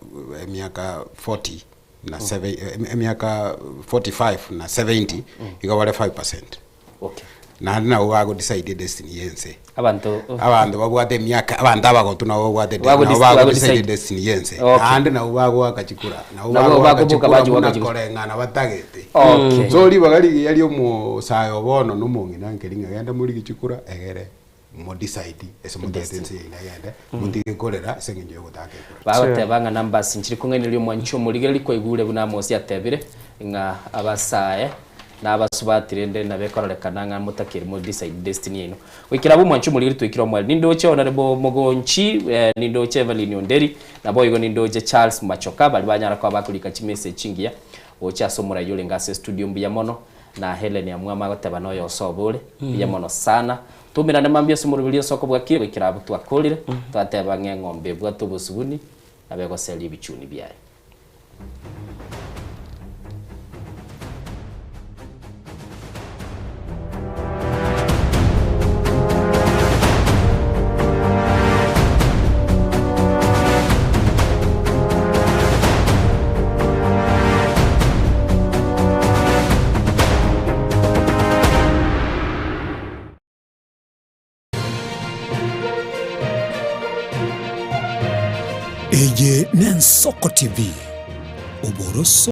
emiaka 40 na seve emiaka 45 na 70 igo bare 5%. Okay. Naende nabo bago decide edestiny ya ense. Abanto Abanto babwate emiaka abanto abagotu nabo babwate de- Bago nabo dis- bago bago decide decide. edestiny ya ense. Okay. Naende nabo bagoaka chikura, nabo Nabo bagoaka bakoboka chikura bachi buna goaka chikura. koreng'ana batagete. Okay. So ribaga rigiya ria omosae o bono na omong'ina nkeri ng'a genda morigie chikura egere mo decide ase motagete ense yaino egende, motige korera ase eng'encho ya ogotaka ekura. Bagoteba ng'a numbers nchiri kong'ainereria omwanchi omorigereria kwaigure buna Amosi atebire, ng'a abasae na abasubati rende nabo ekororekana ng'a motakeri mo decide destiny yaino. Goikera abwo omwanchi omorigereria twaikire omoerio. Nindoche Honourable Mogonchi, nindoche Evelyn Onderi, naboigo nindoche Charles Machoka, baria banyara koba bakorika chimessage chingiya gocha ase omorai orenge ase estudio mbuya mono, na Hellen Amwama agoteba noyo osobe ore, mbuya mono sana. Toumerane mambia ase omoroberio ase okobua ki, goikera abwo twakorire, twateba ng'a eng'ombe ebwate obosibuni, nabo egoseria ebichuni biaye. Eye n'Ensoko TV, oboroso.